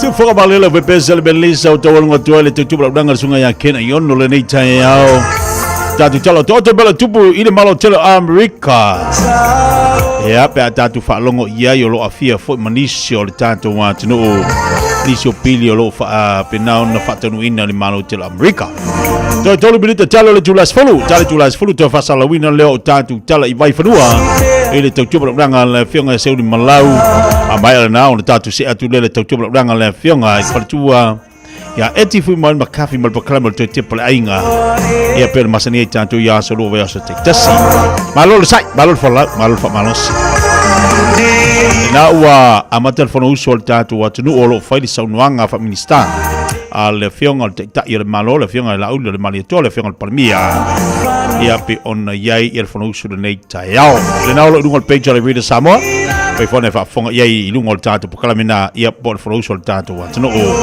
Tufoga malela pe pesa le Melissa o tau alunga tua le tutupu lau danga le sunga ia Ken i ono lenei taeao. Tātou tala o te bela tupu i le malo tele o Amerika. Ia, pe a tātou faalogo i ai o lo afia foi ma nisi o le tātou atunuu. Nisi o pili o lo faapena ona faataunuuina le malo tele o Amerika. Toe tolu minute tala o le itula 10, tala itula 10 toe faasalauina lea o tatou tala i Vaifanua i le tautua malaulaga a le Afioga ia Seuli Malau. A maea lena ona tatou see atu lea i le tautua malaulaga a le Afioga i Faletua ia Eti Fuimaono Makafi ma le polokalame o le Toe Tepa o le Aiga. Ia pei ona masani ai tatou i aso lua vaiaso taitasi. Malo le sai, malo le folau, malo le faamalosi. Lena ua amata le Fonousu a le tatou atunuu o lo o fai le saunoaga faa-Minisita a le Afioga o le Taitai o le Malo, le Afioga ia Laauli o le Malietoa, le Afioga i le Palemia, ia pei ona i ai le Fonousu lenei taeao. Lena o lo o i luga o le page o le Radio Samoa, pei foi ona e faafofoga i ai i luga o le tatou polokalame na, ia po o le Fonousu a le tatou atunuu.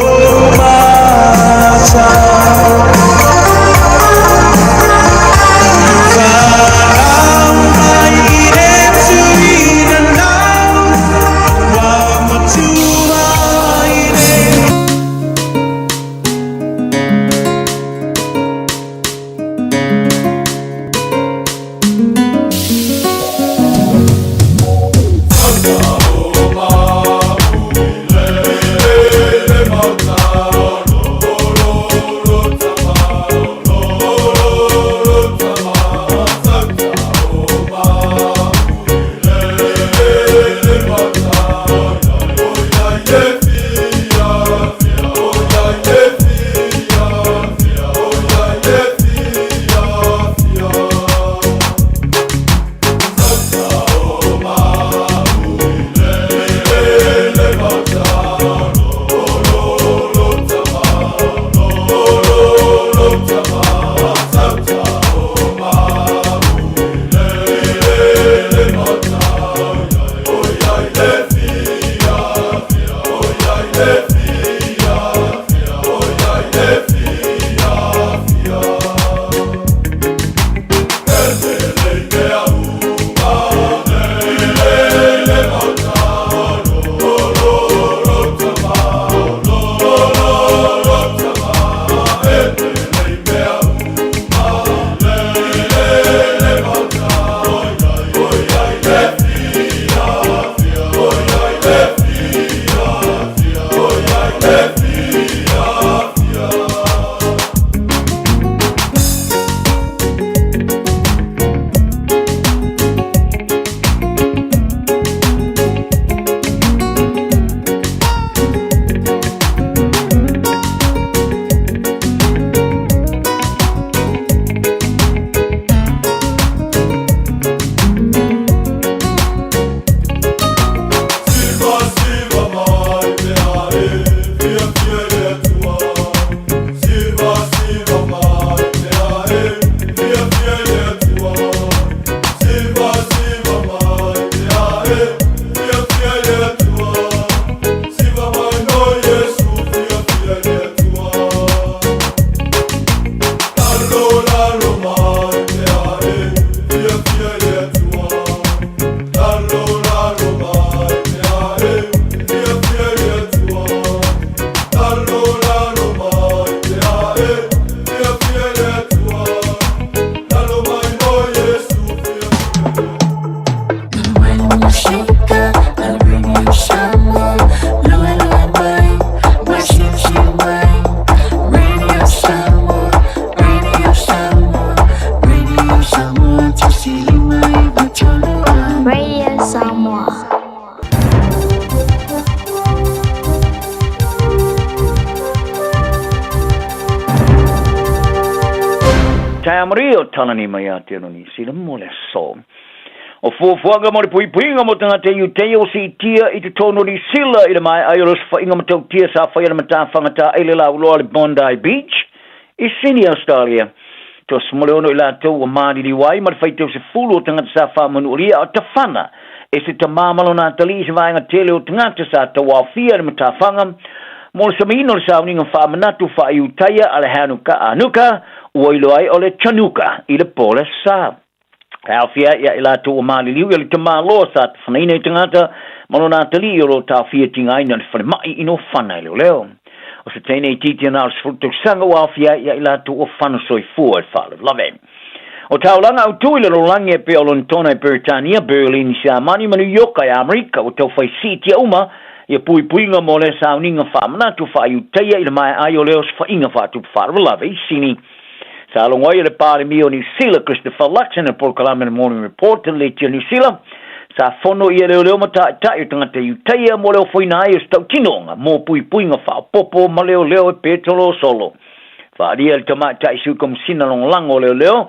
Taea maria o Talani mai Aotearoa Niu Sila mo le aso. O fuafuaga mo le puipuiga mo tagata i Iuteia ua siitia i totonu o Niu Sila i le maea ai o le osofaiga matautia sa faia le matafaga taele lauloa le Bondi Beach i Sydney, Australia. 36 i latou ua maliliu ai ma le faitau 10 o tagata sa faamanualia a o tafana e se tamā ma lona atalii i se vaega tele o tagata sa tauaofia i le matafaga mo le samiina o le sauniga faamanatu faa-Iutaia a le Hanukkah, Hanukkah, ua iloa ai o le Chanukah i le po le sa. E aofia ai ia i latou ua maliliu ia le tamāloa sa tafanaina i tagata ma lona atalii o lo o taofia tigaina i le falemai i Nofana e leoleo. O se teine itiiti na o le 10 tausaga ua aofia ai ia i latou ua fano soifua i le faalavelave. O taulaga autū i le lalolagi e pei o Lonetona i Peretania, Berlin i Siamani ma New Yorka i Amerika ua taufai siitia uma ia puipuiga mo lea sauniga faamanatu faaiutaia i le maea ai o lea osofaiga faatupu faalavelave i Sini. Sa logo ai e le Palemia o Niu Sila, Christopher Luxon, i le polokalame Le Morning Report i le Leiti o Niu Sila, sa fono ia leoleo ma ta'ita'i o tagata Iutaia mo le ofoina ai o se tautinoga mo puipuiga faaopoopo ma leoleo e petolo solo. Faaalia e le tamaitai sui komisina lagolago o leoleo,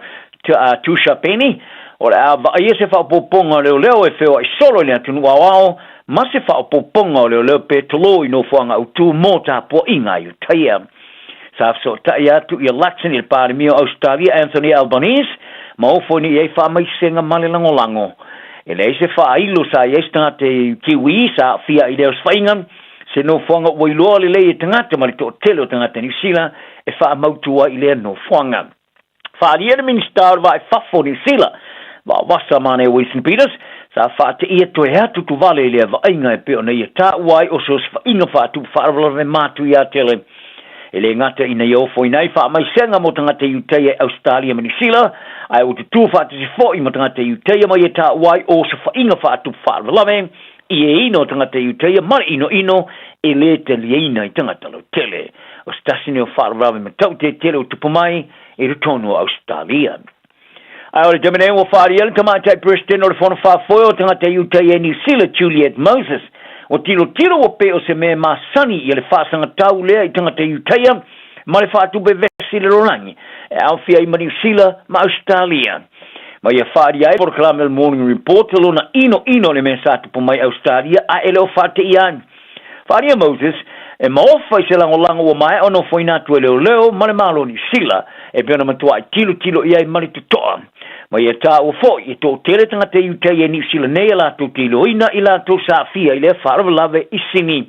Tusha Penny, o le a vaaia se faaopoopoga o leoleo e feoai solo i le atunuu aoao ma se faaopoopoga o leoleo petolo i nofoaga autū mo tapuaiga a Iutaia. Sa fesootai atu ia Luxon i le Palemia o Ausetalia Anthony Albanese ma ofo ina i ai faamaisega ma le lagolago. E leai se faailo sa i ai se tagata i Kiwi sa aafia i lea osofaiga, se nofoaga ua iloa lelei e tagata ma le toatele o tagata Niu Sila e faamautu ai i lea nofoaga. Faaalia le Minisita o le Vaa i Fafo o Niu Sila, Vaovasa Manaia Winston Peters, sa faateia toe atu tuvale i lea vaaiga e pei ona ia taua ai o se osofaiga faatupu faalavelave matuia tele. E le gata ina ia ofoina ai faamaisega mo tagata Iutaia i Ausetalia ma Niu Sila, ae ua tutū faatasi foi ma tagata Iutaia ma ia taua ai o osofaiga faatupu faalavelave i eina o tagata Iutaia ma le inoino e le taliaina i tagata lautele. O se tasi nei o faalavelave matautetele o tupu mai i totonu o Ausetalia. Ae o le taimi nei ua faaalia le tamaitai Peresetene o le Fono Faafoe o Tagata Iutaia i Niu Sila, Juliet Moses, ua tilotilo ua pei o se mea e masani ia le faasagatau lea i tagata Iutaia ma le faatupe vesi i le lalolagi e aofia ai ma Niu Sila ma Ausetalia. Ma ia faaalia ai polokalame o le Morning Report lona inoino i le mea sa tupu mai Ausetalia ae le o faateia ai. Faaalia Moses, e maofa i se lagolago ua maea ona ofoina atu e leoleo ma le Malo o Niu Sila, e pei ona matuai tilotilo i ai ma le totoa. Ma ia taua foi, e toatele tagata Iutaia i Niu Sila nei a latou te iloaina i latou sa aafia i lea faalavelave i Sini.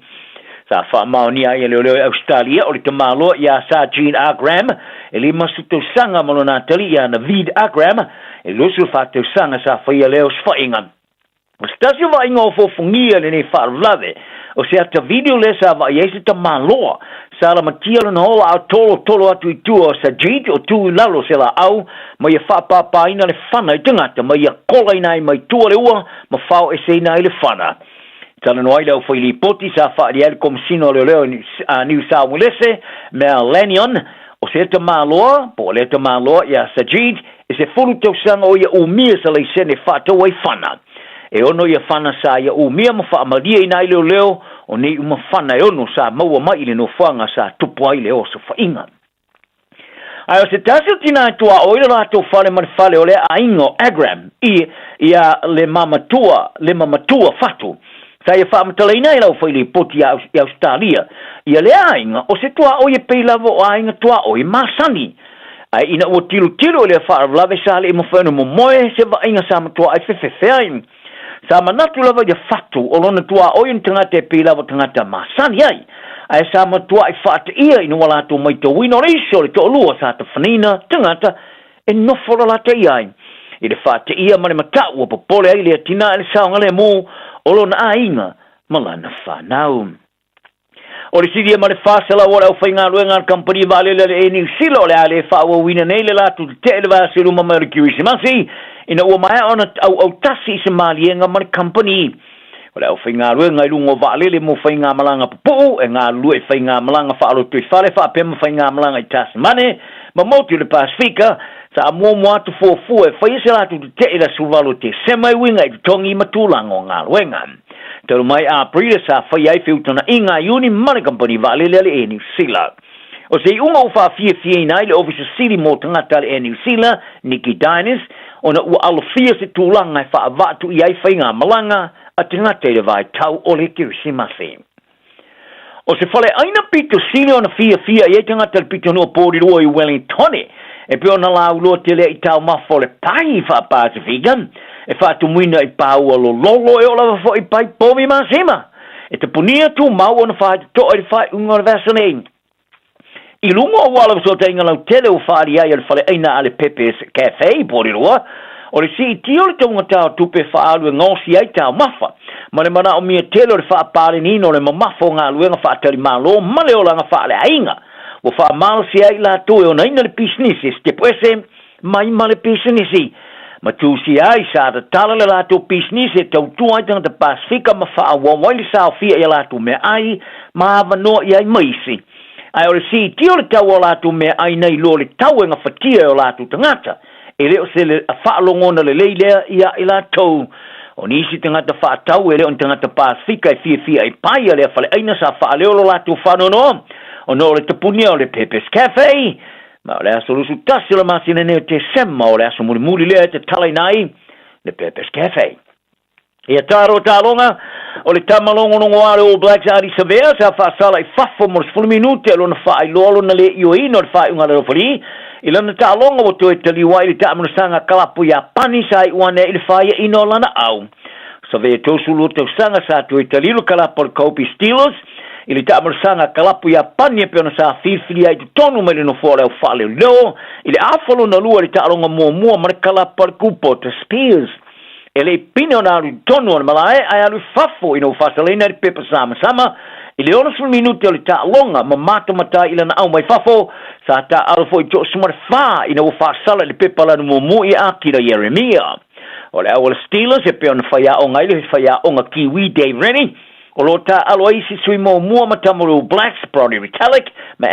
Sa faamaonia ai e leoleo i Ausetalia o le tamaloa iā Sir Jean Agram, e 50 tausaga ma lona atalii iā Naveed Agram, e 24 tausaga sa faia lea osofaiga. O se tasi o vaaiga ofoofogia i lenei faalavelave, o se ata video lea sa vaai ai se tamaloa sa lamatia lona ola a tolotolo atu i tua o Sajid o tu i lalo o se laau ma ia faapāpāina le fana i tagata ma ia kolaina ai mai tua le ua ma faoeseina ai le fana. Talanoa ai le aufailipoti sa faaalia ai le Komesina o Leoleo a Niu Sauelese, Mel Lanyon, o se tamaloa, po o lea tamaloa iā Sajid, E 10 tausaga o ia umia sa laisene faatau ai fana. E ono ia fana sa ia umia ma faamalieina ai leoleo, o nei uma fana e ono sa maua mai i le nofoaga sa tupu ai le osofaiga. Ae o se tasi o tina e tuaoi le latou fale ma le fale o lea aiga o Agram i ia le mamatua le mamatua fatu sa ia faamatalaina ai lau failipoti i Ausetalia ia lea aiga o se tuaoi e pei lava o aiga tuaoi masani. Ae ina ua tilotilo i lea faalavelave sa le i mafai ona momoe se vaaiga sa matua ai fefefe ai. Sa manatu lava ia Fatu o lona tuaoi o ni tagata e pei lava tagata masani ai, ae sa matuai faateia ina ua latou maitauina o le isi o le toalua sa tafanaina tagata e nofo lalata i ai. I le faateia ma le matau ua popole ai lea tina i le saogalemu o lona aiga ma lana fanau. O le silia ma le 400 o le aufaigaluega a le kamupani vaalele a le Air New Sila o le a le faaauauina nei le latou tetee i le vaiaso i luma mai o le Kerisimasi ina ua maea ona auautasi i se maliega ma le kamupani. O le aufaigaluega i luga o vaalele mo faigamalaga pupuu e galulue i faigamalaga faalotoifale faapea ma faigamalaga i Tasimane ma motu i le Pasefika sa muamua atu fuafua e faia se latou tetee i le aso 18 o Tesema e uiga i totogi ma tulaga o galuega. Talu mai Aperila sa faia ai feutagaiga a Iuni ma le kamupani vaalele a le Air New Sila. O se iuga ua faafiafiaina ai le Ofisa Sili mo Tagata a le Air New Sila, Nikki Dyness, ona ua alofia se tulaga e faavaatuia ai faigamalaga a tagata i le vaitau o le Kerisimasi. O se faleʻaina pito sili ona fiafia i ai tagata i le pitonuu o Porirua i Wellingtone, e pei ona lauloa tele ai i taumafa o le pai faa-Pasifika, e faatumuina i pāua lololo e oo lava foi i pai povi masima, e tapunia tumau ona faitotoa i le faaiuga o le vaiaso nei. I luga o auala fesootaiga lautele ua faaali ai e le faleʻaina a le Pepe's Cafe i Porirua, O le siitia o le taugatā o tupe faaalu e gaosi ai taumafa, ma le manaomia tele o le faapaleniina o le mamafa o galuega faatalimalo ma le olaga faaleaiga, ua faamalosia ai i latou e onaina le pisinisi e sitepu ese mai ma le pisinisi. Ma tusia ai, sa tatala le latou pisinisi e tautua ai tagata Pasefika ma faaauau ai le saofia i a latou meaai ma avanoa i ai ma isi. Ae o le siitia o le tau o a latou meaai nai lo le tau e gafatia e o latou tagata, e le o se faalogona lelei lea ia i latou. O nisi tagata faatau e le o ni tagata Pasefika e fiafia i paia lea faleaina sa faaleo lo latou faanoanoa ona o le tapunia o le Pepes Cafe. Ma o le aso 21 o le masina nei o Tesema o le aso mulimuli lea e tatalaina ai le Pepes Cafe. Ia taro taaloga, o le tama logologo a le All Blacks a Ardie Savea sa faasala i fafo mo le 10 minute a lona faailoa lona le ioeina o le faaiuga a le Lofali i lana taaloga ua toe taliu ai i le taamulasaga kalapu Iapani sa iu ane ai i le faiaina o lana au. Savea 32 tausaga sa toe taliu le kalapu a le Kobe Steelers i le taamulasaga kalapu Iapani e pei ona sa filifili ai i totonu mai le nofoa o le au faaleoleo i le afa lona lua i le taaloga muamua ma le kalapu a le Kubota Spears. E le i pine ona alu i totonu o le malae ae alu i fafo ina ua faasalaina i le pepa samasama i le 60 minute o le taaloga ma matamata ai i lana au mai fafo, sa taaalo foi i 14 ina ua faasala i le pepa lanu mumu i Akira Ieremia. O le au a le Steelers e pei ona faiaoga ai le faiaoga Kiwi Dave Rennie, o lo o taaalo ai isi sui muamua ma tama o le All Blacks, Brodie Retallick ma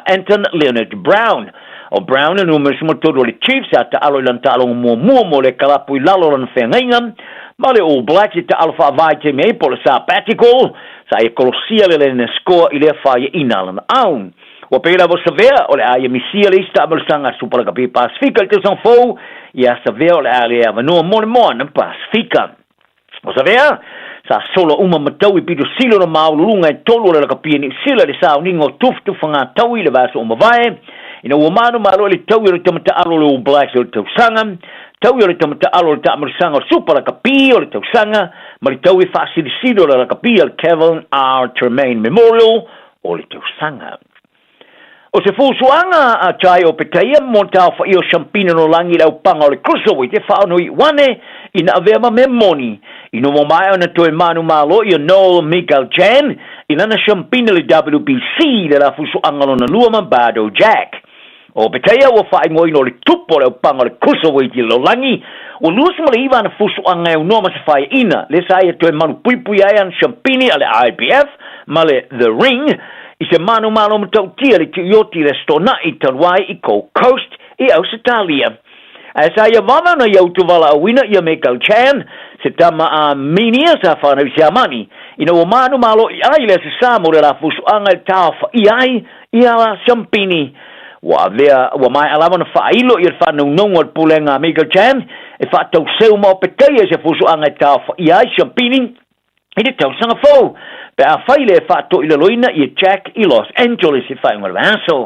Anton Leonard Brown. O Brown e numera 13 o le Chiefs sa taalo i lana taaloga muamua mo le kalapu i lalo o lana feagaiga ma le All Blacks i taalo faavaitaimi ai po o le sabbatical sa ia kolosia le lena score i lea faiaina a lana au. Ua pei lava o Savea o le a ia misia le isi taamalosaga a Super Rugby Pasifika i le tausaga fou, ia Savea o le a le avanoa mo le Moana Pasifika. O Savea, sa sola uma ma taui pito sili ona māululuga e tolu o le lakapia Niu Sila i le sauniga o tufatufaga taui i le vaiaso ua mavae, ina ua manumalo i le taui o le tama taalo o le All Blacks o le tausaga, taui o le tama taalo o le taamalosaga o Supa Lakapi o le tausaga, ma le taui faasilisili o le lakapi a le Kevin R. Tremain Memorial o le tausaga. O se fuafuaga a Jai o Petaia mo le taofaia o Shampina Nolangi i le aupaga o le Cruiserweight e faaonoiuane ina avea ma mea moni. Ina ua maea ona toe manumalo ia Noel Miguel Jan i lana Shampina i le WBC i le la fusuaga lona lua ma Bardo Jack. O Petaia ua faaigoaina o le tupu o le aupaga o le Cruiserweight i le lalolagi, ua 29 ana fusuaga e aunoa ma se faiaina, lea sa ia toe malupuipui ai ana Shampini a le IBF ma le The Ring I se manumalo matautia le tiuioti i le Aso Toonai talu ai i Gold Coast i Ausetalia. Ae sa ia vave ona ia utuvalaauina ia Mekau Chan, se tama a Minia sa whanau i Siamani, ina ua manumalo i ai le Aso Sa mo le la fusuaga i le taofaia ai ia la Siampini. Ua avea, ua maea lava ona faailo ia le faanaunauga o le pulega a Mekau Chan e faatauseu ma opetaia i se fusuaga e taofaia ai Siampini i le tausaga fou, pe afai le faatoilaloina ia Jack i Los Angeles i faaiuga o le vaiaso.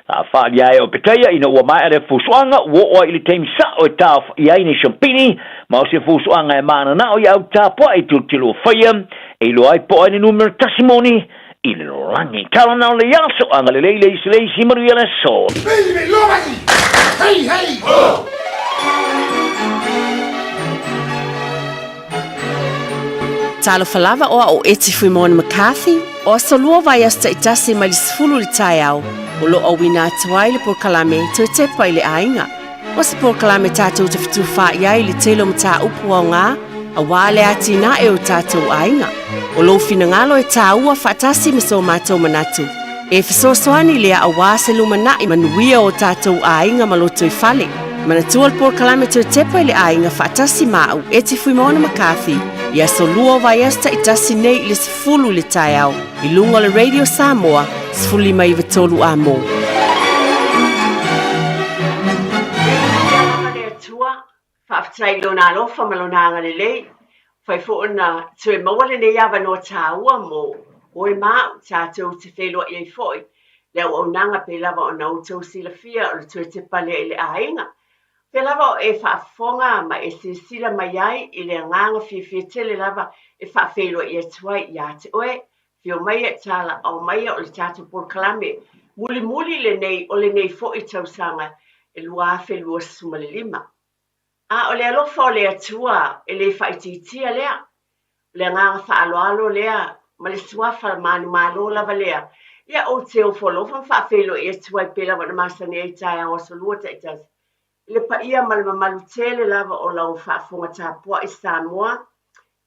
Sa faaalia ai o Petaia ina ua maea lea fusuaga, ua oo ai i le taimi sao e taofaia ai nei siampini, ma o se fusuaga e mananao i au tapuai tilotilo ua faia, e iloa ai po o ai le numera tasi moni i le lalolagi. Tala na o le aso, agalelei le isi le isi, manuia le aso. Hey, hey, ho! Talofa lava o au o Eti Fuimaono McCarthy, o aso lua vaiaso taitasi mai le 10 i le taeao, o lo o auina atu ai le polokalame Toe Tepa i le Aiga. O se polokalame tatou te fetufaai ai i le tele o mataupu aoga aua le atinae o tatou aiga. O lou finagalo e tāua faatasi ma so matou manatu, e fesoasoani lea aua se lumanai manuia o tatou aiga ma lotoifale. Manatua le polokalame Toe Tepa i le Aiga faatasi ma au, Eti Fuimaono McCarthy, i aso lua o vaiaso taitasi nei i le 10 i le taeao, i luga o le Radio Samoa 1593 AM. Viia lava le Atua, faafetai i Lona alofa ma Lona agalelei, fai foi ona toe maua lenei avanoa taua mo oe ma au tatou te feiloai ai foi le auaunaga pei lava ona outou silafia o le toe tepa lea i le aiga. Pea lava o e faafofoga ma e silasila mai ai i le agaga fiafia tele lava e faafeiloai atu ai ia te oe. Afio maia tala ao maia o le tatou polokalame mulimuli lenei o lenei foi tausaga e 2025. A o le alofa o le Atua e le faaitiitia lea. O le agaga faaaloalo lea ma le suafa manumalo lava lea. Ia ou te ofo alofa ma faafeiloai atu ai pei lava ona masani ai i taeao aso lua taitasi i le paia ma le mamalu tele lava o lau faafofoga tapuai Samoa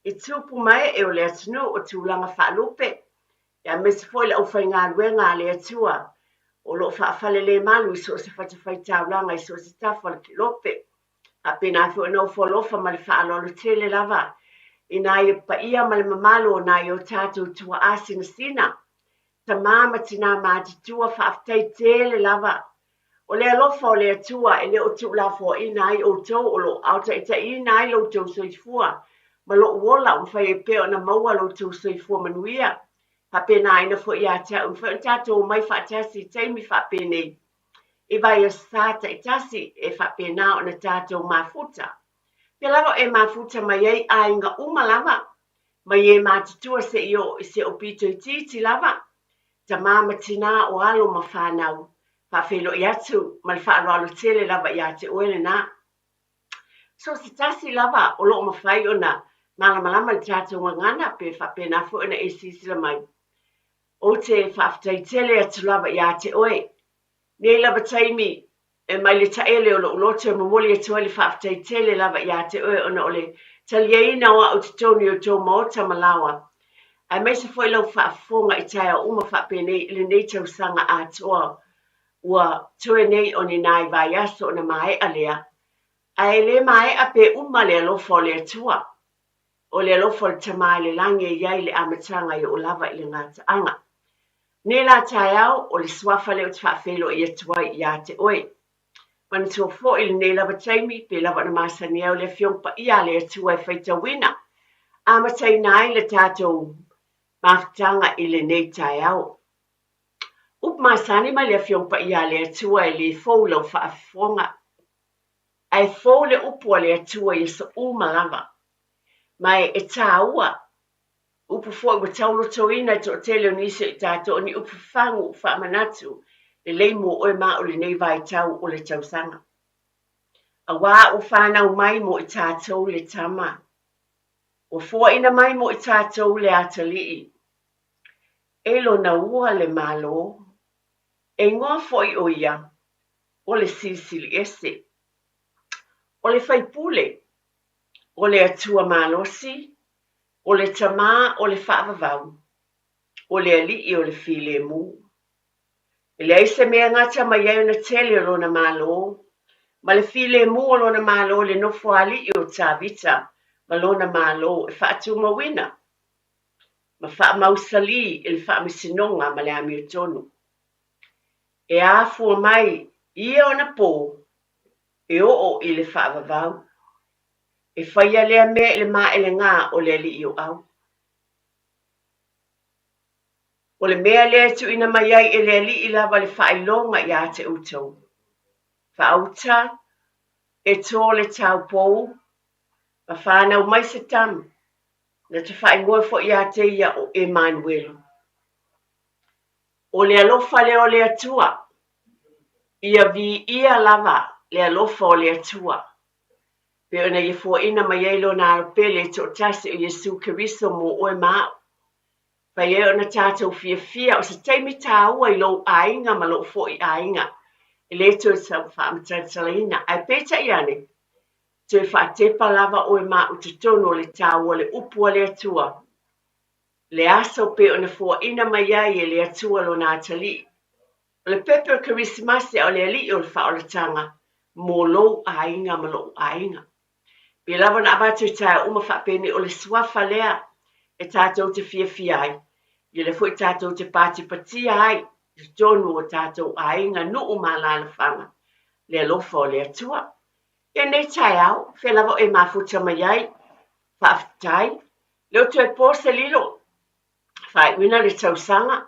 i tupu ma ee o le atunuu o tulaga faalupe aemaise foi le aufaigaluega a le Atua o lo o faafalelemalu i so o se fatafaitaulaga i so o se tafa o le kelope. Faapena foi ona ofo alofa ma le faaaloalo tele lava i nai paia ma le mamalu o nai o tatou tuaa sinasina, tama ma tinā matutua, faafetai tele lava. O le alofa o le Atua e le o tuulafoaiina ai outou o lo o aotaitaiina ai lo outou soifua ma lou ola ua mafai ai pea ona maua lo outou soifua manuia. Faapenaina foi ia te au e mafai ona tatou omai faatasi i taimi faapenei i vaiaso sa taitasi e faapena ona tatou mafuta. Pea lava e mafuta mai ai aiga uma lava, mai e matutua seia oo i se pito itiiti lava, tama ma tinā o alo ma fanau, faafeiloai atu ma le faaaloalo tele lava ia te oe lenā. So se tasi lava o lo o mafai ona malamalama i le tatou gagana pe faapena foi ona e silasila mai. Ou te faafetai tele atu lava ia te oe. Nei lava taimi e mai le taele o lou loto e momoli atu ai le faafetai tele lava ia te oe ona o le taliaina o au i totonu i outou maota ma laoa, aemaise foi lau faafofoga i taeao uma faapenei i lenei tausaga atoa ua toe nei o ni nai vaiaso ona maea lea, ae le maea pe uma le alofa o le Atua. O le alofa o le Tama i le lagi e i ai le amataga e oo lava i le gataaga. Nei la taeao, o le suafa lea ou te faafeiloai atu ai ia te oe. Manatua foi lenei lava taimi, pei lava ona masani ai o le Afioga Paia a le Atua e faitauina, amataina ai le tatou mafutaga i lenei taeao. Upu masani mai le Afioga Paia a le Atua e le fou lau faafofoga. Ae fou le upu a le Atua i aso uma lava. Ma e tāua, upu foi ua taulotoina e toatele o nisi o i tatou o ni upu fafagu faamanatu lelei mo oe ma au i lenei vaitau o le tausaga. Auā ua fanau mai mo i tatou le Tama. Ua foaina mai mo i tatou le Atalii. E lona ua le Malo. E igoa foi o ia o le Silisili Ese. O le Faipule, o le Atua Malosi, o le Tama o le Faavavau, o le Alii o le Filemu. E leai se mea e gata mai ai ona tele o lona malo, ma le filemu o lona malo i le nofoalii o Tavita ma lona malo e faatumauina ma faamausalī i le faamasinoga ma le amiotonu. E afua mai ia ona pō e oo i le faavavau. E faia lea mea i le maelegā o le alii o au. O le mea lea e tuuina mai ai e le Alii lava le faailoga ia te outou. Faauta, e tō le taupou, ma whānau mai se tama, na te faaigoa foi ia te ia o Emanuelo. O le alofa lea o le Atua, ia viia lava le alofa o le Atua, pei ona ia fuaina mai ai Lona Alo pele e toatasi o Iesu Keriso mō oe ma au. Fai ai ona tatou fiafia o se taimi tāua i lou aiga ma lou foi aiga, e le toe faamatalaina, ae peitai ane, toe faatepa lava oe ma au i totonu o le tāua o le upu a le Atua, le aso pei ona foaina mai ai e le Atua Lona atalii. O le pepe o le Kerisimasi a o le Alii o le faaolataga mo lou aiga ma lou aiga. Pei lava ona avatu i taeao uma faapenei o le suafa lea e tatou te fiafia ai, ia lea foi tatou te patipatia ai i totonu o tatou aiga, nuu ma alaalafaga, le alofa o le Atua. Ia nei taeao, fea lava o e mafuta mai ai, faafetai, lea ua toe po se lilo, faaiuina le tausaga,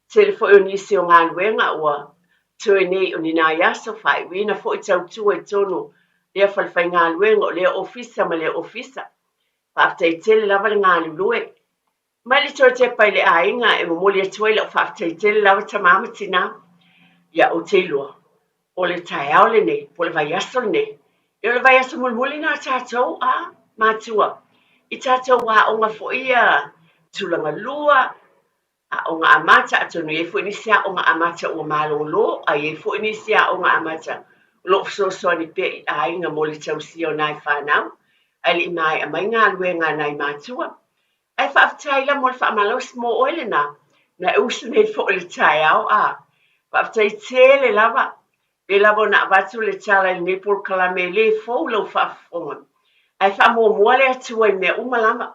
tele foi o nisi o galuega ua toe nei o ni nai aso, faaiuina foi tautua i totonu o lea falefaigaluega, o lea ofisa ma lea ofisa. Faafetai tele lava le galulue. Mai le toe tepa i le aiga e momoli atu ai lau faafetai tele lava tama ma tinā. Ia ou te iloa, o le taeao lenei, po o le vaiaso lenei, E o le vaiaso mulimuli lena a tatou, a, matua, i tatou aoga foi ia tulaga lua, aoga amata, atonu e i ai foi nisi aoga amata ua malolo, a i ai foi nisi aoga amata o lo o fesoasoani pea i aiga mo le tausia o nai fanau, ae le i maea mai galuega a nai matua. Ae faafetai la mo le faamalosi mo oe lena, na e usu nei foi i le taeao, a. Faafetai tele lava. Pei lava ona avatu le tala i lenei polokalame e le fou lau faafofoga. Ae faamuamua le Atua i mea uma lava.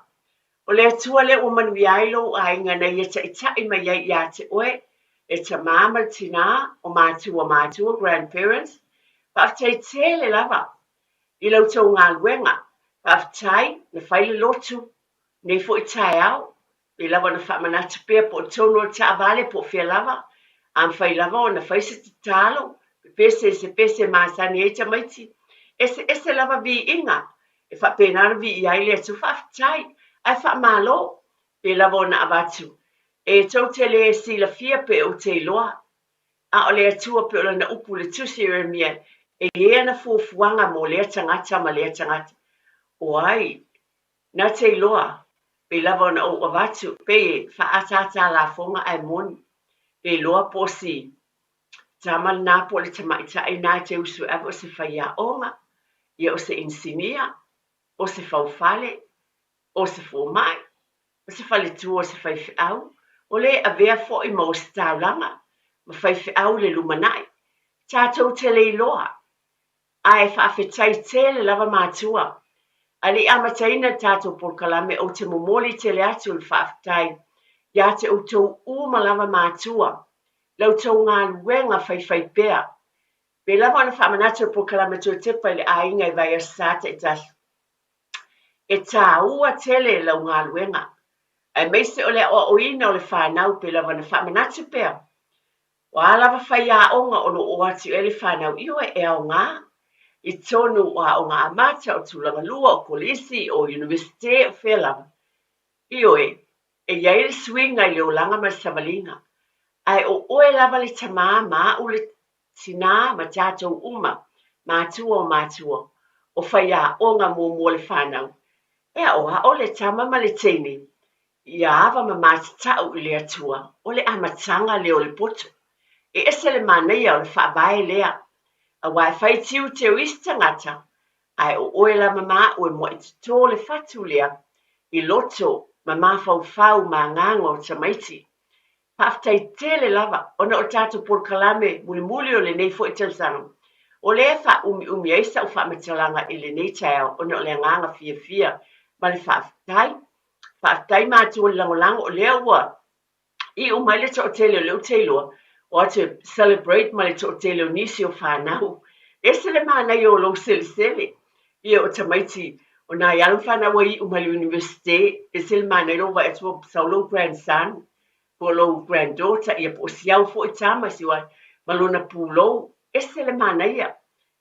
O le Atua lea ua manuia ai lou aiga na Ia taitai mai ai ia te oe, le tamā ma le tinā, o matua matua, grandparents. Faafetai tele lava i la outou galuega. Faafetai na fai le lotu nei foi taeao. Pei lava ona faamanatu pea po o totonu o le taavale po o fea lava, a mafai lava ona fai se tatalo, pepese i se pese e masani ai tamaiti. Eseese lava viiga e faapena ona viia ai le Atua. Faafetai ae faamalo pei lava ona avatu e tou te le silafia pe ou te iloa, a o le Atua pei o lana upu i le Tusi o Ieremia e i ai ana fuafuaga mo lea tagata ma lea tagata. O ai Na te iloa, pei lava ona ou avatu, pei e faaataata lafoga ae moni. Pe iloa po o si tama lena po o le tamaitai lena e te usu e ave o se faiaoga, ia o se inisinia, o se faufale, o se fomai, o se faletua o se faifeau, o le avea foi ma ositaulaga ma faifeau i le lumanai. Tatou te le iloa. Ae faafetai tele lava matua. Ae le i amataina le tatou polokalame ou te momoli tele atu le faafetai ia te outou uma lava matua, la outou galuega faifaipea. Pei lava ona faamanatu le polokalame Toe Tepa i le Aiga i vaiaso sa taitasi. E taua tele lau galuega, aemaise o le aoaoina o le fanau pei lava ona faamanatu pea. O a lava faiaoga o lo o atu i ai le fanau, ioe, e aoga i totonu o aoga amata, o tulaga lua, o kolisi, o Iunivesite, o fea lava. Ioe, e i ai le suiga i le olaga ma le savaliga. Ae o oe lava le tamā ma au le tinā ma tatou uma, matua o matua, o faiaoga muamua le fanau. E aoao le tama ma le teine Ia ava ma matatau i le Atua, o le amataga lea o le poto. E ese le manaia o le faavae lea, aua e fai tiute o isi tagata, ae o oe lava ma au e mua'i totō le fatu lea i loto ma mafaufau ma agaga o tamaiti. Faafetai tele lava ona o le tatou polokalame mulimuli o lenei foi tausaga, o lea e faaumiumi ai sa'u faamatalaga i lenei taeao ona o le agaga fiafia ma le faafetai. Faafetai matua i le lagolago o lea ua iu mai le toatele o lea ou te iloa o atu e celebrate ma le toatele o nisi o fanau. Ese le manaia o lou selesele ia o tamaiti o nai alo ma fanau ua iu mai le Universite, ese le manaia lou vaai atu ua sau lou grandson po o lou granddaughter ia po o si au foi tama si ai ma lona pulou, ese le manaia.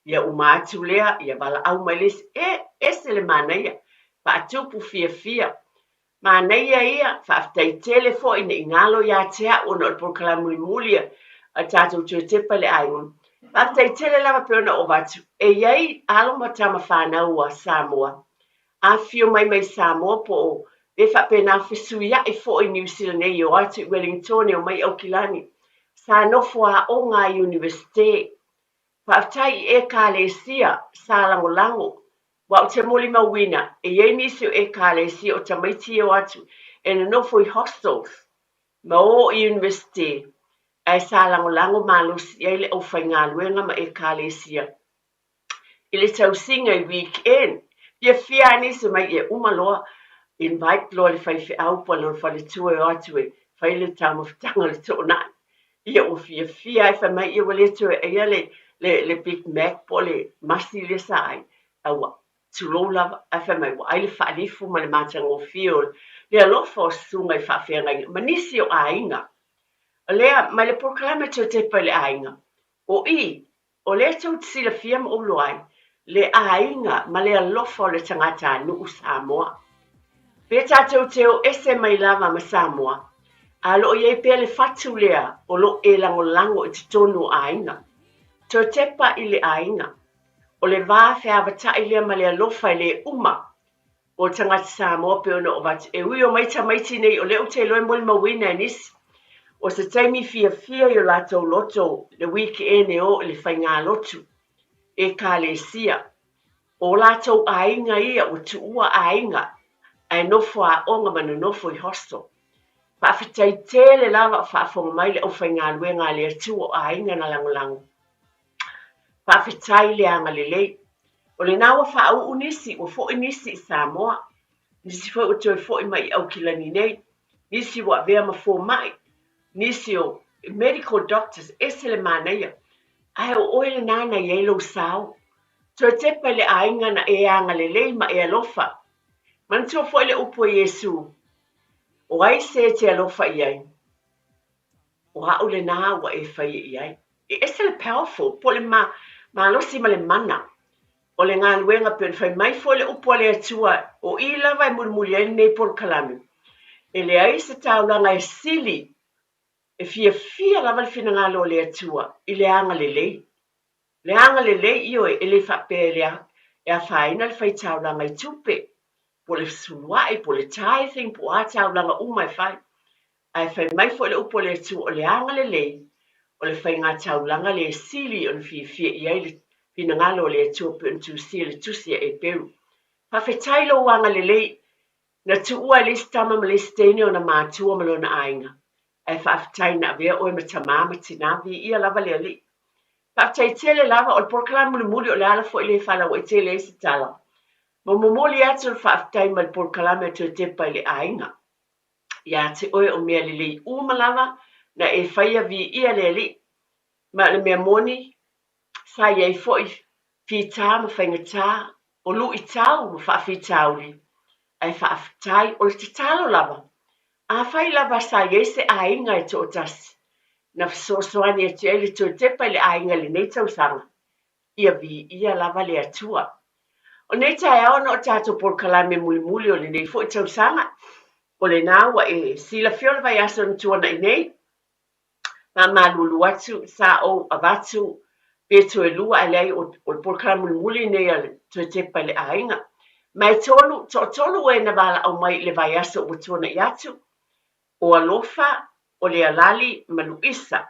Ia uma atu lea, ia valaau mai le isi, e, ese le manaia, faatupu fiafia. Manaia ia, faafetai tele foi ne i galo ia te au ona o le polokalame mulimuli a tatou toe tepa i le aiga. Faafetai tele lava pei ona ou avatu, e i ai alo ma tama fanau a Samoa, afifio mai mai Samoa po o be faapena fesuia'i foi i Niu Sila nei e o atu i Wellingtone, o mai i Aukilani, sa nofo aoga i Iunivesite. Faafetai i Ekalesia sa lagolago, aua ou te molimauina e i ai nisi o Ekalesia o tamaiti e o atu e nonofo i hostels ma o i Universite ae sa lagolago malosi i ai le aufaigaluega ma Ekalesia i le tausiga i weekend. Fiafia lava nisi mai e uma loa invite loa le faifeau po o lona faletua e o atu e fai le taumafataga o le toonai. Ia ua fiafia ai fai mai ia ua le toe aia le, le, le Big Mac po o le masi lea sa ai, a ua tulou lava, ae fai mai ua ai le faalifu ma le matagofie o le alofa o susuga i faafeagaiga ma nisi o aiga. O lea, mai le polokalame toe tepa i le aiga, o i, O lea tou te silafia ma ou iloa ai le aiga ma le alofa o le tagatanuu Samoa. Pe tatou te o ese mai lava ma Samoa, a o lo o i ai pea le fatu lea o lo o e lagolago i totonu o aiga. Toe tepa i le aiga. O le va feavatai lea ma le alofa e le uma o tagata Samoa pei ona avatu. E ui o mai tamaiti nei o lea ou te iloa e molimauina e nisi o se taimi fiafia i o latou loto le weekend e o i le faigalotu Ekalesia. O latou aiga ia ua tuua aiga ae nofo aoga ma nonofo i hostel. Faafetai tele lava o faafofoga mai le aufaigaluega a le Atua o aiga na lagolago. Faafetai le agalelei. O lena ua faauu nisi, ua foi nisi i Samoa. Nisi foi ua toe foi mai i Aukilani nei. Nisi ua avea ma fomai. Nisi o medical doctors, ese le manaia. Ae o oe lena na i ai lou sao. Toe tepa i le aiga na e agalelei ma e alofa. Manatua foi le upu a Iesu, O ai se e te alofa i ai? O a'u lenā ua e faia i ai. E ese le powerful, po o le ma, malosi ma le mana o le galuega pei ona fai mai foi le upu a le Atua, o i lava e mulimuli ai lenei polokalame. E leai se taulaga e sili, e fiafia lava le finagalo o le Atua i le agalelei. Le agalelei, ioe, e le faapea e le e afaina le fai taulaga i tupe, po o le fesulua'i, po o le tithing, po o a taulaga uma e fai. Ae fai mai foi le upu a le Atua, o le agalelei, o le faiga taulaga lea e sili ona fiafia i ai le finagalo o le Atua pei ona tusia i le Tusi a Eperu. Faafetai lou agalelei na tuua e le isi tama ma le isi teine ona matua ma lona aiga. Ae faafetai na avea oe ma tamā ma tinā, viia lava le Alii. Faafetai tele lava, o le polokalame mulimuli o le ala foi lea e faalauaitele ai se tala. Ma momoli atu le faafetai mai le polokalame a Toe Tepa i le aiga. Ia te oe o mea lelei uma lava na e faia viia le Alii. Ma o le mea moni, sa i ai foi fitā ma faigatā, o luitau ma faafitauli, ae faafetai, o le tatalo lava, afai lava sa i ai se aiga e toatasi na fesoasoani atu ai le toe tepa i le aiga i lenei tausaga, ia viia lava le Atua. O nei taeao ona o tatou polokalame mulimuli o lenei foi tausaga, o lena ua e silafia o le vaiaso na tuanai nei, faamalulu atu, sa ou avatu pe toe lua, ae leai o le polokalame mulimuli lenei a le Toe Tepa i le Aiga. Ma e tolu, toatolu e na valaau mai i le vaiaso ua tuanai atu, o Alofa, o Lealali ma Luisa.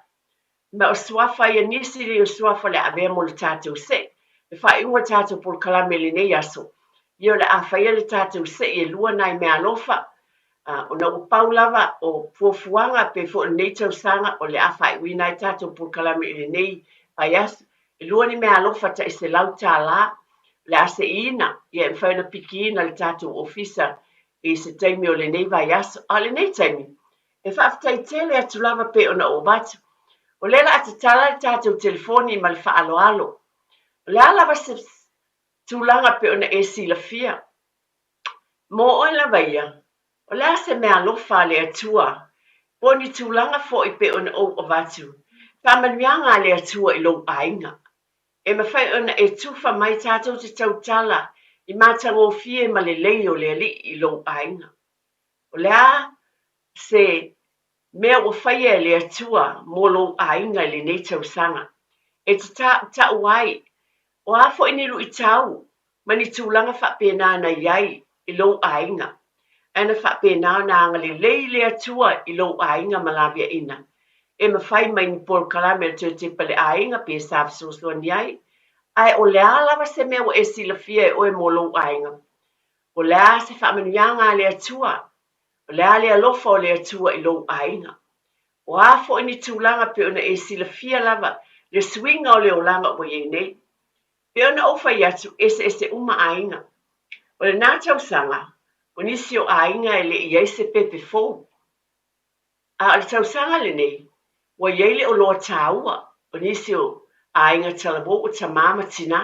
Ma o suafa ia nisi nei o suafa o le a avea mo le tatou se'i. Le faaiuga o le tatou polokalame i lenei aso, ia o le a faia le tatou se'i e lua nai meaalofa, ona ua pau lava o fuafuaga pei foi o lenei tausaga o le a faaiuina ai tatou polokalame i lenei vaiaso. E lua ni meaalofa tai $100 o le a seiina, ia e mafai ona pikiina le tatou ofisa i se taimi o lenei vaiaso. A o lenei taimi, e faafetai tele atu lava pei ona ou avatu. O lea o le a tatala le tatou telefoni ma le faaaloalo. O le a lava se tulaga pei ona e silafia, Mo oe lava ia, o le a se meaalofa a le Atua, po o ni tulaga foi pei ona ou avatu, faamanuiaga a le Atua i lou aiga. E mafai ona e tufa mai tatou te tautala i matagofie ma lelei o le Alii i lou aiga. O le a se mea ua faia e le Atua mo lou aiga i lenei tausaga, e te tautau ai, o a foi ni luitau ma ni tulaga faapena na i ai i lou aiga, ae na faapena ona agalelei le Atua i lou aiga ma laveaiina, e mafai mai ni polokalame a le Toe Tepa le Aiga pe sa fesoasoani ai, ae o le a lava se mea ua e silafia e oe mo lou aiga? O le a se faamanuiaga a le Atua? O le a le alofa o le Atua i lou aiga? O a foi ni tulaga pei ona e silafia lava le suiga o le olaga ua i ai nei? Pei ona ou fai atu, eseese uma aiga. O lenā tausaga, o nisi o aiga e le i ai se pepe fou. A o le tausaga lenei, ua i ai le oloa tāua o nisi o aiga talavou o tamā ma tinā.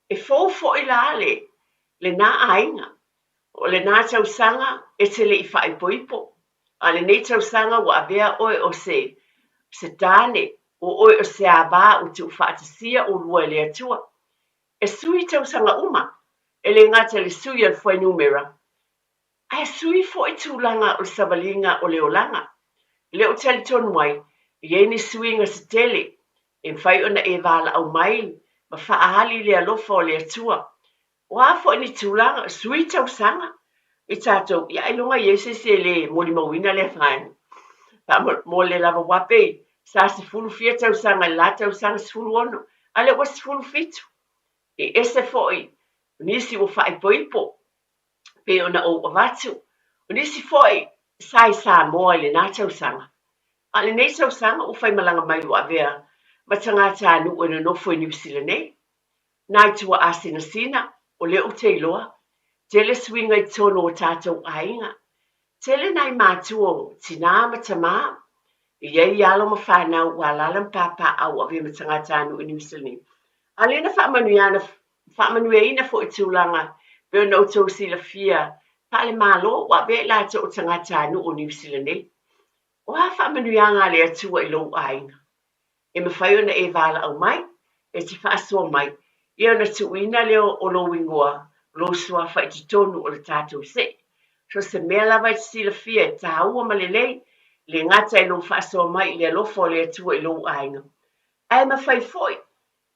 E fou foi la le lenā aiga. O lenā tausaga e te le i faaipoipo, a o lenei tausaga ua avea oe o se se tāne, o oe o se avā ua tuufaatasia ʻolua e le Atua. E sui tausaga uma, e le gata i le sui o le fuainumera, ae sui foi tulaga o le savaliga o le olaga. O lea ou te talitonu ai, e i ai ni suiga se tele e mafai ona e valaau mai ma faaali le alofa o le Atua. O a foi ni tulaga, sui tausaga i tatou, ia ailoga i ai se isi e le molimauina lea vaega. Faamolemole lava aua pei sa sefulu fia tausaga i le la tausaga 16, a lea ua 17. E ese foi o nisi ua faaipoipo pei ona ou avatu, o nisi foi sa i Samoa i lena tausaga, a o lenei tausaga ua faimalaga mai ua avea ma tagatanuu e nonofo i Niu Sila nei. Nai tuaasinasina, o lea ou te iloa, tele suiga i totonu o tatou aiga. Tele nai matua o tinā ma tamā, e i ai alo ma fanau ua alaala ma papaaao ua avea ma tagatanuu i Niu Sila nei. A o lea na faamanuiaina faamanuiaina foi i tulaga pei ona outou silafia faale-Malo ua avea i latou o tagatanuu o Niu Sila nei. O a faamanuiaga a le Atua i lou aiga? E mafai ona e valaau mai, e te faasoa mai, ia ona tuuina lea o lou igoa, lou suafa i totonu o le tatou see. So se mea lava e te silafia e tāua ma lelei, e le gata i lou faasoa mai i le alofa o le Atua i lou aiga, ae mafai foi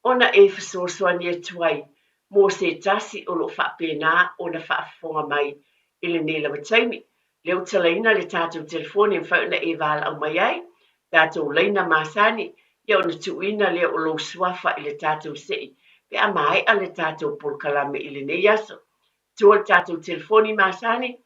ona e fesoasoani atu ai mo se tasi o lo o faapena ona faafofoga mai i lenei lava taimi. Lea ua talaina le tatou telefoni e mafai ona e valaau mai ai, tatou laina masani, ia ona tuuina lea o lou suafa i le tatou see pe a maea le tatou polokalame i lenei aso. Tua le tatou telefoni masani,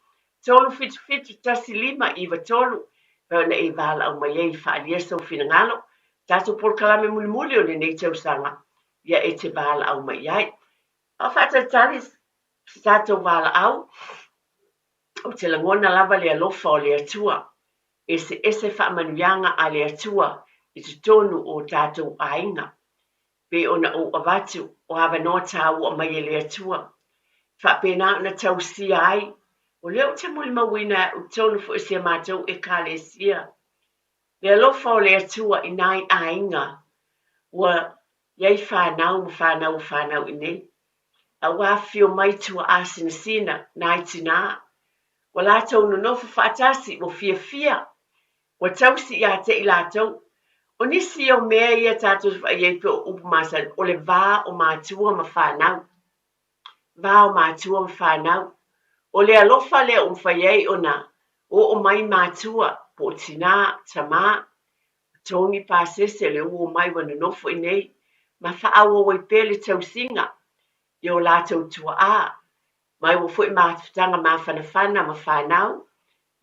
377 1593, mafai ona e valaau mai ai e faaalia sou finagalo, tatou polokalame mulimuli o lenei tausaga, ia e te valaau mai i ai. A o faatalitali se tatou valaau, ou te lagona lava le alofa o le Atua, eseese faamanuiaga a le Atua i totonu o tatou aiga. Pei ona ou avatu, o avanoa tāua mai e le Atua, e faapena ona tausia ai, o lea ou te molimauina e au tonu foi si a matou Ekalesia, le alofa o le Atua i nai aiga ua i ai fanau ma fanau o fanau i nei, a ua afifio mai tuaasinasina nai tinā, ua latou nonofo faatasi, ua fiafia, ua tausi ia te i latou. O nisi ia o mea ia tatou te vaai ai pei o upu masani, o le va o matua ma fanau. Va o matua ma fanau. O le alofa lea ua mafai ai ona oo mai matua, po o tinā, tamā, totogi pasese, o lea ua omai ua nonofo i nei, ma faaauau ai pea le tausiga i o latou tuaa, mai ua foi mafutaga mafanafana ma fanau,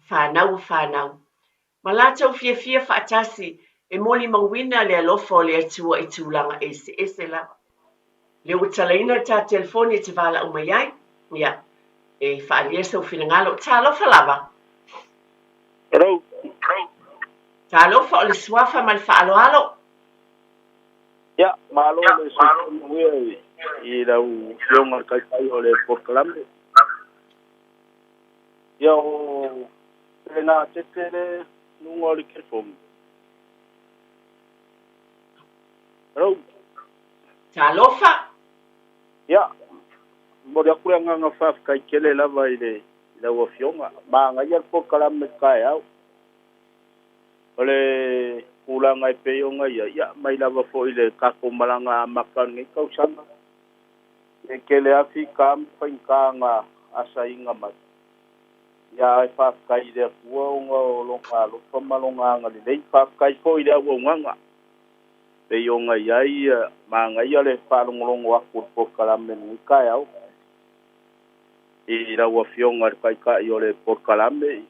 fanau o fanau, ma latou fiafia faatasi e molimauina le alofa o le Atua i tulaga eseese lava. Lea ua talaina le ta telefoni e te valaau mai ai, ia, e faaalia sou finagalo. Talofa lava! Hello. Talofa, o le suafa ma le faaaloalo. Ia, malo le soifua manuia i lau Afioga i le Taitai o le polokalame. Ia, o Pelena Tete le luga o le telefoni. Hello. Talofa. Ia, momoli atu le agaga faafetai tele lava i le i lau Afioga. Manaia le polokalame i le taeao. O le tulaga e pei ona i ai, ia, mai lava foi i le tatou malaga amata o lenei tausaga, e tele lava fita ma faigata na asaina mai. Ia, ae faafetai i le Atua ona o Lona alofa ma Lona agalelei. Faafetai foi i le auaunaga pei ona i ai, manaia le faalogologo atu o le polokalame i lenei taeao i lau Afioga i le Taitai o le polokalame.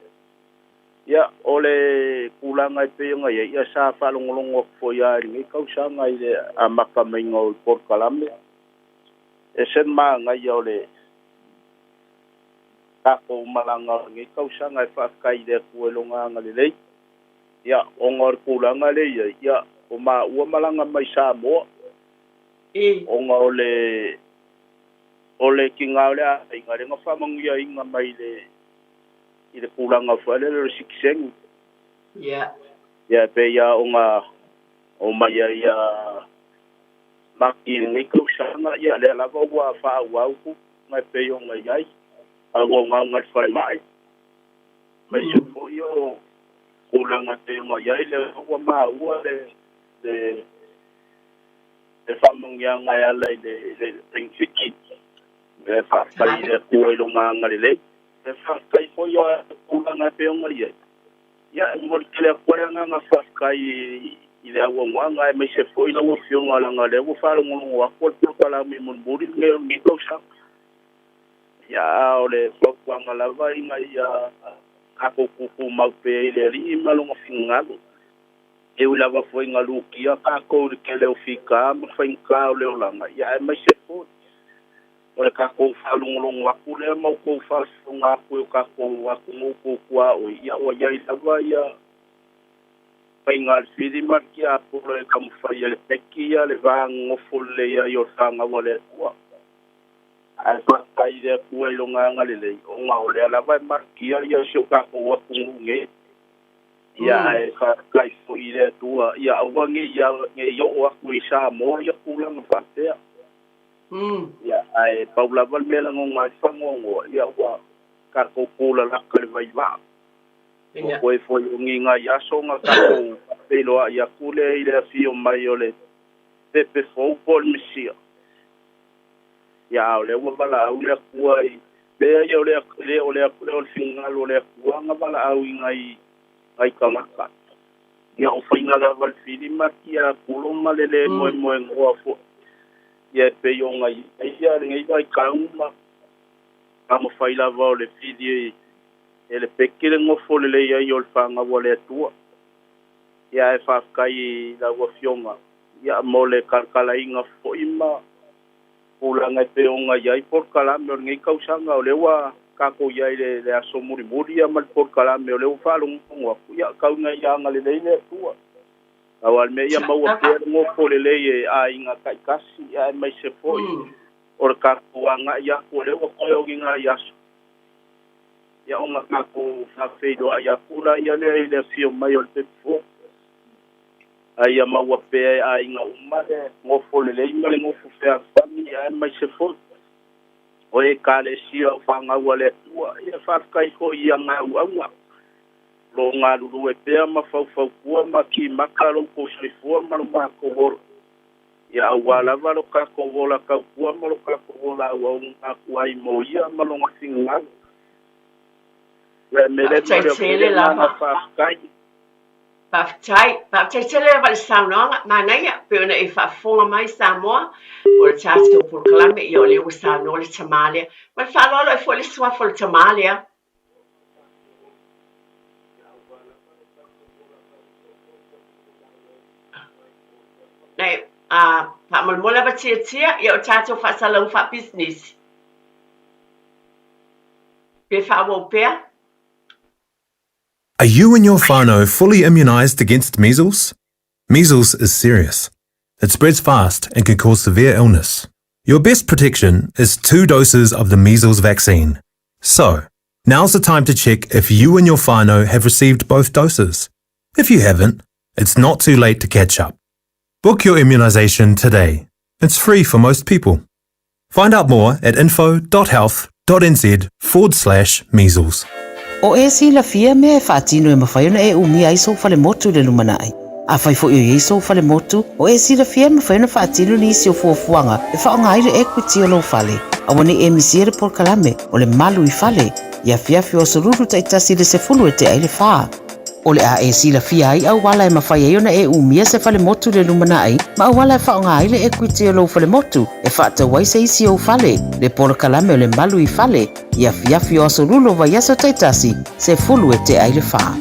Ia, o le tulaga e pei ona i ai, ia sa faalogologo atu foi lava i lenei tausaga i le amata maiga o le polokalame. E ese le manaia o le tatou malaga o lenei tausaga e faafetai i le Atua i Lona agalelei. Ia, ona o le tulaga lea e i ai, ia, o maua malaga mai Samoa, ona o le o le tiga o le aiga lea na faamanuiaina mai i le i le tulaga foi lele o le sitiseni. Ia. Ia e pei lava ona omai ai ia Maki i lenei tausaga, ia lea lava ua faaauau tulaga e pei ona i ai, auaunaga i le falemai, aemaise foi o tulaga e pei ona i ai, lea ua maua le le le faamanuiaga. faamanuiaga e ala i le i le rinfiki. E faafetai i le Atua i Lona agalelei. E faafetai foi i tulaga e pei ona i ai. Ia, e momoli tele atu ai le agaga faafetai i le auaunaga aemaise foi lau Afioga leaga o lea ua faalogologo atu o le polokalame mulimuli lenei o lenei tausaga. Ia, a o le fautuaga lava ina ia tatou tutumau pea i le Alii ma Lona finagalo. E ui lava foi ina lutia tatou i le tele o fita ma faigata o le olaga, ia aemaise foi o le tatou faalogologo atu lea ma outou faafofoga atu i o tatou atunuu tou tuaoi, ia ua i ai lava ia faiga a le fili ma le tiapolo e taumafai e le peki ia le va nonofo lelei ai o le fanau a le Atua. Ae faafetai i le Atua i Lona agalelei, ona o lea lava e malutia ia si o tatou atunuu nei. Ia ae faafetai foi i le Atua, ia aua ne i ne i oo atu i Samoa ia tulaga faapea. Ia ae pau lava le mea e lagona ai le faanoanoa, ia ua tatou tulalata i le vaivaa. Ua toe foi o ni nai aso ona tatou faafeiloai atu lea i le afio mai o le pepe fou po o le Mesia. Ia a o lea ua valaau le Atua i mea ia o le le o le o le finagalo o le Atua na valaau i nai nai tagata. Ia o faiga lava le fili ma tiapulo ma le le moemoenoa foi. Ia e pei ona i ai ia lenei vaitau ma taumafai lava o le fili e le peke le nofo lelei ai o le fanau a le Atua. Ia ae faafetai i lau Afioga ia mo le talakalaina foi ma tulaga e pei ona i ai polokalame o lenei tausaga. O lea ua tatou i ai i le aso mulimuli ia ma le polokalame o lea ua faalogologo atu, ia tau ina ia agalelei le Atua. Aua o le mea ia maua pea le nofo lelei e aiga taitasi aemaise foi o le tatou agai atu o lea ua toe o ni nai aso ia ona tatou faafeiloai atu laia lea i le afio mai o le pepe fou. A ia maua pea e aiga uma le nofo lelei ma le nofo fealofani, aemaise foi o Ekalesia o fanau a le Atua. Ia faafetai foi i ana auauna, o lo o galulue pea ma faufautua ma kimaka lo outou soifua ma lo matou ola, ia aua lava lo tatou ola tautua ma lo tatou ola auauna atu ai mo Ia ma Lona finagalo. Ia, e mea lea e Faafetai momoli atu ai tele le agaga lava. faafetai. Faafetai, faafetai tele lava i le saunoaga, manaia, pei ona e faafofoga mai Samoa, o le tatou polokalame, ia o lea ua saunoa le tama lea. Ma le faaaloalo e foi le suafa o le tama lea. Nei, a, faamolemole lava Tiatia, ia o tatou faasalalauga faapisinisi. Pe faaauau pea. Are you and your whānau fully immunised against measles? Measles is serious. It spreads fast and can cause severe illness. Your best protection is two doses of the measles vaccine. So, now's the time to check if you and your whānau have received both doses. If you haven't, it's not too late to catch up. Book your immunisation today. It's free for most people. Find out more at info.health.nz forward slash measles. O e silafia mea e faatino e mafai ona e umia ai sou falemotu i le lumanai. Afai foi o i ai sou falemotu, o e silafia e mafai ona faatino nisi o fuafuaga e faaaoga ai le equity o lou fale. Aua ne i e misia le polokalame o le Malu i Fale i afiafi o Aso Lulu taitasi i le 10 e tea ai le fa. O le a e silafia ai auala e mafai ai ona e umia se falemotu i le lumanai ma auala e faaaoga ai le equity o lou falemotu e faatau ai se isi ou fale, le polokalame o le Malu i Fale i afiafi o Aso Lulu o vaiaso taitasi, 10 e tea ai le fa.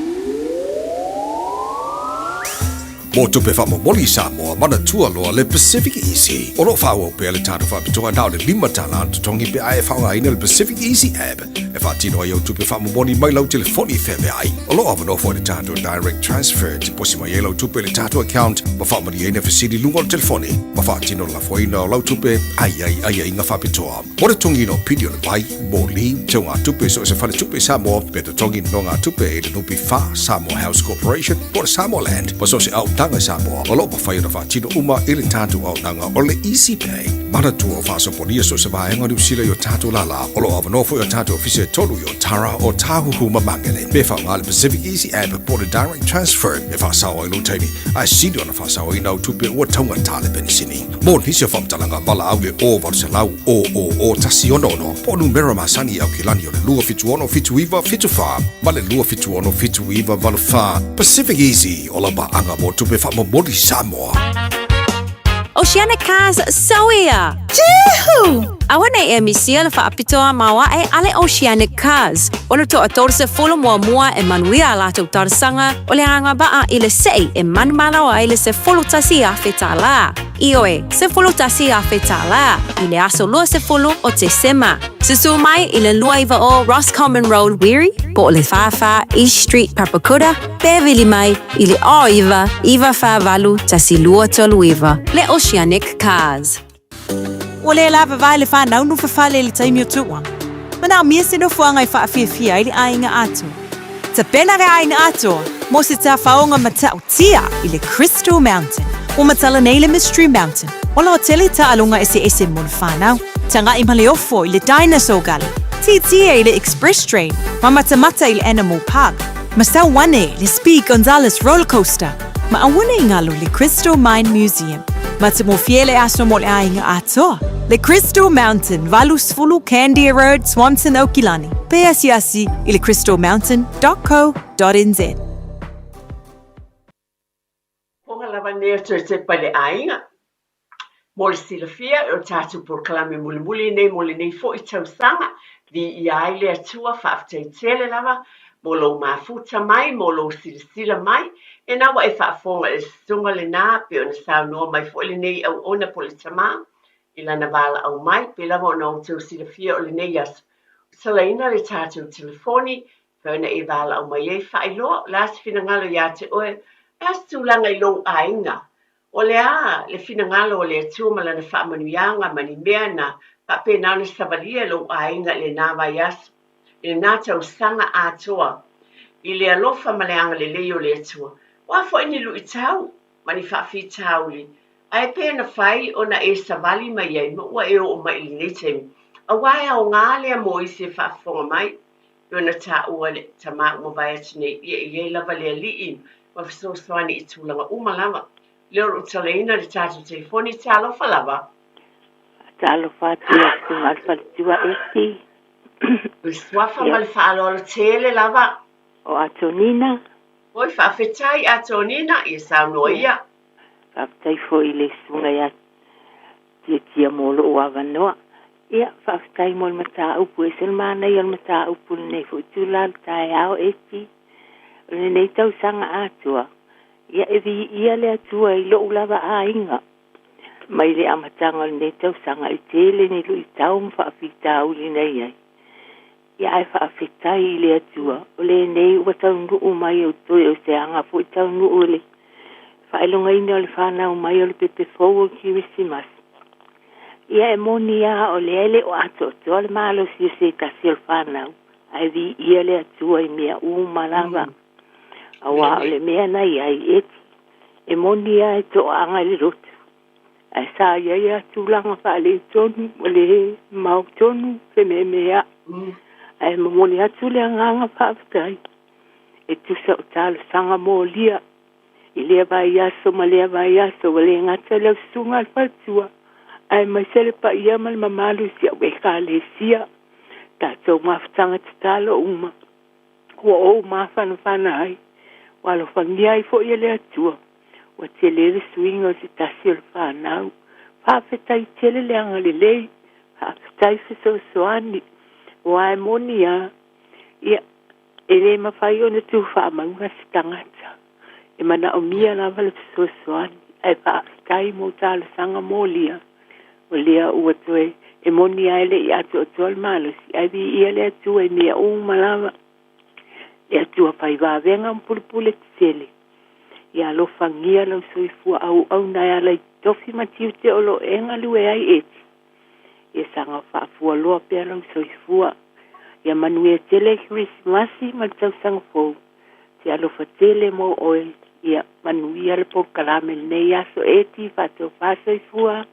Mo tupe faamomoli i Samoa, manatua loa le Pacific Easy. O lo o faaauau pea le tatou faapitoa na o le $5 le totogi pe a e faaaogaina le Pacific Easy app e faatino ai au tupe faamomoli mai lau telefoni feaveai. O lo o avanoa foi le tatou Direct Transfer e tiposi mai ai lau tupe i le tatou account ma faamalieina fesili i luga o le telefoni ma faatino le lafoina o lau tupe a i ai aiaiga faapitoa. Mo le totogiina o pili o le vai, moli, teugatupe i so o se faletupe i Samoa, pe totogi nonogatupe i le NPF, Samoa House Corporation, po o le Samoa Land, ma so o se auaunaga i Samoa, o lo o mafai ona faatino uma i le tatou auaunaga o le Easy Pay. Manatua o faasopolia so o se vaega o Niu Sila i o tatou lālā. O lo o avanoa foi o tatou ofisa e tolu i Otara, Ōtāhuhu ma Māngere. Pe faaaoga le Pacific Easy App po o le Direct Transfer e faasao ai lou taimi, ae sili ona faasaoina au tupe ua taugata le penisini. Mo nisi o faamatalaga, valaau i le 0800 000 166 po o numera masani i Aukilani o le 276 7974 ma le 276 7984. Pacific Easy, o lau paaga mo tupe faamomoli Samoa. Oceanic Cars Soia! Juhu! Aua nei e misia le faapitoa maoae a le Oceanic Cars. O le toa 30 muamua e manuia a latou talosaga o le agavaa i le sei e manumalo ai le $11,000. Ioe, $11,000 i le aso 20 o Tesema. Susu mai i le 290 Roscommon Road, Wiri, po o le 44 East Street, Papakura, pe vili mai i le 09 948 1239, le Oceanic Cars. Ua le lavavai le whanau no fafale i le taimi o tuua. Manaomia se nofoaga e faafiafia ai le aiga atoa. Tapena le aiga atoa mo se tafaoga matautia i le Crystal Mountain. Ua matala nei le Mystery Mountain, o lo o tele taaloga eseese mo le whanau. Taga'i ma le ofo i le Dinosaur Gully, tietie i le Express Train, ma matamata i le Animal Park, ma sau ane i le Speed Gonzales Roller Coaster, ma aua nei galo le Crystal Mine Museum. Matamofie le aso mo le aiga atoa. Le Crystal Mountain, 80 Candia Road, Swanson, Aukilani. Pe asiasi i le crystalmountain.co.nz. Fofoga lava nei o Toetepa i le aiga. Mo le silafia, o tatou polokalame mulimuli nei mo lenei foi tausaga, viia ai le Atua, faafetai tele lava mo lou mafuta mai, mo lou silasila mai, ena ua e faafofoga i le susuga lena, pei ona saunoa mai foi lenei auauna po o le tama i lana valaau mai, pei lava ona outou silafia o lenei aso, ua talaina le tatou telefoni, pei ona e valaau mai ai, faailoa, o le a se finagalo ia te oe, o le a se tulaga i lou aiga, O le a le finagalo o le Atua ma Lana faamanuiaga ma ni mea na faapena ona savalia e lou aiga i lena vaiaso, i lena tausaga atoa, i le alofa ma le agalelei o le Atua? O a foi ni luitau ma ni faafitauli, ae pea na fai ona e savali mai ai ma ua e oo mai i lenei taimi, aua e aoga lea mo isi e faafofoga mai, pei ona taua le tama ua mavae atu nei, ia e i ai lava le Alii ma fesoasoani i tulaga uma lava. Lea o lo o talaina le tatou telefoni, talofa lava. Talofa atu i lau susuga i le faletua Eti. Le suafa ma le faaaloalo tele lava. O Atonina. Oi, faafetai Atonina, ia saunoa ia. Faafetai foi i le susuga ia Tiatia mo lou avanoa. Ia, faafetai mo le mataupu, e ese le manaia o le mataupu i lenei foi itula o le taeao, Eti. O lenei tausaga atoa, ia e viia le Atua i lou lava aiga. Mai le amataga o lenei tausaga e tele ni luitau ma faafitauli na i ai. Ia ae faafetai i le Atua, o lenei ua taunuu mai ou toe o se aga foi taunuu i le faailogaina o le fanau mai o le pepe fou o le Kerisimasi. Ia e moni lava o lea e le o atoatoa le malosi o se tasi o le fanau, ae viia le Atua i mea uma lava. Auā o le mea na i ai, Eti, e moni lava e toaaga i le lotu, ae sa i ai lava tulaga faaletonu ma le mautonu fememea'i. Ae momoli atu le agaga faafetai e tusa o talosaga molia i lea vaiaso ma lea vaiaso, ua le gata i lau susuga a le faletua, aemaise le paia ma le mamalu i si au Ekalesia, tatou mafutaga tatalo uma ua ou mafanafana ai, ua alofagia ai foi e le Atua, ua tele le suiga o se tasi o le fanau. Faafetai tele le agalelei, faafetai fesoasoani, aua e moni lava, ia, e le mafai ona tu faamauga se tagata, e manaomia lava le fesoasoani, ae faafetai mo talosaga molia, o lea ua toe e moni lava e le i atoatoa le malosi, ae viia le Atua i mea uma lava, le Atua fai vavega ma pulepule tetele. Ia alofagia lou soifua auauna e ala i tofi ma tiute o lo o e galue ai Eti. Ia saga faafualoa pea lou soifua. Ia manuia tele Kerisimasi ma le tausaga fou. Te alofa tele mo oe. Ia manuia le polokalame i lenei aso Eti. Faatofa soifua.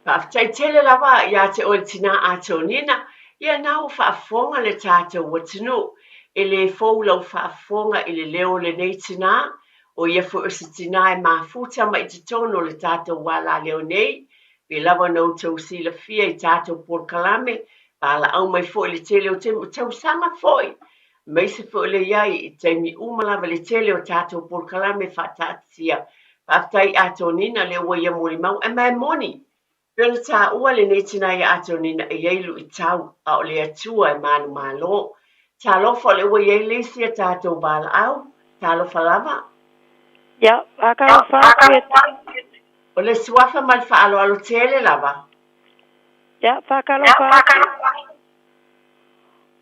Faafetai tele lava ia te oe le tinā Atonina, ia na ua faafofoga le tatou atunuu. E le fou lau faafofoga i le leo o lenei tinā, o ia foi o se tinā e mafuta mai i totonu o le tatou alaleo nei. Pei lava ona outou silafia i tatou polokalame, valaau mai foi i le tele o taimi, o tausaga foi, aemaise foi o le i ai i taimi uma lava i le tele o tatou polokalame faataatitia. Faafetai Atonina, lea ua ia molimau, ae ma e moni, pei ona taua lenei tinā ia Atonina e i ai luitau, a o le Atua e manumalo. Talofa o lea ua i ai le isi a tatou valaau. Talofa lava. Ia, faatalofa atu e. O le suafa ma le faaaloalo tele lava. Ia, faatalofa atu.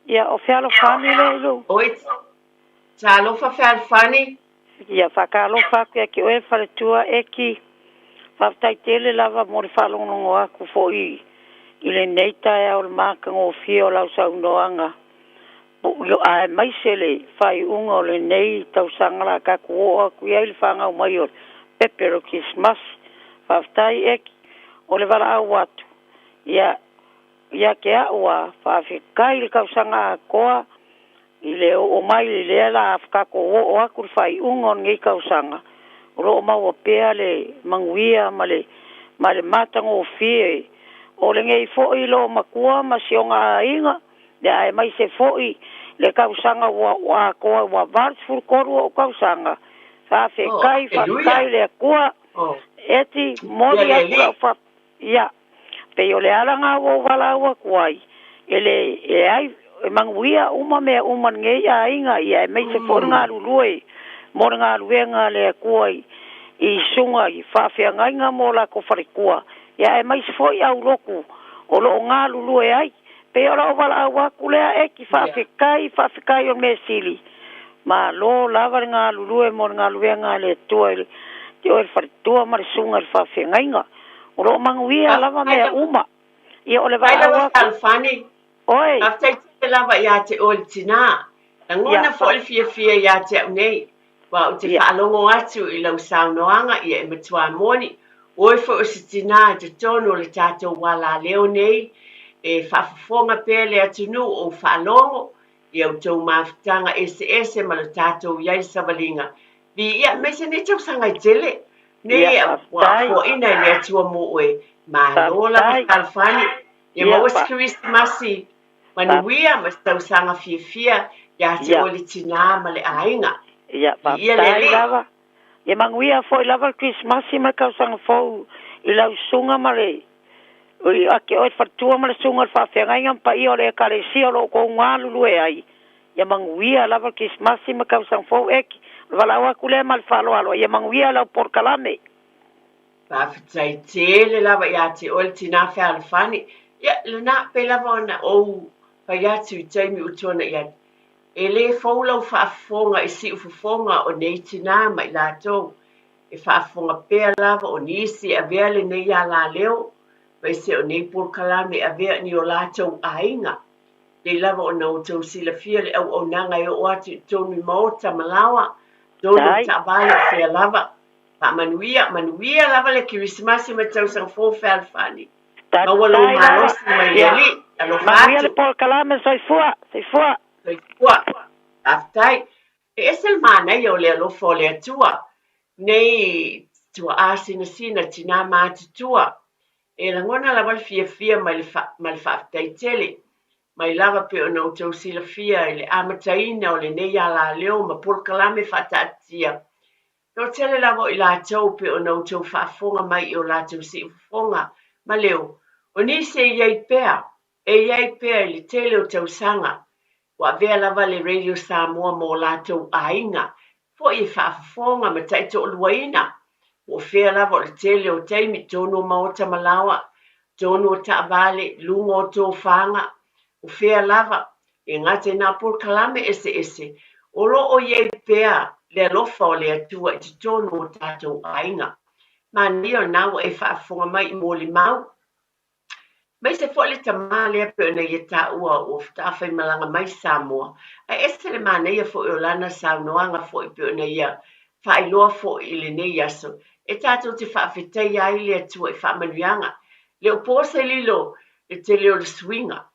Ia, o Fealofani lea i lou. Oi, talofa Fealofani. Ia, faatalofa atu ia te oe faletua Eki. Faafetai tele lava mo le faalogologo atu foi i lenei taeao o le matagofie o lau saunoaga aemaise le faaiuga o lenei tausaga la tatou oo atu i ai le fanau mai o le pepe o le Kerisimasi. Faafetai Eki, o le valaau atu, ia ia te a'u a faafetai i le tausaga atoa i le oo mai i lea la tatou oo atu le faaiuga o lenei tausaga o lo o maua pea le manuia ma le ma le matagofie o lenei foi loomatua ma si ona aiga ia aemaise foi le tausaga ua atoa ua 83 o'u tausaga. Faafetai, faafetai i le Atua. Eti momoli atu la'u fa Ia, pei o le ala lena ua ou valaau atu ai, e le, e ai, e manuia uma mea uma i lenei aiga, ia aemaise foi le galulue mo le galuega a le Atua i, i susuga i faafeagaiga mo latou faletua, ia aemaise foi aulotu o lo o galulue ai. Pei o lau valaau atu lea, Eki, faafetai, faafetai o le mea sili. Malo lava le galulue mo le galuega a le Atua i le, te oe le faletua ma le susuga i le faafeagaiga. O lo o manuia lava mea uma. Ia o le valaau atu. Fealofani. Oi. Faafetai tele lava ia te oe le tinā. Lagona foi le fiafia ia te au nei. Aua ou te faalogo atu i lau saunoaga, ia e matua moni. O oe foi o se tinā i totonu o le tatou alaleo nei, e faafofoga pea le atunuu o ou faalogo i a outou mafutaga eseese ma lo tatou i ai savaliga. Viia, aemaise nei tausaga e tele, nei ua foaina e le Atua mo oe. Malo lava Fealofani. Ia maua se Kerisimasi manuia ma se tausaga fiafia ia te oe le tinā ma le aiga. Ia, faafetai lava. Ia manuia foi lava le Kerisimasi ma le tausaga fou i lau susuga ma le ia te oe le faletua ma le susuga i le faafeagaiga ma paia o le Ekalesia o lo o outou galulue ai. Ia manuia lava le Kerisimasi ma le tausaga fou Eki. O le valaau atu lea ma le faaaloalo. Ia manuia lau polokalame. Faafetai tele lava ia te oe le tinā fealofani. Ia, lena, pei lava ona ou fai atu i taimi ua tuanai atu, e le fou lau faafofoga i siufofoga o nei tinā ma i latou. E faafofoga pea lava o nisi e avea lenei alaleo, aemaise o nei polokalame e avea ni o latou aiga. Pei lava ona outou silafia le auaunaga e oo atu i totonu i maota ma laoa, tonu i taavale o fea lava. Faamanuia, manuia lava le Kerisimasi ma le Tausaga Fou fealofani. Maua lou malosi mai le Alii. Alofa atu. Manuia le polokalame, soifua, soifua. Soifua. Faafetai. E ese le manaia o le alofa o le Atua nei tuaa sinasina tinā matutua. E lagona lava le fiafia ma le faafetai tele mai lava pei ona outou silafia i le amataina o lenei alaleo ma polokalame faataatitia. Toatele lava o i latou pei ona outou faafofoga mai i o latou siufofoga ma leo, o nisi e i ai pea, e i ai pea i le tele o tausaga, ua avea lava le Radio Samoa ma o latou aiga foi e faafofoga ma taitoaluaina, po o fea lava o le tele o taimi, tonu o maota ma laoa, tonu o taavale, luga o tofaga, o fea lava, e gata i nā polokalame eseese, o lo o i ai pea le alofa o le Atua i totonu o tatou aiga. Manaia o lena ua e faafofoga mai i molimau, aemaise foi le tama lea pei ona ia taua ua faatoa faimalaga mai Samoa, ae ese le manaia foi o lana saunoaga foi pei ona ia faailoa foi i lenei aso, e tatou te faafetaia ai le Atua i faamanuiaga. Le o po se lilo le tele o le suiga.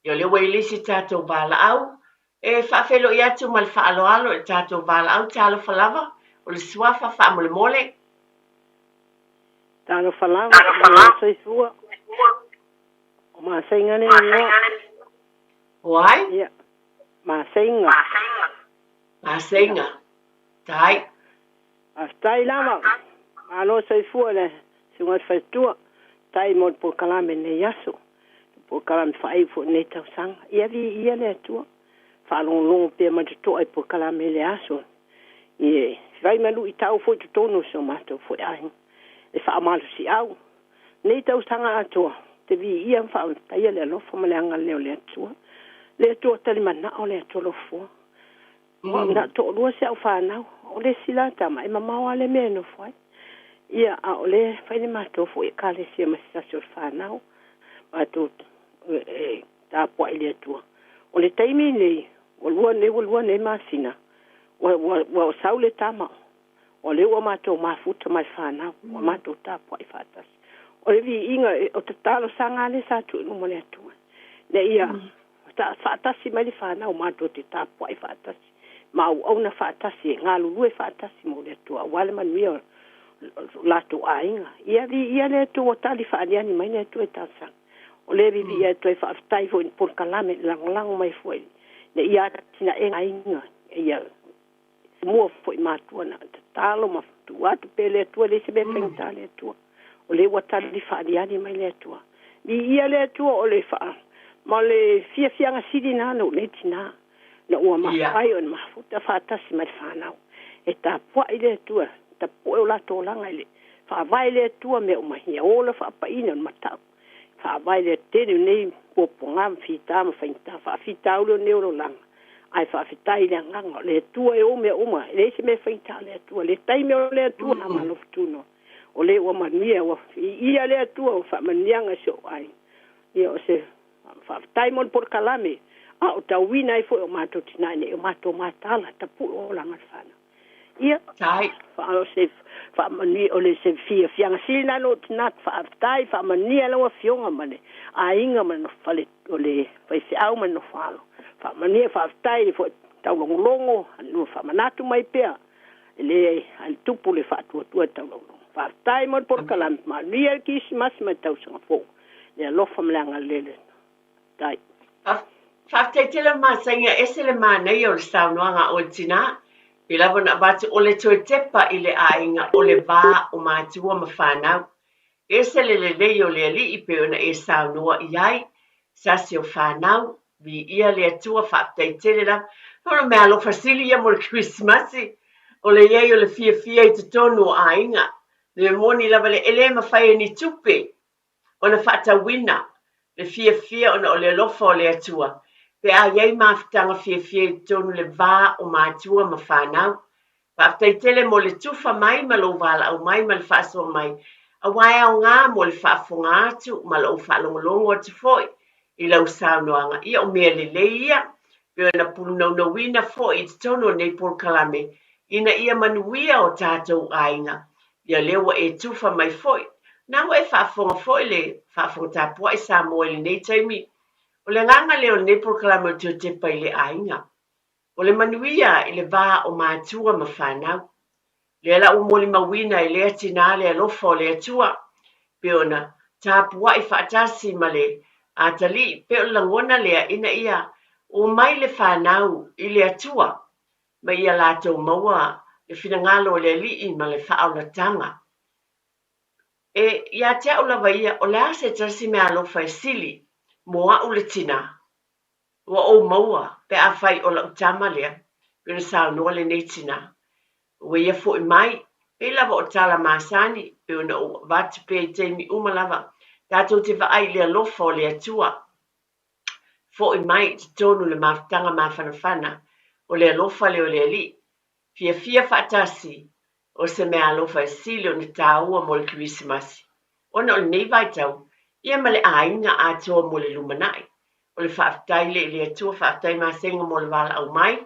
Ia o lea ua i le isi tatou valaau e faafeiloai atu ma le faaaloalo i le tatou valaau talofa lava o le suafa faamolemole. Talofa lava, malo soifua. O Maseiga le igoa. O ai? Ia, Maseiga. Maseiga. Tai. Faafetai lava. Malo soifua le susuga i le faletua. Faafetai mo le polokalame i lenei aso. Le polokalame faaiu foi i lenei tausaga. Ia viia le Atua. Faalogologo pea ma le totoa i polokalame i le aso. Ia fai ma luitau foi i totonu o si o matou foi aiga. E faamalosiau lenei tausaga atoa, te viia ma faafetaia le alofa ma le agalelei o le Atua. Le Atua talimanao, le Atua lofoa. Ua na toalua si au fanau, o le isi la tama e mamao lava le mea e nofo ai. Ia, a o lea e fai le matou foi ekalesia ma se tasi o le fanau, matou e tapuai i le Atua. O le taimi nei, ua lua nei, ua lua nei masina, ua, ua, ua sau le tama, o lea ua matou mafuta ma le fanau, ua matou tapuai faatasi. O le viiga, o tatalosaga lava lea sa tuu i luma o le Atua, ina ia faatasi mai le fanau matou te tapuai faatasi ma auauna faatasi e galulue faatasi mo le Atua aua le manuia o latou aiga. Ia viia le Atua ua tali faaniani mai le Atua i talosaga. O lea viivii atu ai faafetai foi i polokalame i le lagolago mai foi ina ia atinaega aiga ia mua foi matua na tatalo ma tuu atu pea le Atua leai se mea faigata le Atua o lea ua tali faaliali mai le Atua viia le Atua o le faa ma le fiafiaga sili na lou nei tinā na ua mafai ona mafuta faatasi ma le fanau e tapuai le Atua tapue o latou olaga i le faavae le Atua mea uma ia ola faapaina o le matau faavae le tele o nei puapuaga ma fita ma faigata faafitauli o nei ololaga ae faafetai i le agaga o le Atua e ou mea uma e leai se mea faigata o le Atua le taimi o le Atua na malofutuno o le ua manuia ua ia le Atua ua faamanuiaga i si ou aiga ia o se faafetai mo le polokalame a o tauina ai foi o matou tina ina ia o matou mataala tapue olaga o le fanau. Ia, o se faamanuia, o le se fiafiaga sili lena lou tina, faafetai, faamanuia lau Afioga ma le aiga ma le fale o le faifeau ma le nofoalo. Faamanuia, faafetai foi taulogologo, lua faamanatu mai pea, e le tupu le faatuatua i taulogologo. Faafetai mo le polokalame, manuia le Kirisimasi ma le tausaga fou, le alofa ma le agalelei o le Atua. Tai. Faafetai tele Masaiga ese le manaia o le saunoaga a oe tinā. Pei lava ona avatu o le toe tepa i le aiga o le va o matua ma fanau. Ese le lelei o le Alii pei ona e saunoa i ai. Sasi o fanau, viia le Atua faafetai tele lava. O le meaalofa sili ia mo le Kerisimasi, o le i ai o le fiafia i totonu o aiga. Le moni lava le e le mafai e ni tupe ona faatauina le fiafia ona o le alofa o le Atua, pe a i ai mafutaga fiafia i totonu le va o matua ma fanau. Faafetai tele mo le tufa mai ma lou valaau mai ma le faasoa mai, aua e aoga mo le faafofoga atu ma lou faalogologo atu foi i lau saunoaga. Ia o mea lelei ia, pei ona pulunaunauina foi i totonu o nei polokalame ina ia manuia o tatou aiga. Ia lea ua e tufa mai foi. Na ua e faafofoga foi le faafofoga tapuai Samoa i lenei taimi. O le agaga lea o lenei polokalame o le toe tepa i le aiga. O le manuia i le va o matua ma fanau. Lea la ua molimauina e lea tinā le alofa o le Atua, pei ona tapuai faatasi ma le atalii, pei o le lagona lea ina ia omai le fanau i le Atua, ma ia latou maua le finagalo o le Alii ma le faaolataga. E, ia te au lava ia, o le a se tasi meaalofa e sili mo a'u le tinā? Ua ou maua pe afai o la'u tama lea, pei ona saunoa lenei tinā. Ua ia fo'i mai, pei lava o tala masani, pei ona ou avatu pea i taimi uma lava, tatou te vaai i le alofa o le Atua. Fo'i mai i totonu le mafutaga mafanafana o le alofa lea o le Alii. Fiafia faatasi o se meaalofa e sili ona taua mo le Kerisimasi, ona o lenei vaitau, ia ma le aiga atoa mo le lumanai. O le faafetai lea i le Atua, faafetai masega mo le valaau mai,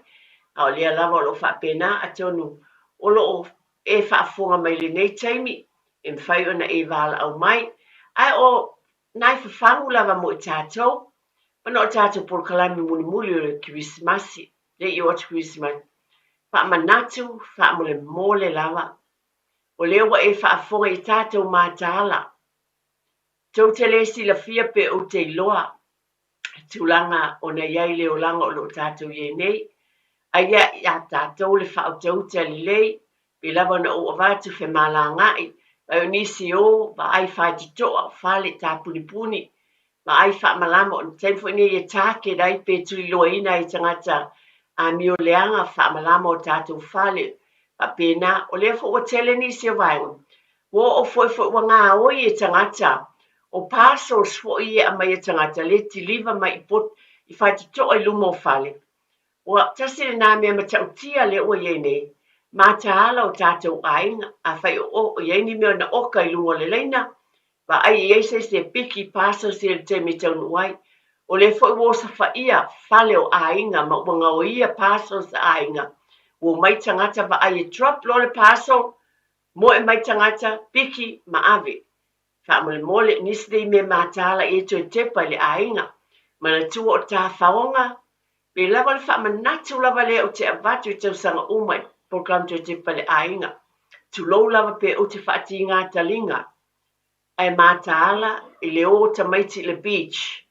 a o lea lava o lo o faapena, atonu o lo o e faafofoga mai i lenei taimi, e mafai ona e valaau mai, Ae o nai fafagu lava mo i tatou, ona o tatou polokalame mulimuli o le Kerisimasi, le i oo atu Kerisimasi, faamanatu faamolemole lava, o lea ua e faafofoga i tatou mataala. Tou te le silafia pe ou te iloa tulaga ona i ai le olaga o lo o tatou i ai nei. Aia ia tatou le faautauta lelei, pei lava ona ou avatu femalagaai, vaai o nisi o vaai faitotoa, fale tapunipuni, vaai faamalama, o le taimi foi nei e target ai pe tuliloaina ai tagata amio leaga faamalama o tatou fale, faapena. O lea foi ua tele nisi o vaega Ua oo foi foi ua gaoi e tagata, o parcels foi ia e aumai e tagata lea e deliver mai i pot i faitotoa i luma o fale. Ua tasi lena mea matautia lea ua i ai nei, mataala o tatou aiga, afai o o i ai ni mea na oka i luga o le laina, vaai i ai se isi e piki parcels ia i le taimi e taunuu ai. O lea foi ua osofaia fale o aiga ma ua gaoia parcels a aiga, ua omai tagata vaai e drop loa le parcel, Moe mai tagata, piki ma ave. Faamolemole, nisi nei mea mataala i ai toe tepa i le aiga. Manatua o tafaoga, pe lava le faamanatu lava lea ou te avatu i tausaga uma i polokalame toe tepa i le aiga. Tulou lava pe ou te faatigā taliga, ae mataala i le o o tamaiti i le beach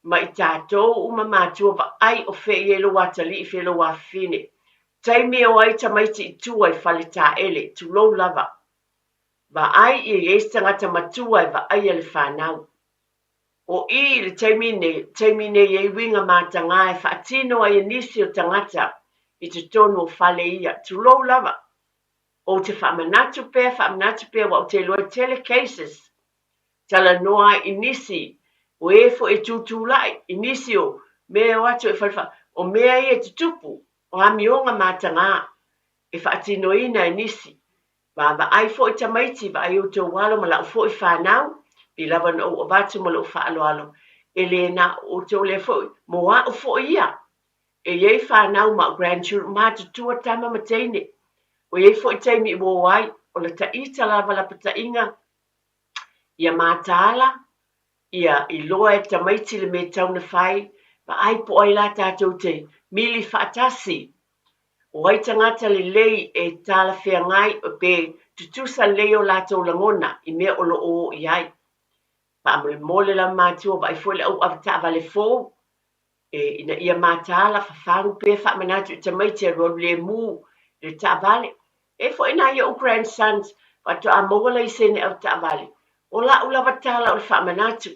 ma i tatou uma matua vaai o fea i ai lou atalii fea lou afafine. Taimi e o ai tamaiti i tua i fale taele, tulou lava. Vaai ia i ai se tagata matua e vaaia le fanau. O i i le taimi nei, taimi nei e ai uiga matagā e faatino ai e nisi o tagata i totonu o fale ia, tulou lava. Ou te faamanatu pea, faamanatu pea aua ou te iloa e tele cases Talanoa ai i nisi o e foi e tūtūlaʻi, i nisi o mea e o atu e fale o mea ia e tutupu, o amioga matagā e faatinoina e nisi. Vaavaai foi tamaiti, vaai outou alo ma la'u foi fanau, pei lava ona ou avatu ma lou faaaloalo, e le na o outou lea foi, mo a'u foi ia. E i ai fanau ma grandchildren, matutua tama ma teine. Ua i ai foi taimi i uō ai, o la taita lava lapataiga Ia mataala, ia iloa e tamaiti le mea tau na fai, vaai po o ai la tatou te mili faatasi. O ai tagata lelei e talafeagai pe tutusa lelei o latou lagona i mea o lo o o i ai. Faamolemole lava matua, vaai foi le au avetaavale fou E, ina ia mataala, fafagu pea faamanatu i tamaiti alualu lemu i le taavale. E foi nai o'u grandsons faatoa maua laisene avetaavale. O la'u lava tala o le faamanatu,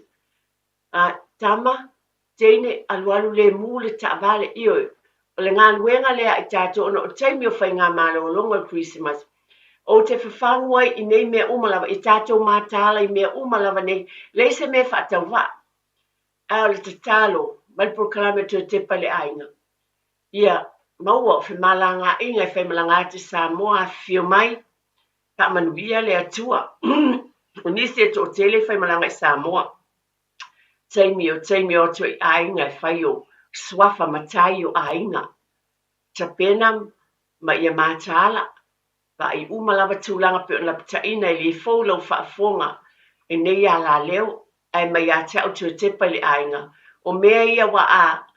a, tama, teine, alualu lemu le taavale. Ioe, o le galuega lea a i tatou ona o taimi o faigamalologa o le Kerisimasi. Ou te fafagu ai i nei mea uma lava, ia tatou mataala i mea uma lava nei, leai se mea e faatauvaa. Ae o le tatalo ma le polokalame toe tepa i le aiga, ia maua o femalagaaiga e faimalaga atu i Samoa, afifio mai, faamanuia le Atua. O nisi e toatele e faimalaga i Samoa, taimi o taimi o atu ai aiga e fai o suafa matai o aiga, tapena ma ia mataala, Vaai uma lava tulaga pei ona lapataina e le fou lau faafofoga i nei alaleo, ae mai ia te au toe tepa i le aiga. O mea ia ua a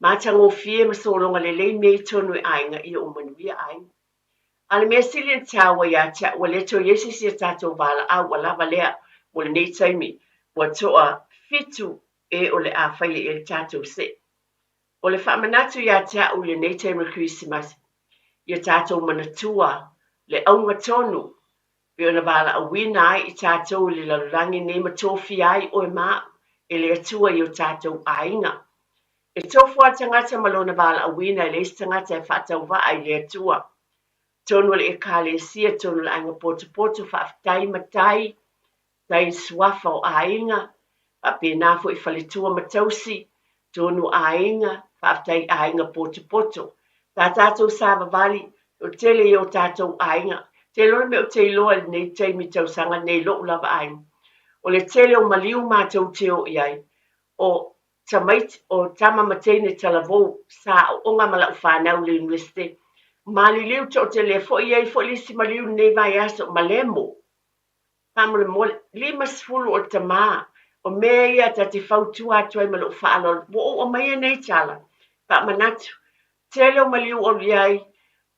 matagofie ma sologa lelei mea i tonu e aiga ia ua manuia aiga. A o le mea sili ona taua ia te au ua le toe i ai se isi a tatou valaau ua lava lea mo lenei taimi ua toa fitu e o le a faia i ai le tatou see. O le faamanatu ia te au i lenei taimi o le Kerisimasi, ia tatou manatua le auga tonu pei ona valaauina ai i tatou i le lalolagi nei ma tofia ai oe ma a'u e le Atua i o tatou aiga. E tofu lava le tagata ma lona valaauina e leai se tagata e faatauvaa i le Atua. Tonu o le Ekalesia, tonu o le Aiga Potopoto, faafetai matai Tai i suafa o aiga, faapena foi faletua ma tausi, tonu aiga, faafetai aiga potopoto. Sa tatou savavali, o tele ia o tatou aiga. Te iloa le mea ou te iloa i lenei taimi tausaga nei i lou lava aiga, o le tele o maliu matou te o i ai, o tamaiti, o tama ma teine talavou sa aooga ma lau fanau i le Universite. Maliliu toatele foi, e i ai foi le isi maliu i lenei vaiaso, Malemo. Faamolemole, 50 o le tamā, o mea ia ta te fautua atu ai ma lou faaaloalo, ua ou aumaia nei tala, faamanatu, tele o maliu o i ai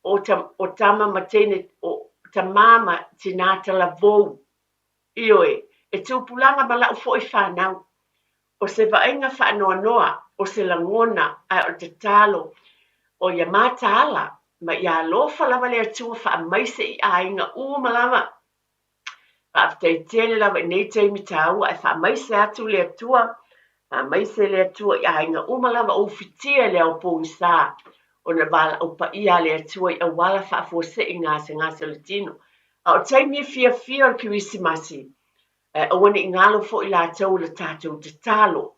o, ta, o tama ma teine, o tamā ma tinā talavou. Ioe, e tupulaga ma la'u foi fanau. O se vaaiga faanoanoa, o se lagona, ae o le tatalo, o ia mataala, ma ia alofa lava le Atua faamaise i aiga uma lava. Faafetai tele lava i nei taimi tāua ae faamaise atu le Atua, faamaise le Atua i aiga uma lava o ufitia i le ao pogisa, ona valaau paia a le Atua i auala faafuasei gasegase o le tino. A o taimi e fiafia o le Kerisimasi, ae aua ne i galo foi latou i le tatou tatalo.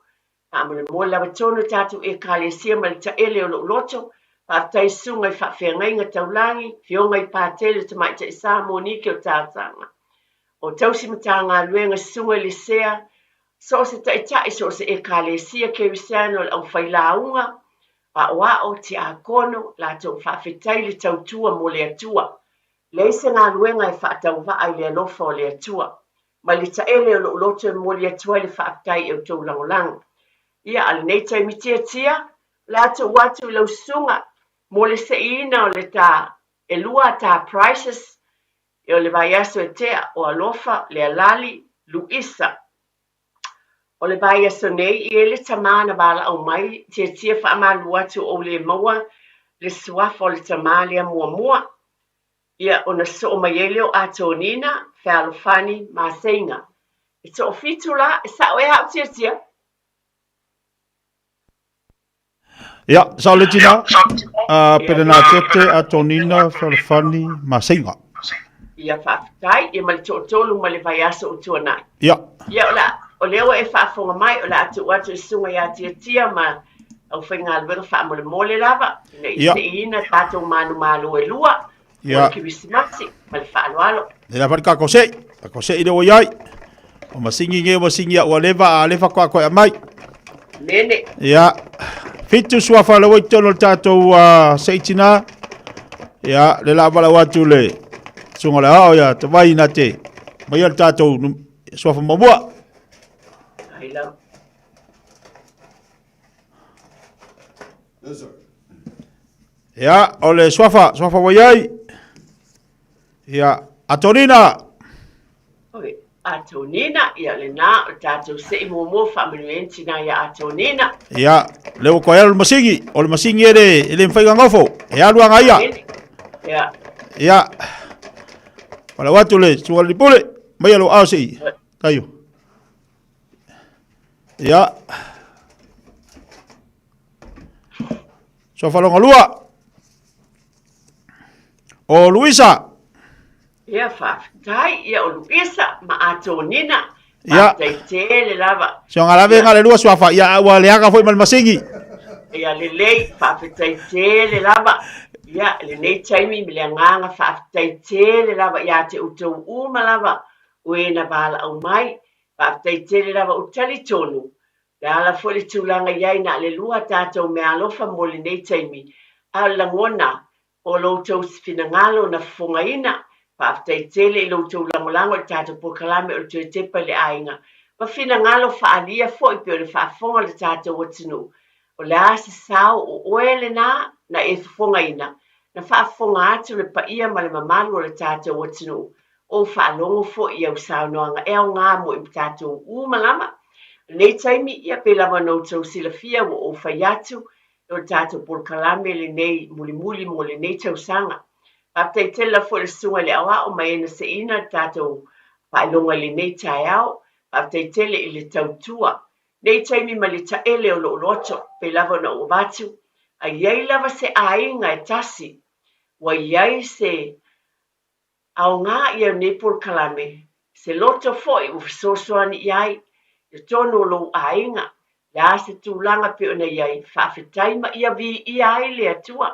Faamolemole lava tonu e tatou Ekalesia ma le taele o lou loto, faafetai susuga i faafeagaiga taulagi, Afioga i Patele Tamaitai Sa Monike o Tataga, o Tausi Matagaluega Susuga i le Sea, so o se taitai so o se Ekalesia Kerisiano le aufailauga, aoao, tiakono, latou faafetai le tautua mo le Atua. Leai se galuega e faatauvaa i le alofa o le Atua. Mai le taele o lou loto e momoli atu ai le faafetai i outou lagolago. Ia, a lenei taimi tiatia, o le a tuu atu i lau susuga mo le seiina o le ta elua ta prizes o le vaiaso e tea o Alofa Lealali Luisa. O le vaiaso nei, e i ai le tamā na valaau mai, tiatia faamalu atu ou le maua le suafa o le tamā lea muamua. Ia, ona sosoo mai ai lea o Atonina, Fealofani, ma Seiga. E toafitu la, e sao ea au Tiatia? Ia, sao le tina, a Perenatete, Atonina, Fealofani, ma Seiga. Ia, faafetai, ia ma le toatolu ma le vaiaso o tuanai. Ia. Ia, o la, o lea ua e faafofoga mai, o le a tuu atu i susuga ia Tiatia ma aufaigaluega faamolemole lava, ina ia seiina tatou manumalo e lua, o le Kerisimasi ma le faaaloalo. E la fari kako sei, kako sei le o iai. O masingi nge o masingi a ua leva a lefa koa koe mai. Mene. Ia, fitu suafa le wai tonu le tātou sei tina. Ia, le la wala watu le sunga le ao ia, te vai na te. Mai le tātou suafa mamua. Ai lau. Ia, o le suafa, suafa ua iai. Ia, Atonina. Oi, Atonina, ia lena, o tātou sei muamua faamanuiaina tina ia Atonina. Ia, le ua koe alu le masingi, o le masingi e le, e le mawhai ngangofo, e alu anga ia. Ia. Ia, wala watu le, suga le pule, mai alo ao sei, taio. Ia. Sofa longa lua. O Luisa. Ia faafetai, ia o Luisa ma Atonina. Ia. Faafetai tele lava. Se o ngalave nga le lua suafa, ia ua leaga foi ma le masingi. Ia lelei, faafetai tele lava. Ia, lenei taimi ma le agaga faafetai tele lava ia te outou uma lava o e na valaau mai. Faafetai tele lava ou talitonu, le ala foi le tulaga i ai na o le lua tatou meaalofa mo lenei taimi, a o le lagona o lo outou finagalo na fofogaina. Faafetai tele i lo outou lagolago i le tatou polokalame o le Toe Tepa i le Aiga, ma finagalo faaalia foi pei o le faafofoga o le tatou atunuu. O le a se sao o oe lena na e fofogaina, na faafofoga atu le paia ma le mamalu o le tatou atunuu Ou faalogo foi i au saunoaga e aoga mo i tatou uma lava. I lenei taimi, ia pei lava ona outou silafia ua ou fai atu, o le tatou polokalame lenei mulimuli mo lenei tausaga. Faafetai tele lava foi i le Susuga i le Aoao ma e na seiina le tatou faailoga i lenei taeao. Faafetai tele i le tautua. Nei taimi ma le taele o lou loto, pei lava ona ou avatu, a i ai lava se aiga e tasi ua i ai se Aoga ia lenei polokalame, se loto foi ua fesoasoani i ai i totonu o lou aiga, le a se tulaga pei ona i ai, faafetai ma ia viia ai le Atua.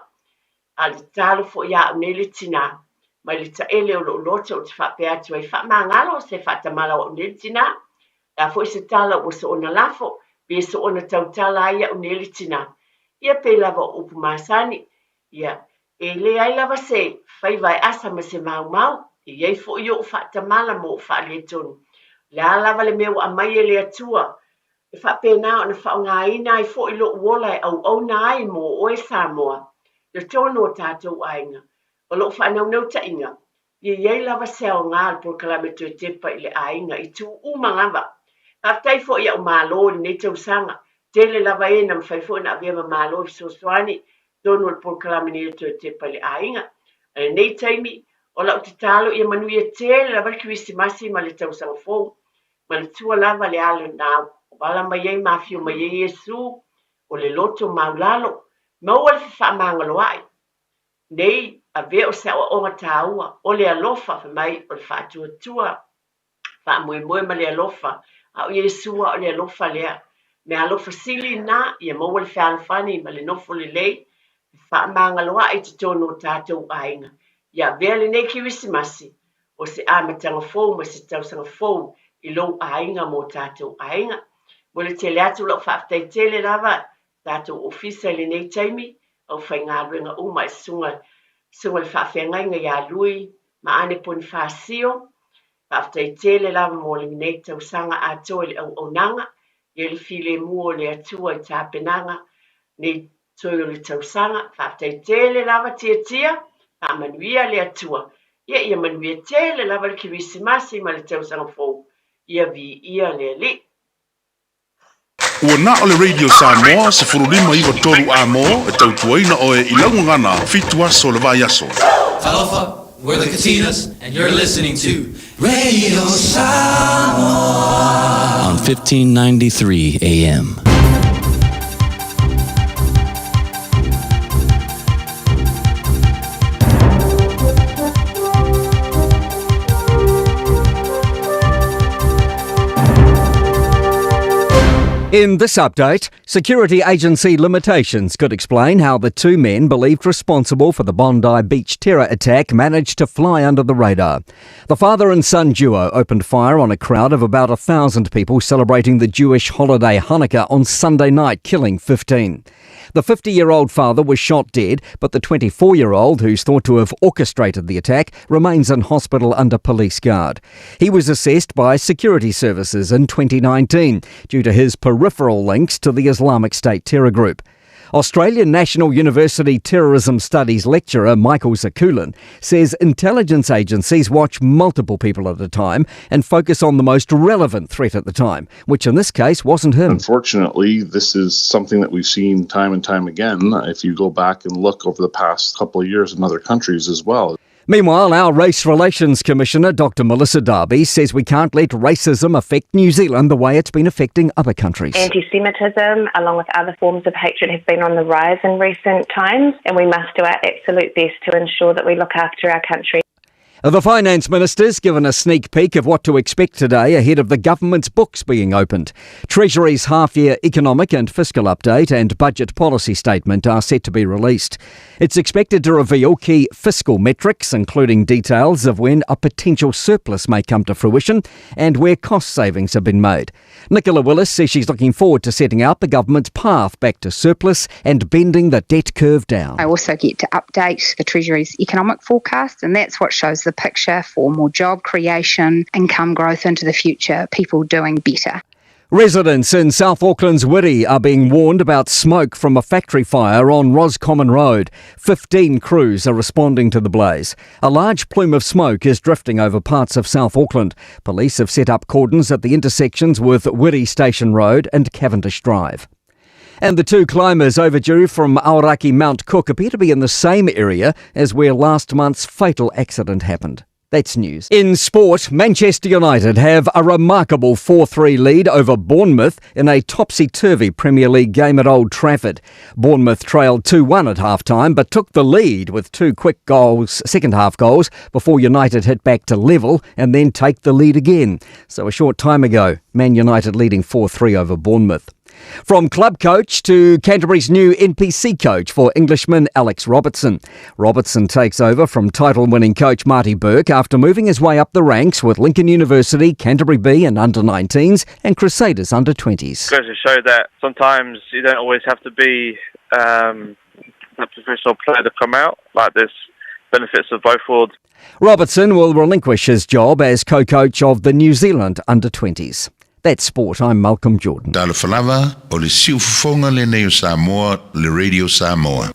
A o le tatalo foi ia au nei le tinā, mai le taele o lou loto ou te faapea atu ai, faamagalo se faatamala o au nei le tinā, le a foi se tala ua soona lafo, pe soona tautala ai au nei le tinā. Ia pei lava o upu masani, ia, E leai lava se faiva e asa ma se maumau. E i ai foi o'u faatamala ma o'u faaletonu. O le a lava le mea ua aumai e le Atua, e faapena ona faaaogaina ai foi lo'u ola e auauna ai mo oe Samoa, i totonu o tatou aiga. O lo'u faanaunautaiga, ia i ai lava se aoga o le polokalame Toe Tepa i le Aiga i itu uma lava. Faafetai foi i a'u malo i lenei tausaga. Tele lava e na mafai foi ona avea ma malo e fesoasoani i totonu o le polokalame nei o Toe Tepa i le Aiga. A lenei taimi, o lau tatalo ia manuia tele lava le Kerisimasi ma le Tausaga Fou. Manatua lava le ala na vala mai ai ma afio mai ai Iesu, o le loto maulalo. Maua le fefaamagaloa'i. Nei, avea o se aoaoga taua, o le alofa, fai mai, o le faatuatua, faamoemoe ma le alofa, a o Iesu lava o le alofa lea. Meaalofa sili lena, ia maua le fealofani ma le nofo lelei, fefaamagaloa'i i totonu o tatou aiga. Ia avea lenei Kerisimasi o se amataga fou ma se tausaga fou i lou aiga ma o tatou aiga. Momoli tele atu lau faafetai tele lava tatou ofisa i lenei taimi, aufaigaluega uma i susuga susuga i le faafeagaiga ia Lui ma Ane Ponifasio. Faafetai tele lava mo lenei tausaga atoa i le auaunaga, ia le filemu o le Atua i tapenaga nei toe o le tausaga. Faafetai tele lava Tiatia, faamanuia le Atua. Ia ia manuia tele lava le Kerisimasi ma le tausaga fou. Ia viia le Alii. Ua na o le Radio Samoa 1593 A-mo e tautuaina oe i lau gagana fitu aso o le vaiaso. Talofa, we're the Katinas and you're listening to Radio Samoa on 1593 AM. In this update, security agency limitations could explain how the two men believed responsible for the Bondi Beach terror attack managed to fly under the radar. The father and son duo opened fire on a crowd of about 1,000 people celebrating the Jewish holiday Hanukkah on Sunday night, killing 15. The 50 year old father was shot dead, but the 24 year old, who's thought to have orchestrated the attack, remains in hospital under police guard. He was assessed by security services in 2019 due to his peripheral links to the Islamic State terror group. Australian National University Terrorism Studies lecturer Michael Zakulin says intelligence agencies watch multiple people at a time and focus on the most relevant threat at the time, which in this case wasn't him. Unfortunately, this is something that we've seen time and time again if you go back and look over the past couple of years in other countries as well. Meanwhile, our Race Relations Commissioner, Dr. Melissa Darby, says we can't let racism affect New Zealand the way it's been affecting other countries. Anti Semitism, along with other forms of hatred, have been on the rise in recent times, and we must do our absolute best to ensure that we look after our country. The Finance Minister's given a sneak peek of what to expect today ahead of the government's books being opened. Treasury's half year economic and fiscal update and budget policy statement are set to be released. It's expected to reveal key fiscal metrics, including details of when a potential surplus may come to fruition and where cost savings have been made. Nicola Willis says she's looking forward to setting out the government's path back to surplus and bending the debt curve down. I also get to update the Treasury's economic forecast, and that's what shows the picture for more job creation, income growth into the future, people doing better. Residents in South Auckland's Wiri are being warned about smoke from a factory fire on Roscommon Road. 15 crews are responding to the blaze. A large plume of smoke is drifting over parts of South Auckland. Police have set up cordons at the intersections with Wiri Station Road and Cavendish Drive. And the two climbers overdue from Aoraki Mount Cook appear to be in the same area as where last month's fatal accident happened. That's news. In sport, Manchester United have a remarkable 4 3 lead over Bournemouth in a topsy turvy Premier League game at Old Trafford. Bournemouth trailed 2 1 at half time but took the lead with two quick goals, second half goals, before United hit back to level and then take the lead again. So a short time ago, Man United leading 4 3 over Bournemouth. From club coach to Canterbury's new NPC coach for Englishman Alex Robertson. Robertson takes over from title winning coach Marty Burke after moving his way up the ranks with Lincoln University, Canterbury B and under 19s and Crusaders under 20s. Goes to show that sometimes you don't always have to be um, a professional player to come out. Like this, benefits of both worlds. Robertson will relinquish his job as co-coach of the New Zealand under-20s. That's sport. I'm Malcolm Jordan. Talofa lava, o le siufofoga lenei o Samoa, le Radio Samoa.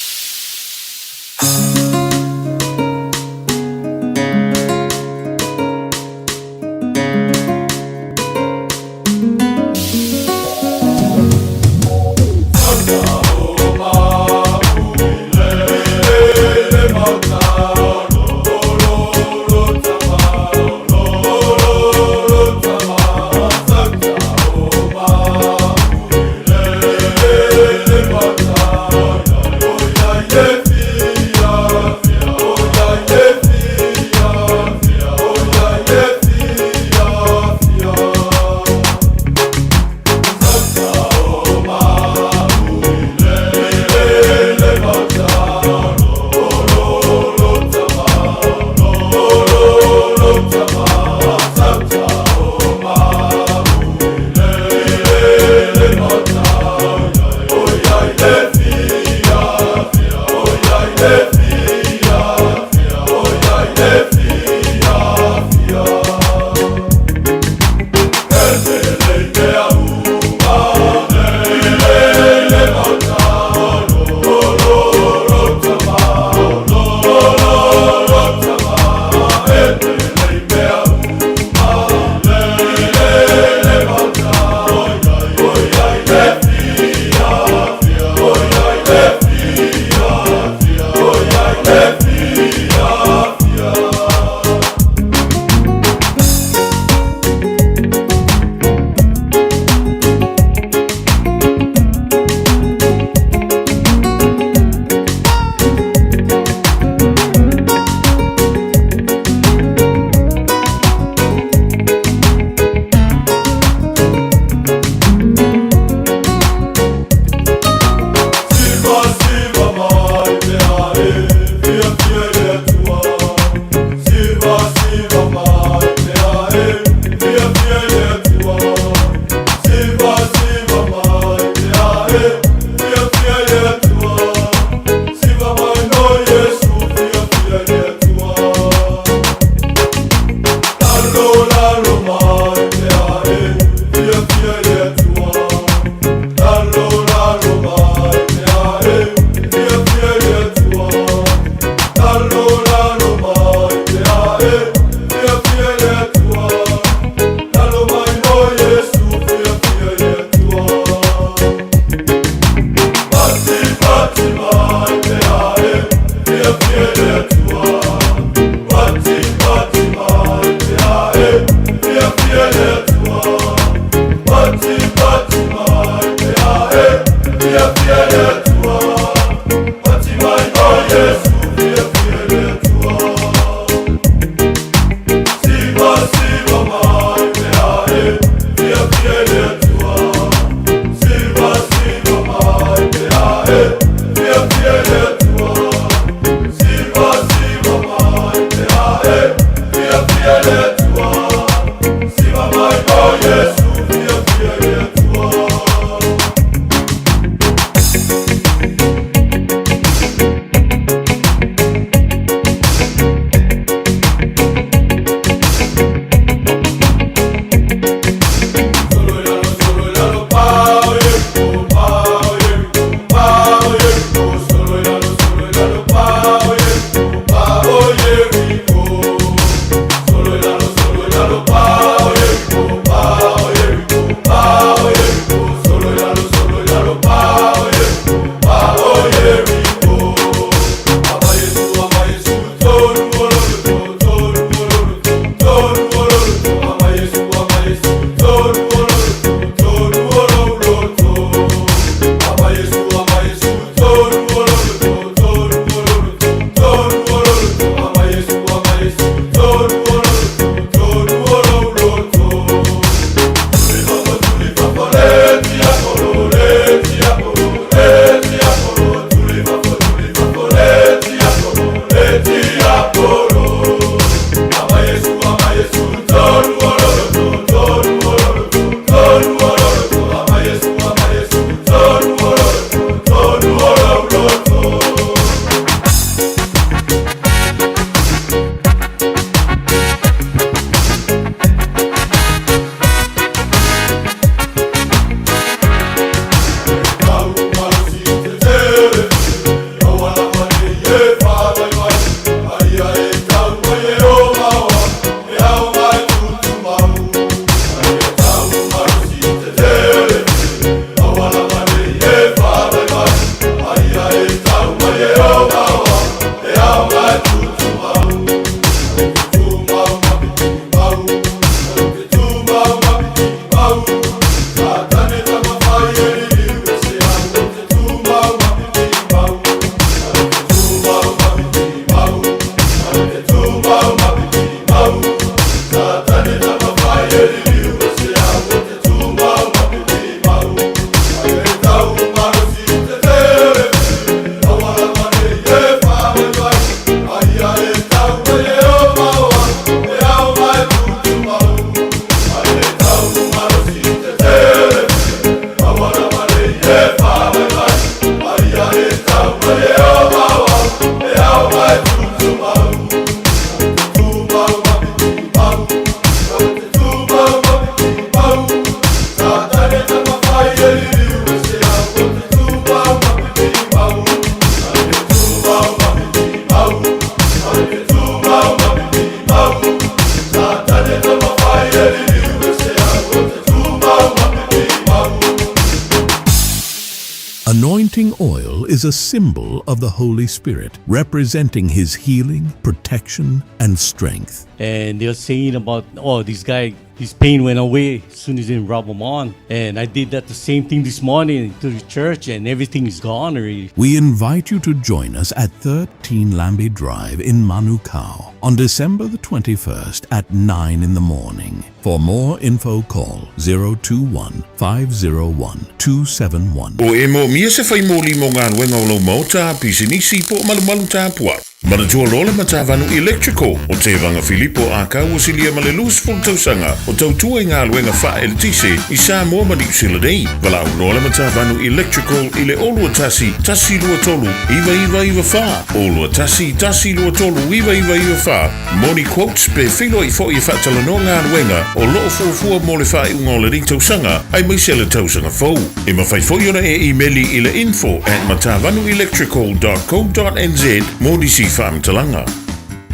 Anointing oil is a symbol of the Holy Spirit, representing His healing, protection, and strength. And they're saying about, oh, this guy, his pain went away as soon as he rub them on. And I did that the same thing this morning to the church, and everything is gone already. We invite you to join us at 13 Lambie Drive in Manukau on December the 21st at 9 in the morning. For more info, call 021 501 271. O e moomia se fai moli mo galuega o lou maota, pisinisi po o malumalu tapuai. Manatua loa le Matavanu Electrical o Tevaga Filipo Ākau ua silia ma le 20 tausaga o tautua i galuega faaeletise i Samoa ma Niu Sila nei. Valaau loa le Matavanu Electrical i le 021 123 9994, 021 123 9994 mo ni quotes pe feiloai foi e faatalanoa galuega o lo o fuafua mo le faaiuga o lenei tausaga aemaise le tausaga fou. E mafai foi ona e imeli i le info at matavanuelectrical dot co dot nz mo nisi faamatalaga.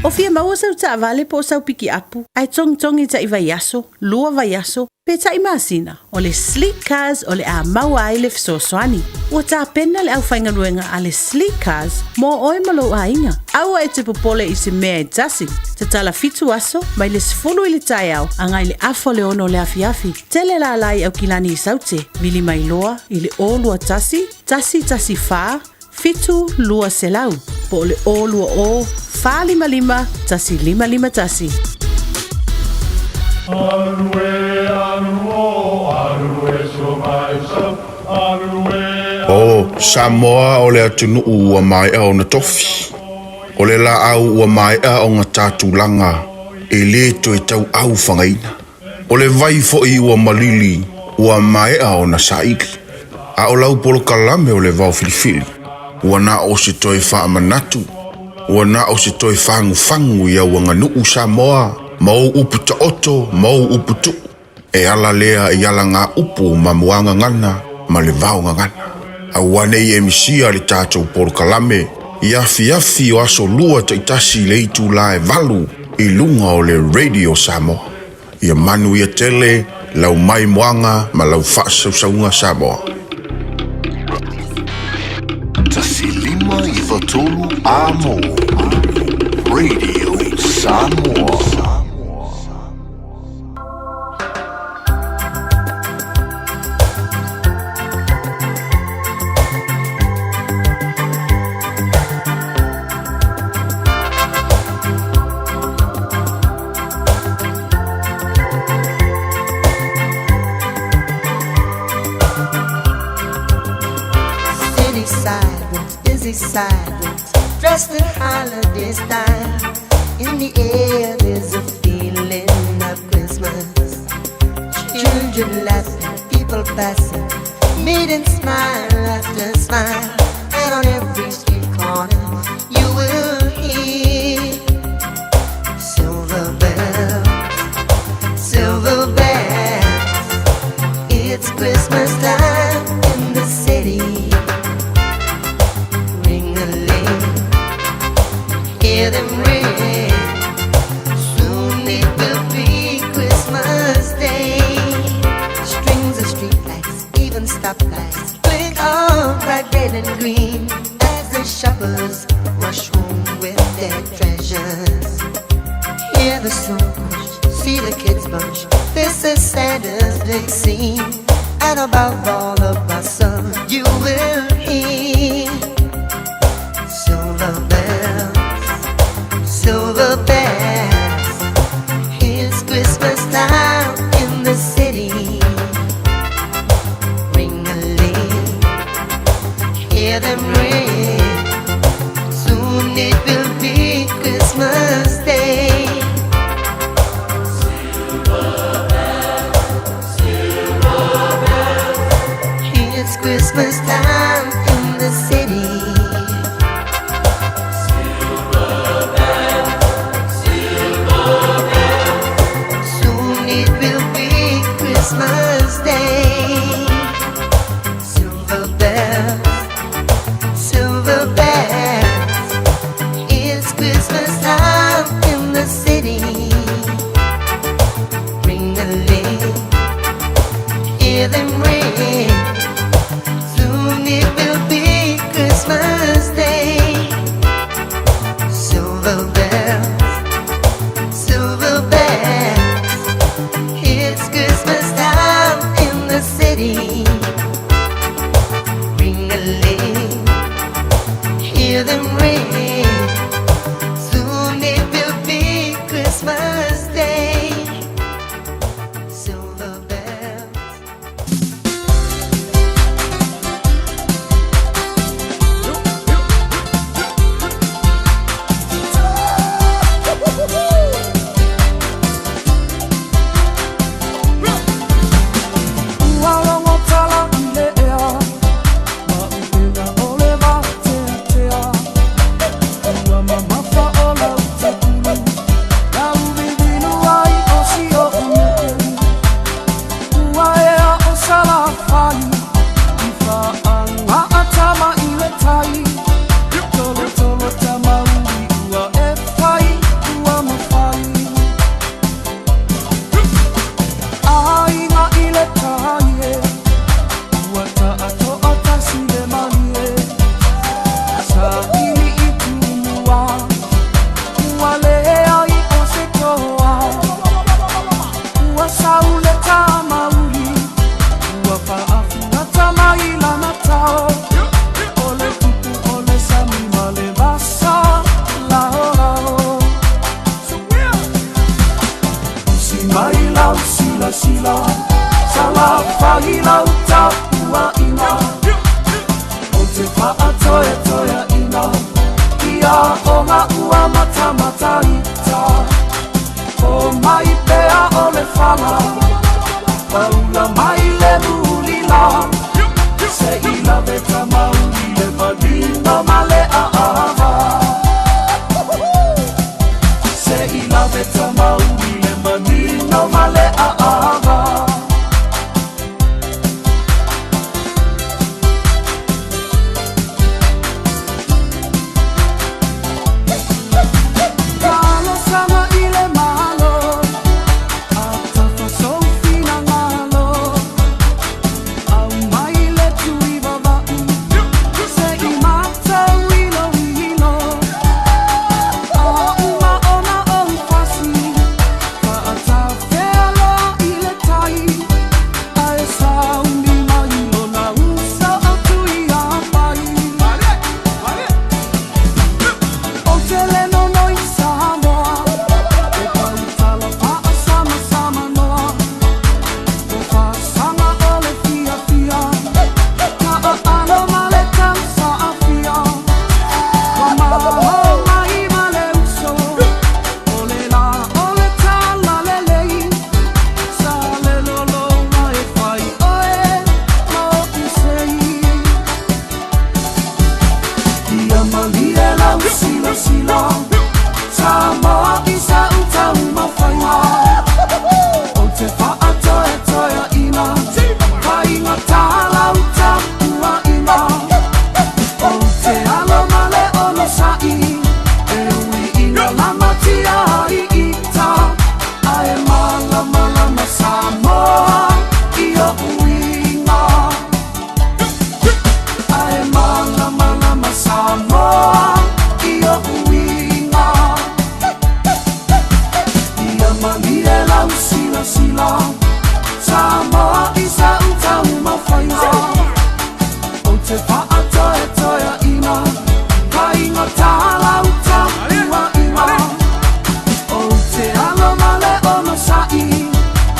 O fia maua sau taavale po o sau pikiapu, ae togitogi taʻi vaiaso, lua vaiaso, pe taʻi masina, o le Sleek Cars o le a maua ai le fesoasoani. Ua tapena le aufaigaluega a le Sleek Cars mo oe ma lou aiga. Aua e te popole i se mea e tasi. Tatala fitu aso, mai le 10 i le taeao agai le afa o le 6 o le afiafi. Tele lala i Aukilani i Saute, vili mai loa i le 021 114 7200 po o le 020 455 1551. O Samoa o le atunuu ua maea ona tofi. O le laau ua maea ona ta tulaga e lē toe tauau fagaina. O le vai foi ua malili ua maea ona saili. A o lau polokalame o le vao filifili, ua na o se toe faamanatu, ua na o se toe fagufagu i au aganuu Samoa ma ou upu taoto ma ou upu tuu. E ala lea i alagaupu ma muagagana ma le vaogagana. Aua ne i e misia le tatou polokalame i afiafi o aso lua taitasi i le itulā e 8 i luga o le Radio Samoa. Ia manuia tele lau maimoaga ma lau faasausauga Samoa. 1 5 9 3 Amo Radio Samoa. City sidewalks, busy sidewalks, dressed in holiday style. In the air, there's a feeling of Christmas. Children laughing, people passing, meeting smile after smile. And on every street corner, you will hear silver bells, silver bells. It's Christmas time in the city. Ring a ling, hear them ring. Soon it will be Christmas Day. Strings of streetlights, even stoplights, blink all bright red and green as the shoppers rush home with their treasures. Hear the snow crush, see the kids bunch. This is Santa's big scene, and above all the bustle, you will hear silver bells, silver bells. It's Christmas time in the city. Ring a ling, hear them ring. Soon it will be Christmas Day. It's Christmas time in the city. Soon it will be Christmas Day. Silver bells, silver bells. It's Christmas time in the city. Ring a ling, hear them ring. Soon it will Fai lau tapuaiga O te faatoetoeaʻina Ia oga ua matamataita O mai pea o le fala Paula mai le mulila Se i lave tamauli le manino ma le aava Se i lave tamauli le manino ma le aava. Talosaga i le Malo, atafa sou finagalo, aumai le tuivava'u, se i matou iloilo. A uma ona ou fasi, faatafea loa i le tai, ae sauni mai lona uso o Tuiapai. Ou te le nonoi Samoa, e pautala faasamsamanoa, o fasaga o le fiafia, taaalo ma le tausaafia. Ua malo mai ma le uso, o le la o le talalelei, sa le lologa e fai oe ma opisei. Ia malie lau silasila, Samoa i sa utaumafaiga. Ou te faatoetoeaʻina, faigata lau tapuaiga. Ou te alo ma le onosaʻi, e ui ina lamatia ai ita, ae malamalama Samoa i oʻu iga. Ae malamalama Samoa i oʻu iga. Ia malie lau silasila, Samoa i sa utaumafaiga. Ou te faatoetoeaʻina, faigata lau tapuaiga. Ou te alo ma le onosaʻi,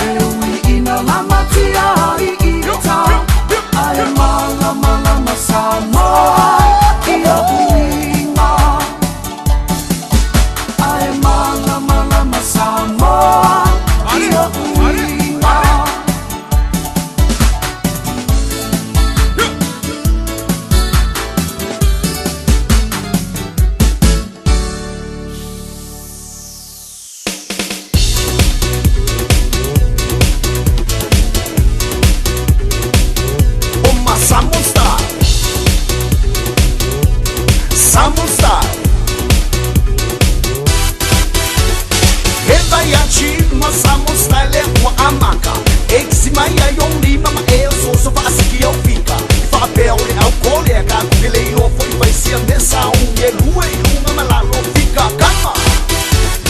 e ui ina lamatia ai ita, ae malamalama Samoa i oʻu iga. Ae malamalama Samoa i oʻu iga. O ma Samoan style. Samoan style. He vai achi ma Samoan style e ua amaka. E kisi mai ai o lima ma e o soso fa asiki au fika. Fa pea o le au kole a ka kukele i o fo i vai sia me sa ungi e lue i lunga ma lalo fika kama.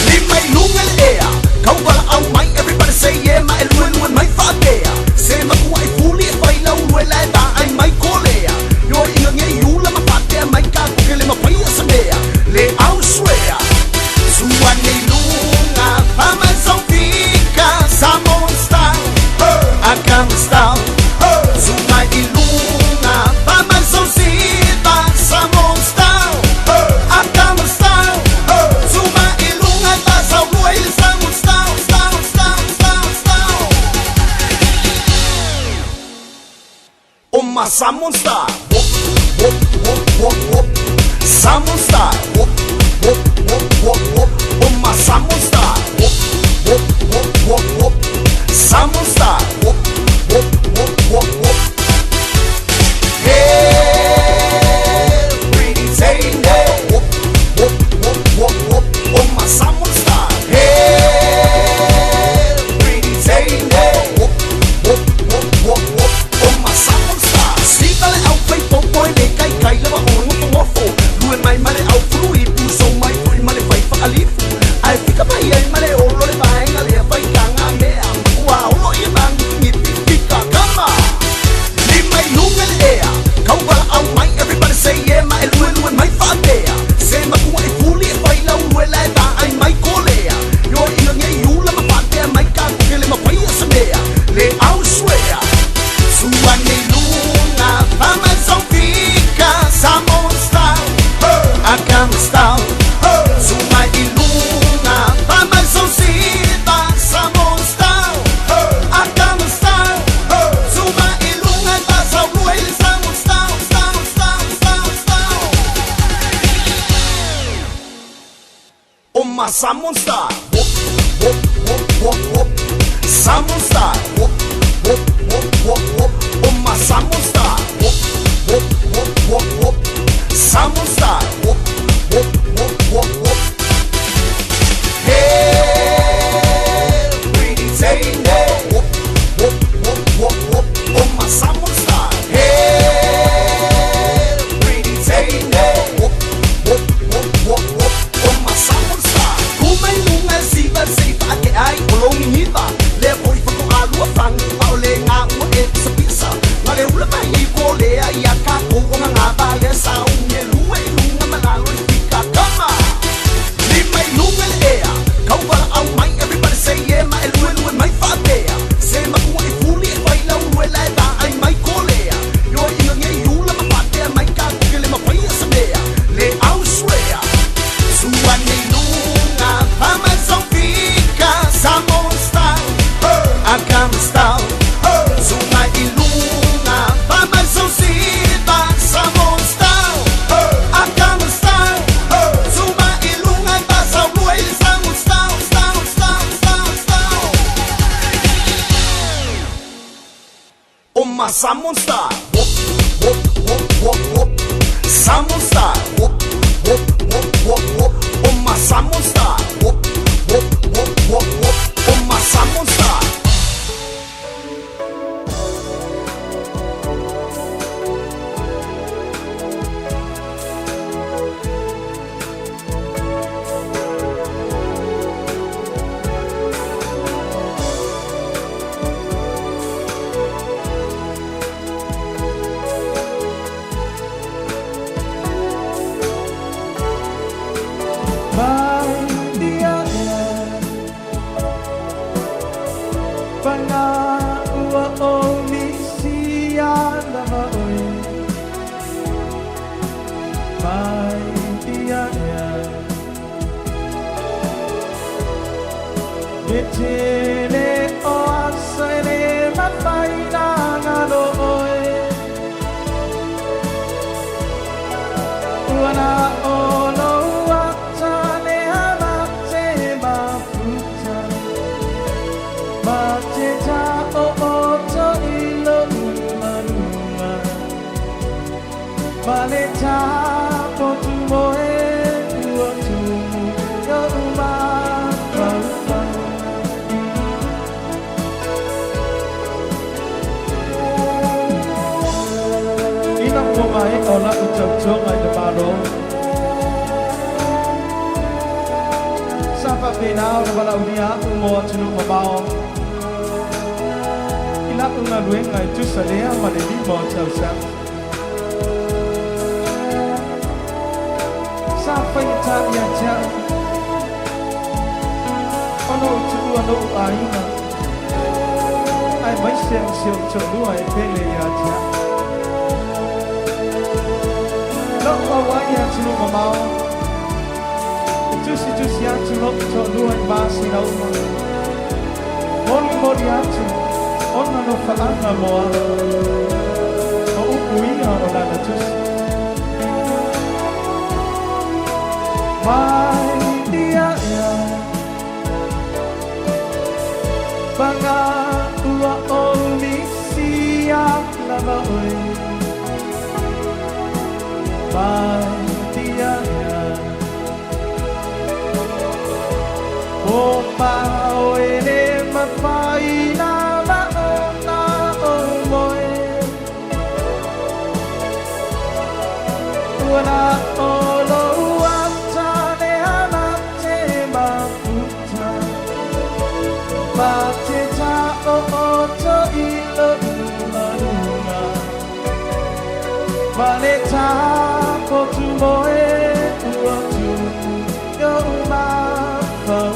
Lima i lunga le ea. Kauwala au mai, everybody say yeah, ma e lue lue mai whaatea. Se makua i fuli e whai lau lue lae va ai mai kolea. Yo inga nge iula ma whaatea mai ka kukele ma pai sa mea. Le au swear. Sua nei lunga, fama sau fika, Samoan style, Akama style. Sua i lunga, fama sau siva, Samoan style, Akama style. Sua i lunga, fa sau lue i le Samoan style, style, style, style, style. O ma Samoan style. Whoop, whoop, whoop, whoop, whoop. Samoan style. Whoop, whoop, whoop, whoop, whoop. O ma Samoan style. Whoop, whoop, whoop, whoop, whoop. Samoan style. Whoop, whoop, whoop, whoop, whoop. Hey, pretty Tane. Whoop, whoop, whoop, whoop, whoop. O ma Samoan style. Hey, pretty Tane. Whoop, whoop, whoop, whoop, whoop. O ma Samoan style. Siva le au fai popo e le kai kai lava o ngofo ngofo. Lue mai ma le au fulu i puso mai fui ma le fai whaalifu. Ai fika mai ai ma le olo le vaenga le fai kanga mea. Ua olo i mangi ngipi my Samoan style. Whoop, whoop, whoop, whoop, whoop. Samoan style. Whoop, whoop, whoop, whoop, whoop. Oh my Samoan style. Whoop, whoop, whoop, whoop, whoop. Samoan style. Whoop, whoop, whoop, whoop, whoop. Hey, pretty Tane. Whoop, whoop, whoop, whoop, whoop. Oh my Samoan style. Hey, pretty Tane. Whoop, whoop, whoop, whoop, whoop. Oh my Samoan style. Kumai lunga siva siva ake ai olongi niva. Le poi fako alua fangu paole ngā ua e pisa pisa. Ngā le ula mai i kole ai a ka kou o ngā ngā vale sa unge lua i lunga malalo i fika kama. Lima i lunga le ea, kauwala au mai, everybody say yeah, ma e lue lue mai whaatea. Se makua i fuli e whai lau lue lae vā ai mai kolea. Yo inga nge i ula ma whaatea mai ka kukele ma whaia sa mea. Le au suea. Sua nei lunga, fama sofika, Samoan style, Akama style. Sua i lunga, fama sosiva, Samoan style, Akama style. Sua i lunga, basa lue i Samoan style, style, style, style, style. Oh my Samoan style. Whoop, whoop, whoop, whoop, whoop. Samoan style. Whoop, whoop, whoop, whoop, whoop. Oh my Samoan style. Whoop, whoop, whoop, whoop, whoop. Oh my Samoan style. Mai dia ea Panga ua o misi lava oe Mai dia ea Le tele o asa e le mawhai nā ngalo oe Ua na o lo ata le amate mafuta Ma te ta o oto i lo umalunga Ma le ta potu moe ua tumu yo umakaupanga. Ina ua mai o la u tautoga i le Malo. Sa faapena ona valaaulia a'u mo atunuu mamao. I la'u galuega e tusa lea ma le 5 o tausaga. Sa faigata ia te a'u ona ou tuua lo'u aiga aemaise o si o'u to'alua e pele ia te a'u. Lo'u auai atunuu mamao e tusitusi atu lo'u to'alua i masina uma. Molimoli atu ona alofa'aga mo a'u. O upu ia o lana tusi. Mai ia ea Panga ua o misi a lava oe Mai ia ea O pao e le mawhai nā maona o moe Ua na o lo ata le amate mafuta Ma te ta o oto i lo umalunga Ma le ta potu moe ua tupu yo umakaupanga.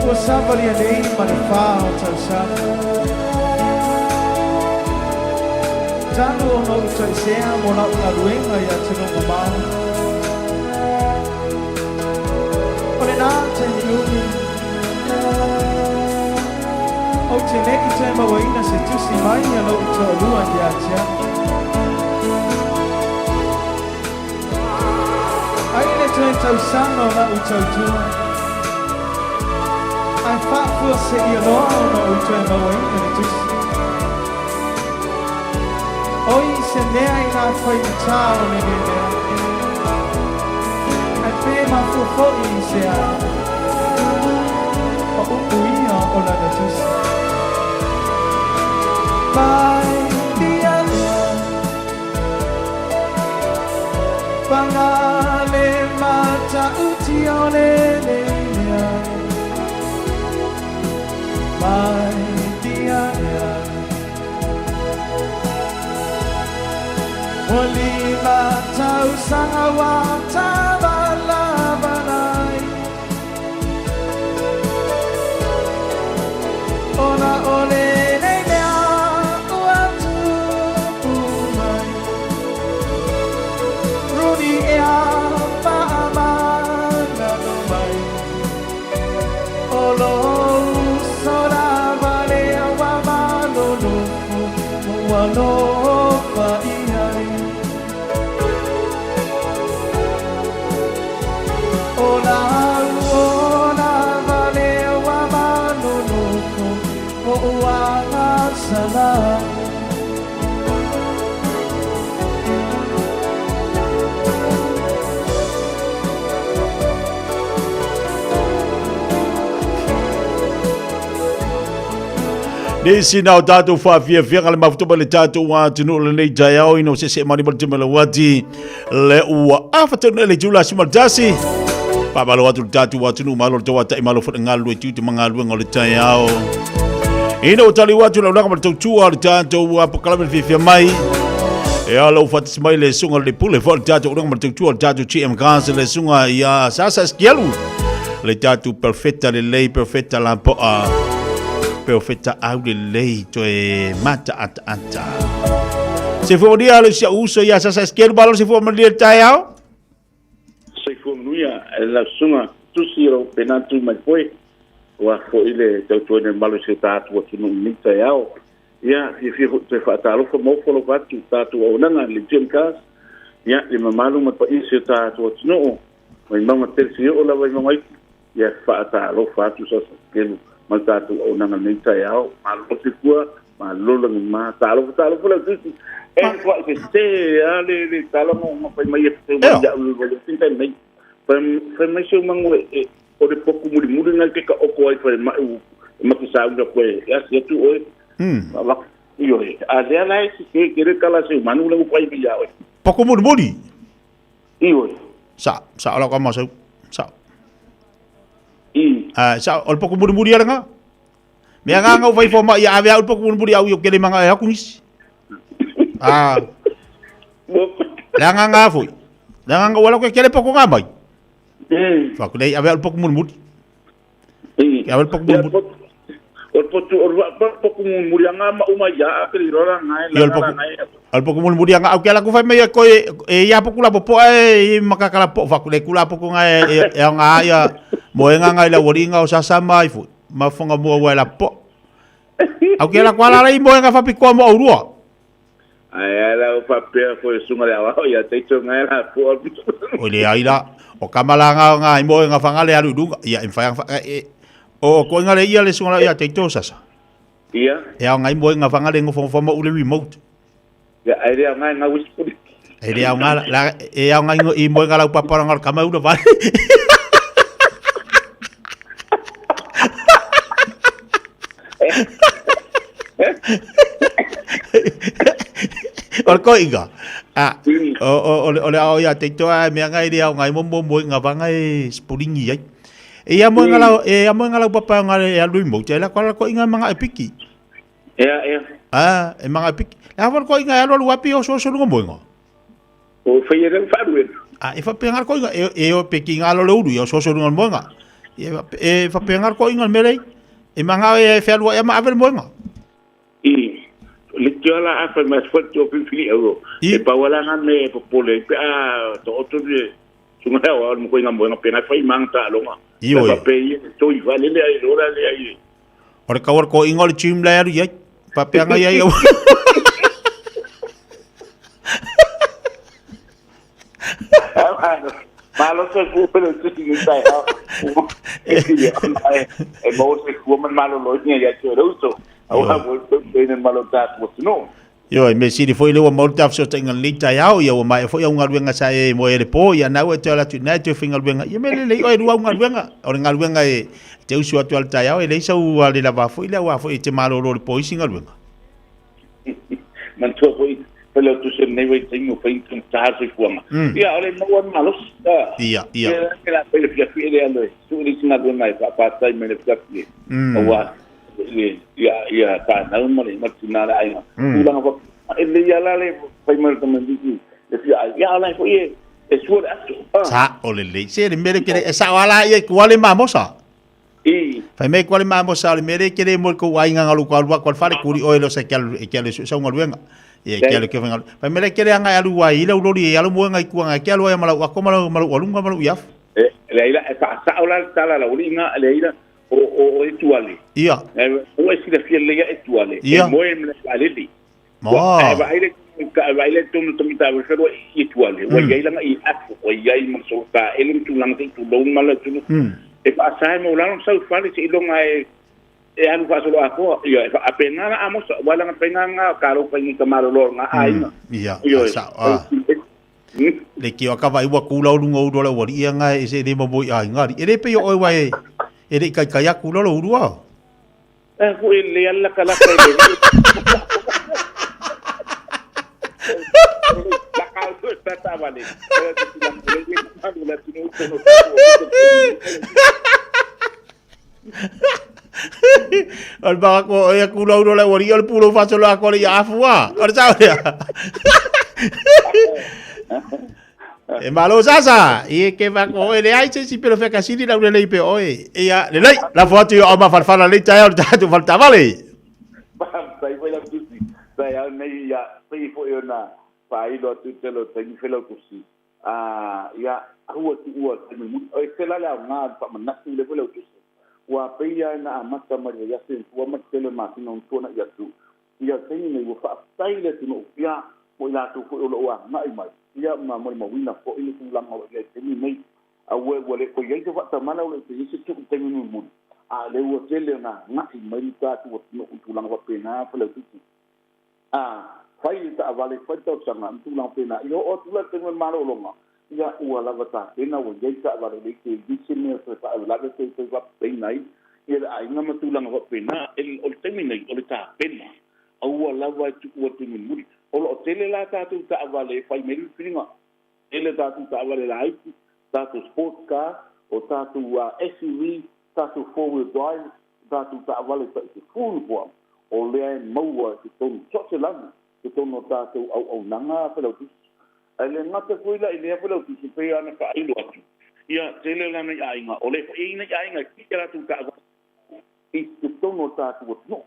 Ua savalia nei ma le 4 o tausaga. Talu ona ou taisea mo la'u galuega i atunuu mamao. O lenā taimi umi. Ou te le'i toe mauaina se tusi mai a lo'u to'alua ia te a'u. toe tausaga o la'u tautua, ae faafuase'ia loa ona ou toe mauaina le tusi. Oi se mea i lā faigata o lenei mea, ae pe mafua fo'i i se a, o upu ia o lana tusi. Mai ia ea, paga le mata'utia o lenei mea. Mai ia ea, ua 5 tausaga ua tavalavalai, ona o lenei mea ua tupu mai. Runi ea faamagalo mai, o lou uso lava lea ua malolofu ua alofa i ai. O lau lava lea ua malolofu o ua gasalau. Nisi na o tātou whaafiafiaga le mafutopa le tātou atunuu lenei taeao ina o sese mani ma le teme lauati le ua afatau le tula si maltasi. Whaamalo atu le tātou atunuu malo le tauatai malo whana ngalu e tū te mangaluenga o le taeao. Ina o tali atu le ulaga ma le tautua o le tātou apokalame le fiafia mai. E ala u whatis mai le sunga le pule fo le tātou ulaga ma le tautua o le tātou GM Cars le sunga ia Sasa Skialu. Le tātou perfecta le lei perfecta la poa. Perfecta au le lei toe mata ata ata. Se fua manuia le sia uso ia Sasa Skialu malo se fua manuia le taeao. Soifua manuia e lau susuga Tusi o lou penatu mai foe ua fo'i le tautuaina le mamalu o si o tatou atunuu i lenei taeao. Ia, fiafia foi toe faatalofa ma ofo alofa atu i le tatou auaunaga i le Jim Cars, ia, le mamalu ma le paia o si o tatou atunuu mai mauga tele seia oo lava i mauga iti. Ia, faatalofa atu Sasa Kelu ma le tatou auaunaga i lenei taeao. Malo le soifua, malo le lagima. Talofa, talofa lau Tusi. E matua sese lava le le tala ma fai mai e fai mai ia'u i le vaiaso taimi nei. Fai mai si ou mago e o le poku mulimuli lena e te taoto ai falemai e ma te sauni atu ai e asi atu oe. Ioe, a lea la e sese tele tala a si ou manu lea ua fai mai ia oe. Poku mulimuli? Ioe. Sa, sa o lau kama sau. Sa. I. Sa, o le poku mulimuli ala nga. Mea ngā ngau whai wha mai, ave au le poku mulimuli au i o kele manga e aku nisi. Ah. Le anga ngā foi. Le anga ngau ala koe kele poko ngā mai. Wha nei ave au le poku mulimuli. Ke ave le poku mulimuli. O le potu, o le poku mulimuli anga ma uma ia a pere rora ngai la la ngai. O le poku mulimuli anga au ke ala ku whai mai e koe e ia poku la popo e i makakala po wha le kula poku ngai e e anga ia mo e ngai la wori nga o sasa mai foi. Ma whanga mua wai la po. Au ke ala kwa la i mo e nga whapikoa mo aurua. Ai ai la o faapea foi susuga le aoao ia taito ngai la po a pito. O le ai la, o kamala nga nga i moe nga whanga le alu i lunga. Ia, e mwhai nga e, o ko inga le ia le sunga la ia taito sasa. Ia. E ao ngai moe nga whanga le ngofo ngofo mo ule remote. Ia, ai le ao ngai nga whisper. E le ao nga la, e ao ngai i moe nga lau papara nga kama ula vale. O le koiga. A, o, o, o, le, o le ao ia te toa e mea ngai le ao ngai mo mo mo nga vanga e spuringi ai. E ia mo nga lau, e ia mo nga lau papa nga le alu mo te la kwa ko inga manga e piki. Ea, ea. Ah, e manga e piki. Le awa ko inga alu alu api o so so lunga mo inga. O whai e rau wharu e. A, e whapea ko inga, e, e o pe ki ngā lole uru, ia o so so lunga mo inga. E, e whapea ko inga melei. E manga e whealua e ma ave le moenga. I, le te ala a whai mai whai o whiwhiri au. E pau ala ngā me popole, pe a to oto ni sunga heo au mo ko inga moenga pe ngai whai manga ta alonga. I oi. Pe i toi whale le ai rora le ai. O le kawar ko inga o le gym le aru iai. Whapea ngai ai au. Malo soifua Failautusi i taeao. E maua le soifua ma le maloloina ia te oe le uso. Aua foi le tautuaina mamalu o le tatou atunuu. Ioe, mea sili foi lea ua maua le ta fesootaiga i lenei taeao, ia ua maea foi au galuega sa e moe ai le po, ia na ua e toe ala atu i ina e toe faigaluega. Ia mea lelei oe e lua au galuega. O le galuega e te usu atu lava i le taeao, e leai sau le lava foi lea aua foi e te malolo i le po i isi galuega. Manatua foi Failautusi o lenei vaitaimi ua fai taugata le soifuaga. Ia o le maua le malosi. Ia, ia. Ia la fai le fiafi e le alu e sue le isi galuega e faapātai mai le fiafi aua ia ia fanau ma le ma le tina le aiga. Tulaga faapena. E lelei lava la le fai mai o le tamaitiiti le fia ai. Ia a o la e foi e sua le aso. Sao lelei. Se le mea lea ke le e sao lava la ia i tua le mamosa. I. Fai mai koa le mamosa o le mea lea e te le mo le tou aiga nga alu alu aku al fale kuli oe lo sa ke alu e ke alu e sue sau galuega. Ia e ke alu ke whaingalu. Fai mai le ke le anga e alu ai i lau loli e alu moe ngai kua ngai ke alu ai ma lau ako ma lau ma lau alunga ma lau iafu. E le aila e whaasao la le tala la uli nga le aila o o o e tuale. Ia. E o e silafia lelei a e tuale. Ia. E moe ma le vaalele. Ua e vaai le ka e vaai le tonu tamita e whenua i tuale. Ua iai langa i afu, ua iai ma so ka ele ma tulaga se i tulou ma le tulu. E whaasae mo lalo sau fale se ilonga e e alu faasolo atoa. Ia e faapena la amosa, ua langa painga nga ka lo painga ka malolo nga aiga. Ia, sa a. Le ki o ka vai ua kula o lunga uru ala ua ria nga e se le mo i aiga. E le pe o oi wai e le kai kai aku lalo uru a. Eh, foi le alla laka le. Laka o tata vale. O le baka ko e aku lau le wari o le pulo faso la ko le ia afua. O le sao lea. E malo sasa, i ke va ko e le ai se si pero fe kasiri la le pe oe. E ia le lei, la fo atu o ma farfala le tae o le tatu faltavale. Faafetai foi lau tusi. Taeao nei ia pei foi ona faailo atu i le tele o taimi fai lau tusi. Ah, ia aua tuua le taimi mulimuli. E ese la le aoga le faamanatu lea foi lau tusi. Ua pei lava ina amata mai le vaiaso i tua ma le tele o masina ona tuanai atu. Ia le taimi nei ua faafetai le atunuu ia mo i latou foi o lo o agai mai ia ma molimauina foi le tulaga o lo o i ai i le taimi nei. Aua ua le toe i ai se faatamala ua le toe i ai se tuu i le taimi mulimuli, a o lea ua tele ona agai mai le tatou atunuu i tulaga faapena Failautusi. A fai le taavale, fai le talosaga ma tulaga faapena, ia oo atu la i le taimi o le malologa, ia ua lava tapena, ua i ai taavale lelei te i ai se mea e toe faalavelave pe toe faapepeina ai ia le aiga ma tulaga faapena. O le taimi nei, o le tapena, aua lava e tuua i le taimi mulimuli. O lo o tele la tatou taavale e fai mai ai le filifiliga. Tele tatou taavale laiti, tatou sports car, o tatou SUV, tatou four wheel drive, o tatou taavale tai sefulu koa, o lea e maua i totonu, so o se lagi, totonu o tatou auaunaga Failautusi. Ae le gata foi la i lea Failautusi, pei lava ona faailo atu, ia, tele la nai aiga, o lea foi e i ai nai aiga e piki a latou taavale i totonu o le tatou atunuu,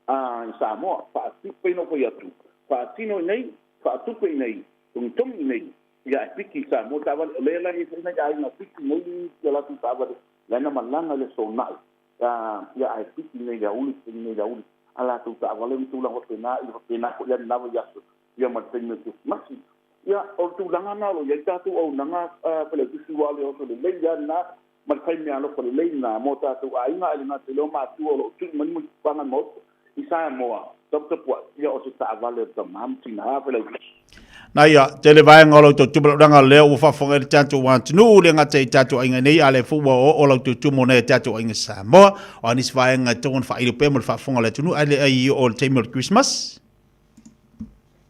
a, i Samoa, faatupe ina ua fai atu, faatino i inei, faatupe i inei, Togitogi i nei, ia e piki i Samoa taavale, o lea la e i ai foi nai aiga piki nei ia latou taavale, la na malaga i le aso Na'i, ia ae piki nei i le aoauli, piki nei i le aoauli, a latou taavale ma tulaga faapena, ia faapena foi la lena vaiaso, ia ma le taimi o le Kerisimasi. Ia, o le tulaga lena o lo o i ai tatou auaunaga Failautusi aua o le oso lelei lava lena ma le fai meaalofa lelei lena mo tatou aiga, ae le gata i lea o matua o lo o tui mai le mulipapaga i le Maota i Samoa, taputapuai, ia o se taavale a le tama ma tina Failautusi. Na ia, tele vaega o lau tau tumu laulaga lea ua faafofoga i le tatou atunuu, le gata i tatou aiga nei, a lea foi ua oo lau tau tumu nei tatou aiga Samoa. O a nisi vaega e tatau ona faailo pea mo le faafofoga a le atunuu, ae le ai oo i le taimi o le Christmas.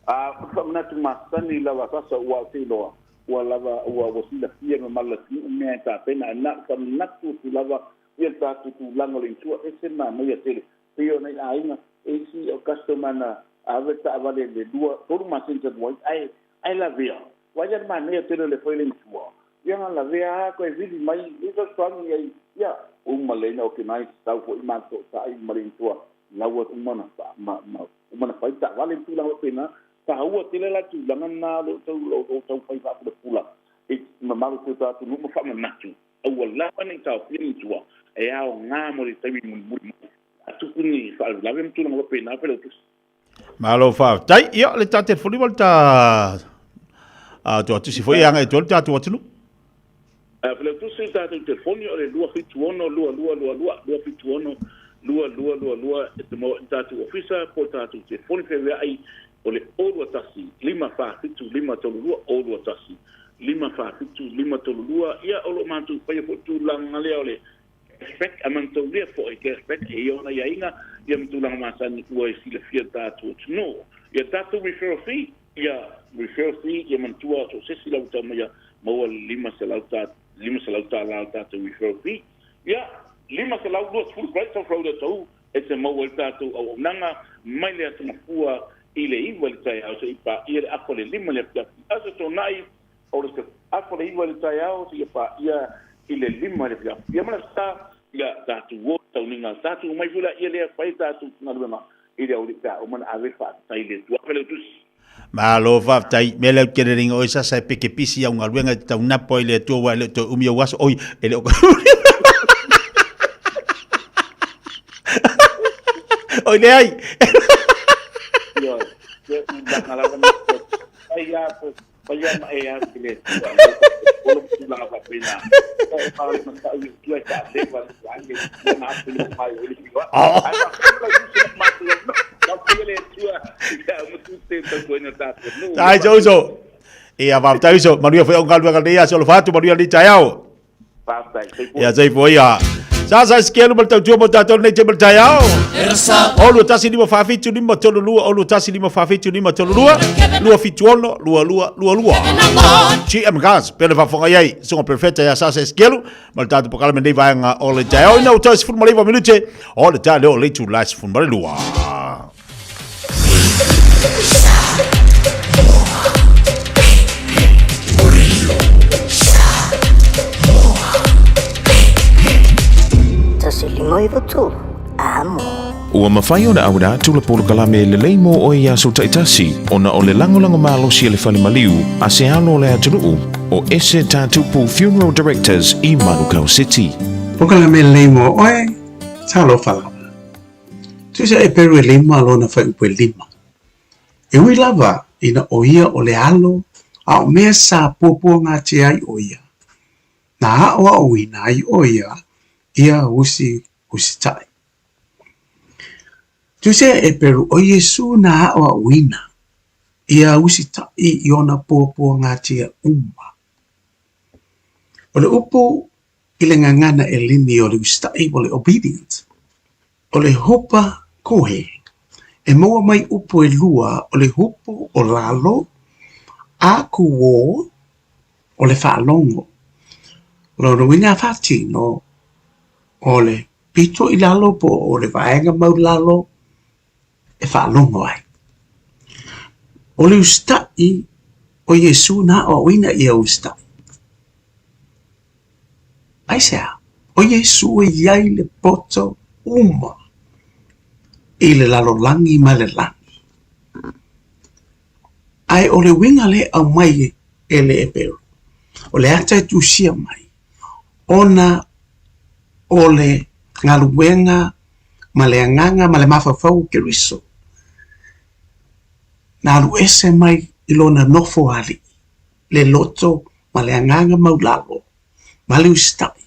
A, o le faamanatu masani lava sasa ua ou te iloa, ua lava, ua, ua silafia e le mamalu o le atunuu mea e tapena, ae na o le faamanatu atu lava ia le tatou tulaga o le insure, ese manaia tele. Pei o nai aiga, e isi o customer na ave le taavale i le lua, tolu masina talu ai, ae, ae lavea. Vaai la le manaia tele o le fai o le insure, ia na lavea lava toe vili mai, i fesoasoani i ai, ia, uma lelei na organize, sau foi ma toatai ma le insure, la ua uma ona, ma, ma, uma ona fai le taavale ma tulaga faapena. Taua tele la tulaga na o lo o tau fai faapulapula i mamalu o si o tatou atunuu ma faamanatu aua lava ne i taofia ni tua e aoga mo le taimi mulimuli mai a tupu ni faalavelave ma tulaga faapena Failautusi. Malo faafetai. Ia, le ta telefoni ma le ta toatusi foi e agai atu ai le tatou atunuu. Failautusi le tatou telefoni o le 276 2222, 276 2222 e te maua ai le tatou ofisa po o le tatou telefoni feaveai o le 021 547 532, 021 547 532. Ia, o lo o matou faia foi le tulaga lea o le cashback, a manataulia foi cashback e i ai ona aiaiga ia ma tulaga masani ua e silafia e le tatou atunuu. Ia tatou referral fee, ia referral fee ia manatua so o se isi lava tau mai ia maua le $500 $500 o le tatou referral fee. Ia, 520 credits o le tau e te maua ai le tatou auaunaga mai le Aso Gafua i le 9 i le taeao seia paia le afa o le 5 i le afiafi. Aso Toonai o le afa o le 9 i le taeao seia paia i le 5 i le afiafi. Ia ma le sa, ia tatou o tauniga, tatou omai foi laia lea e fai tatou galuega i le aoalii pe a uma ona ave le faafetai i le Atua. Failautusi. Malo faafetai. Mea lea ou te lelei oe sasa e peke pisi au galuega e te taunapo ai le Atua aua e le o toe umi ou aso. Oi, e le o Oi leai. Ioe, ia tulaga lava na fai a fai a ma e a ki le Atua. Olo tulaga faapena. E pa le matau i Atua e faaleva le ai le na apu le mai o le piwa. Ai fa la usu na ma tu na pia le Atua i ka mutu te tau koina tātou. Tai so uso. Ia faafetai uso. Manuia foi au galuega lenei aso alofa atu, manuia lenei taeao. Ia soifua ia. Sa sa sikelu ma le tautua mo tatou lenei taimi o le taeao. Olu tasi lima faafitu lima tolu lua, olu tasi lima faafitu lima tolu lua, lua fitu ono, lua lua, lua lua. GM Gas, pele faafofoga i ai, susuga Perfeta ia Sasa Esikelu, ma le tatou polokalame lenei vaega o le taeao. Ina ua toe 19 minute, o le taeao lea o le itula e 12. Ua mafai ona auina atu le polokalame lelei mo oe i aso taitasi ona o le lagolago malosi a le fale maliu a se alo o le atunuu o Ese Tatupu Funeral Directors i Manukau City. Polokalame lelei mo oe, talofa lava. Tusa e peru e lima lona fuaiupu e lima. E ui lava ina ʻo ia o le alo a o mea sa puapuagatia ai ʻo ia, na aʻoaʻoina ai ʻo ia ia usi usitaʻi. Tusa e peru ʻo Iesū na aʻoaʻoina ia usitaʻi i ona puapuagatia uma. O le upu i le gagana ʻEleni o le usitaʻi o le obedient, o le hupa kohe, e maua mai upu ʻelua o le hupu o lalo a kūō o le faalogo. O lona uiga a faatino, o le pito i lalo po o le vaega maulalo e faalogo ai. O le usitaʻi o Iesū na aʻoaʻoina ia usitaʻi. Aisea? ʻO Iesū e i ai le poto uma i le lalolagi ma le lani. Ae o le uiga lea e aumai e le Eperu, o le ata e tusia mai, ona o le galuega ma le agaga ma le mafaufau o Keriso, na alu ese mai i lona nofo alii, le loto ma le agaga maulalo ma le usitai.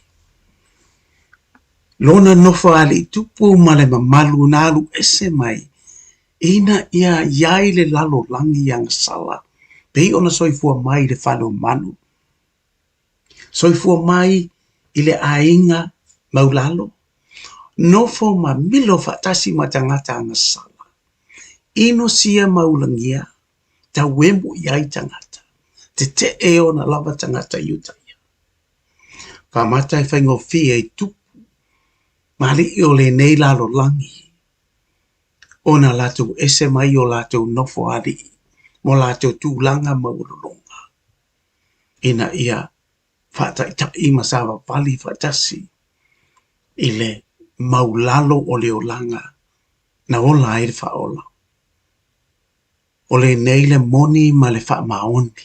Lona nofo alii tupu ma le mamalu na alu ese mai ina ia i ai le lalolagi agasala pei ona soifua mai i le fale o manu, soifua mai i le aiga maulalo, nofo ma milo faatasi ma tagata agasala, inosia ma ulagia, tauemu i ai tagata, tetee ona lava tagata i uta ia. Faamata e faigofie i tupu ma alii o lenei lalolagi ona latou ese mai o latou nofo alii mo latou tulaga maualuluga ina ia faataitai ma savavali faatasi i le maulalo o le olaga na ola ai le faaola. O lenei le moni ma le faamaoni.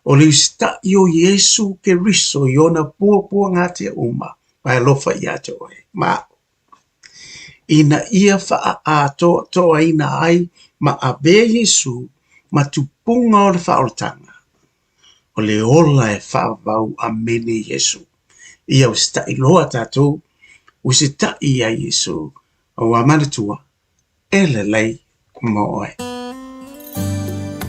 O le usitaʻi o Iesu Keriso i ona puapuagatia uma ma e alofa ia te oe ma aʻu, ina ia faaatoatoaina ai ma avea Iesu ma tupuga o le faaolataga. O le ola e faavavau amene Iesu. Ia usita'i loa tatou, usita'i ia Iesu, auā manatua, e lelei mo oe.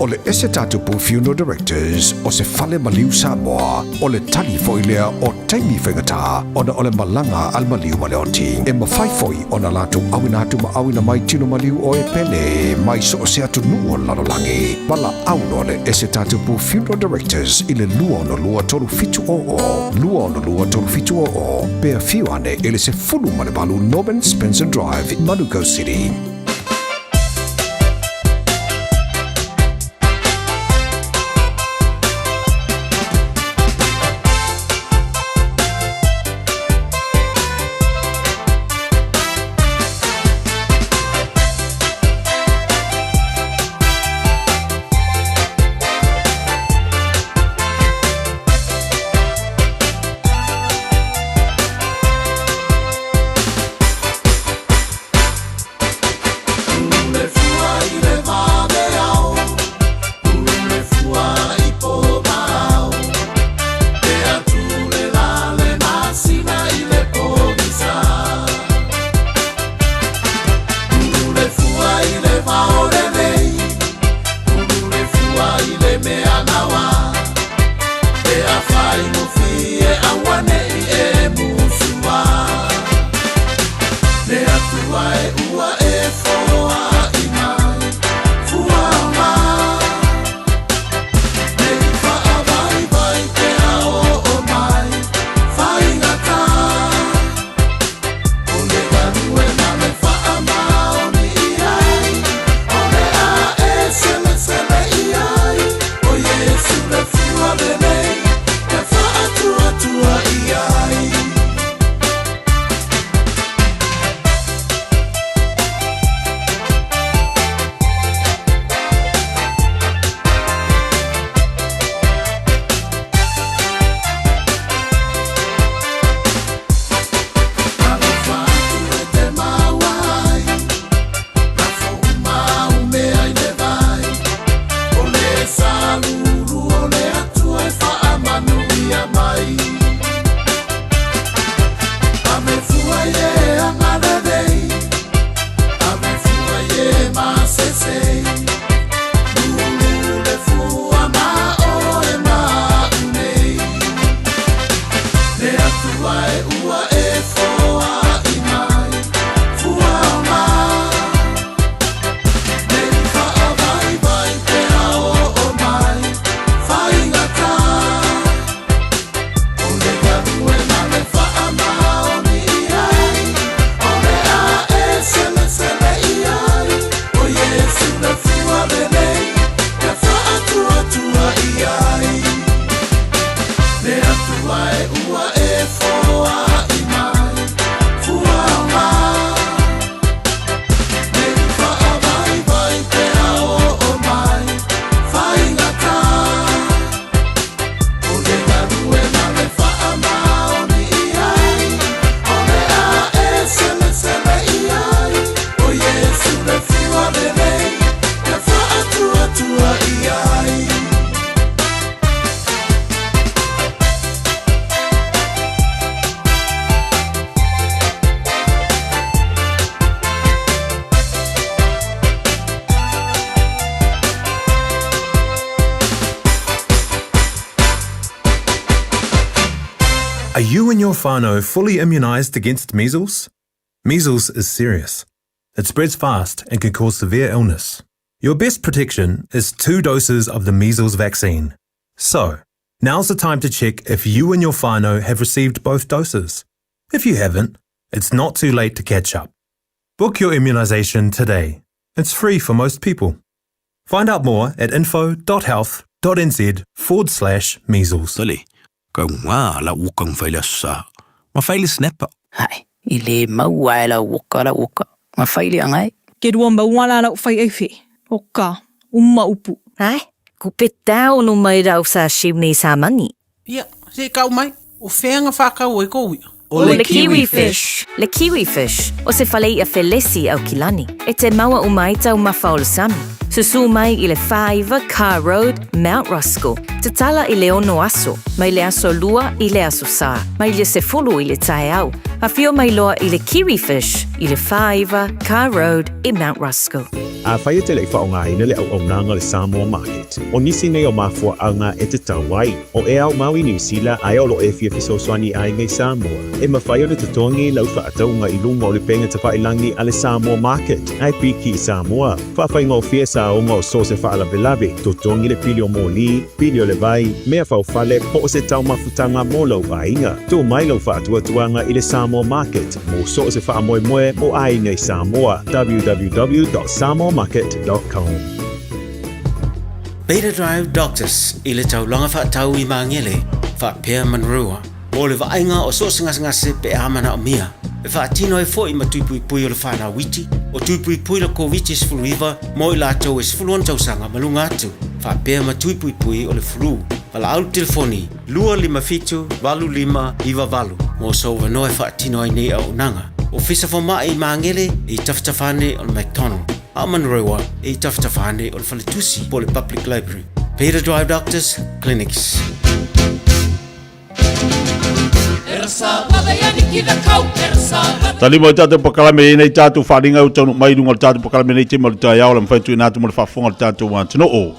O le Ese Tatupu Funeral Directors o se fale maliu Samoa, o le tali foi lea o taimi faigata ona o le malaga a le maliu ma le oti. E mafai foi ona latou auina atu ma auina mai tino maliu o e pele mai so o se atunuu o le lalolagi. Valaau loa le Ese Tatupu Funeral Directors i le 262 3700, 262 3700, pe afio ane i le 18 Norman Spencer Drive, Manukau City. Are you and your whānau fully immunised against measles? Measles is serious. It spreads fast and can cause severe illness. Your best protection is two doses of the measles vaccine. So, now's the time to check if you and your whānau have received both doses. If you haven't, it's not too late to catch up. Book your immunisation today. It's free for most people. Find out more at info.health.nz forward slash measles. Tole, kau ngā la ukang whai le sa. Ma whai le snapper. Hai, i le maua e lau oka lau oka. Ma whai le angai. Ke rua maua la lau whai ei whi. Oka, uma upu. Hai, ku pe tau no mai rau sa shiu nei sa mani. Ia, se i kau mai, o whea nga whakau ai kou ia. O le Kiwi Fish. Le Kiwi Fish, o se fale i'a felesi i Aukilani. E te maua uma ai taumafa o le sami. Susū mai i le 49 Carr Road, Mount Roskill. Tatala i le ono aso, mai le aso Lua i le aso Sā, mai le 10 i le taeao. Afio mai loa i le Kiwi Fish i le 49 Carr Road i Mount Roskill. Afai e te le i faaaogaina le auaunaga o le Samoa Market, o nisi nei o mafuaaga e tatau ai. O e ao mau i Niu Sila ae o lo o e fia fesoasoani i aiga i Samoa, e mafai ona totogi lau faatauga i luga o le pega tafailagi a le Samoa Market, ae piki i Samoa. Faafaigofie saoga o so o se faalavelave, totogi le pili o moli, pili o le vai, mea faufale po o se taumafutaga mo lou aiga. Tuu mai lau faatuatuaga i le Samoa Market mo so o se faamoemoe mo aiga i Samoa, www.samoamarket.com. Beta Drive Doctors i le taulaga faatau i Magele faapea Manurewa mo le vaaiga o so o se gasegase pe a manaomia. E faatino ai foi ma tui puipui o le whanau iti, o tui puipui le Koviti-19 mo i latou e 16 tausaga ma luga atu, faapea ma tui puipui o le flu. Valaau le telefoni 257 8598 mo sou avanoa e faatino ai nei auaunaga. Ofisa Fomai i Magele e i tafatafa ane o le McDonald. A o Manurewa e i tafatafa ane o le faletusi po o le Public Library. Peter Drive Doctors Clinics. Talima i tātou pakalame i nei tātou wharinga u taunu mai runga o le tātou pakalame nei te maru tai ao la mwhai tuina atu mo le whaafonga o le tātou atunuu.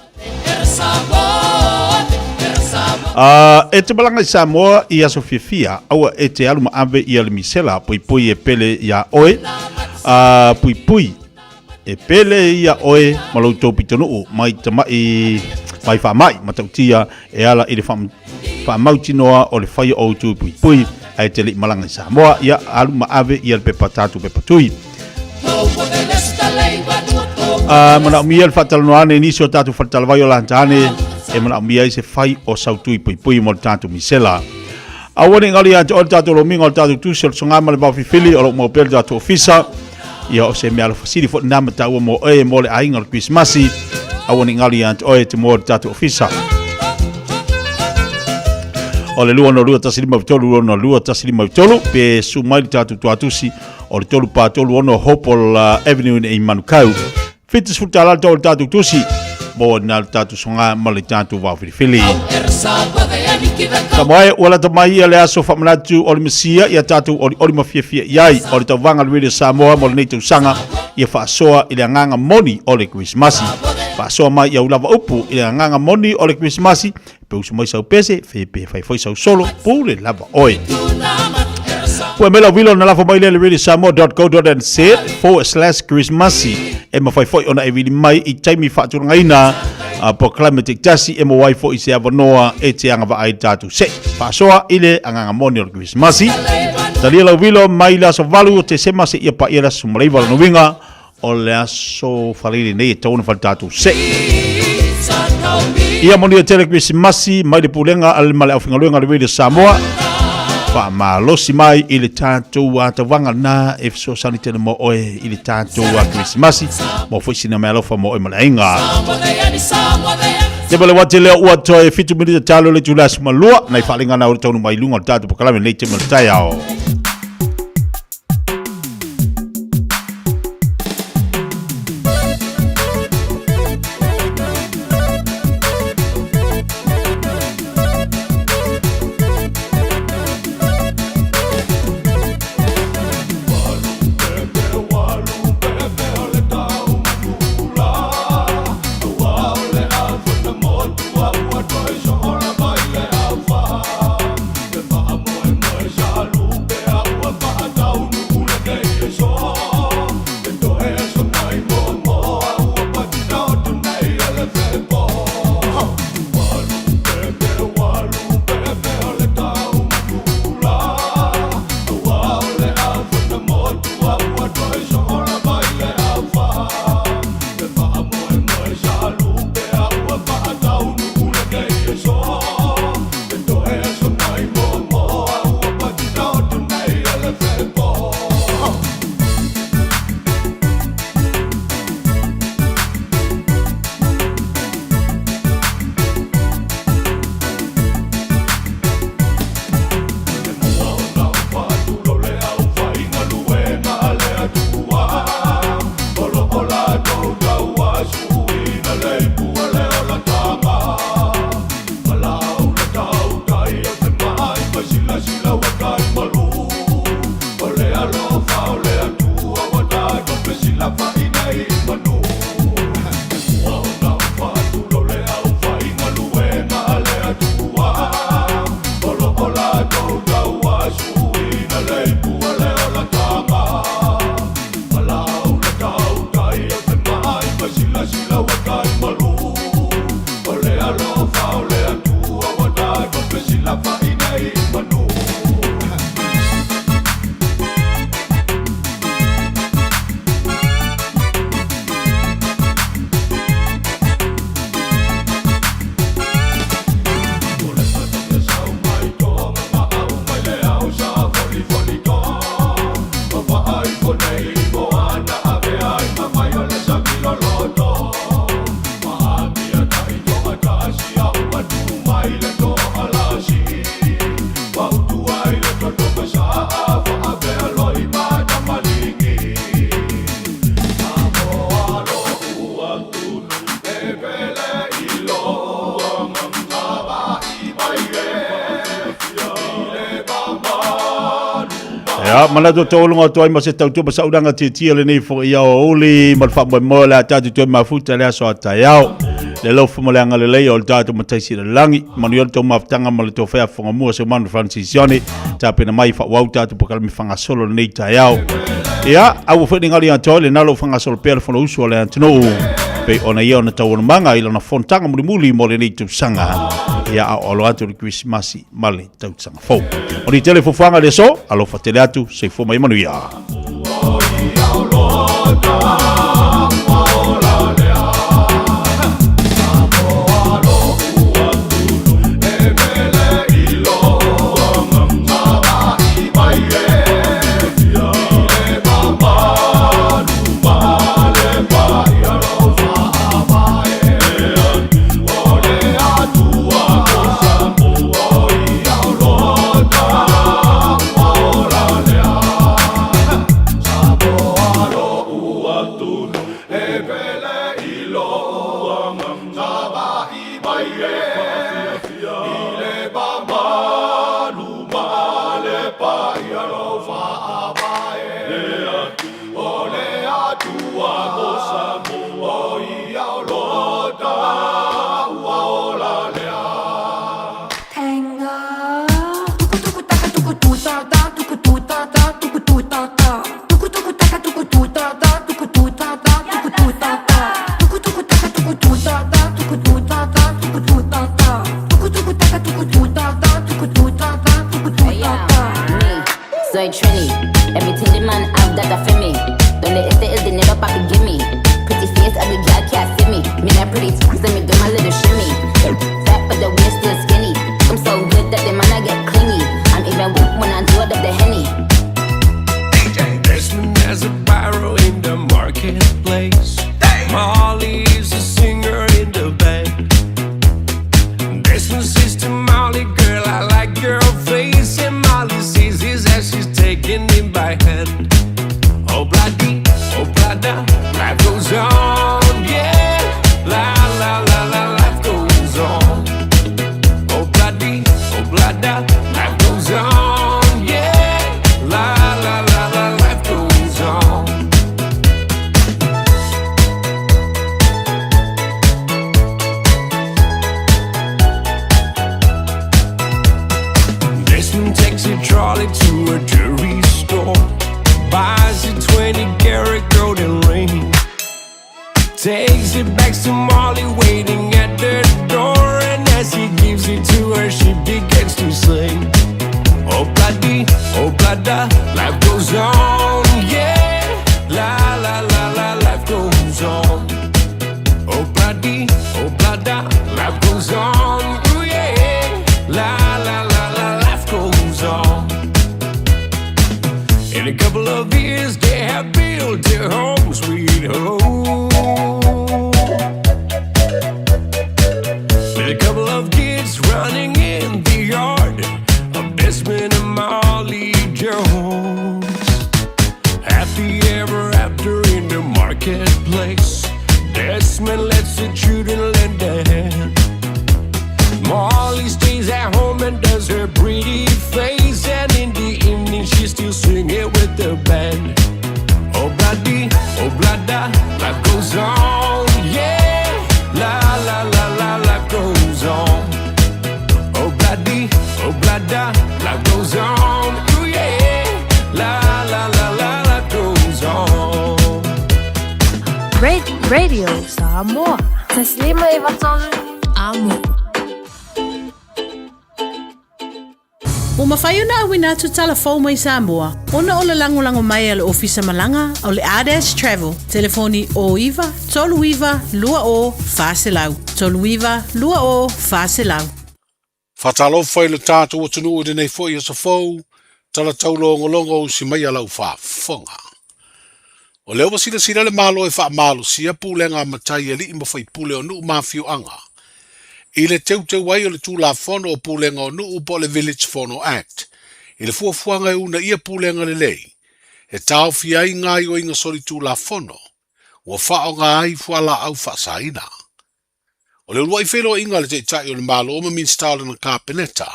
E te malanga i Samoa i aso fiafia, aua e te alu ma ave i ale misela, poipoi e pele ia oe, puipui E pele ia oe ma lou tou pitonuu mai tama'i mai faama'i matautia e ala i le faamautinoa o le faia o outou puipui ae te le'i malaga i Samoa. Ia alu ma ave ia le pepa tatou pepa tui. A manaomia le faatalanoa ane i nisi o tatou faletalavai o Lanta ane e manaomia ai se fai o sau tui puipui mo le tatou misela. Aua ne i galo ia te oe le tatou lomiga o le tatou tusi o le soga ma le vaofilifili o lo o mau pea le tatou ofisa. Ia o se mea alofa sili foi lena ma taua mo oe mo le aiga o le Kerisimasi. Aua ne i galo ia te oe te mua o le tatou ofisa. O le 202 153 202 153 pe su mai le tatou tuatusi o le 3 4 3 6 Hopewell Avenue i Manukau. 70 tala le tau o le tatou tusi mo na le tatou soga ma le tatou vaofilifili. Samoa e, ua lata mai ia le aso faamanatu o le Mesia ia tatou olioli ma fiafia i ai o le tauvaga le Radio Samoa mo lenei tausaga ia faasoa i le agaga moni o le Kerisimasi. Faasoa mai i au lava upu i le agaga moni o le Kerisimasi, pe usu mai sau pese, fe pe fai foi sau solo, pule lava oe. Pue mai lau vilo na lafo mai lea le radiosamoa.co.nz forward slash Christmasi e mawhai foi ona e vili mai i taimi faatulagaina a polokalame taitasi e maua ai foi se avanoa e te agavaa ai tatou se faasoa i le agaga moni o le Krismasi. Talia lau vilo mai le aso 8 o Tesema seia paia le aso 19 lona uiga o le aso Faleile nei e tatau ona fai le tatou se. Ia manuia tele Kerisimasi mai le Pulega a le ma le Aufaigaluega a le Radio Samoa. Faamalosi mai i le tatou tauvaga lena e fesoasoani tele mo oe i le tatou Kerisimasi mo foi sina meaalofa mo oe ma le aiga. Te male wate leo ua toe 7 minita talo le itula aso malua nai faalega na o le taunu mai luga o le tatou pakalame nei te male taeao. Ia, manatu o taualuga atu ai ma se tautua ma saulaga tietie lenei foi i aoauli ma le faamoemoe o le a tatou toe mafuta i le aso a taeao. Le alofa ma le agalelei o le tatou Matai Sili i le Lagi. Manuia le tou mafutaga ma le tou faiafofoga mua Seumanu Francis Sione. Tapena mai faaauau tatou polokalame faagasolo lenei taeao. Ia, aua foi ne i galo ia te oe lena o lo o faagasolo pea le Fonousu a le atunuu pei ona ia ona taualumaga i lana fonotaga mulimuli mo lenei tausaga. Ia, a o alo atu le Kerisimasi ma le tausaga fou. Manuia tele fuafuaga i le aso, alofa tele atu, soifua ma ia manuia. Soy Trini. Everything the man have that a for me. Donde este el dinero papi give me. Pretty face, ugly girl can't see me. Me not pretty, so me do my little shimmy. Fat but the waist still skinny. I'm so good that the man I get clingy. I'm even whoop when I do it up the henny. Desmond has a barrow in the marketplace. Molly is a singer in the band. Desmond says to Molly, girl, I like your face. And Molly sees his as she's taking him by hand. Oh, bloody, oh, blada, life goes on, yeah. La, la, la, la, life goes on. Oh, bloody, oh, blada, life goes on, yeah. La, la, la, la, life goes on. Desmond takes a trolley to a jewelry store, buys a 20 karat golden ring, takes it back to Molly waiting at the door, and as he gives it to her, she begins to sing. Oh bloody, oh blada, life goes on, yeah. La la la la, life goes on. Oh bloody, oh blada, life goes on, ooh yeah. La la la la, life goes on. In a couple of years, they have built their home, sweet home. With a couple of kids running in the yard of Desmond and Molly Jones. Happy ever after in the marketplace. Desmond lets the children lend a hand. Molly stays at home and does her pretty face. And in the evening, she's still singing with the band. Oh, bloody, oh, blada, life goes on, yeah. La, la, la, la, life goes on. Oh, bloody, oh, blada, life goes on, ooh, yeah. La, la, la, la, life goes on. Radio Samoa. Taslima e vatolu amo. Ua mafai ona auina atu tala fou mai Samoa ona o le lagolago mai a le Ofisa Malaga o le Ardash Travel, telefoni 09 39 20 400, 39 20 400. Faatalofa i le tatou atunuu i lenei foi aso fou, tala taulogologo usi mai a lau faafofoga. O lea ua silasila le Malo e faamalosia pulega a matai alii ma faipule o nuu ma afioaga i le teuteu ai o le Tulafono o Pulega o Nuu po o le Village Fono Act i le fuafuaga e uunaia pulega lelei e taofia ai gaoioiga solitulafono ua faaaoga ai fualaau faasaina. O le uluai feiloaiga a le Taitai o le Malo ma Minisita o lana Kapeneta,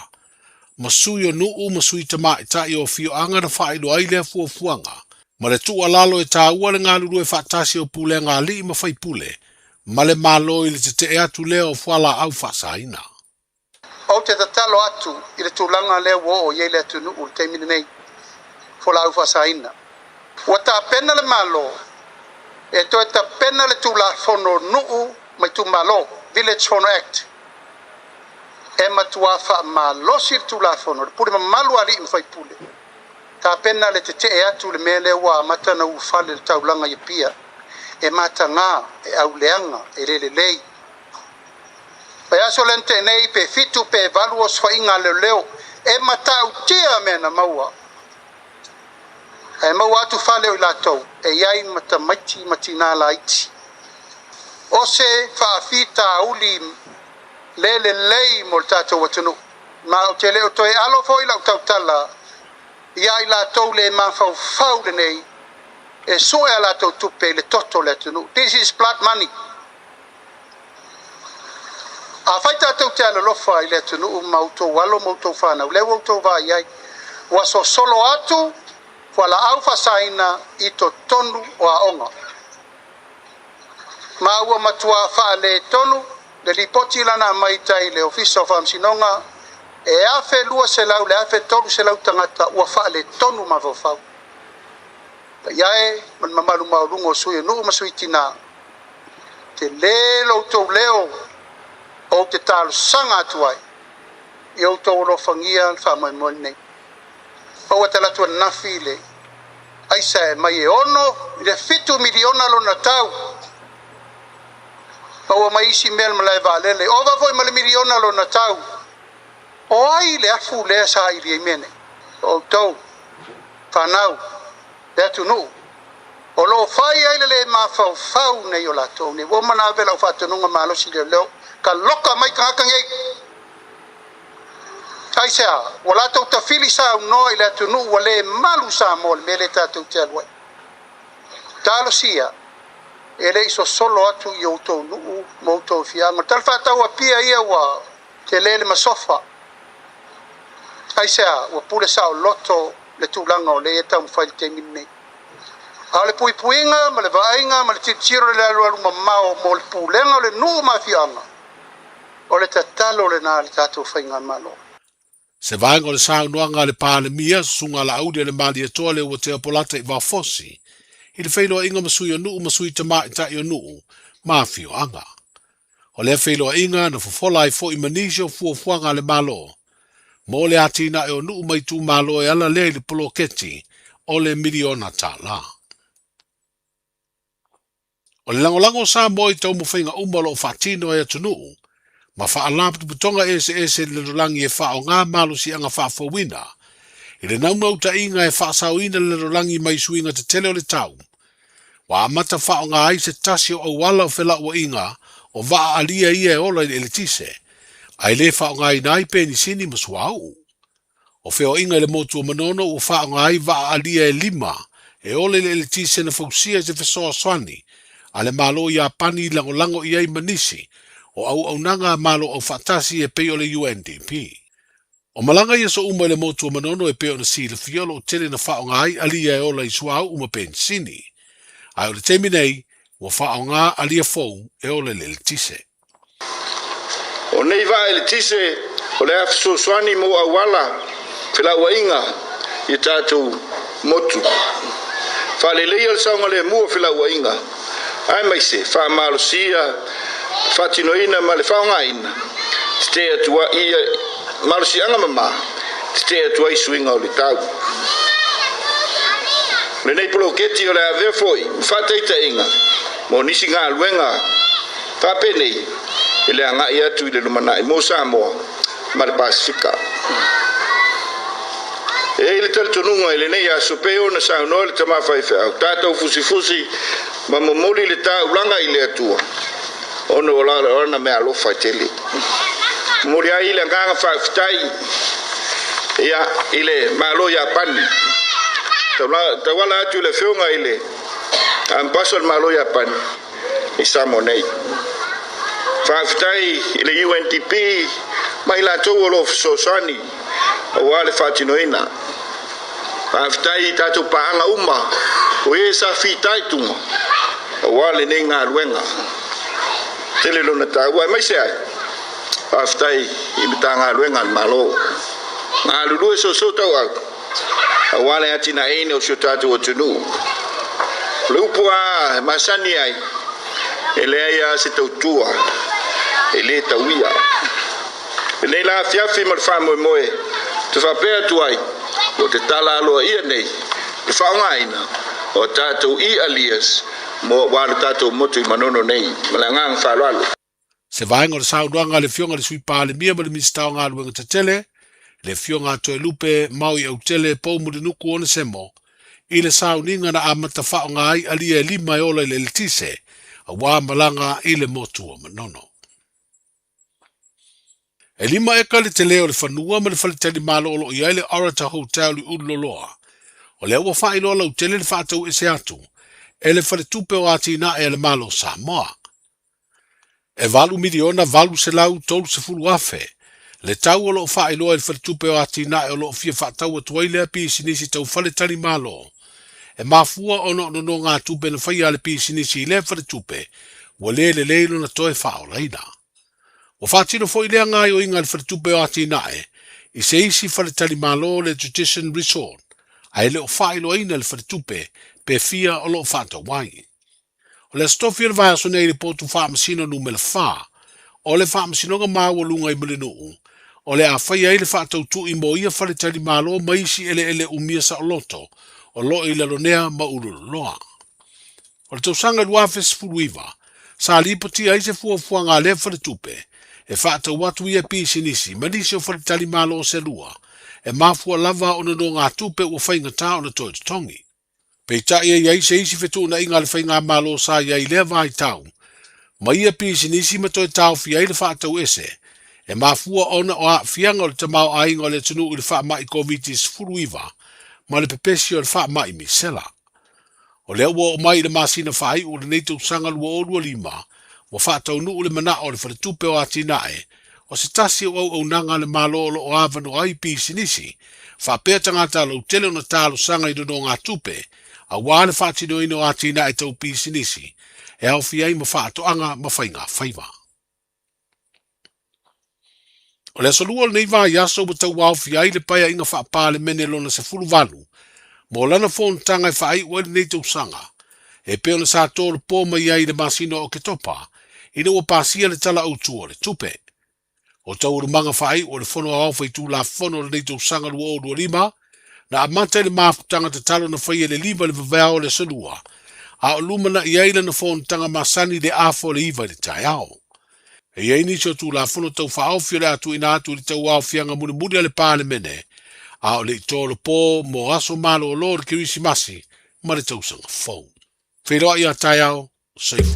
ma sui o nuu ma sui tamaitai o afioaga na faailoa ai lea fuafuaga ma le tuualalo e taua le galulue faatasi o pulega a alii ma faipule ma le Malo i le tetee atu lea o fualaau faasaina. Ou te tatalo atu i le tulaga lea ua oo i ai le atunuu i le taimi lenei, fualaau faasaina. Ua tapena le Malo e toe tapena le Tulafono Nuu ma Itumalo, Village Fono Act, e matuā faamalosi le Tulafono, le pule mamalu a alii ma faipule, tapena le tetee atu i le mea lea ua amata ona ulufale i le taulaga i Apia, e mataga, e auleaga, e le lelei. Vaiaso lea na tea nei, pe fitu pe valu osofaiga a leoleo e matautia mea na maua. Ae maua atu fale o i latou e i ai ma tamaiti ma tinā laiti. O se faafitauli le lelei mo le tatou atunuu. Ma ou te le o toe alo foi lau tautala ia i latou le mafaufau lenei e sue a latou tupe i le toto o le atunuu. This is blood money. Afai tatou te alolofa i le atunuu ma outou alo ma outou fanau, lea ua outou vaai ai, ua sosolo atu fualaau faasaina i totonu o aoga. Ma ua matua faaletonu le lipoti lana aumai tai le Ofisa o Faamasinoga, e 1,200 le 1,300 tagata ua faaletonu mafaufau. Paia e ma le mamalu maualuga o sui o nuu ma sui tinā, tele lo outou leo ou te talosaga atu ai i outou alofagia le faamoemoe lenei. Maua talaatu ananafi le aisa e mai e 6 i le 7 miliona lona tau. Maua mai isi mea le malae vaalele, ova foi ma le miliona lona tau. O ai le afu lea saili ai mea nei? O outou, fanau, le atunuu, o lo o fai ai le le mafaufau nei o latou nei. Ua uma ona ave lau faatonuga malosi leoleo, taloka mai tagata nei. Aisea, ua latou tafili saunoa i le atunuu ua le malu Samoa i le mea lea tatou te alu ai. Talosia, e le i sosolo atu i outou nuu ma outou afioaga. O le tala faatau Apia ia ua tele le masofa. Aisea, ua pule saoloto le tulaga o lea e taumafai i le taimi lenei. A o le puipuiga ma le vaaiga ma le tilotilo i le alualu mamao mo le pulega o le nuu ma afioaga, o le tatalo lena a le tatou faigamalo. Se vaega o le saunoaga a le Palemia, Susuga Laauli a le Malietoa Leuatea Polata i Vafosi, i le feiloaiga ma sui o nuu ma sui tamaitai o nuu ma afioaga. O lea feiloaiga na fofola ai foi ma nisi o fuafuaga a le Malo mo le atinae o nuu ma itumalo e ala lea i le poloketi o le miliona tala. O le lagolago o Samoa i taumafaiga uma o lo o faatino e atunuu ma faalapotopotoga eseese i le lalolagi e faaaoga malosiaga faafouina i le naunautaiga e faasaoina le lalolagi mai suiga tetele o le tau, ua amata faaaoga ai se tasi o auala o felauaiga o vaa alia ia e ola i le eletise, ae le faaaogaina ai penisini ma suauu. O feoaiga i le motu o Manono ua faaaoga ai vaa alia e lima e ola i le eletise na fausia i se fesoasoani a le Malo o Iapani i lagolago i ai ma nisi o auaunaga a Malo Aufaatasi e pei o le UNDP. O malaga i aso uma i le motu o Manono e pei ona silafia o lo o tele na faaaoga ai alia e ola i suauu ma penisini. Ae o le taimi nei, ua faaaoga alia fou e ola i le eletise. O nei vaa eletise o le a fesoasoani mo auala felauaiga i tatou motu. Faaleleia le saogalemu o felauaiga aemaise faamalosia faatinoina ma le faaaogaina tetee atu ai malosiaga mama tetee atu ai suiga o le tau. O lenei poloketi o le a avea foi ma faataitaiga mo nisi galuega faapenei i le agai atu i le lumanai mo Samoa ma le Pasefika. E i ai le talitonuga i lenei aso pei ona saunoa le tama faifeau, tatou fusifusi ma momoli le taulaga i le Atua ona o lana meaalofa e tele. Momoli ai le agaga faafetai ia i le Malo Iapani tauala atu i le afioga i le Ambassador o le Malo Iapani i Samoa nei. Faafetai i le UNDP ma i latou o lo o fesoasoani Aua le faatinoina. Faafetai i tatou paaga uma o e sa fitaituga aua lenei galuega. Tele lona taua aemaise ai faafetai i Matagaluega a le Malo. Galulue soosoo tauau aua le atinaeina o si o tatou atunuu. O le upu lava e masani ai, e leai lava se tautua e le tauia. Lenei la afiafi ma le faamoemoe ou te faapea atu ai, ua tatala aloaia nei le faaaogaina o a tatou e-alias mo aua lo tatou motu i Manono nei. Ma le agaga faaaloalo. Se vaega o le saunoaga a le Afioga i le Sui Palemia ma le Minisita o Galuega Tetele, le Afioga a Toelupe Maui Autele Poumulinuku Onesemo, i le sauniga na amata faaaoga ai alia e lima e ola i le eletise, aua malaga i le motu o Manono. E lima eka le tele o le fanua ma le faletalimalo o lo o i ai le Orator Hotel i Ululoloa. O lea ua faailoa lautele le faatau ese atu e le Faletupe o Atinae a le Malo o Samoa. E $8,830,000 le tau o lo o faailoa e le Faletupe o Atinae o lo o fia faatau atu ai lea pisinisi tau faletalimalo. E mafua ona o nonogatupe na faia a le pisinisi i lea faletupe ua le lelei lona toe faaolaina. Ua faatino foi lea gaoioiga a le Faletupe o Atinae i se isi faletalimalo le Tradition Resort, ae le o faailoaina e le faletupe pe fia o lo o faatau ai. O le Aso Tofi o le vaiaso nei i le potu faamasino numera 4 o le Faamasinoga Maualuga i Mulinuu, o le a faia ai le faatautui mo ia faletalimalo ma isi eleele umia saoloto o lo o i Lalonea ma Ululoloa. O le tausaga 2019, sa lipotia ai se fuafuaga a lea faletupe e faatau atu ia pisinisi ma nisi o faletalimalo se lua, e mafua lava ona nogatupe ua faigata ona toe totogi. Peitai e i ai se isi fetuunaiga a le faigamalo sa i ai i lea vaitau ma ia pisinisi ma toe taofia ai le faatau ese, e mafua ona o aafiaga o le tamaoaiga o le atunuu i le faamai Koviti-19 ma le pepesi o le faamai misela. O lea ua oo mai i le masina faaiu o lenei tausaga 2025, ua faataunuu le manao o le Faletupe o Atinae, o se tasi o auaunaga a le Malo o lo o avanoa ai pisinisi, faapea tagata lautele ona talosaga i nonogatupe aua le faatinoina o atinae tau pisinisi e aofia ai ma faatoaga ma faigafaiva. O le aso Lua o lenei vaiaso ua tauaofia ai le Paeaiga Faa-Palemene lona 18 mo lana fonotaga e faaiu ai lenei tausaga, e pei ona sa tolopo mai ai i le masina o Oketopa ina ua pasia le Tala Autu o le Tupe. O taualumaga faaiu o le Fono Aoao Faitulafono o lenei tausaga 2025, na amata i le mafutaga tatalo na faia i le 5 i le vaveao o le aso Lua, a o lumanai ai lana fonotaga masani i le afa o le 9 i le taeao. E i ai nisi o Tulafono Tau Faaofi o le a tuuina atu i le tauaofiaga mulimuli a le Palemene, a o le i tolopo mo aso malolo o le Kerisimasi ma le Tausaga Fou. Feiloai a taeao, soifua.